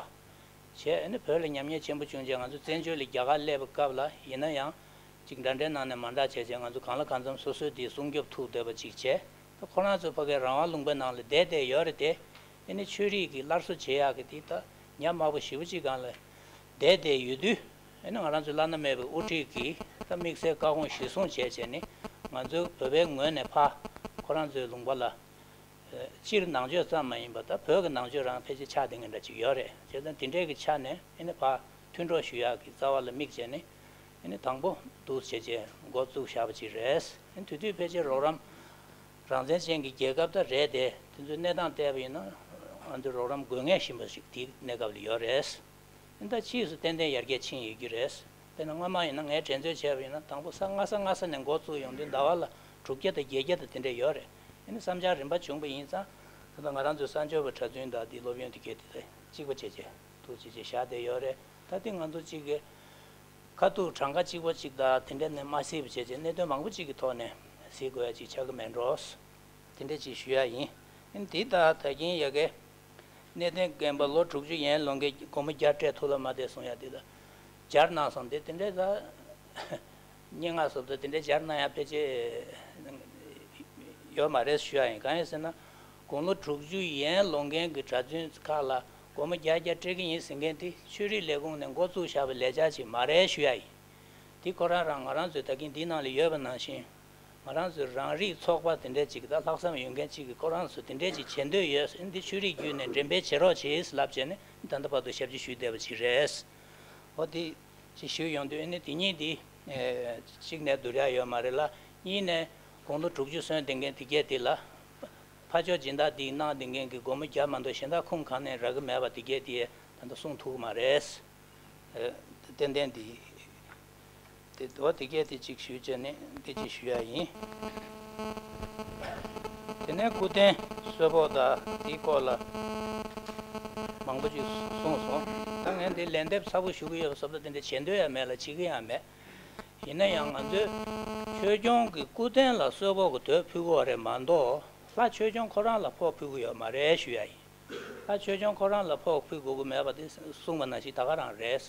བྱས། ཨ་ནི་བོད་ལ་ཉམས་ཉེས་ཆེན་པོ་བྱུང་རྗེས་ང་ཚོ་བཙན་བྱོལ་ལ་རྒྱ་གར་སླེབས་པའི་སྐབས་ལ་ཡིན་ན་ཡང་ཅིག་འདྲ་འདྲའི་ནང་ནས་མ་འདྲ་བྱས་བྱས་ང་ཚོ་གང་ལ་གང་འཚམ་སོ་སོའི་དེ་སྲུང་སྐྱོབ་ཐུབ་བསྡད་པ་ཅིག་བྱས། ད་ཁོ་རང་ཚོ་ཕ་གིའི་རང་དབང་ལུང་པའི་ནང་ལ་བསྡད་བསྡད་ཡོད་རེད་དེ། ཨ་ནི་ཆོས་རིག་གི་སླར་གསོ་བྱེད་ཡག་གི་དེ་ད་ཉམས་དམའ་པོ་ཞེ་པོ་ཅིག་སྒང་ལ་བསྡད་བསྡད་ཡོད་དུས། ཨ་ནི་ང་རང་ཚོའི་བླ་ན་མེད་པའི་དབུ་ཁྲིད་ཀྱིས་ད་དམིགས་བསལ་བཀའ་དགོངས་གཞིར་བཟུང་བྱས་བྱས་ནས་ང་ཚོའི་བོད་པའི་ངོས་ནས་ཕར་ཁོ་རང་ཚོའི་ལུང་པ་ལ། སྤྱིར་ནང་ཆོས་ཙམ་མ་ཡིན་པར་ད་བོད་ཀྱི་ནང་ཆོས་རང་ཕལ་ཆེར་ཆགས་བསྡད་མཁན་འདྲ་ཅིག་ཡོད་རེད། བྱས་ཙང་དེ་འདྲའི་གི་ཆ་ནས་ཨ་ནི་ཕར་མཐུན་གྲོགས་ཞུ་ཡག་གི་རྩ་བ་ལ་དམིགས་བྱས་ནས་ཨ་ནི་དང་པོ་འདུག་བྱས་བྱས་འགོ་བཙུགས་བཞག་པ་ཅིག་རེད། ཨ་ནི་དེ་དུས་ཕལ་ཆེར་རོགས་རམ་རང་བཙན་ཅན་གྱི་རྒྱལ་ཁབ་ད་རེད་དེ། དེ་ཚོའི་གནས་སྟངས་བལྟས་པ་ཡིན་ན་ང་ཚོས་རོགས་རམ་དགོས་ངེས་བཞིན་པ་ཞིག་དེའི་གནས་སྐབས་ལ་ཡོད་རེད། ད་ཕྱིས་སུ་ཏན་ཏན་ཡར་རྒྱས་ཕྱིན་ཡོད་ཀྱི་རེད། དཔེར་ན་སྔོན་མ་ཡིན་ན་ངས་དྲན་གསོ་བྱས་པ་ཡིན་ན་དང་པོ་ས་སྔ་ས་སྔ་ས་ནས་འགོ་བཙུགས་ཡོང་དུས་ཟླ་བ་ལ་དྲུག་བརྒྱ་དང་བརྒྱད་བརྒྱ་དང་དེ་འདྲ་ཡོད་རེད། ཨ་ནི་བསམ་འཆར་རིམ་པ་བྱུང་པ་ཡིན་ཙང་། ད་ལྟ་ང་རང་ཚོའི་གསར་འབྱོར་བའི་གྲྭ་བཙུན་དང་དེ་སློབ་ཡོན་དེ་གས་དེ་དང་གཅིག་པ་བྱས་བྱས་འདུག་བྱས་བྱས་བཞག་བསྡད་ཡོད་རེད། ད་དེ་ང་ཚོ་གཅིག་གི་ཁ་ཐུག་གྲངས་ཀ་གཅིག་པ་གཅིག་དང་དེ་འདྲ་ནས་མ་གཟིགས་པ་བྱས་བྱས་གནད་དོན་མང་པོ་གཅིག་གི་ཐོག་ནས་གཟིགས་དགོས་ཡ་གཅིག་ཆགས་ཀྱི་མེད་འགྲོ། དེ་འདྲ་ཅིག་ཞུ་ཡ་ཡིན། ཨ་ནི་དེ་ད་ད་གིན་ཡ་གི་གནས་བརྟན་རྒན་པ་ལོ་དྲུག་ཅུ་ཡན་ལོན་མཁན་སྒོར་མོ་བརྒྱ་སྤྲད་ཐུབ་ལ་མ་བསྡད་གསུང་ཡ་དེ་ད་སྦྱར་གནང་སོང་། དེ་དེ་འདྲའི་ད་སྙན་ངག་སོགས་ད་དེ་འདྲའི་སྦྱར་གནང་ཡ་ཕལ་ཆེར་ཡོད་མ་རེད་ཞུ་ཡ་ཡིན། གང་ཡིན་ཟེར་ན་དགུང་ལོ་དྲུག་ཅུ་ཡན་ལོན་མཁན་གྱི་གྲྭ་བཙུན་ཁག་ལ་སྒོར་མོ་བརྒྱ་བརྒྱ་སྤྲད་ཀྱི་ཡིན་ཟེར་མཁན་དེ་ཆོས་རིག་ལས་ཁུངས་ནས་འགོ་བཙུགས་བཞག་པའི་ལས་འཆར་ཅིག་མ་རེད་ཞུ་ཡ་ཡིན། དེ་ཁོ་རང་རང་ང་རང་ཚོའི་ད་གིན་འདིའི་ནང་ལ་ཡོད་པ་ནང་བཞིན། ང་རང་ཚོའི་རང་རིགས་ཚོགས་པ་དེ་འདྲ་ཅིག་ད་ལྷག་བསམ་ཡོད་མཁན་ཅིག་གིས་ཁོ་རང་ཚོ་དེ་འདྲ་ཅིག་བྱེད་འདོད་ཡོད། འདི་ཆོས་རིག་བརྒྱུད་ནས་འགྲེམས་སྤེལ་བྱེད་རོགས་བྱེད་ལབ་བྱས་ནས་ད་ལྟ་བར་དུ་ཞབས་ཕྱི་ཞུས་བསྡད་པ་ཅིག་རེད། འོ་དེ་ཅིག་ཞུས་ཡོང་དུས་ཨ་ནི་དེ་གཉིས་དེ་གཅིག་ནས་བསྡུར་ཡག་ཡོད་མ་རེད་ལ། གཉིས་ནས་དགུང་ལོ་དྲུག་ཅུ་སོན་བསྡད་མཁན་དེ་གས་དེ་ལ་ཕར་ཕྱོགས་སྦྱིན་བདག་དེ་གནང་བསྡད་མཁན་གྱི་སྒོར་མོ་བརྒྱ་མ་གཏོགས་གཞན་དག་ཁུངས་གང་ནས་རག་གི་མེད་པ་དེ་གས་དེ་ད་ལྟ་གསུང་ཐུབ་ཀྱི་མ་རེད། ཨ། ཏན་ཏན་འདི། དེ་འོ་དེ་གས་དེ་གཅིག་ཞུས་བྱས་ནས་དེ་གཅིག་ཞུ་ཡ་ཡིན། དེ་ནས་སྐུ་རྟེན་གསོལ་ཕོགས་དང་དེའི་སྐོར་ལ་མང་པོ་ཅིག་གསུངས་སོང་། ད་ངས་འདི་ལན་འདེབས་ཚ་པོ་ཞུ་གི་ཡོད་པ་སོགས་ད་དེ་འདྲ་བྱེད་འདོད་ཡང་མེད་ལ་བྱེད་ཀྱི་ཡང་མེད། ཡིན་ན་ཡང་ང་ཚོས་ཆོས་སྐྱོང་གི་སྐུ་རྟེན་ལ་གསོལ་ཕོགས་ཀྱི་དོད་ཕུལ་དགོས་རེད་མ་གཏོགས་ལྷ་ཆོས་སྐྱོང་ཁོ་རང་ལ་ཕོགས་ཕུལ་གྱི་ཡོད་མ་རེད་ཞུ་ཡ་ཡིན། ལྷ་ཆོས་སྐྱོང་ཁོ་རང་ལ་ཕོགས་ཕུལ་དགོས་ཀྱི་མེད་པ་དེ་གསུངས་པ་ནང་བཞིན་ད་ག་རང་རེད།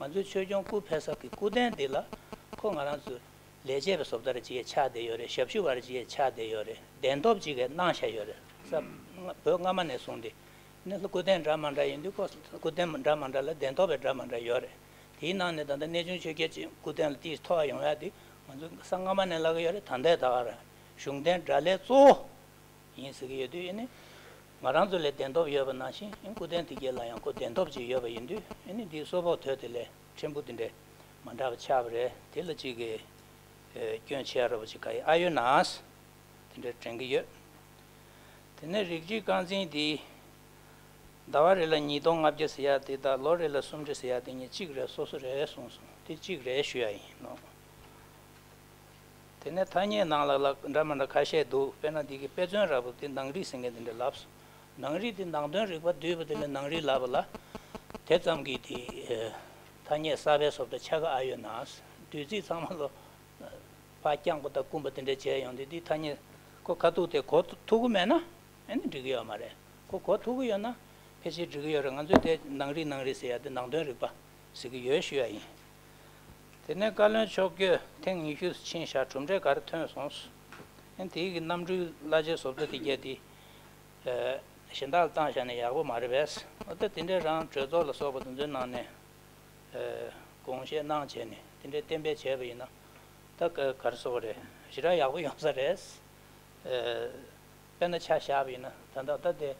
ང་ཚོའི་ཆོས་སྐྱོང་སྐུ་ཕེབས་ས་གི་སྐུ་རྟེན་འདི་ལ་ཁོ་ང་རང་ཚོའི་ལས་བྱེད་པའི་བཟོ་ལྟར་ཅིག་ཆགས་བསྡད་ཡོད་རེད། ཞབས་ཞུ་བ་རེ་ཅིག་ཆགས་བསྡད་ཡོད་རེད། གདན་ཐོབ་ཅིག་གིས་གནང་བཞག་ཡོད་རེད། ས་བོད་སྔ་མ་ནས་བཟུང་སྟེ་ནི་སྐུ་རྟེན་འདྲ་མ་འདྲ་ཡིན་དུས་ཁོ་སྐུ་རྟེན་འདྲ་མ་འདྲ་ལ་གདན་ཐོབ་པའི་འདྲ་མ་འདྲ་ཡོད་རེད། དེའི་ནང་ནས་ད་ལྟ་གནས་ཆུང་ཆོས་རྒྱལ་གྱི་སྐུ་རྟེན་ལ་ཏིས་མཐོ་བ་ཡོང་ཡ་དེ་ང་ཚོ་ས་སྔ་མ་ནས་ལབ་ཀྱི་ཡོད་རེད། ད་ལྟའི་ད་ག་རང་གཞུང་རྟེན་དགྲ་ལྷའི་གཙོ་བོ་ཡིན་ཟེར་གྱི་ཡོད་དུས་ཨེ་ནི། ང་རང་ཚོ་ལ་གདན་ཐོབ་ཡོད་པ་ནང་བཞིན་ཨེ་སྐུ་རྟེན་དེ་གས་ལ་ཡང་ཁོ་གདན་ཐོབ་ཅིག་ཡོད་པ་ཡིན་དུས་ཨེ་ནི་འདིའི་གསོལ་ཕོགས་དོད་དེ་ལས་ཕྲན་བུ་དེ་འདྲས་མ་འདྲ་བ་ཆགས་པ་རེད། དེ་ལ་གཅིག་གི་ཨེ་སྐྱོན་ཆེ་ར་བ་ཅིག་ག་ཡི་ཨ་ཡོད་ན་དེ་འདྲས་དྲན་གྱི་ཡོད། དེ་ནས་རིགས་རྒྱུད་རྐང་འཛིན་འདི་ཟླ་བ་རེ་ལ་ཉིས་སྟོང་ལྔ་བརྒྱ་ཟེར་ཡ་དེ་དང་ལོ་རེ་ལ་སུམ་ཁྲི་ཟེར་ཡ་དེ་གཉིས་གཅིག་རེད། སོ་སོ་རེད་གསུངས་སོང་། དེ་གཅིག་རེད་ཞུ་ཡ་ཡིན་ནོ། དེ་ནས་ཐ་སྙད་ནང་ལ་ལ་འདྲ་མི་འདྲ་ཁ་ཤས་འདུག་དཔེར་ན་འདི་གི་དཔེ་མཚོན་ར་བུ་དེ་ནང་རིག་ཟེར་མཁན་དེ་འདྲ་ལབ་སོང་། ནང་རིག་དེ་ནང་དོན་རིག་པ་བསྡུས་པ་དེ་ལས་ནང་རིག་ལབ་པ་ལ། དེ་ཙམ་གྱིས་དེ་ཐ་སྙད་གསར་པའི་བཟོ་ལྟ་ཆགས་ཀྱི་ཨ་ཡོད་ན། བསྡུས་ཚིག་ཚང་མ་ལོ་ཕར་བརྐྱངས་པ་དང་བསྐུམས་པ་དེ་འདྲ་བྱས་ཡོང་དུས་འདི་ཐ་སྙད་ཁོ་ཁ་ཐུག་དེ་གོ་ཐུབ་ཀྱི་མེད་ན། ཨེ་ནི་འགྲིག་གི་ཡོད་མ་རེད། ཁོ་གོ་ཐུབ་ཀྱི་ཡོད་ན་ཕལ་ཆེར་འགྲིག་གི་ཡོད་རེད། ང་ཚོས་དེ་ནང་རིག་ནང་རིག་ཟེར་ཡ་དེ་ནང་དོན་རིག་པ་ཟེར་གྱི་ཡོད་ཞུ་ཡ་ཡིན། དེ་ནས་བཀའ་བློན་མཆོག་བསྐྱོད་ཐེངས་ཉི་ཤུ་ཕྱིན་བཞག་གྲུབ་འབྲས་ག་རེ་ཐོན་སོང་། ཨེ་དེའི་གི་གནམ་གྲུའི་གླ་ཆའི་བཟོ་ལྟ་དེ་རྒྱ་དེ་གཞན་དག་ལ་བཏང་བཞག་ན་ཡག་པོ་མ་རེད་པས། འོ་ད་དེ་འདྲའི་རང་གྲོས་ཚོགས་ལ་སོགས་པ་དེ་ཚོའི་ནང་ནས་དགོངས་བཞེས་གནང་བྱས་ནས་དེ་འདྲའི་གཏན་འབེབས་བྱས་པ་ཡིན་ན་ད་ག་ག་རེ་ཟེར་དགོས་རེད། ཞེ་དྲག་ཡག་པོ་ཡོང་ས་རེད། དཔེར་ན་ཆ་བཞག་པ་ཡིན་ན་ད་ལྟ་ད་དེ་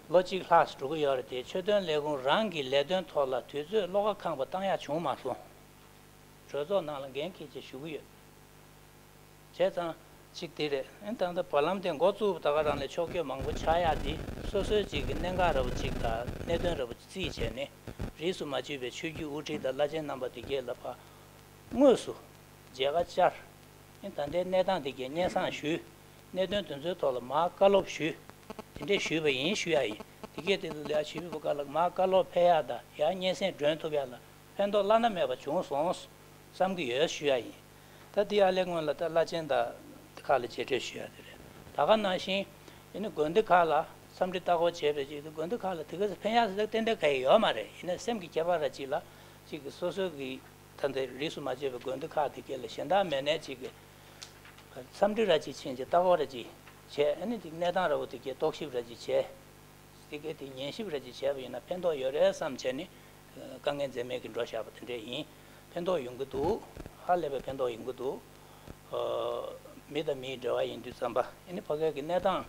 ལོ་གཅིག་ལྷག་འགྲོ་གི་ཡོད་རེད་དེ། ཆོས་དོན་ལས་ཁུངས་རང་གི་ལས་དོན་ཐོག་ལ་དུས་ཚོད་བློ་ཁ་འཁང་བ་བཏང་ཡག་བྱུང་མ་སོང་། གྲོས་ཚོགས་ནང་ལ་འགན་འཁྱེར་བྱས་ཞུ་གི་ཡོད། བྱས་ཙང་གཅིག་དེ་རེད། ཨེ་ད་ལྟ་བར་ལམ་དེ་འགོ་བཙུགས་པ་ད་ག་རང་ལས་ཕྱོགས་བསྐྱོད་མང་པོ་ཆགས་ཡག་དེ་སོ་སོའི་གཅིག་གི་གནད་འགག་ར་བ་གཅིག་དང་གནད་དོན་ར་བ་རྩིས་བྱས་ནས་རིས་སུ་མ་ཆད་པའི་ཆོས་བརྒྱུད་དབུ་ཁྲིད་དང་བླ་ཆེན་རྣམ་པ་དེ་གས་ལ་ཕར་དངོས་སུ་མཇལ་ཁ་བཅར། ཨེ་ད་ལྟའི་གནས་སྟངས་དེ་གའི་སྙན་སེང་ཞུས། གནད་དོན་དེ་ཚོའི་ཐོག་ལ་མར་བཀའ་སློབ་ཞུས། དེ་འདྲས་ཞུས་པ་ཡིན་ཞུ་ཡ་ཡིན། དེ་གས་དེ་ལ་ལས་ཞུས་པའི་བཀའ་ལ་མར་བཀའ་སློབ་ཕེབས་ཡ་དང་ཡར་སྙན་སེང་སྒྲོན་ཐུབ་ཡ་ལ་ཕན་ཐོགས་བླ་ན་མེད་པ་བྱུང་སོང་བསམ་གྱི་ཡོད་ཞུ་ཡ་ཡིན། ད་དེ་ཡ་ལས་སྔོན་ལ་ད་བླ་ཆེན་དང་དེ་ཁག་ལ་མཇལ་འཕྲད་ཞུ་ཡ་དེ་རེད། ད་ག་ནང་བཞིན་ཡིན་ན་དགོན་སྡེ་ཁག་ལ་འཚམས་འདྲི་ལྟ་སྐོར་བྱས་པའི་ཅིག་དེ་དགོན་སྡེ་ཁག་ལ་དེ་གས་སུ་ཕན་ཡ་ཟེར་ཏན་ཏན་ག་ཡི་ཡོད་མ་རེད། ཡིན་ན་སེམས་ཀྱི་ཁྱད་པར་ར་ཅིག་ལ་ཅིག་གི་སོ་སོ་གི་ད་ལྟའི་རིས་སུ་མ་ཆད་པའི་དགོན་སྡེ་ཁག་དེ་གས་ལ་གཞན་དག་མེད་ནའི་ཅིག་གི་འཚམས་འདྲི་ར་ཅིག་ཕྱིན་ཅིག་ལྟ་སྐོར་ར་ཅིག་བྱས། ཨ་ནི་ཅིག་གནས་སྟངས་ར་བོ་དེ་གས་རྟོག་ཞིབ་ར་ཅིག་བྱས། དེ་གས་དེ་ཉན་ཞིབ་ར་ཅིག་བྱས་པ་ཡིན་ན་ཕན་ཐོགས་ཡོད་རེད་བསམ་བྱས་ནས་དཀའ་ངལ་འཛེམས་མེད་ཀྱི་འགྲོ་བཞག་པ་དེ་འདྲས་ཡིན། ཕན་ཐོགས་ཡོང་གི་འདུག་ཧ་ལས་པའི་ཕན་ཐོགས་ཡོང་གི་འདུག་མི་དང་མིའི་འབྲེལ་བ་ཡིན་དུས་ཙམ་པ་ཨ་ནི་ཕ་གའི་གི་གནས་སྟངས་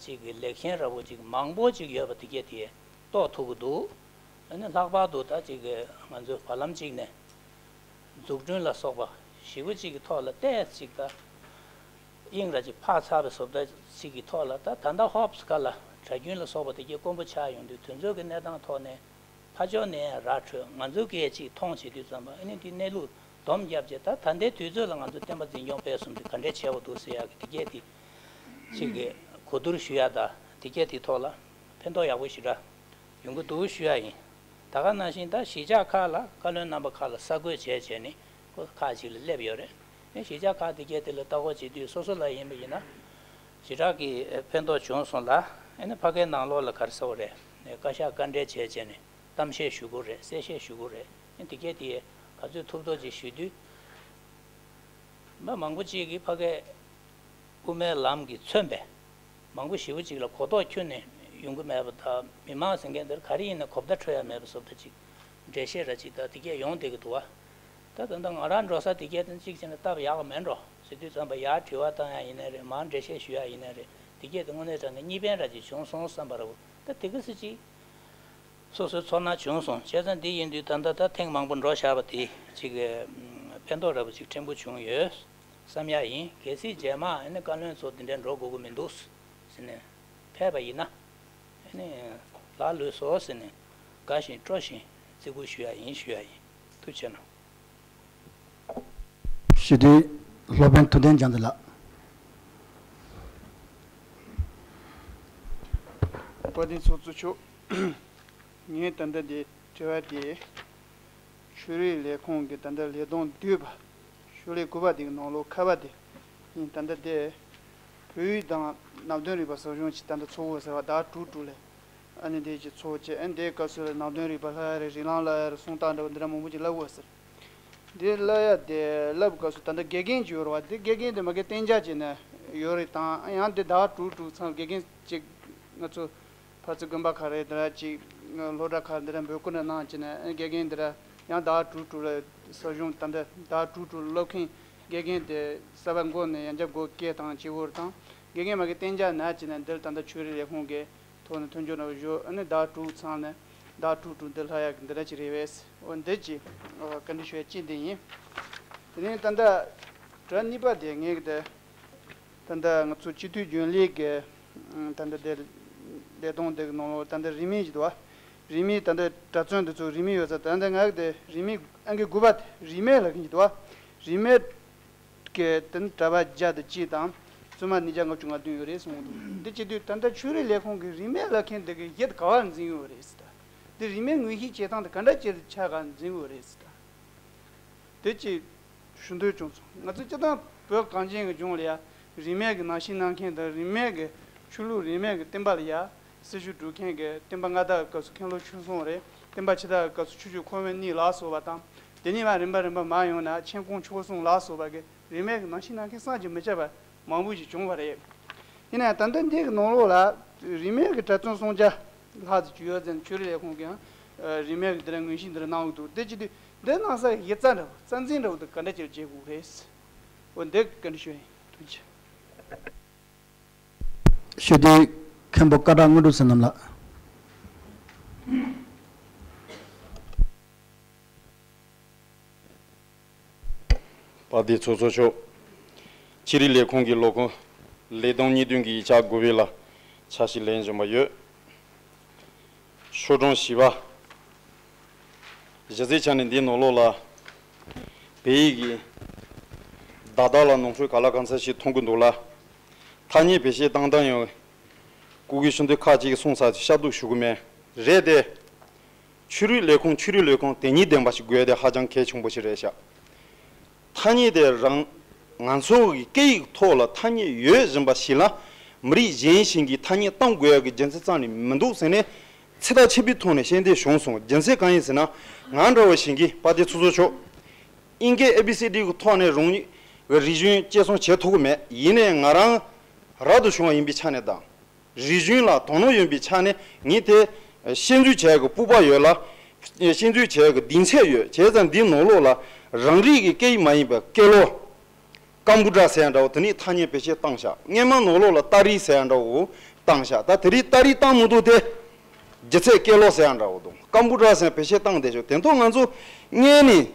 ཅིག་གི་ལེགས་ཤོམ་ར་བོ་ཅིག་མང་པོ་ཅིག་ཡོད་པ་དེ་གས་དེ་རྟོགས་ཐུབ་ཀྱི་འདུག་ཨ་ནི་ལྷག་པར་དུ་ད་ཅིག་གི་ང་ཚོའི་བར་ལམ་ཅིག་ནས་འཛུགས་སྐྲུན་ལ་སོགས་པ་ཞེ་པོ་ཅིག་གི་ཐོག་ལ་ཏོག་ཙམ་ཅིག་ད་དབྱིངས་ར་ཅིག་འཕར་ཚར་བའི་བཟོ་ལྟ་ཅིག་གི་ཐོག་ལ་ད་ད་ལྟ་ཧོབ་སི་ཁ་ལ་གྲྭ་རྒྱུན་ལ་སོགས་པ་དེ་གས་དཀོན་པོ་ཆགས་ཡོང་དུས་དེ་ཚོའི་གི་གནས་སྟངས་ཐོག་ནས་ཕར་ཕྱོགས་ནས་ཡང་ར་འཕྲོད། ང་ཚོའི་གི་ཅིག་མཐོང་བྱེད་དུས་ཙམ་པ་ཨ་ནི་འདི་གནས་ལུགས་སྡོམ་བརྒྱབ་བྱས་ད་ད་ལྟའི་དུས་ཚོད་ལ་ང་ཚོ་བསྟན་པ་འཛིན་སྐྱོང་སྤེལ་གསུམ་དེ་ག་འདྲས་བྱས་པ་འདུག་ཟེར་ཡག་གི་དེ་གས་དེ་ཅིག་གི་གོ་བསྡུར་ཞུ་ཡ་ད་དེ་གས་དེ་ཐོག་ལ་ཕན་ཐོགས་ཡག་པོ་ཞེ་དྲག་ཡོང་གི་འདུག་ཞུ་ཡ་ཡིན། ད་ག་ནང་བཞིན་ད་གཞིས་ཆགས་ཁག་ལ་བཀའ་བློན་རྣམ་པ་ཁག་ལ་གསར་འགོད་བྱས་བྱས་ནས་ཁོ་ཁག་ཅིག་ལ་སླེབས་ཡོད་རེད། ཨེ་གཞིས་ཆགས་ཁག་དེ་གས་དེ་ལ་ལྟ་སྐོར་བྱེད་དུས་སོ་སོ་ལ་ཡིན་པ་ཡིན་ན་ཞེ་དྲག་གི་ཕན་ཐོགས་བྱུང་སོང་ལ། ཨེ་ནི་ཕ་གའི་ནང་ལོགས་ལ་ག་རེ་ཟེར་དགོས་རེད། ཨེ་བཀའ་ཤག་བཀའ་འབྲེལ་བྱས་བྱས་ནས་གཏམ་བཤད་ཞུ་དགོས་རེད། གསལ་བཤད་ཞུ་དགོས་རེད། ཨེ་དེ་གས་དེ་ག་ཚོད་ཐུབ་ཐུབ་ཅིག་ཞུ་དུས། མི་མང་པོ་ཅིག་གིས་ཕ་གའི་དབུ་མའི་ལམ་གྱིས་མཚོན་པའི་མང་པོ་ཞེ་པོ་ཅིག་ལ་གོ་རྟོགས་ཁྱོན་ནས་ཡོང་གི་མེད་པ་དང་། མི་མང་ཟེར་མཁན་དེར་ག་རེ་ཡིན་ན་གོ་བརྡ་འཕྲོད་ཡ་མེད་པ་བཟོ་ལྟ་ཅིག་འགྲེལ་བཤད་ར་ཅིག་དང་དེ་གས་ཡོང་བསྡད་ཀྱི་འདུག་བ། ད་ད་ལྟ་ང་རང་འགྲོ་ས་དེ་གས་དེ་གཅིག་བྱས་ན་སྟབས་ཡག་གི་མེད་འགྲོ་ཟེར་དུས་ཙམ་པ་ཡར་དྲི་བ་བཏང་ཡ་ཡིན་ནའི་རེད། མར་འགྲེལ་བཤད་ཞུ་ཡ་ཡིན་ནའི་རེད། དེ་གས་དེ་དངོས་གནས་དྲང་གནས་གཉིས་ཕན་ར་ཅིག་བྱུང་སོང་བསམ་པ་ར་བོ་ད་དེ་ག་ཚོད་ཅིག་སོ་སོའི་ཚོར་སྣང་བྱུང་སོང་། བྱས་ཙང་འདི་ཡིན་དུས་ད་ལྟ་ད་ཐེངས་མང་པོ་འགྲོ་བཞག་པ་དེ་ཅིག་ཕན་ཐོགས་འདྲ་པོ་ཅིག་ཕྲན་བུ་བྱུང་ཡོད་བསམ་ཡ་ཡིན། གལ་སྲིད་རྗེས་མ་ཨ་ནི་བཀའ་བློན་ཚོ་འདི་འདྲ་འགྲོ་དགོས་ཀྱི་མི་འདུག་ཟེར་ནས་ཕེབས་པ་ཡིན་ན་ཨ་ནི་ལ་ལུས་སོ་ཟེར་ནས་དགའ་བཞིན་སྤྲོ་བཞིན་བརྩི་བཀུར་ཞུ་ཡ་ཡིན་ཞུ་ཡ་ཡིན། ཐུགས་རྗེ་གནང་། སྤྱི་འཐུས་སློབ་དཔོན་ཐུབ་བསྟན་རྒྱ་མཚོ་ལགས། དཔལ་ལྡན་ཚོགས་གཙོ་མཆོག་ངས་ད་ལྟ་འདི་དྲི་བ་དེ། ཆོས་རིག་ལས་ཁུངས་ཀྱི་ད་ལྟ་ལས་དོན་བསྡུས་པ། ཤོག་ལྷེ་དགུ་པ་དེ་གི་ནང་ལོགས་ཁ་པ་དེ་ཡིན། ད་ལྟ་དེ་བོད་ཡིག་དང་ནང་དོན་རིག་པ་ཟབ་སྦྱོང་གི་ད་ལྟ་ཚོགས་འདུ་ཟེར་བ་ཟླ་དྲུག་དྲུག་ལ་ཨ་ནི་དེ་གི་ཚོགས་བྱས། ཨ་ནི་དེའི་སྐབས་སུ་ལ་ནང་དོན་རིག་པ་ལྷག་ཡ་རེད། རིགས་ལམ་ལྷག་ཡ་རེད། སུམ་རྟགས་འདྲ་བོ་འདི་འདྲ་མང་པོ་ཅིག་ལབ་དགོས་ཟེར། འདི་ལབ་ཡ་དེ་ལབ་སྐབས་སུ་ད་ལྟ་དགེ་རྒན་ཅིག་ཡོད་རེད་བ། དེ་དགེ་རྒན་དེ་མ་གི་གཏན་འཇགས་བྱས་ནས་ཡོད་རེད། དང་ཡང་དེ་ཟླ་དྲུག་དྲུག་ཚང་དགེ་རྒན་ཅིག་ང་ཚོ་ཕར་ཚུར་དགོན་པ་ཁག་རེད། འདི་འདྲ་ཅིག་སློབ་གྲྭ་ཁག་འདི་འདྲ་འབོད་སྐུལ་འདྲ་གནང་བྱས་ནས་དགེ་རྒན་འདི་འདྲ་ཡང་ཟླ་དྲུག་དྲུག་ལ་ཟབ་སྦྱོང་ད་ལྟ་ཟླ་དྲུག་དྲུག་ལ་སློབ་མཁན་དགེ་རྒན་དེ་གསར་པ་འགོ་ནས་ཡང་བསྐྱར་འགོ་བསྐྱལ་དང་བྱེད་དགོས་རེད། དང་དགེ་རྒན་མ་གི་གཏན་འཇགས་ན་བྱས་ནས་འདིར་ད་ལྟ་ཆོས་རིག་ལས་ཁུངས་ཀྱི་ཐོག་ནས་མཐུན་འགྱུར་རྣམས་བཞུགས། ཨ་ནི་ཟླ་དྲུག་ཚང་ནས་ཟླ་དྲུག་དྲུག་འདི་ལྷག་ཡག་གི་འདི་འདྲ་ཅིག་རེད་པས། འོ་འདི་ཅིག་བཀའ་འདྲི་ཞུ་ཡ་གཅིག་འདི་ཡིན། དེ་ནས་ད་ལྟ་དྲི་བ་གཉིས་པ་དེ་ངས་གི་དེ་ད་ལྟ་ང་ཚོ་སྤྱི་འཐུས་རྒྱུན་ལས་ཀྱི་ད་ལྟ་དེ་ལས་དོན་དེ་གི་ནང་ལོགས་ད་ལྟ་རིན་མེད་ཅིག་འདུག་བ། རིན་མེད་ད་ལྟ་གྲྭ་བཙུན་དེ་ཚོ་རིན་མེད་ཡོད་ས། ད་ལྟ་ང་གི་དེ་རིན་མེད་ཨང་ཀི་དགུ་པ་དེ་རིན་མེད་ལབ་མཁན་ཅིག་འདུག་བ། རིན་མེད་ཀྱི་དེ་ནི་གྲྭ་པ་བརྒྱ་དང་གཅིག་དང་བཙུན་མ་ཉིས་བརྒྱ་ལྔ་བཅུ་ང་བདུན་ཡོད་རེད་གསུངས་འདུག་འདི་བྱེད་དུས་ད་ལྟ་ཆོས་རིག་ལས་ཁུངས་ཀྱི་རིན་མེད་ལབ་མཁན་འདི་གི་ཡིད་ག་བར་འཛིན་ཡོད་རེད་ཟེར། ད་འདི་རིན་མེད་ངོས་བཞེས་བྱེད་སྟངས་དེ་ག་འདྲ་ཅིག་ཆགས་ག་འཛིན་ཡོད་རེད་ཟེར། ད་འདི་ཅིག་ཞུ་འདོད་བྱུང་སོང་། ང་ཚོ་སྤྱིར་བཏང་བོད་གངས་ཅན་གྱི་ལྗོངས་ལ་ཡ་རིན་མེད་ཀྱི་ནང་བཞིན་གནང་མཁན་དང་རིན་མེད་ཀྱི་ཆོས་ལུགས་རིན་མེད་ཀྱི་བསྟན་པ་ལ་ཡ། སྲི་ཞུ་སྒྲུབ་མཁན་གྱི་སྟོན་པ་ལྔ་དག་གི་སྐབས་སུ་མཁན་སློབ་ཆོས་གསུམ་རེད། སྟོན་པ་ཕྱི་དག་གི་སྐབས་སུ་ཆོས་སྤྱོད་འཁོར་བའི་གནས་ལ་སོགས་པ་དང་། དེ་ནས་མར་རིམ་པ་རིམ་པ་མར་ཡོང་ན་མཁྱེན་ཀོང་ཆོས་གསུམ་ལ་སོགས་པ་གི་རིན་མེད་ཀྱི་ནང་བཞིན་གནང་མཁན་བསམ་གྱིས་མི་ཁྱབ་པ་མང་པོ་ཞིག་བྱུང་བ་རེད། ཡིན་ན་ད་ལྟ་འདི་གི་ནང་ལོགས་ལ་རིན་མེད་ཀྱི་གྲྭ་བཙུན་སུམ་བརྒྱ་ལྷག་ཙམ་ཅིག་ཡོད་ཙང་ཆོས་རིག་ལས་ཁུངས་ཀྱིས་ཡང་རིན་མེད་ཀྱི་འདི་འདྲ་ངོས་བཞེས་འདི་འདྲ་གནང་གི་འདུག་དེ་བྱེད་དུས་འདི་གནང་ས་ཡི་རྩ་འདྲ་བོ་རྩ་འཛིན་འདྲ་བོ་དེ་ག་འདྲ་ཅིག་བྱེད་དགོས་རེད། འོ་འདི་བཀའ་འདྲི་ཞུ་ཡིན། ཐུགས་རྗེ་ཆེ། ཞུ་དུས་མཁན་པོ་ཀ་དག་དངོས་གྲུབ་བསོད་ནམས་ལགས། དཔལ་ལྡན་ཚོགས་གཙོ་མཆོག་ཆོས་རིག་ལས་ཁུངས་ཀྱི་ལས་ཁུངས་ལས་དོན་གཉིས་ལྡན་གྱི་ཡིག་ཆ་དགུ་པའི་ལ་ཕྱག་ཞིག་ལེན་བཞིན་པ་ཡོད། ཤོག་གྲངས་བཞི་པ། གཞི་རྩའི་ཆ་ནས་འདིའི་ནང་ལོགས་ལ་བོད་ཡིག་གི་བརྡ་དག་ལ་ནོར་འཁྲུལ་ག་ལ་གང་འཚམ་ཞིག་མཐོང་གི་འདུག་ལ། ཐ་སྙད་བེད་སྤྱོད་བཏང་སྟངས་ཡང་སྐུ་སྒེར་ཤུགས་འདོན་ཁག་ཅིག་གིས་གསུངས་ཚར་ཏེ་ཤ་སྡུག་ཞུ་གི་མེད། རེད་དེ། ཆོས་རིག་ལས་ཁུངས་ཆོས་རིག་ལས་ཁུངས་དེ་ཉིད་ལྡན་པ་ཞིག་དགོས་དེ་ཧ་ཅང་གལ་ཆེན་པོ་ཞིག་རེད་ཤག་ཐ་སྙད་དེ་རང་ང་ཚོ་གི་སྐད་ཡིག་ཐོག་ལ་ཐ་སྙད་ཡོད་བཞིན་པ་ཞིག་ལ་མི་རིགས་གཞན་ཞིག་གིས་ཐ་སྙད་གཏོང་དགོས་ཡག་གི་རྒྱུ་མཚན་རྩ་ནས་མི་འདུག་ཟེར་ནས་ཚིག་ཐག་ཆོད་པོའི་ཐོག་ནས་བཤད་འདོད་བྱུང་སོང་། རྒྱུ་མཚན་གང་ཡིན་ཟེར་ན་ང་འདྲ་བ་ཞིག་གིས་དཔལ་ལྡན་ཚོགས་གཙོ་མཆོག་དབྱིན་སྐད་ཨེ་བི་སི་ཌི་གི་ཐོག་ནས་རང་ཉིད་ཀྱི་རིག་གཞུང་སྐྱེད་སྲིང་བྱེད་ཐུབ་ཀྱི་མེད། ཡིན་ནའི་ང་རང་རབ་ཏུ་བྱུང་བ་ཡིན་པའི་ཆ་ནས་དང་། རིག་གཞུང་ལ་དོ་སྣང་ཡོད་པའི་ཆ་ནས་ངས་དེ་ཤེས་འཛུལ་བྱེད་ཡག་གི་སྤོབས་པ་ཡོད་ལ། ཤེས་འཛུལ་བྱེད་ཡག་གི་གདེང་ཚོད་ཡོད། བྱས་ཙང་འདིའི་ནང་ལོགས་ལ་རང་རིགས་ཀྱི་སྐད་ཡིག་མ་ཡིན་པའི་སྐད་ལོ། ཀམ་པུ་ཊར་ཟེར་ཡག་འདྲ་བོ་དེ་ནས་ཐ་སྙད་བེད་སྤྱོད་བཏང་ཤག་སྔོན་མ་ནང་ལོགས་ལ་ཏ་རིག་ཟེར་ཡག་འདྲ་བོ་བཏང་ཤག་ད་དེ་རིང་ཏ་རིག་བཏང་མི་འདུག་དེ། སྒྱུ་རྩལ་སྐད་ལོ་ཟེར་ཡག་འདྲ་བོ་དང་ཀམ་པུ་ཊར་ཟེར་བེད་སྤྱོད་བཏང་བསྡད་ཤག་དེ་ཚོ་ང་ཚོ་སྔོན་ནས།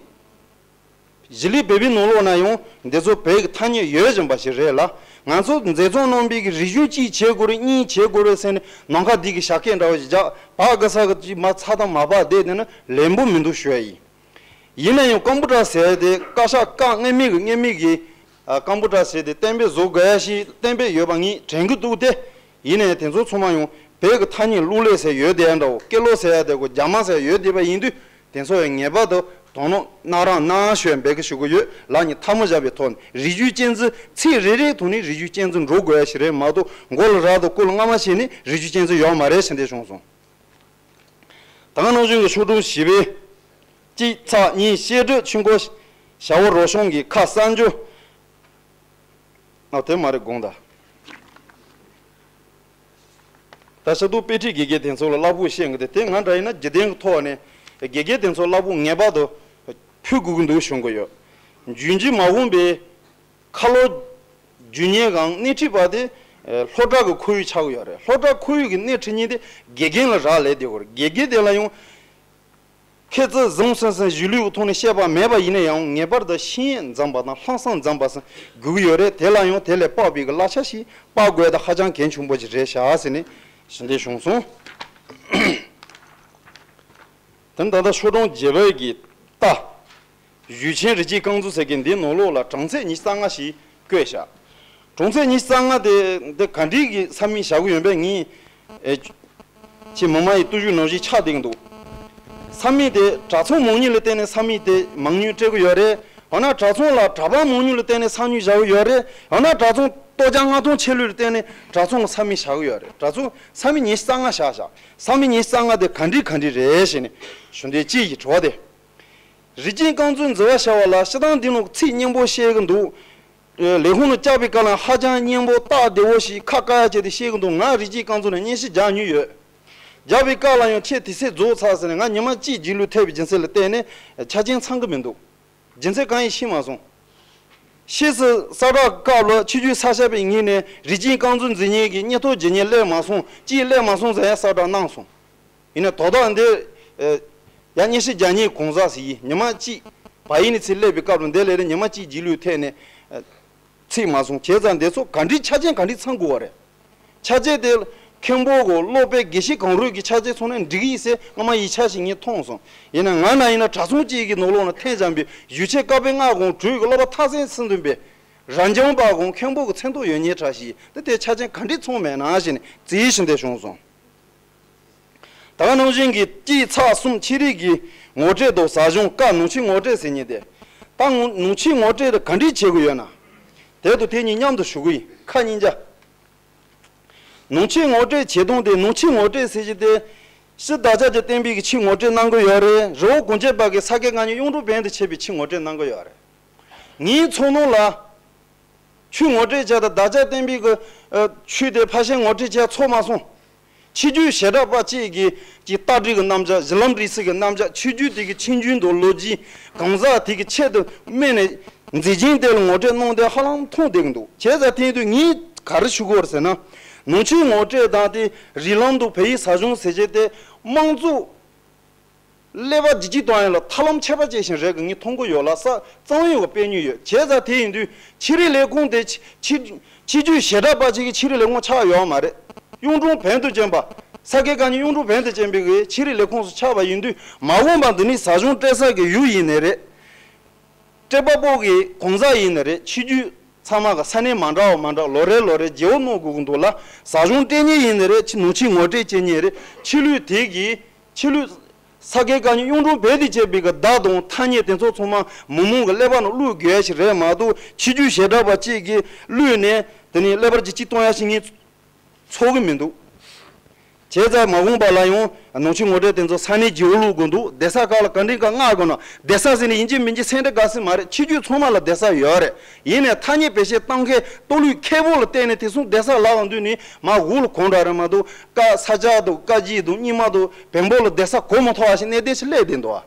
གཞིས་ལུས་བོད་པའི་ནང་ལོགས་ན་ཡང་འདི་ཚོ་བོད་ཀྱི་ཐ་སྙད་ཡོད་བཞིན་པ་ཞིག་རེད་ལ། ང་ཚོ་འཛིན་བཟུང་གནང་བའི་གི་རིག་གཞུང་གཅིག་བྱེད་དགོས་རེད། གཉིས་བྱེད་དགོས་རེད་ཟེར་ནས་ནམ་མཁའ་འདི་གི་བྱ་སྐད་འདྲ་བ་ཞིག་རྒྱག་བག་གི་ས་གི་ཅིག་མ་ཚ་དང་མ་བག་བསྡད་དེ་ནི་ལན་པོ་མི་འདུག་ཞུ་ཡ་ཡིན། ཡིན་ན་ཡང་ཀམ་པུ་ཊར་ཟེར་དེ་བཀའ་ཤག་བཀའ་སྔོན་མའི་གི་སྔོན་མའི་གི་ཀམ་པུ་ཊར་ཟེར་དེ་གཏན་འབེབས་བཟོ་དགོས་ཡ་ཞིག་གཏན་འབེབས་ཡོད་པ་ངས་དྲན་གི་འདུག་སྟེ། ཡིན་ནའི་དེ་ཚོ་ཚང་མ་ཡང་བོད་ཀྱི་ཐ་སྙད་གློག་ཀླད་ཟེར་ཡོད་དེ་འདྲ་བོ་སྐད་ལོ་ཟེར་ཡ་དེ་གོ་རྒྱ་མ་ཟེར་ཡོད་དེ་བ་ཡིན་དུས་དེ་ཚོ་ཡང་ངེས་པར་དུ་དོ་སྣང་གནང་རོགས་གནང་ཞུ་བའི་འབོད་སྐུལ་ཞུ་གི་ཡོད། ལག་གཉིས་ཐལ་མོ་སྦྱར་བའི་ཐོག་ནས་རིག་གཞུང་གཅེས་འཛིན་ཚིག་རེ་རེའི་ཐོག་ནས་རིག་གཞུང་གཅེས་འཛིན་འགྲོ་དགོས་ཡ་ཞིག་རེད་མ་གཏོགས་མགོ་ལ་རག་དང་སྐུ་ལ་རྔ་མ་བྱས་ནས་རིག་གཞུང་གཅེས་འཛིན་ཡོད་མ་རེད་ཞེས་འདི་གསུངས་སོང་། ད་ག་ནང་བཞིན་གྱི་ཤོག་གྲངས་བཞི་པའི་གཅིག་ཚེག་གཉིས་བཤད་སྒྲུབ་ཆོས་འཁོར་ཞབས་བར་རོ་གཤོང་གི་ཁ་གསར་འཇུག་ཨ་དེ་མ་རེད་དགོངས་དག་ད་ཤ་དུག་དཔེ་ཁྲིད་དགེ་རྒན་དེ་ཚོ་ལ་གླ་ཕོགས་བཤད་གི་དེ་དེ་ང་འདྲ་ཡིན་ན་འཇིག་རྟེན་གྱི་ཐོག་ནས་དགེ་རྒན་དེ་ཚོ་གླ་ཕོགས་ངེས་པར་དུ་ཕུལ་དགོས་ཀྱི་འདུག་གསུང་གི་ཡོད། རྒྱུན་གྱི་མ་འོངས་པའི་ཁ་ལོ་རྒྱུན་ཉེ་གང་སྣེ་ཁྲིད་པ་དེ་སློབ་གྲྭ་གི་ཁོར་ཡུག་ཆགས་ཀྱི་ཡོད་རེད། སློབ་གྲྭ་ཁོར་ཡུག་གི་སྣེ་ཁྲིད་མཁན་དེ་དགེ་རྒན་ལ་རག་ལས་བསྡད་ཡོད་རེད། དགེ་རྒན་དེ་ལ་ཡང་། ཁྱེད་ཚོས་བཟང་སོང་སོང་གཞིས་ལུས་ཀྱི་ཐོག་ནས་བཤད་པ་མེད་པ་ཡིན་ན་ཡང་ངེས་པར་དུ་ཤེས་ཡོན་འཛོམས་པ་དང་ལྷག་བསམ་འཛོམས་པ་སོང་དགོས་ཀྱི་ཡོད་རེད། དེ་ལ་ཡང་དེ་ལས་དཔག་པའི་གི་གླ་ཆ་ཞིག་དཔག་དགོས་དེ་ཧ་ཅང་གལ་ཆེན་པོ་ཞིག་རེད་ཤག་ཟེར་ནས་ཞུ་འདོད་བྱུང་སོང་། དེ་ནི་ད་ལྟ་ཤོག་གྲངས་བརྒྱད་པའི་གི་རྟ། གཞུང་ཆེན་རི་སྐྱེས་རྐང་འཛུགས་ཟེར་གི་འདིའི་ནང་ལོགས་ལ་གྲངས་ཚད་ཉི་ཤུ་རྩ་ལྔ་ཞིག་བཀོད་བཞག་གྲངས་ཚད་ཉི་ཤུ་རྩ་ལྔ་དེ་འདི་ག་འདྲའི་གི་ས་མིང་བཞག་གི་ཡོད་པས་ངས་ཨེ་ ཅེས་མི་མང་ཡི་སྟོབས་ཤུགས་ནང་བཞིན་ཆགས་བསྡད་ཀྱི་འདུག། ས་མིག་དེ་དྲ་ཚོང་མང་ཉུང་ལ་བརྟེན་ནས་ས་མིག་དེ་མང་ཉུང་སྤྲད་ཀྱི་ཡོད་རེད། ཡང་ན་དྲ་ཚོང་ལ་གྲྭ་པ་མང་ཉུང་ལ་བརྟེན་ནས་ས་མིག་བཞག་གི་ཡོད་རེད། ཡང་ན་དྲ་ཚོང་སྟོང་རྐྱང་ལྔ་སྟོང་ཆད་ལུས་ལ་བརྟེན་ནས་དྲ་ཚོང་གི་ས་མིག་བཞག་གི་ཡོད་རེད། དྲ་ཚོང་ས་མིག་ཉི་ཤུ་རྩ་ལྔ་བཞག་བཞག། ས་མིག་ཉི་ཤུ་རྩ་ལྔ་དེ་ག་འདྲ་ག་འདྲ་རེད་ཞེས་ནས་ཞུ་འདོད་ཅིག་ཡི་དྲི་བ་དེ། རི་སྐྱེས་རྐང་བཙུན་འཛི་བ་ཤ་བ་ལ་སྤྱིར་བཏང་འདི་ནང་ཚིག་སྙན་པོ་བཤད་ཀྱི་འདུག། ལས་ཁུངས་ལ་བཅར་བའི་སྐབས་ལ་ཧ་ཅང་སྙན་པོ་སྟབས་བདེ་བོ་ཞིག་ཁ་བཀག་ཡ་བྱས་ཏེ་བཤད་ཀྱི་འདུག། ང་རི་སྐྱེས་རྐང་བཙུན་ལ་སྙན་ཞུ་རྒྱག་མྱོང་ཡོད། རྒྱག་པའི་སྐབས་ལ་ཡང་ཁྱེད་དུས་ཚོད་རྫོགས་ཚར་ཟེར་ནས། ང་ཉི་མ་གཅིག་རྗེས་ལུས་ཐེབས་པའི་རྒྱུ་མཚན་ལ་བརྟེན་ནས་ཆ་རྐྱེན་ཚང་གི་མི་འདུག། རྒྱུ་མཚན་གང་ཡིན་ཤེས་མ་སོང་། ཕྱིས་སུ་གསལ་བསྒྲགས་སྐབས་ལ་ཆོས་བརྒྱུད་ས་ཆ་པའི་ངོས་ནས་རི་སྐྱེས་རྐང་བཙུན་འཛིན་མཁན་གྱི་སྙན་ཐོ་བརྗེ་མཁན་སླེབས་མ་སོང་། ཅིག་སླེབས་མ་སོང་ཟེར་ཡང་གསལ་བསྒྲགས་གནང་སོང་། ཡིན་ན་དོ་བདག་འདི་ཡང་སྙན་ཞུ་རྒྱག་མཁན་གང་ཟག་ཞིག་ཡིན། ཉི་མ་གཅིག་བ་ཡིན་ནི་ཚེ་སླེབས་པའི་སྐབས་ལ་འདི་ལས་རེ་ཉི་མ་གཅིག་རྗེས་ལུས་ཐེབས་ནས་ཚིག་མ་སོང་། བྱས་ཙང་འདི་ཚོ་ག་འདྲའི་ཆ་རྐྱེན་ག་འདྲའི་ཚང་དགོས་པ་རེད། ཆ་རྐྱེན་དེ་མཁན་པོ་གོ་སློབ་དཔོན་དགེ་བཤེས་གང་རུང་གི་ཆ་རྐྱེན་ཚང་ན་འགྲིག་གི་ཡིན་ཟེར་སྔ་མ་ཡིག་ཆ་ཞིག་ངས་མཐོང་སོང་། ཡིན་ན་ང་ན་ཡིན་ན་དྲ་ཚོང་གཅིག་གི་ནང་ལོགས་ན་འཐེན་བཞག་པའི་ཡུལ་ཆེན་བཀའ་པོད་ལྔ་གོང་དྲུག་གི་སློབ་པ་མཐར་སོན་ཟིན་དོན་པའི་རབ་འབྱམས་པ་གོང་མཁན་པོ་གི་མཚན་ཐོ་ཡོད་མཁན་འདྲ་ཞིག་འདི་དེ་ཆ་རྐྱེན་ག་འདྲས་ཚང་མེད་ན་ཞེས་ནས་རྩིས་ཞུ་འདོད་བྱུང་སོང་། ད་ག་ནང་བཞིན་གྱི་དཀྱིལ་ཚག་གསུམ་ཕྱི་རིགས་ཀྱི་ངོ་སྤྲོད་དང་ཟབ་སྦྱོང་བཀའ། ནང་ཆོས་ངོ་སྤྲོད་ཟེར་མཁན་དེ། ད་ངོ་ནང་ཆོས་ངོ་སྤྲོད་དེ་ག་འདྲས་བྱེད་དགོས་ཡོད་ན། དེ་དང་དེ་གཉིས་མཉམ་དུ་ཞུ་གི་ཡིན། ཁ་གཉིས་འཇའ། ནང་ཆོས་ངོ་སྤྲོད་བྱེད་སྟངས་དེ། ནང་ཆོས་ངོ་སྤྲོད་ཟེར་གྱི་དེ། སྤྱིར་བདག་ཅག་གི་བསྟན་པའི་གི་ཆོས་ངོ་སྤྲོད་གནང་གི་ཡོད་རེད། རི་བོ་གངས་ཅན་པ་གི་ས་དགེ་བཀའ་རྙིང་གཡུང་དྲུང་བོན་དུ་བྱས་པའི་ཆོས་ངོ་སྤྲོད་གནང་གི་ཡོད་རེད། ངའི་ཚོར་སྣང་ལ། ཆོས་ངོ་སྤྲོད་བྱས་དང་བདག་ཅག་བསྟན་པའི་གི་ཆོས་དེ་ཕར་ཕྱིན་ངོ་སྤྲོད་བྱས་ཚོར་མ་སོང་། ཆོས་བརྒྱུད་བྱེ་བྲག་པ་བཅས་ཀྱི་ཀྱི་ལྟ་གྲུབ་ཀྱི་རྣམ་གཞག། གཞི་ལམ་རིགས་གསུམ་གྱི་རྣམ་གཞག། ཆོས་བརྒྱུད་དེ་གི་ཆོས་འབྱུང་དང་ལོ་རྒྱུས་གང་ཟག་དེ་གི་ཆེད་དུ་དམིགས་ནས་མཛད་རྗེས་དེ་ལ་ངོ་སྤྲོད་གནང་དེ་ཧ་ལམ་མཐོང་བསྡད་ཀྱི་འདུག། བྱས་ཙང་དེ་དུས་ངས་ག་རེ་ཞུ་དགོས་རེད་ཟེར་ན། ནང་ཆོས་ངོ་སྤྲོད་དང་དེ་རིགས་ལམ་དང་བོད་ཡིག་ཟབ་སྦྱོང་ཟེར་བྱས་དེ་དམངས་གཙོ་ཀླད་པ་བསྒྱུར་བཅོས་གཏོང་ཡ་ལ་ཐབས་ལམ་ཁྱད་པར་ཅན་ཞིག་རེད་གི། ངས་མཐོང་གི་ཡོད་ལ་ས་གཙང་ཡོད་གི་དཔེ་མྱོང་ཡོད། བྱས་ཙང་དེ་ཡིན་དུས་ཆོས་རིག་ལས་ཁུངས་དེ་ཆོས་ཆོས་བརྒྱུད་བྱེ་བྲག་པ་ཅིག་གི་ཆོས་རིག་ལས་ཁུངས་ཆགས་ཡོད་མ་རེད། གཡུང་དྲུང་བོན་དུ་བྱས་པ། ས་དགེ་བཀའ་རྙིང་གཡུང་དྲུང་བོན་དུ་བྱས་པའི་གི་ཆོས་རིག་ལས་ཁུངས་སུ་ཆགས་པ་ཡིན་དུས་མ་འོངས་པ་འདི་ནས་ཟབ་སྦྱོང་སྤྲད་ས་གི་ཡུལ་ཡིན་ནི་རེད། སྤྲད་པ་པོ་གི་གང་ཟག་ཡིན་ནི་རེད། ཆོས་བརྒྱུད་ཚང་མ་གི་ས་གནས་མ་འདྲ་བ་མ་འདྲ་ལོ་རེ་ལོ་རེ་བརྗེ་བོ་གནང་དགོས་ཀྱི་འདུག་ལ། ཟབ་སྦྱོང་སྤྲད་མཁན་ཡིན་ནི་རེད། ཆོས་ནང་ཆོས་ངོ་སྤྲོད་བྱེད་མཁན་རེད། ཆོས་ལུགས་དེ་གི་ཆོས་ལུགས་ས་དགེ་བཀའ་རྙིང་གཡུང་དྲུང་བོན་དུ་བྱས་པའི་གི་བརྡ་དང་ཐ་སྙད་དེ་ཚོ་ཚང་མ་མི་མང་གི་ཀླད་པ་ནང་བླུག་དགོས་ཡ་ཞིག་རེད་མ་གཏོགས། ཆོས་བརྒྱུད་བྱེ་བྲག་པ་གཅིག་གིས་བླུགས་ནས་དེ་ནས་ཀླད་པ་བསྒྱུར་བཅོས་གཏོང་ཡ་ཞིག་ངས་ཚོར་གི་མི་འདུག། བྱས་ཙང་མ་འོངས་པ་ལ་ཡང་ནང་ཆོས་ངོ་སྤྲོད་དེ་ཚོ་ས་གནས་བརྗེ་བོ་བླུག་དགོས་འདུག། གདན་ས་ཁག་ལ་ག་འདྲའི་ག་མངགས་དགོས་ན། གདན་ས་ཟེར་ནས་ཡིན་གཅིག་མིན་གཅིག་སེང་ཁྲི་དགའ་ཚལ་མ་རེད། ཆོས་བརྒྱུད་ཚང་མ་ལ་གདན་ས་ཡོད་རེད། ཡིན་ནའི་ཐ་སྙད་བེད་སྤྱོད་གཏོང་མཁན་གཏོང་ལུགས་མཁས་པོ་ལ་བརྟེན་ནས་དེ་ཚོ་གདན་ས་ལབ་ཡོང་དུས་ནི་མ་འོག་ལ་གང་འདྲ་རེད་མ་གཏོགས། བཀའ་ས་སྐྱ་དང་བཀའ་བརྒྱུད་དང་རྙིང་མ་དང་བོན་པོ་ལ་གདན་ས་གོ་མ་ཐོབ་པ་ཞིག་གནས་བརྟན་ཞིག་སླེབས་བསྡད་འདུག་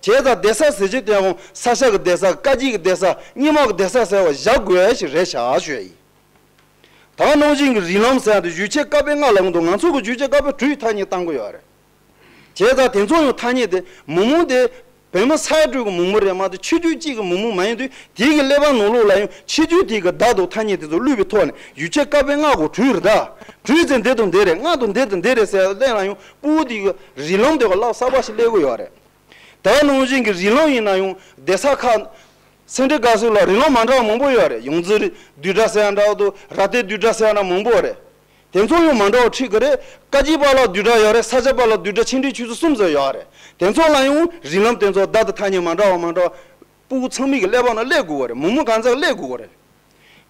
བ། བྱས་ཙང་གདན་ས་ཟེར་རྒྱུ་དེའང་ས་སྐྱ་གི་གདན་ས། བཀའ་བརྒྱུད་ཀྱི་གདན་ས། རྙིང་མ་གི་གདན་ས་ཟེར་བ་བཞག་དགོས་ཡ་ཞིག་རེད་ཤག་ཞུ་ཡ་ཡིན། ད་ག་ནང་བཞིན་གྱི་རིགས་ལམ་ཟེར་ཡ་དེ་ཡུལ་ཆེན་བཀའ་པོད་ལྔ་ལབ་ཀྱི་འདུག། ང་ཚོ་གི་ཡུལ་ཆེན་བཀའ་པོད་དྲུག་ཐ་སྙད་བཏང་གི་ཡོད་རེད། བྱས་ཙང་དེ་ཚོ་ཡང་ཐ་སྙད་དེ་མི་མང་དེ་བོད་མི་ས་ཡ་དྲུག་གི་མི་མང་རེད་མ་གཏོགས་ཆོས་བརྒྱུད་གཅིག་གི་མི་མང་མ་ཡིན་དུས། དེ་གི་ཀླད་པ་ནང་ལོགས་ལ་ཡང་ཆོས་བརྒྱུད་དེ་གི་བརྡ་དང་ཐ་སྙད་དེ་ཚོ་བླུགས་པའི་ཐོག་ནས་ཡུལ་ཆེན་བཀའ་པོད་ལྔ་གོ་དྲུག་རེད། ད་དྲུག་ཚེ་འདི་དང་འདི་རེད། ལྔ་དང་འདི་དང་འདི་རེད་ཟེར་ལན་ལ་ཡང་ཕྲུ་གུ་དེ་གི་རིགས་ལམ་དེ་གི་བསླབ་གསར་པ་ཞིག་སླེབས་ཀྱི་ཡོད་རེད། ད་ནང་བཞིན་གྱི་རིགས་ལམ་ཡིན་ན་ཡང་གདན་ས་ཁག་སེང་ཁྲི་དགའ་ཚལ་ལ་རིགས་ལམ་མ་འདྲ་བ་མང་པོ་ཡོད་རེད། ཡོངས་འཛིན་བསྡུས་གྲྭ་ཟེར་ཡ་འདྲ་བ་དང་། རབ་བརྟན་བསྡུས་གྲྭ་ཟེར་ཡ་འདྲ་མང་པོ་རེད། དེ་ཚོ་ཡང་མ་འདྲ་བ་ཁྲིད་ཀྱི་རེད། བཀའ་བརྒྱུད་པ་ལ་བསྡུས་གྲྭ་ཡོད་རེད། ས་སྐྱ་པ་ལ་བསྡུས་གྲྭ། ཆེ་འབྲིང་ཆུང་ཚོགས་གསུམ་ཙམ་ཡོད་རེད། དེ་ཚོ་ལ་ཡང་རིགས་ལམ་དེ་ཚོ་བརྡ་དང་ཐ་སྙད་མ་འདྲ་བ་མ་འདྲ་བ་ཕྲུ་གུ་ཚང་མའི་གི་ཀླད་པ་ནང་སླེབས་དགོས་པ་རེད། མི་མང་གང་ཟག་སླེབས་དགོས་པ་རེད།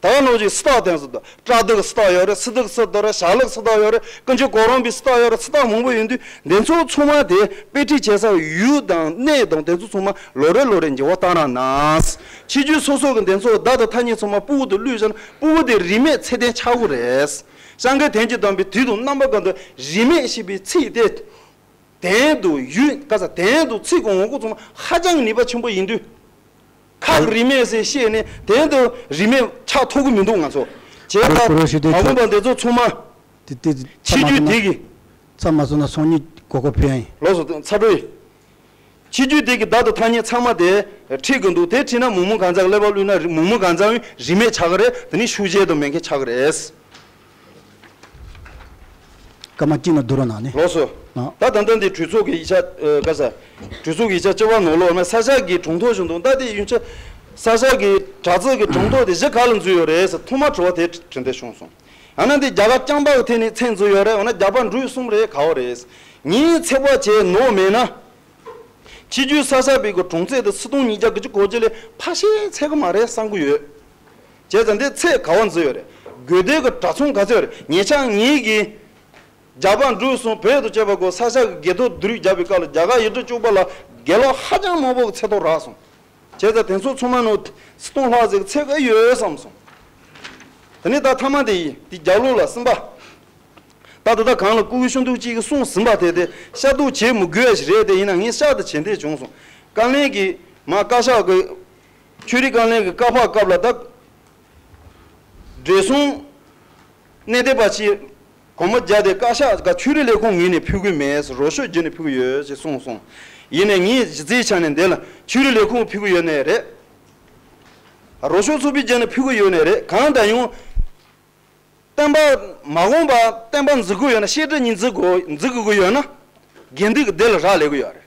ད་ག་ནང་བཞིན་སུ་དག་དེང་སུ་དག། བཀྲ་ཤིས་སུ་དག་ཡོད་རེད། སུ་དག་སུ་དག་རེད། ཞྭ་ལག་སུ་དག་ཡོད་རེད། དཀོན་མཆོག་གོ་རམས་པའི་སུ་དག་ཡོད་རེད། སུ་དག་མང་པོ་ཡོད་དུས་འདི་ཚོ་ཚང་མ་དེ་དཔེ་ཁྲིད་བྱེད་ས་ཡུལ་དང་གནས་དང་དེ་ཚོ་ཚང་མ་ལོ་རེ་ལོ་རེ་འགྱུར་བ་བཏང་ར་ན། ཆོས་བརྒྱུད་སོ་སོ་གི་འདི་ཚོ་བརྡ་དང་ཐ་སྙད་ཚང་མ་ཕྲུ་གུ་དེ་བླུགས་བཞག་ན་ཕྲུ་གུ་དེ་རིས་མེད་ཚད་ལྡན་ཆགས་ཀྱི་རེད། སྐྱབས་མགོན་དོན་གྱི་བདག་པོས་དུས་དང་རྣམ་པ་ཀུན་ཏུ་རིས་མེད་ཞེས་པའི་ཚིག་དེ། དོན་དང་ཡུལ་ག་ས་དོན་དང་ཚིག་གི་ངོ་ལྐོག་ཚང་མ་ཧ་ཅང་ནུས་པ་ཆེན་པོ་ཡིན་དུས། ཁ་གི་རིས་མེད་ཟེར་བཤད་ནས་དོན་དུ་རིས་མེད་ཆགས་ཐུབ་ཀྱི་མི་འདུག་ང་ཚོ། བྱས་ཙང་མ་འོངས་པ་འདི་ཚོ་ཚང་མ་དེ་དེ་ཆོས་བརྒྱུད་དེ་གི་ཚ་མ་སོང་ན་སང་ཉིན་གོ་སྐབས་ཕུལ་ཡ་ཡིན། ལགས་སོ། ཚ་དྲོད་ཡིན། ཆོས་བརྒྱུད་དེ་གི་བརྡ་དང་ཐ་སྙད་ཚང་མ་དེ་ཁྲིད་དགོས་འདུག། དེ་ཁྲིད་ན་མི་མང་གང་ཟག་ཀླད་པ་བླུགས་ན་མི་མང་གང་ཟག་རིས་མེད་ཆགས་ཀྱི་རེད། དེ་ནི་ཤུགས་རྐྱེན་དང་མེད་མཁན་ཆགས་ཀྱི་རེད། སྐར་མ་གཅིག་ནང་བསྡུ་རོགས་གནང་ནི། ལགས་སོ། ལགས། ད་ད་ལྟ་འདི་གྲོས་ཚོགས་ཀྱི་ཡིག་ཆ་ཨ་ག་ས། གྲོས་ཚོགས་ཀྱི་ཡིག་ཆ་བཅུ་པ་ནང་ལོགས་ནས་ས་སྐྱ་གི་གྲངས་ཐོ་བྱུང་འདུག། ད་དེ་ཡུན་ཆད་ས་སྐྱ་གི་དྲ་ཚིགས་ཀྱི་གྲངས་ཐོ་དེ་གཞི་ག་ལ་འཛུལ་ཡོད་རེད་ཟེར་ཐོག་མར་དྲི་བ་དེ་དྲི་འདོད་བྱུང་སོང་། ཨ་ན་དེ་རྒྱ་གར་རྐྱང་པ་གི་ཐད་ནས་ཚད་འཛུལ་ཡོད་རེད། འོ་ན་རྒྱ་བལ་འབྲུག་གསུམ་རེད། ག་བ་རེད། ངས་ཚད་པ་བྱས་ནོར་མེད་ན། ཕྱི་རྒྱུད་ས་ཆ་བེད་ཀྱི་གྲོང་ཚད་དེ་ཆིག་སྟོང་ཉིས་བརྒྱ་དགུ་བཅུ་གོ་གཅིག་ལས་ཕལ་ཆེར་ཚད་ཀྱི་མ་རེད་བསམ་གྱི་ཡོད། བྱས་ཙང་འདི་ཚད་ག་བ་འཛུལ་ཡོད་རེད། དགོས་འདོད་ཀྱི་གྲྭ་ཚང་ག་ཚོད་རེད། ཉེ་ཆར་ངེད་ཀྱིས་རྒྱ་བལ་འབྲུག་གསུམ་བོད་དུ་བཅད་པ་གོ་ས་ཆ་གི་དགེ་ཐོག་བསྡུ་རུབ་བརྒྱབ་པའི་སྐབས་ལ་རྒྱ་གར་ཡུལ་གྲུ་བཅུ་པ་ལ་དགེ་སློང་ཧ་ཅང་མང་པོ་གི་ཚད་ཐོ་རག་སོང་། བྱས་ཙང་དེ་ཚོ་ཚང་མ་ནང་ཆིག་སྟོང་ལྷག་ཙམ་ཚད་ཀྱི་ཡོད་བསམ་སོང་། དེ་ནས་ད་མཐའ་མ་དེ་ཡིན། དེ་རྒྱབ་ལོགས་ལ་གསུམ་པ། ད་ལྟ་ད་གང་ལ་སྐུ་ཞབས་ཤིན་ཏུ་གཅིག་གིས་གསུངས་ཟིན་པ་དེ་དེ་ཤ་སྟག་བྱེད་མི་དགོས་ཡ་ཞིག་རེད། དེ་ཡིན་ན་ངས་ཤ་དེ་བྱེད་འདོད་བྱུང་སོང་། བཀའ་བློན་གྱིས་མ་བཀའ་ཤག་གི་ཆོས་རིག་བཀའ་བློན་གྱི་བཀའ་ཕབ་སྐབས་ལ་ད་བགྲེས་སོང་གནས་བརྟན་པ་ཅིག་སྒོར་མོ་བརྒྱ་དེ་བཀའ་ཤག་ག་ཆོས་རིག་ལས་ཁུངས་ངོས་ནས་ཕུལ་གི་མེད། རོགས་སྐྱོར་བརྒྱུད་ནས་ཕུལ་གི་ཡོད་ཅེས་གསུངས་སོང་། ཡིན་ནའི་ངས་གཞི་རྩའི་ཆ་ནས་འདི་ལ་ཆོས་རིག་ལས་ཁུངས་ཕུལ་གི་ཡོད་ནའི་རེད། རོགས་སྐྱོར་ཚོགས་པའི་བརྒྱུད་ནས་ཕུལ་གི་ཡོད་ནའི་རེད། གང་ལྟར་ཡང་། བསྟན་པ་མ་འོངས་པ་བསྟན་པ་འཛིན་དགོས་ཡོད་ན། བཤད་ཁྲིད་གཉིས་འཛིན་དགོས་འཛིན་དགོས་ཀྱི་ཡོད་ན། དགེ་འདུན་གྱི་སྡེ་ལ་རག་ལས་ཀྱི་ཡོད་རེད།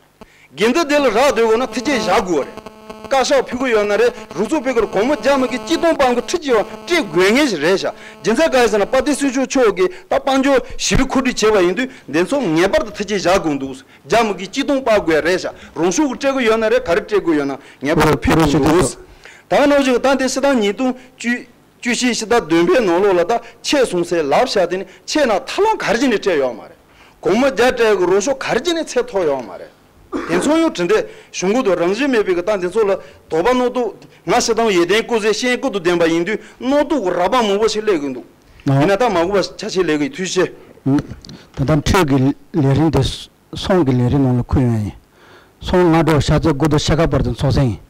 དགེ་འདུན་སྡེ་ལ་རག་སྡོད་དགོས་ན་ཐུགས་རྗེ་བཞག་དགོས་རེད། བཀའ་ཤག་ཕུལ་གྱི་ཡོད་ན་རེད། རོགས་ཚོགས་ཕུལ་གྱི་རེད། སྒོར་མོ་བརྒྱ་མ་གི་གཅིག་སྟོང་པ་གི་ཁྲི་གཅིག་སྤྲད་དགོས་ངེས་ཞིག་རེད་ཤག་རྒྱུ་མཚན་གང་ཡིན་ཟེར་ན་དཔལ་ལྡན་སྲིད་སྐྱོང་མཆོག་གིས་ད་དཔལ་འབྱོར་ཞི་བའི་གོ་སྒྲིག་བྱས་པ་ཡིན་དུས་འདི་ཚོ་ངེས་པར་དུ་ཐུགས་རྗེ་བཞག་དགོས་འདུག་བརྒྱ་མ་གི་གཅིག་སྟོང་སྤར་དགོས་རེད་ཤག་རང་ཤུགས་ཀྱིས་སྤྲད་གི་ཡོད་ན་རེད། ག་རེ་སྤྲད་དགོས་ཡོད་ན་ངེས་པར་དུ་ཕུལ་དགོས་འདུག་ད་ག་ནང་བཞིན་ད་འདི་ཕྱི་ཟླ་ཉིས་སྟོང་བཅུ། བཅུ་བཞི་ཕྱི་ཟླ་བདུན་པའི་ནང་ལོགས་ལ་ད་ཆད་སོང་ཟེར་ལབ་བཞག་དེ་ནི་ཆད་ན་ཐབས་ལམ་ག་རེ་བྱས་ནས་སྤྲད་ཡོད་མ་རེད། སྒོར་མོ་བརྒྱ་སྤྲད་གི་རོགས་སྐྱོར་ག་རེ་བྱས་ནས་ཚད་ཐོབ་ཡོད་མ་རེད། དེ་ཚོ་ཡང་དྲི་འདི་གཞུང་གི་དོ་རང་བཞིན་མེད་པའི་གི་ད་འདི་ཚོ་ལ་དོགས་པ་རྣོ་རྟུག་ང་ཤི་དང་ཡེ་ཏན་སྐུ་ཚེ་ཤེས་སྐུ་དུ་ལྡན་པ་ཡིན་དུས་རྣོ་རྟུག་གི་རགས་པ་མང་པོ་ཞིག་སླེབས་གི་འདུག་ཡིན་ན་ད་མ་གོ་བ་ཆ་ཤས་ལས་གི་ཐུགས་རྗེ་ཆེ། ད་ལྟ་འཕྲོས་ཀྱི་ལས་རིམ་དེ་སོང་གི་ལས་རིམ་ནང་ལ་འཁོད་ཡོད་ཡིན། སོང་སྔ་དྲོ་ཤར་རྩེ་དགོ་ཏུ་ཤ་ཁ་བར་དུ་ཚོགས་ཟིན་ཡིན།